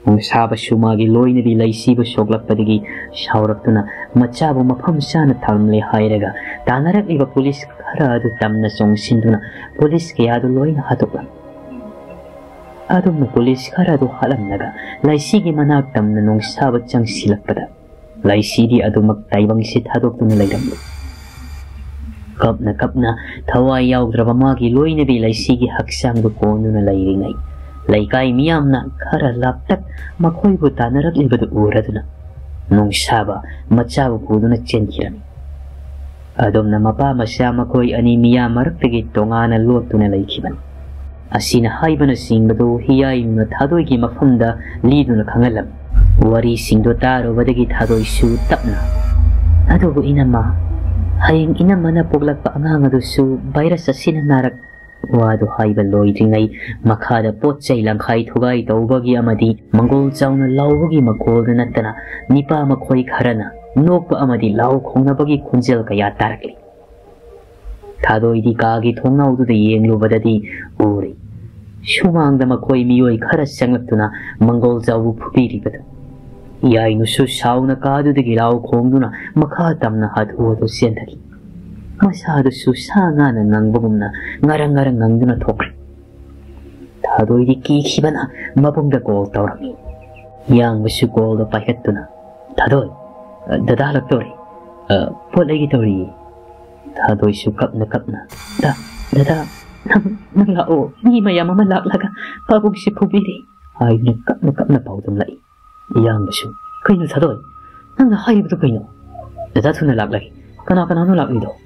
ꯅꯣꯡꯁꯥꯕꯁꯨ ꯃꯥꯒꯤ ꯂꯣꯏꯅꯕꯤ ꯂꯩꯁꯤꯕꯨ ꯁꯣꯛꯂꯛꯄꯗꯒꯤ ꯁꯥꯎꯔꯛꯇꯨꯅ ꯃꯆꯥꯕꯨ ꯃꯐꯝ ꯆꯥꯅ ꯊꯝꯂꯦ ꯍꯥꯏꯔꯒ ꯇꯥꯟꯅꯔꯛꯂꯤꯕ ꯄꯨꯂꯤꯁ ꯈꯔ ꯑꯗꯨ ꯇꯝꯅ ꯆꯣꯡꯁꯤꯟꯗꯨꯅ ꯄꯨꯂꯤꯁ ꯀꯌꯥꯗꯨ ꯂꯣꯏꯅ ꯍꯥꯠꯇꯣꯛꯂꯝꯃꯤ꯫ ꯑꯗꯨꯝꯅ ꯄꯨꯂꯤꯁ ꯈꯔ ꯑꯗꯨ ꯍꯥꯠꯂꯝꯂꯒ ꯂꯩꯁꯤꯒꯤ ꯃꯅꯥꯛ ꯇꯝꯅ ꯅꯣꯡꯁꯥꯕ ꯆꯪꯁꯤꯜꯂꯛꯄꯗ ꯂꯩꯁꯤꯗꯤ ꯑꯗꯨꯃꯛ ꯇꯥꯏꯕꯪꯁꯤ ꯊꯥꯗꯣꯛꯇꯨꯅ ꯂꯩꯔꯝꯂꯦ꯫ ꯀꯞꯅ ꯀꯞꯅ ꯊꯋꯥꯏ ꯌꯥꯎꯗ꯭ꯔꯕ ꯃꯥꯒꯤ ꯂꯣꯏꯅꯕꯤ ꯂꯩꯁꯤꯒꯤ ꯍꯛꯆꯥꯡꯗꯨ ꯀꯣꯟꯗꯨꯅ ꯂꯩꯔꯤꯉꯩ ꯂꯩꯀꯥꯏ ꯃꯤꯌꯥꯝꯅ ꯈꯔ ꯂꯥꯞꯇꯛ ꯃꯈꯣꯏꯕꯨ ꯇꯥꯟꯅꯔꯛꯂꯤꯕꯗꯨ ꯎꯔꯗꯨꯅ ꯅꯣꯡꯁꯥꯕ ꯃꯆꯥꯕꯨ ꯄꯨꯗꯨꯅ ꯆꯦꯟꯈꯤꯔꯝꯃꯤ꯫ ꯑꯗꯨꯝꯅ ꯃꯄꯥ ꯃꯆꯥ ꯃꯈꯣꯏ ꯑꯅꯤ ꯃꯤꯌꯥꯝ ꯃꯔꯛꯇꯒꯤ ꯇꯣꯉꯥꯟꯅ ꯂꯣꯠꯇꯨꯅ ꯂꯩꯈꯤꯕꯅꯤ꯫ ꯑꯁꯤꯅ ꯍꯥꯏꯕꯅꯆꯤꯡꯕꯗꯨ ꯍꯤꯌꯥꯏꯅꯨꯅ ꯊꯥꯗꯣꯏꯒꯤ ꯃꯐꯝꯗ ꯂꯤꯗꯨꯅ ꯈꯪꯍꯜꯂꯝꯃꯤ꯫ ꯋꯥꯔꯤꯁꯤꯡꯗꯨ ꯇꯥꯔꯨꯕꯗꯒꯤ ꯊꯥꯗꯣꯏꯁꯨ ꯇꯞꯅ, "ꯑꯗꯨꯕꯨ ꯏꯅꯝꯃ, ꯍꯌꯦꯡ ꯏꯅꯝꯃꯅ ꯄꯣꯛꯂꯛꯄ ꯑꯉꯥꯡ ꯑꯗꯨꯁꯨ ꯚꯥꯏꯔꯁ ꯑꯁꯤꯅ ꯅꯥꯔꯛ-" ꯋꯥꯗꯨ ꯍꯥꯏꯕ ꯂꯣꯏꯗ꯭ꯔꯤꯉꯩ ꯃꯈꯥꯗ ꯄꯣꯠ ꯆꯩ ꯂꯪꯈꯥꯏ ꯊꯨꯒꯥꯏ ꯇꯧꯕꯒꯤ ꯑꯃꯗꯤ ꯃꯪꯒꯣꯜ ꯆꯥꯎꯅ ꯂꯥꯎꯕꯒꯤ ꯃꯈꯣꯜꯗꯨ ꯅꯠꯇꯅ ꯅꯤꯄꯥ ꯃꯈꯣꯏ ꯈꯔꯅ ꯅꯣꯛꯄ ꯑꯃꯗꯤ ꯂꯥꯎ ꯈꯣꯡꯅꯕꯒꯤ ꯈꯣꯟꯖꯦꯜ ꯀꯌꯥ ꯇꯥꯔꯛꯂꯤ꯫ ꯊꯥꯗꯣꯏꯗꯤ ꯀꯥꯒꯤ ꯊꯣꯡꯅꯥꯎꯗꯨꯗ ꯌꯦꯡꯂꯨꯕꯗꯗꯤ ꯎꯔꯦ꯫ ꯁꯨꯃꯥꯡꯗ ꯃꯈꯣꯏ ꯃꯤꯑꯣꯏ ꯈꯔ ꯆꯪꯂꯛꯇꯨꯅ ꯃꯪꯒꯣꯜ ꯆꯥꯎꯕꯨ ꯐꯨꯕꯤꯔꯤꯕꯗꯨ꯫ ꯌꯥꯏꯅꯨꯁꯨ ꯁꯥꯎꯅ ꯀꯥꯗꯨꯗꯒꯤ ꯂꯥꯎ ꯈꯣꯡꯗꯨꯅ ꯃꯈꯥ ꯇꯝꯅ ꯍꯥꯊꯨ ꯍꯥꯊꯨ ꯆꯦꯟꯊꯈꯤ꯫ ꯃꯁꯥꯗꯨꯁꯨ ꯁꯥ ꯉꯥꯅ ꯉꯪꯕꯒꯨꯝꯅ ꯉꯔꯪ ꯉꯔꯪ ꯉꯪꯗꯨꯅ ꯊꯣꯛꯈ꯭ꯔꯦ꯫ ꯊꯥꯗꯣꯏꯗꯤ ꯀꯤꯈꯤꯕꯅ ꯃꯕꯨꯡꯗ ꯀꯣꯜ ꯇꯧꯔꯝꯃꯤ꯫ ꯌꯥꯡꯕꯁꯨ ꯀꯣꯜꯗꯣ ꯄꯥꯏꯈꯠꯇꯨꯅ, "ꯊꯥꯗꯣꯏ, ꯗꯗꯥ ꯍꯜꯂꯛꯇꯧꯔꯦ꯫ ꯑ, ꯄꯣꯠ ꯂꯩꯒꯦ ꯇꯧꯔꯤꯌꯦ꯫" ꯊꯥꯗꯣꯏꯁꯨ ꯀꯞꯅ ꯀꯞꯅ, "ꯗꯥ, ꯗꯗꯥ, ꯅꯪ, ꯅꯪ ꯂꯥꯛꯑꯣ꯫ ꯃꯤ ꯃꯌꯥꯝ ꯑꯃ ꯂꯥꯛꯂꯒ ꯄꯥꯕꯨꯡꯁꯦ ꯐꯨꯕꯤꯔꯦ," ꯍꯥꯏꯗꯨꯅ ꯀꯞꯅ ꯀꯞꯅ ꯄꯥꯎꯗꯝꯂꯛꯏ꯫ ꯏꯌꯥꯝꯕꯁꯨ, "ꯀꯩꯅꯣ ꯊꯥꯗꯣꯏ? ꯅꯪꯅ ꯍꯥꯏꯔꯤꯕꯗꯨ ꯀꯩꯅꯣ? ꯗꯗꯥ ꯊꯨꯅ ꯂꯥꯛꯂꯒꯦ꯫ ꯀꯅꯥ ꯀꯅꯥꯅꯣ ꯂꯥꯛꯂꯤꯗꯣ?"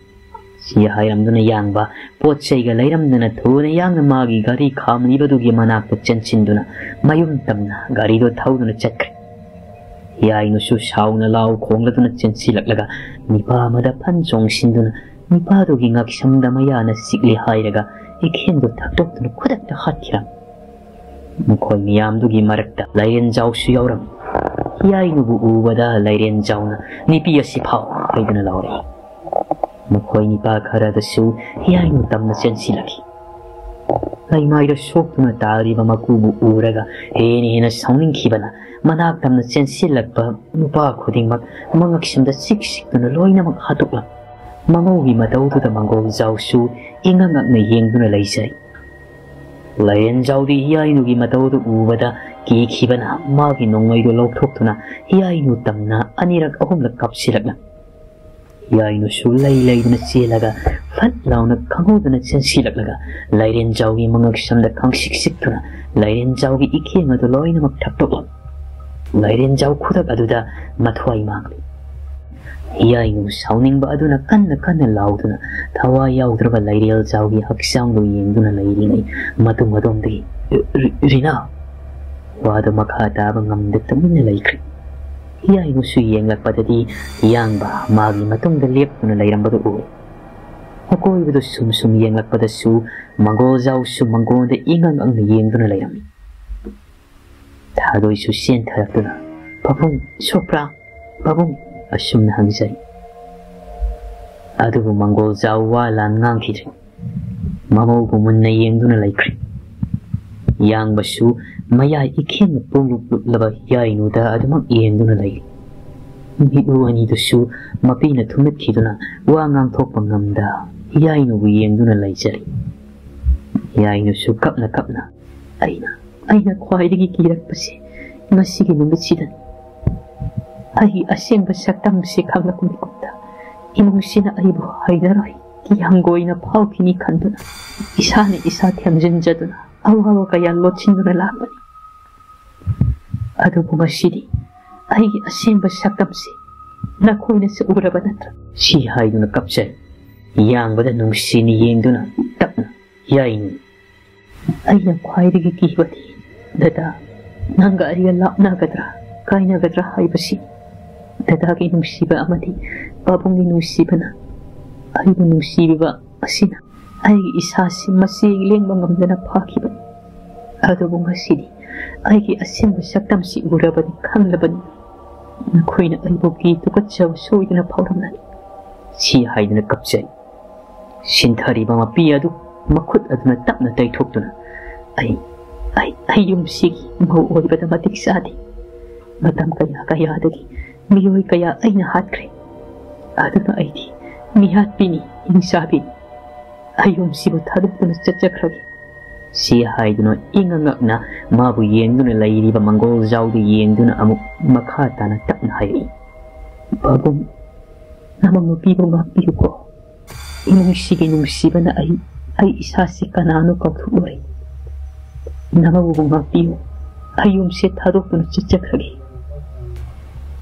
ꯁꯤ ꯍꯥꯏꯔꯝꯗꯨꯅ ꯌꯥꯡꯕ ꯄꯣꯠ ꯆꯩꯒ ꯂꯩꯔꯝꯗꯅ ꯊꯨꯅ ꯌꯥꯡꯅ ꯃꯥꯒꯤ ꯒꯥꯔꯤ ꯈꯥꯝꯂꯤꯕꯗꯨꯒꯤ ꯃꯅꯥꯛꯇ ꯆꯦꯟꯁꯤꯟꯗꯨꯅ ꯃꯌꯨꯝ ꯇꯝꯅ ꯒꯥꯔꯤꯗꯣ ꯊꯧꯗꯨꯅ ꯆꯠꯈ꯭ꯔꯦ꯫ ꯏꯌꯥꯏꯅꯨꯁꯨ ꯁꯥꯎꯅ ꯂꯥꯎ ꯈꯣꯡꯂꯗꯨꯅ ꯆꯦꯟꯁꯤꯜꯂꯛꯂꯒ ꯅꯤꯄꯥ ꯑꯃꯗ ꯐꯟ ꯆꯣꯡꯁꯤꯟꯗꯨꯅ ꯅꯤꯄꯥꯗꯨꯒꯤ ꯉꯛꯁꯝꯗ ꯃꯌꯥꯅ ꯆꯤꯛꯂꯤ ꯍꯥꯏꯔꯒ ꯏꯈꯦꯡꯗꯣ ꯊꯛꯇꯣꯛꯇꯨꯅ ꯈꯨꯗꯛꯇ ꯍꯥꯠꯈꯤꯔꯝꯃꯤ꯫ ꯃꯈꯣꯏ ꯃꯤꯌꯥꯝꯗꯨꯒꯤ ꯃꯔꯛꯇ ꯂꯥꯏꯔꯦꯟꯖꯥꯎꯁꯨ ꯌꯥꯎꯔꯝꯃꯤ꯫ ꯏꯌꯥꯏꯅꯨꯕꯨ ꯎꯕꯗ ꯂꯥꯏꯔꯦꯟꯖꯥꯎꯅ, "ꯅꯨꯄꯤ ꯑꯁꯤ ꯐꯥꯎ!" ꯍꯥꯏꯗꯨꯅ ꯂꯥꯎꯔꯛꯏ꯫ ꯃꯈꯣꯏ ꯅꯤꯄꯥ ꯈꯔꯗꯁꯨ ꯏꯌꯥꯏꯅꯨ ꯇꯝꯅ ꯆꯦꯟꯁꯤꯜꯂꯛꯈꯤ꯫ ꯂꯩꯃꯥꯏꯗ ꯁꯣꯛꯇꯨꯅ ꯇꯥꯔꯤꯕ ꯃꯀꯨꯕꯨ ꯎꯔꯒ ꯍꯦꯟꯅ ꯍꯦꯟꯅ ꯁꯥꯎꯅꯤꯡꯈꯤꯕꯅ ꯃꯅꯥꯛ ꯇꯝꯅ ꯆꯦꯟꯁꯤꯜꯂꯛꯄ ꯅꯨꯄꯥ ꯈꯨꯗꯤꯡꯃꯛ ꯃꯉꯛꯁꯝꯗ ꯆꯤꯛ ꯆꯤꯛꯇꯨꯅ ꯂꯣꯏꯅꯃꯛ ꯍꯥꯠꯇꯣꯛꯂꯝꯃꯤ꯫ ꯃꯉꯧꯒꯤ ꯃꯇꯧꯗꯨꯗ ꯃꯪꯒꯣꯜꯖꯥꯎꯁꯨ ꯏꯉꯛ ꯉꯛꯅ ꯌꯦꯡꯗꯨꯅ ꯂꯩꯖꯩ꯫ ꯂꯥꯏꯔꯦꯟꯖꯥꯎꯗꯤ ꯍꯤꯌꯥꯏꯅꯨꯒꯤ ꯃꯇꯧꯗꯨ ꯎꯕꯗ ꯀꯤꯈꯤꯕꯅ ꯃꯥꯒꯤ ꯅꯣꯡꯃꯩꯗꯨ ꯂꯧꯊꯣꯛꯇꯨꯅ ꯍꯤꯌꯥꯏꯅꯨ ꯇꯝꯅ ꯑꯅꯤꯔꯛ ꯑꯍꯨꯝꯂꯛ ꯀꯥꯞꯁꯤꯜꯂꯛꯂꯝꯃꯤ꯫ ꯍꯤꯌꯥꯏꯅꯨꯁꯨ ꯂꯩ ꯂꯩꯗꯨꯅ ꯆꯦꯜꯂꯒ ꯐꯠ ꯂꯥꯎꯅ ꯈꯪꯍꯧꯗꯅ ꯆꯦꯟꯁꯤꯜꯂꯛꯂꯒ ꯂꯥꯏꯔꯦꯟꯖꯥꯎꯒꯤ ꯃꯉꯛꯁꯝꯗ ꯈꯪꯁꯤꯛ ꯁꯤꯛꯇꯨꯅ ꯂꯥꯏꯔꯦꯟꯖꯥꯎꯒꯤ ꯏꯈꯦꯡ ꯑꯗꯨ ꯂꯣꯏꯅꯃꯛ ꯊꯛꯇꯣꯛꯂꯝꯃꯤ꯫ ꯂꯥꯏꯔꯦꯟꯖꯥꯎ ꯈꯨꯗꯛ ꯑꯗꯨꯗ ꯃꯊ꯭ꯋꯥꯏ ꯃꯥꯡꯂꯤ꯫ ꯍꯤꯌꯥꯏꯅꯨ ꯁꯥꯎꯅꯤꯡꯕ ꯑꯗꯨꯅ ꯀꯟꯅ ꯀꯟꯅ ꯂꯥꯎꯗꯨꯅ ꯊꯋꯥꯏ ꯌꯥꯎꯗ꯭ꯔꯕ ꯂꯥꯏꯔꯦꯟꯖꯥꯎꯒꯤ ꯍꯛꯆꯥꯡꯗꯨ ꯌꯦꯡꯗꯨꯅ ꯂꯩꯔꯤꯉꯩ ꯃꯇꯨꯡ ꯑꯗꯣꯝꯗꯒꯤ, "ꯔꯤ-, ꯔꯤꯅꯥ!" ꯋꯥꯗꯨ ꯃꯈꯥ ꯇꯥꯕ ꯉꯝꯗ ꯇꯨꯃꯤꯟꯅ ꯂꯩꯈ꯭ꯔꯦ꯫ ꯍꯤꯌꯥꯏꯅꯨꯁꯨ ꯌꯦꯡꯂꯛꯄꯗꯗꯤ ꯌꯥꯡꯕ ꯃꯥꯒꯤ ꯃꯇꯨꯡꯗ ꯂꯦꯞꯇꯨꯅ ꯂꯩꯔꯝꯕꯗꯨ ꯎꯏ꯫ ꯑꯀꯣꯏꯕꯗꯨ ꯁꯨꯝ ꯁꯨꯝ ꯌꯦꯡꯂꯛꯄꯗꯁꯨ ꯃꯪꯒꯣꯜꯖꯥꯎꯁꯨ ꯃꯪꯒꯣꯟꯗ ꯏꯉꯛ ꯉꯛꯅ ꯌꯦꯡꯗꯨꯅ ꯂꯩꯔꯝꯃꯤ꯫ ꯊꯥꯗꯣꯏꯁꯨ ꯆꯦꯟꯊꯔꯛꯇꯨꯅ, "ꯄꯥꯕꯨꯡ, ꯁꯣꯛꯄ꯭ꯔꯥ? ꯄꯥꯕꯨꯡ?" ꯑꯁꯨꯝꯅ ꯍꯪꯖꯩ꯫ ꯑꯗꯨꯕꯨ ꯃꯪꯒꯣꯜꯖꯥꯎ ꯋꯥ ꯂꯥꯟ ꯉꯥꯡꯈꯤꯗ꯭ꯔꯦ꯫ ꯃꯃꯧꯕꯨ ꯃꯨꯟꯅ ꯌꯦꯡꯗꯨꯅ ꯂꯩꯈ꯭ꯔꯦ꯫ ꯌꯥꯡꯕꯁꯨ ꯃꯌꯥꯏ ꯏꯈꯦꯡꯅ ꯄꯨꯡꯂꯨꯞ ꯂꯨꯞꯂꯕ ꯍꯤꯌꯥꯏꯅꯨꯗ ꯑꯗꯨꯃꯛ ꯌꯦꯡꯗꯨꯅ ꯂꯩ꯫ ꯃꯤꯠꯂꯨ ꯑꯅꯤꯗꯨꯁꯨ ꯃꯄꯤꯅ ꯊꯨꯝꯃꯠꯈꯤꯗꯨꯅ ꯋꯥ ꯉꯥꯡꯊꯣꯛꯄ ꯉꯝꯗ ꯍꯤꯌꯥꯏꯅꯨꯕꯨ ꯌꯦꯡꯗꯨꯅ ꯂꯩꯖꯔꯤ꯫ ꯍꯤꯌꯥꯏꯅꯨꯁꯨ ꯀꯞꯅ ꯀꯞꯅ, "ꯑꯩꯅ, ꯑꯩꯅ ꯈ꯭ꯋꯥꯏꯗꯒꯤ ꯀꯤꯔꯛꯄꯁꯦ ꯉꯁꯤꯒꯤ ꯅꯨꯃꯤꯠꯁꯤꯗꯅꯤ꯫ ꯑꯩꯒꯤ ꯑꯁꯦꯡꯕ ꯁꯛꯇꯝꯁꯦ ꯈꯪꯂꯛꯄ ꯃꯤꯀꯨꯞꯇ ꯏꯃꯨꯡꯁꯤꯅ ꯑꯩꯕꯨ ꯍꯩꯅꯔꯣꯏ, ꯀꯤꯍꯪꯒꯣꯏꯅ ꯐꯥꯎꯈꯤꯅꯤ ꯈꯟꯗꯨꯅ ꯏꯁꯥꯅ ꯏꯁꯥ ꯊꯦꯝꯖꯤꯟꯖꯗꯨꯅ ꯑꯋꯥꯕ ꯀꯌꯥ ꯂꯣꯠꯁꯤꯟꯗꯨꯅ ꯂꯥꯛꯄꯅꯤ꯫ ꯑꯗꯨꯕꯨ ꯉꯁꯤꯗꯤ ꯑꯩꯒꯤ ꯑꯁꯦꯡꯕ ꯁꯛꯇꯝꯁꯤ ꯅꯈꯣꯏꯅꯁꯨ ꯎꯔꯕ ꯅꯠꯇ꯭ꯔꯥ?" ꯁꯤ ꯍꯥꯏꯗꯨꯅ ꯀꯞꯆꯩ꯫ ꯌꯥꯡꯕꯗ ꯅꯨꯡꯁꯤꯅ ꯌꯦꯡꯗꯨꯅ ꯇꯞꯅ, "ꯌꯥꯏꯅꯨ, ꯑꯩꯅ ꯈ꯭ꯋꯥꯏꯗꯒꯤ ꯀꯤꯕꯗꯤ ꯗꯗꯥ, ꯅꯪꯒ ꯑꯩꯒ ꯂꯥꯞꯅꯒꯗ꯭ꯔꯥ, ꯀꯥꯏꯅꯒꯗ꯭ꯔꯥ ꯍꯥꯏꯕꯁꯤ꯫ ꯗꯗꯥꯒꯤ ꯅꯨꯡꯁꯤꯕ ꯑꯃꯗꯤ ꯄꯥꯕꯨꯡꯒꯤ ꯅꯨꯡꯁꯤꯕꯅ ꯑꯩꯕꯨ ꯅꯨꯡꯁꯤꯕꯤꯕ ꯑꯁꯤꯅ ꯑꯩꯒꯤ ꯏꯁꯥꯁꯤ ꯃꯆꯦ ꯂꯦꯡꯕ ꯉꯝꯗꯅ ꯐꯥꯈꯤꯕꯅꯤ꯫ ꯑꯗꯨꯕꯨ ꯉꯁꯤꯗꯤ ꯑꯩꯒꯤ ꯑꯁꯦꯡꯕ ꯁꯛꯇꯝꯁꯤ ꯎꯔꯕꯅꯤ, ꯈꯪꯂꯕꯅꯤ꯫ ꯅꯈꯣꯏꯅ ꯑꯩꯕꯨ ꯀꯤ ꯇꯨꯀꯠꯆꯕ ꯁꯣꯏꯗꯅ ꯐꯥꯎꯔꯝꯂꯅꯤ꯫" ꯁꯤ ꯍꯥꯏꯗꯨꯅ ꯀꯞꯆꯩ꯫ ꯁꯤꯟꯊꯔꯤꯕ ꯃꯄꯤ ꯑꯗꯨ ꯃꯈꯨꯠ ꯑꯗꯨꯅ ꯇꯞꯅ ꯇꯩꯊꯣꯛꯇꯨꯅ, "ꯑꯩ, ꯑꯩ, ꯑꯩ ꯌꯨꯝꯁꯤꯒꯤ ꯃꯧ ꯑꯣꯏꯕꯗ ꯃꯇꯤꯛ ꯆꯥꯗꯦ꯫ ꯃꯇꯝ ꯀꯌꯥ ꯀꯌꯥꯗꯒꯤ ꯃꯤꯑꯣꯏ ꯀꯌꯥ ꯑꯩꯅ ꯍꯥꯠꯈ꯭ꯔꯦ꯫ ꯑꯗꯨꯅ ꯑꯩꯗꯤ ꯃꯤꯍꯥꯠꯄꯤꯅꯤ, ꯍꯤꯡꯁꯥꯕꯤꯅꯤ꯫ ꯑꯩ ꯌꯨꯝꯁꯤꯕꯨ ꯊꯥꯗꯣꯛꯇꯨꯅ ꯆꯠꯆꯈ꯭ꯔꯒꯦ꯫" ꯁꯤ ꯍꯥꯏꯗꯨꯅ ꯏꯉꯛ ꯉꯛꯅ ꯃꯥꯕꯨ ꯌꯦꯡꯗꯨꯅ ꯂꯩꯔꯤꯕ ꯃꯪꯒꯣꯜꯖꯥꯎꯗꯨ ꯌꯦꯡꯗꯨꯅ ꯑꯃꯨꯛ ꯃꯈꯥ ꯇꯥꯅ ꯇꯞꯅ ꯍꯥꯏꯔꯛꯏ, "ꯄꯥꯕꯨꯡ, ꯅꯃꯧ ꯅꯨꯄꯤꯕꯨ ꯉꯥꯛꯄꯤꯌꯨꯀꯣ꯫ ꯏꯃꯨꯡꯁꯤꯒꯤ ꯅꯨꯡꯁꯤꯕꯅ ꯑꯩ, ꯑꯩ ꯏꯁꯥꯁꯤ ꯀꯅꯥꯅꯣ ꯀꯥꯎꯊꯣꯛꯂꯨꯔꯦ꯫ ꯅꯃꯧꯕꯨ ꯉꯥꯛꯄꯤꯌꯨ꯫ ꯑꯩ ꯌꯨꯝꯁꯦ ꯊꯥꯗꯣꯛꯇꯨꯅ ꯆꯠꯆꯈ꯭ꯔꯒꯦ꯫"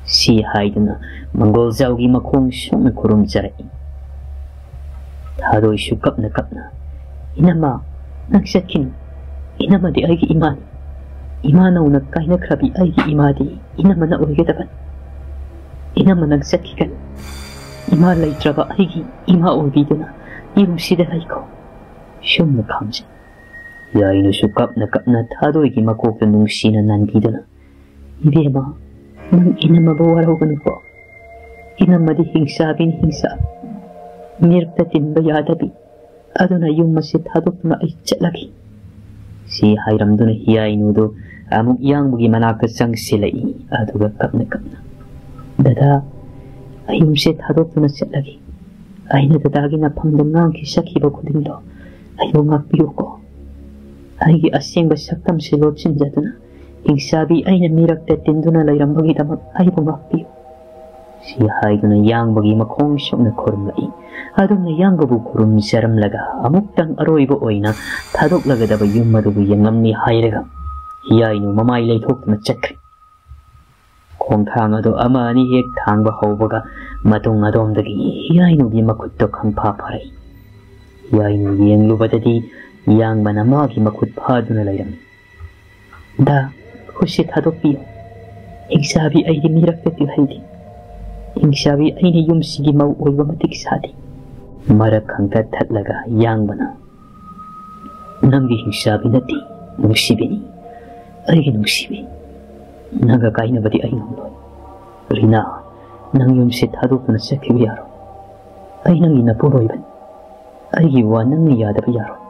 ꯁꯤ ꯍꯥꯏꯗꯨꯅ ꯃꯪꯒꯣꯜꯖꯥꯎꯒꯤ ꯃꯈꯣꯡ ꯁꯣꯛꯅ ꯈꯨꯔꯨꯝꯖꯔꯛꯏ꯫ ꯊꯥꯗꯣꯏꯁꯨ ꯀꯞꯅ ꯀꯞꯅ, "ꯏꯅꯝꯃ, ꯅꯪ ꯆꯠꯈꯤꯅꯨ꯫ ꯏꯅꯝꯃꯗꯤ ꯑꯩꯒꯤ ꯏꯃꯥꯅꯤ꯫ ꯏꯃꯥ ꯅꯧꯅ ꯀꯥꯏꯅꯈ꯭ꯔꯕꯤ ꯑꯩꯒꯤ ꯏꯃꯥꯗꯤ ꯏꯅꯝꯃꯅ ꯑꯣꯏꯒꯗꯕꯅꯤ꯫ ꯏꯅꯝꯃ, ꯅꯪ ꯆꯠꯈꯤꯒꯅꯨ꯫ ꯏꯃꯥ ꯂꯩꯇ꯭ꯔꯕ ꯑꯩꯒꯤ ꯏꯃꯥ ꯑꯣꯏꯕꯤꯗꯨꯅ ꯌꯨꯝꯁꯤꯗ ꯂꯩꯈꯣ꯫" ꯁꯨꯝꯅ ꯈꯥꯝꯖꯩ꯫ ꯌꯥꯏꯅꯨꯁꯨ ꯀꯞꯅ ꯀꯞꯅ ꯊꯥꯗꯣꯏꯒꯤ ꯃꯀꯣꯛꯇ ꯅꯨꯡꯁꯤꯅ ꯅꯟꯕꯤꯗꯨꯅ, "ꯏꯕꯦꯝꯃ, ꯅꯪ ꯏꯅꯝꯃꯕꯨ ꯋꯥꯔꯧꯒꯅꯨꯀꯣ꯫ ꯏꯅꯝꯃꯗꯤ ꯍꯤꯡꯁꯥꯕꯤꯅꯤ, ꯍꯤꯡꯁꯥꯕꯤ꯫ ꯃꯤꯔꯛꯇ ꯇꯤꯟꯕ ꯌꯥꯗꯕꯤ꯫ ꯑꯗꯨꯅ ꯌꯨꯝ ꯑꯁꯤ ꯊꯥꯗꯣꯛꯇꯨꯅ ꯑꯩ ꯆꯠꯂꯒꯦ꯫" ꯁꯤ ꯍꯥꯏꯔꯝꯗꯨꯅ ꯍꯤꯌꯥꯏꯅꯨꯗꯨ ꯑꯃꯨꯛ ꯌꯥꯡꯕꯒꯤ ꯃꯅꯥꯛꯇ ꯆꯪꯁꯤꯜꯂꯛꯏ꯫ ꯑꯗꯨꯒ ꯀꯞꯅ ꯀꯞꯅ, "ꯗꯗꯥ, ꯑꯩ ꯌꯨꯝꯁꯦ ꯊꯥꯗꯣꯛꯇꯨꯅ ꯆꯠꯂꯒꯦ꯫ ꯑꯩꯅ ꯗꯗꯥꯒꯤ ꯅꯐꯝꯗ ꯉꯥꯡꯈꯤ ꯁꯛꯈꯤꯕ ꯈꯨꯗꯤꯡꯗꯣ ꯑꯩꯕꯨ ꯉꯥꯛꯄꯤꯌꯨꯀꯣ꯫ ꯑꯩꯒꯤ ꯑꯁꯦꯡꯕ ꯁꯛꯇꯝꯁꯦ ꯂꯣꯠꯁꯤꯟꯖꯗꯨꯅ ꯍꯤꯡꯆꯥꯕꯤ ꯑꯩꯅ ꯃꯤꯔꯛꯇ ꯇꯤꯟꯗꯨꯅ ꯂꯩꯔꯝꯕꯒꯤꯗꯃꯛ ꯑꯩꯕꯨ ꯉꯥꯛꯄꯤꯌꯨ"꯫ ꯁꯤ ꯍꯥꯏꯗꯨꯅ ꯌꯥꯡꯕꯒꯤ ꯃꯈꯣꯡ ꯁꯣꯛꯅ ꯈꯨꯔꯨꯝꯂꯛꯏ꯫ ꯑꯗꯨꯝꯅ ꯌꯥꯡꯕꯕꯨ ꯈꯨꯔꯨꯝꯖꯔꯝꯂꯒ ꯑꯃꯨꯛꯇꯪ ꯑꯔꯣꯏꯕ ꯑꯣꯏꯅ ꯊꯥꯗꯣꯛꯂꯒꯗꯕ ꯌꯨꯝ ꯑꯗꯨꯕꯨ ꯌꯦꯡꯉꯝꯃꯤ ꯍꯥꯏꯔꯒ ꯍꯤꯌꯥꯏꯅꯨ ꯃꯃꯥꯏ ꯂꯩꯊꯣꯛꯇꯨꯅ ꯆꯠꯈ꯭ꯔꯦ꯫ ꯈꯣꯡꯊꯥꯡ ꯑꯗꯨ ꯑꯃ ꯑꯅꯤ ꯍꯦꯛ ꯊꯥꯡꯕ ꯍꯧꯕꯒ ꯃꯇꯨꯡ ꯑꯗꯣꯝꯗꯒꯤ ꯍꯤꯌꯥꯏꯅꯨꯒꯤ ꯃꯈꯨꯠꯇꯣ ꯈꯪꯐꯥ ꯐꯥꯔꯛꯏ꯫ ꯍꯤꯌꯥꯏꯅꯨ ꯌꯦꯡꯂꯨꯕꯗꯗꯤ ꯌꯥꯡꯕꯅ ꯃꯥꯒꯤ ꯃꯈꯨꯠ ꯐꯥꯗꯨꯅ ꯂꯩꯔꯝꯃꯤ꯫ "ꯗꯥ, ꯈꯨꯠꯁꯦ ꯊꯥꯗꯣꯛꯄꯤꯌꯨ꯫ ꯍꯤꯡꯆꯥꯕꯤ ꯑꯩꯗꯤ ꯃꯤꯔꯛꯇ ꯇꯤꯜꯍꯩꯗꯦ꯫ ꯍꯤꯡꯆꯥꯕꯤ ꯑꯩꯅ ꯌꯨꯝꯁꯤꯒꯤ ꯃꯧ ꯑꯣꯏꯕ ꯃꯇꯤꯛ ꯁꯥꯗꯦ"꯫ ꯃꯔꯛ ꯈꯪꯇꯠ ꯊꯠꯂꯒ ꯌꯥꯡꯕꯅ, "ꯅꯪꯒꯤ ꯍꯤꯡꯆꯥꯕꯤ ꯅꯠꯇꯦ, ꯅꯨꯡꯁꯤꯕꯤꯅꯤ꯫ ꯑꯩꯒꯤ ꯅꯨꯡꯁꯤꯕꯤ꯫ ꯅꯪꯒ ꯀꯥꯏꯅꯕꯗꯤ ꯑꯩ ꯉꯝꯂꯣꯏ꯫ ꯔꯤꯅꯥ, ꯅꯪ ꯌꯨꯝꯁꯦ ꯊꯥꯗꯣꯛꯇꯨꯅ ꯆꯠꯈꯤꯕ ꯌꯥꯔꯣꯏ꯫ ꯑꯩ ꯅꯪꯒꯤ ꯅꯄꯨꯔꯣꯏꯕꯅꯤ꯫ ꯑꯩꯒꯤ ꯋꯥ ꯅꯪꯅ ꯌꯥꯗꯕ ꯌꯥꯔꯣꯏ"꯫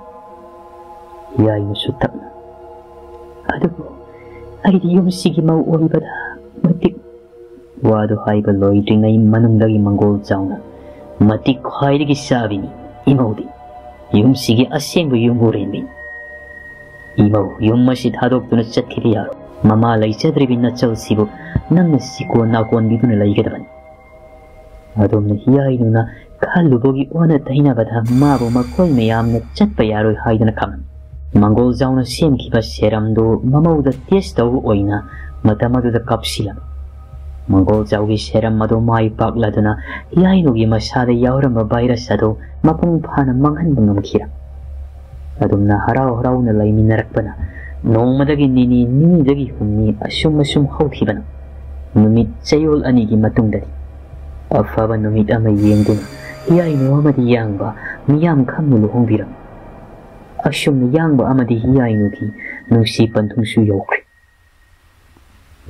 ꯌꯥꯏꯃꯁꯨ ꯇꯞꯅ, "ꯑꯗꯨꯕꯨ ꯑꯩꯗꯤ ꯌꯨꯝꯁꯤꯒꯤ ꯃꯧ ꯑꯣꯏꯕꯗ ꯃꯇꯤꯛ"꯫ ꯋꯥꯗꯨ ꯍꯥꯏꯕ ꯂꯣꯏꯗ꯭ꯔꯤꯉꯩ ꯃꯅꯨꯡꯗꯒꯤ ꯃꯪꯒꯣꯜ ꯆꯥꯎꯅ, "ꯃꯇꯤꯛ ꯈ꯭ꯋꯥꯏꯗꯒꯤ ꯆꯥꯕꯤꯅꯤ ꯏꯃꯧꯗꯤ꯫ ꯌꯨꯝꯁꯤꯒꯤ ꯑꯁꯦꯡꯕ ꯌꯨꯝꯕꯨꯔꯦꯝꯕꯤꯅꯤ꯫ ꯏꯃꯧ, ꯌꯨꯝ ꯑꯁꯤ ꯊꯥꯗꯣꯛꯇꯨꯅ ꯆꯠꯈꯤꯕ ꯌꯥꯔꯣꯏ꯫ ꯃꯃꯥ ꯂꯩꯖꯗ꯭ꯔꯤꯕꯤ ꯅꯆꯜꯁꯤꯕꯨ ꯅꯪꯅ ꯁꯤꯀꯣꯟ ꯅꯥꯀꯣꯟꯕꯤꯗꯨꯅ ꯂꯩꯒꯗꯕꯅꯤ"꯫ ꯑꯗꯣꯝꯅ ꯍꯤꯌꯥꯏꯅꯨꯅ ꯈꯜꯂꯨꯕꯒꯤ ꯑꯣꯟꯅ ꯇꯩꯅꯕꯗ ꯃꯥꯕꯨ ꯃꯈꯣꯏ ꯃꯌꯥꯝꯅ ꯆꯠꯄ ꯌꯥꯔꯣꯏ ꯍꯥꯏꯗꯨꯅ ꯈꯪꯍꯟ꯫ ꯃꯪꯒꯣꯜ ꯖꯥꯎꯅ ꯁꯦꯝꯈꯤꯕ ꯁꯦꯔꯝꯗꯨ ꯃꯃꯧꯗ ꯇꯦꯁ ꯇꯧꯕ ꯑꯣꯏꯅ ꯃꯇꯝ ꯑꯗꯨꯗ ꯀꯥꯞꯁꯤꯜꯂꯝꯃꯤ꯫ ꯃꯪꯒꯣꯜ ꯖꯥꯎꯒꯤ ꯁꯦꯔꯝ ꯑꯗꯨ ꯃꯥꯏ ꯄꯥꯛꯂꯗꯨꯅ ꯍꯤꯌꯥꯏꯅꯨꯒꯤ ꯃꯁꯥꯗ ꯌꯥꯎꯔꯝꯕ ꯚꯥꯏꯔꯁ ꯑꯗꯨ ꯃꯄꯨꯡ ꯐꯥꯅ ꯃꯥꯡꯍꯟꯕ ꯉꯝꯈꯤꯔꯝꯃꯤ꯫ ꯑꯗꯨꯝꯅ ꯍꯔꯥꯎ ꯍꯔꯥꯎꯅ ꯂꯩꯃꯤꯟꯅꯔꯛꯄꯅ ꯅꯣꯡꯃꯗꯒꯤ ꯅꯤꯅꯤ, ꯅꯤꯅꯤꯗꯒꯤ ꯍꯨꯝꯅꯤ, ꯑꯁꯨꯝ ꯑꯁꯨꯝ ꯍꯧꯈꯤꯕꯅ ꯅꯨꯃꯤꯠ ꯆꯌꯣꯜ ꯑꯅꯤꯒꯤ ꯃꯇꯨꯡꯗꯗꯤ ꯑꯐꯕ ꯅꯨꯃꯤꯠ ꯑꯃ ꯌꯦꯡꯗꯨꯅ ꯍꯤꯌꯥꯏꯅꯨ ꯑꯃꯗꯤ ꯌꯥꯡꯕ ꯃꯤꯌꯥꯝ ꯈꯪꯅ ꯂꯨꯍꯣꯡꯕꯤꯔꯝꯃꯤ꯫ ꯑꯁꯨꯝꯅ ꯌꯥꯡꯕ ꯑꯃꯗꯤ ꯍꯤꯌꯥꯏꯅꯨꯒꯤ ꯅꯨꯡꯁꯤ ꯄꯟꯊꯨꯡꯁꯨ ꯌꯧꯈ꯭ꯔꯦ꯫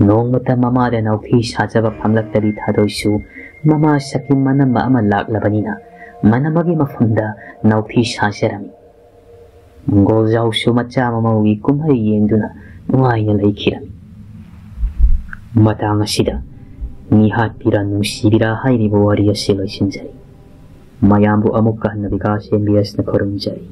ꯅꯣꯡꯃꯇ ꯃꯃꯥꯗ ꯅꯥꯎꯊꯤ ꯁꯥꯖꯕ ꯐꯪꯂꯛꯇꯕꯤ ꯊꯥꯗꯣꯏꯁꯨ ꯃꯃꯥ ꯁꯛꯇꯤ ꯃꯅꯝꯕ ꯑꯃ ꯂꯥꯛꯂꯕꯅꯤꯅ ꯃꯅꯝꯕꯒꯤ ꯃꯐꯝꯗ ꯅꯥꯎꯊꯤ ꯁꯥꯖꯔꯝꯃꯤ꯫ ꯃꯪꯒꯣꯜꯖꯥꯎꯁꯨ ꯃꯆꯥ ꯃꯃꯧꯒꯤ ꯀꯨꯝꯍꯩ ꯌꯦꯡꯗꯨꯅ ꯅꯨꯡꯉꯥꯏꯅ ꯂꯩꯈꯤꯔꯝꯃꯤ꯫ ꯃꯇꯥꯡ ꯑꯁꯤꯗ ꯃꯤꯍꯥꯠꯄꯤꯔꯥ ꯅꯨꯡꯁꯤꯕꯤꯔꯥ ꯍꯥꯏꯔꯤꯕ ꯋꯥꯔꯤ ꯑꯁꯤ ꯂꯣꯏꯁꯤꯟꯖꯔꯤ꯫ ꯃꯌꯥꯝꯕꯨ ꯑꯃꯨꯛꯀ ꯍꯟꯅ ꯕꯤꯀꯥꯁ ꯑꯦꯝ ꯕꯤ ꯑꯦꯁꯅ ꯈꯨꯔꯨꯝꯖꯔꯤ꯫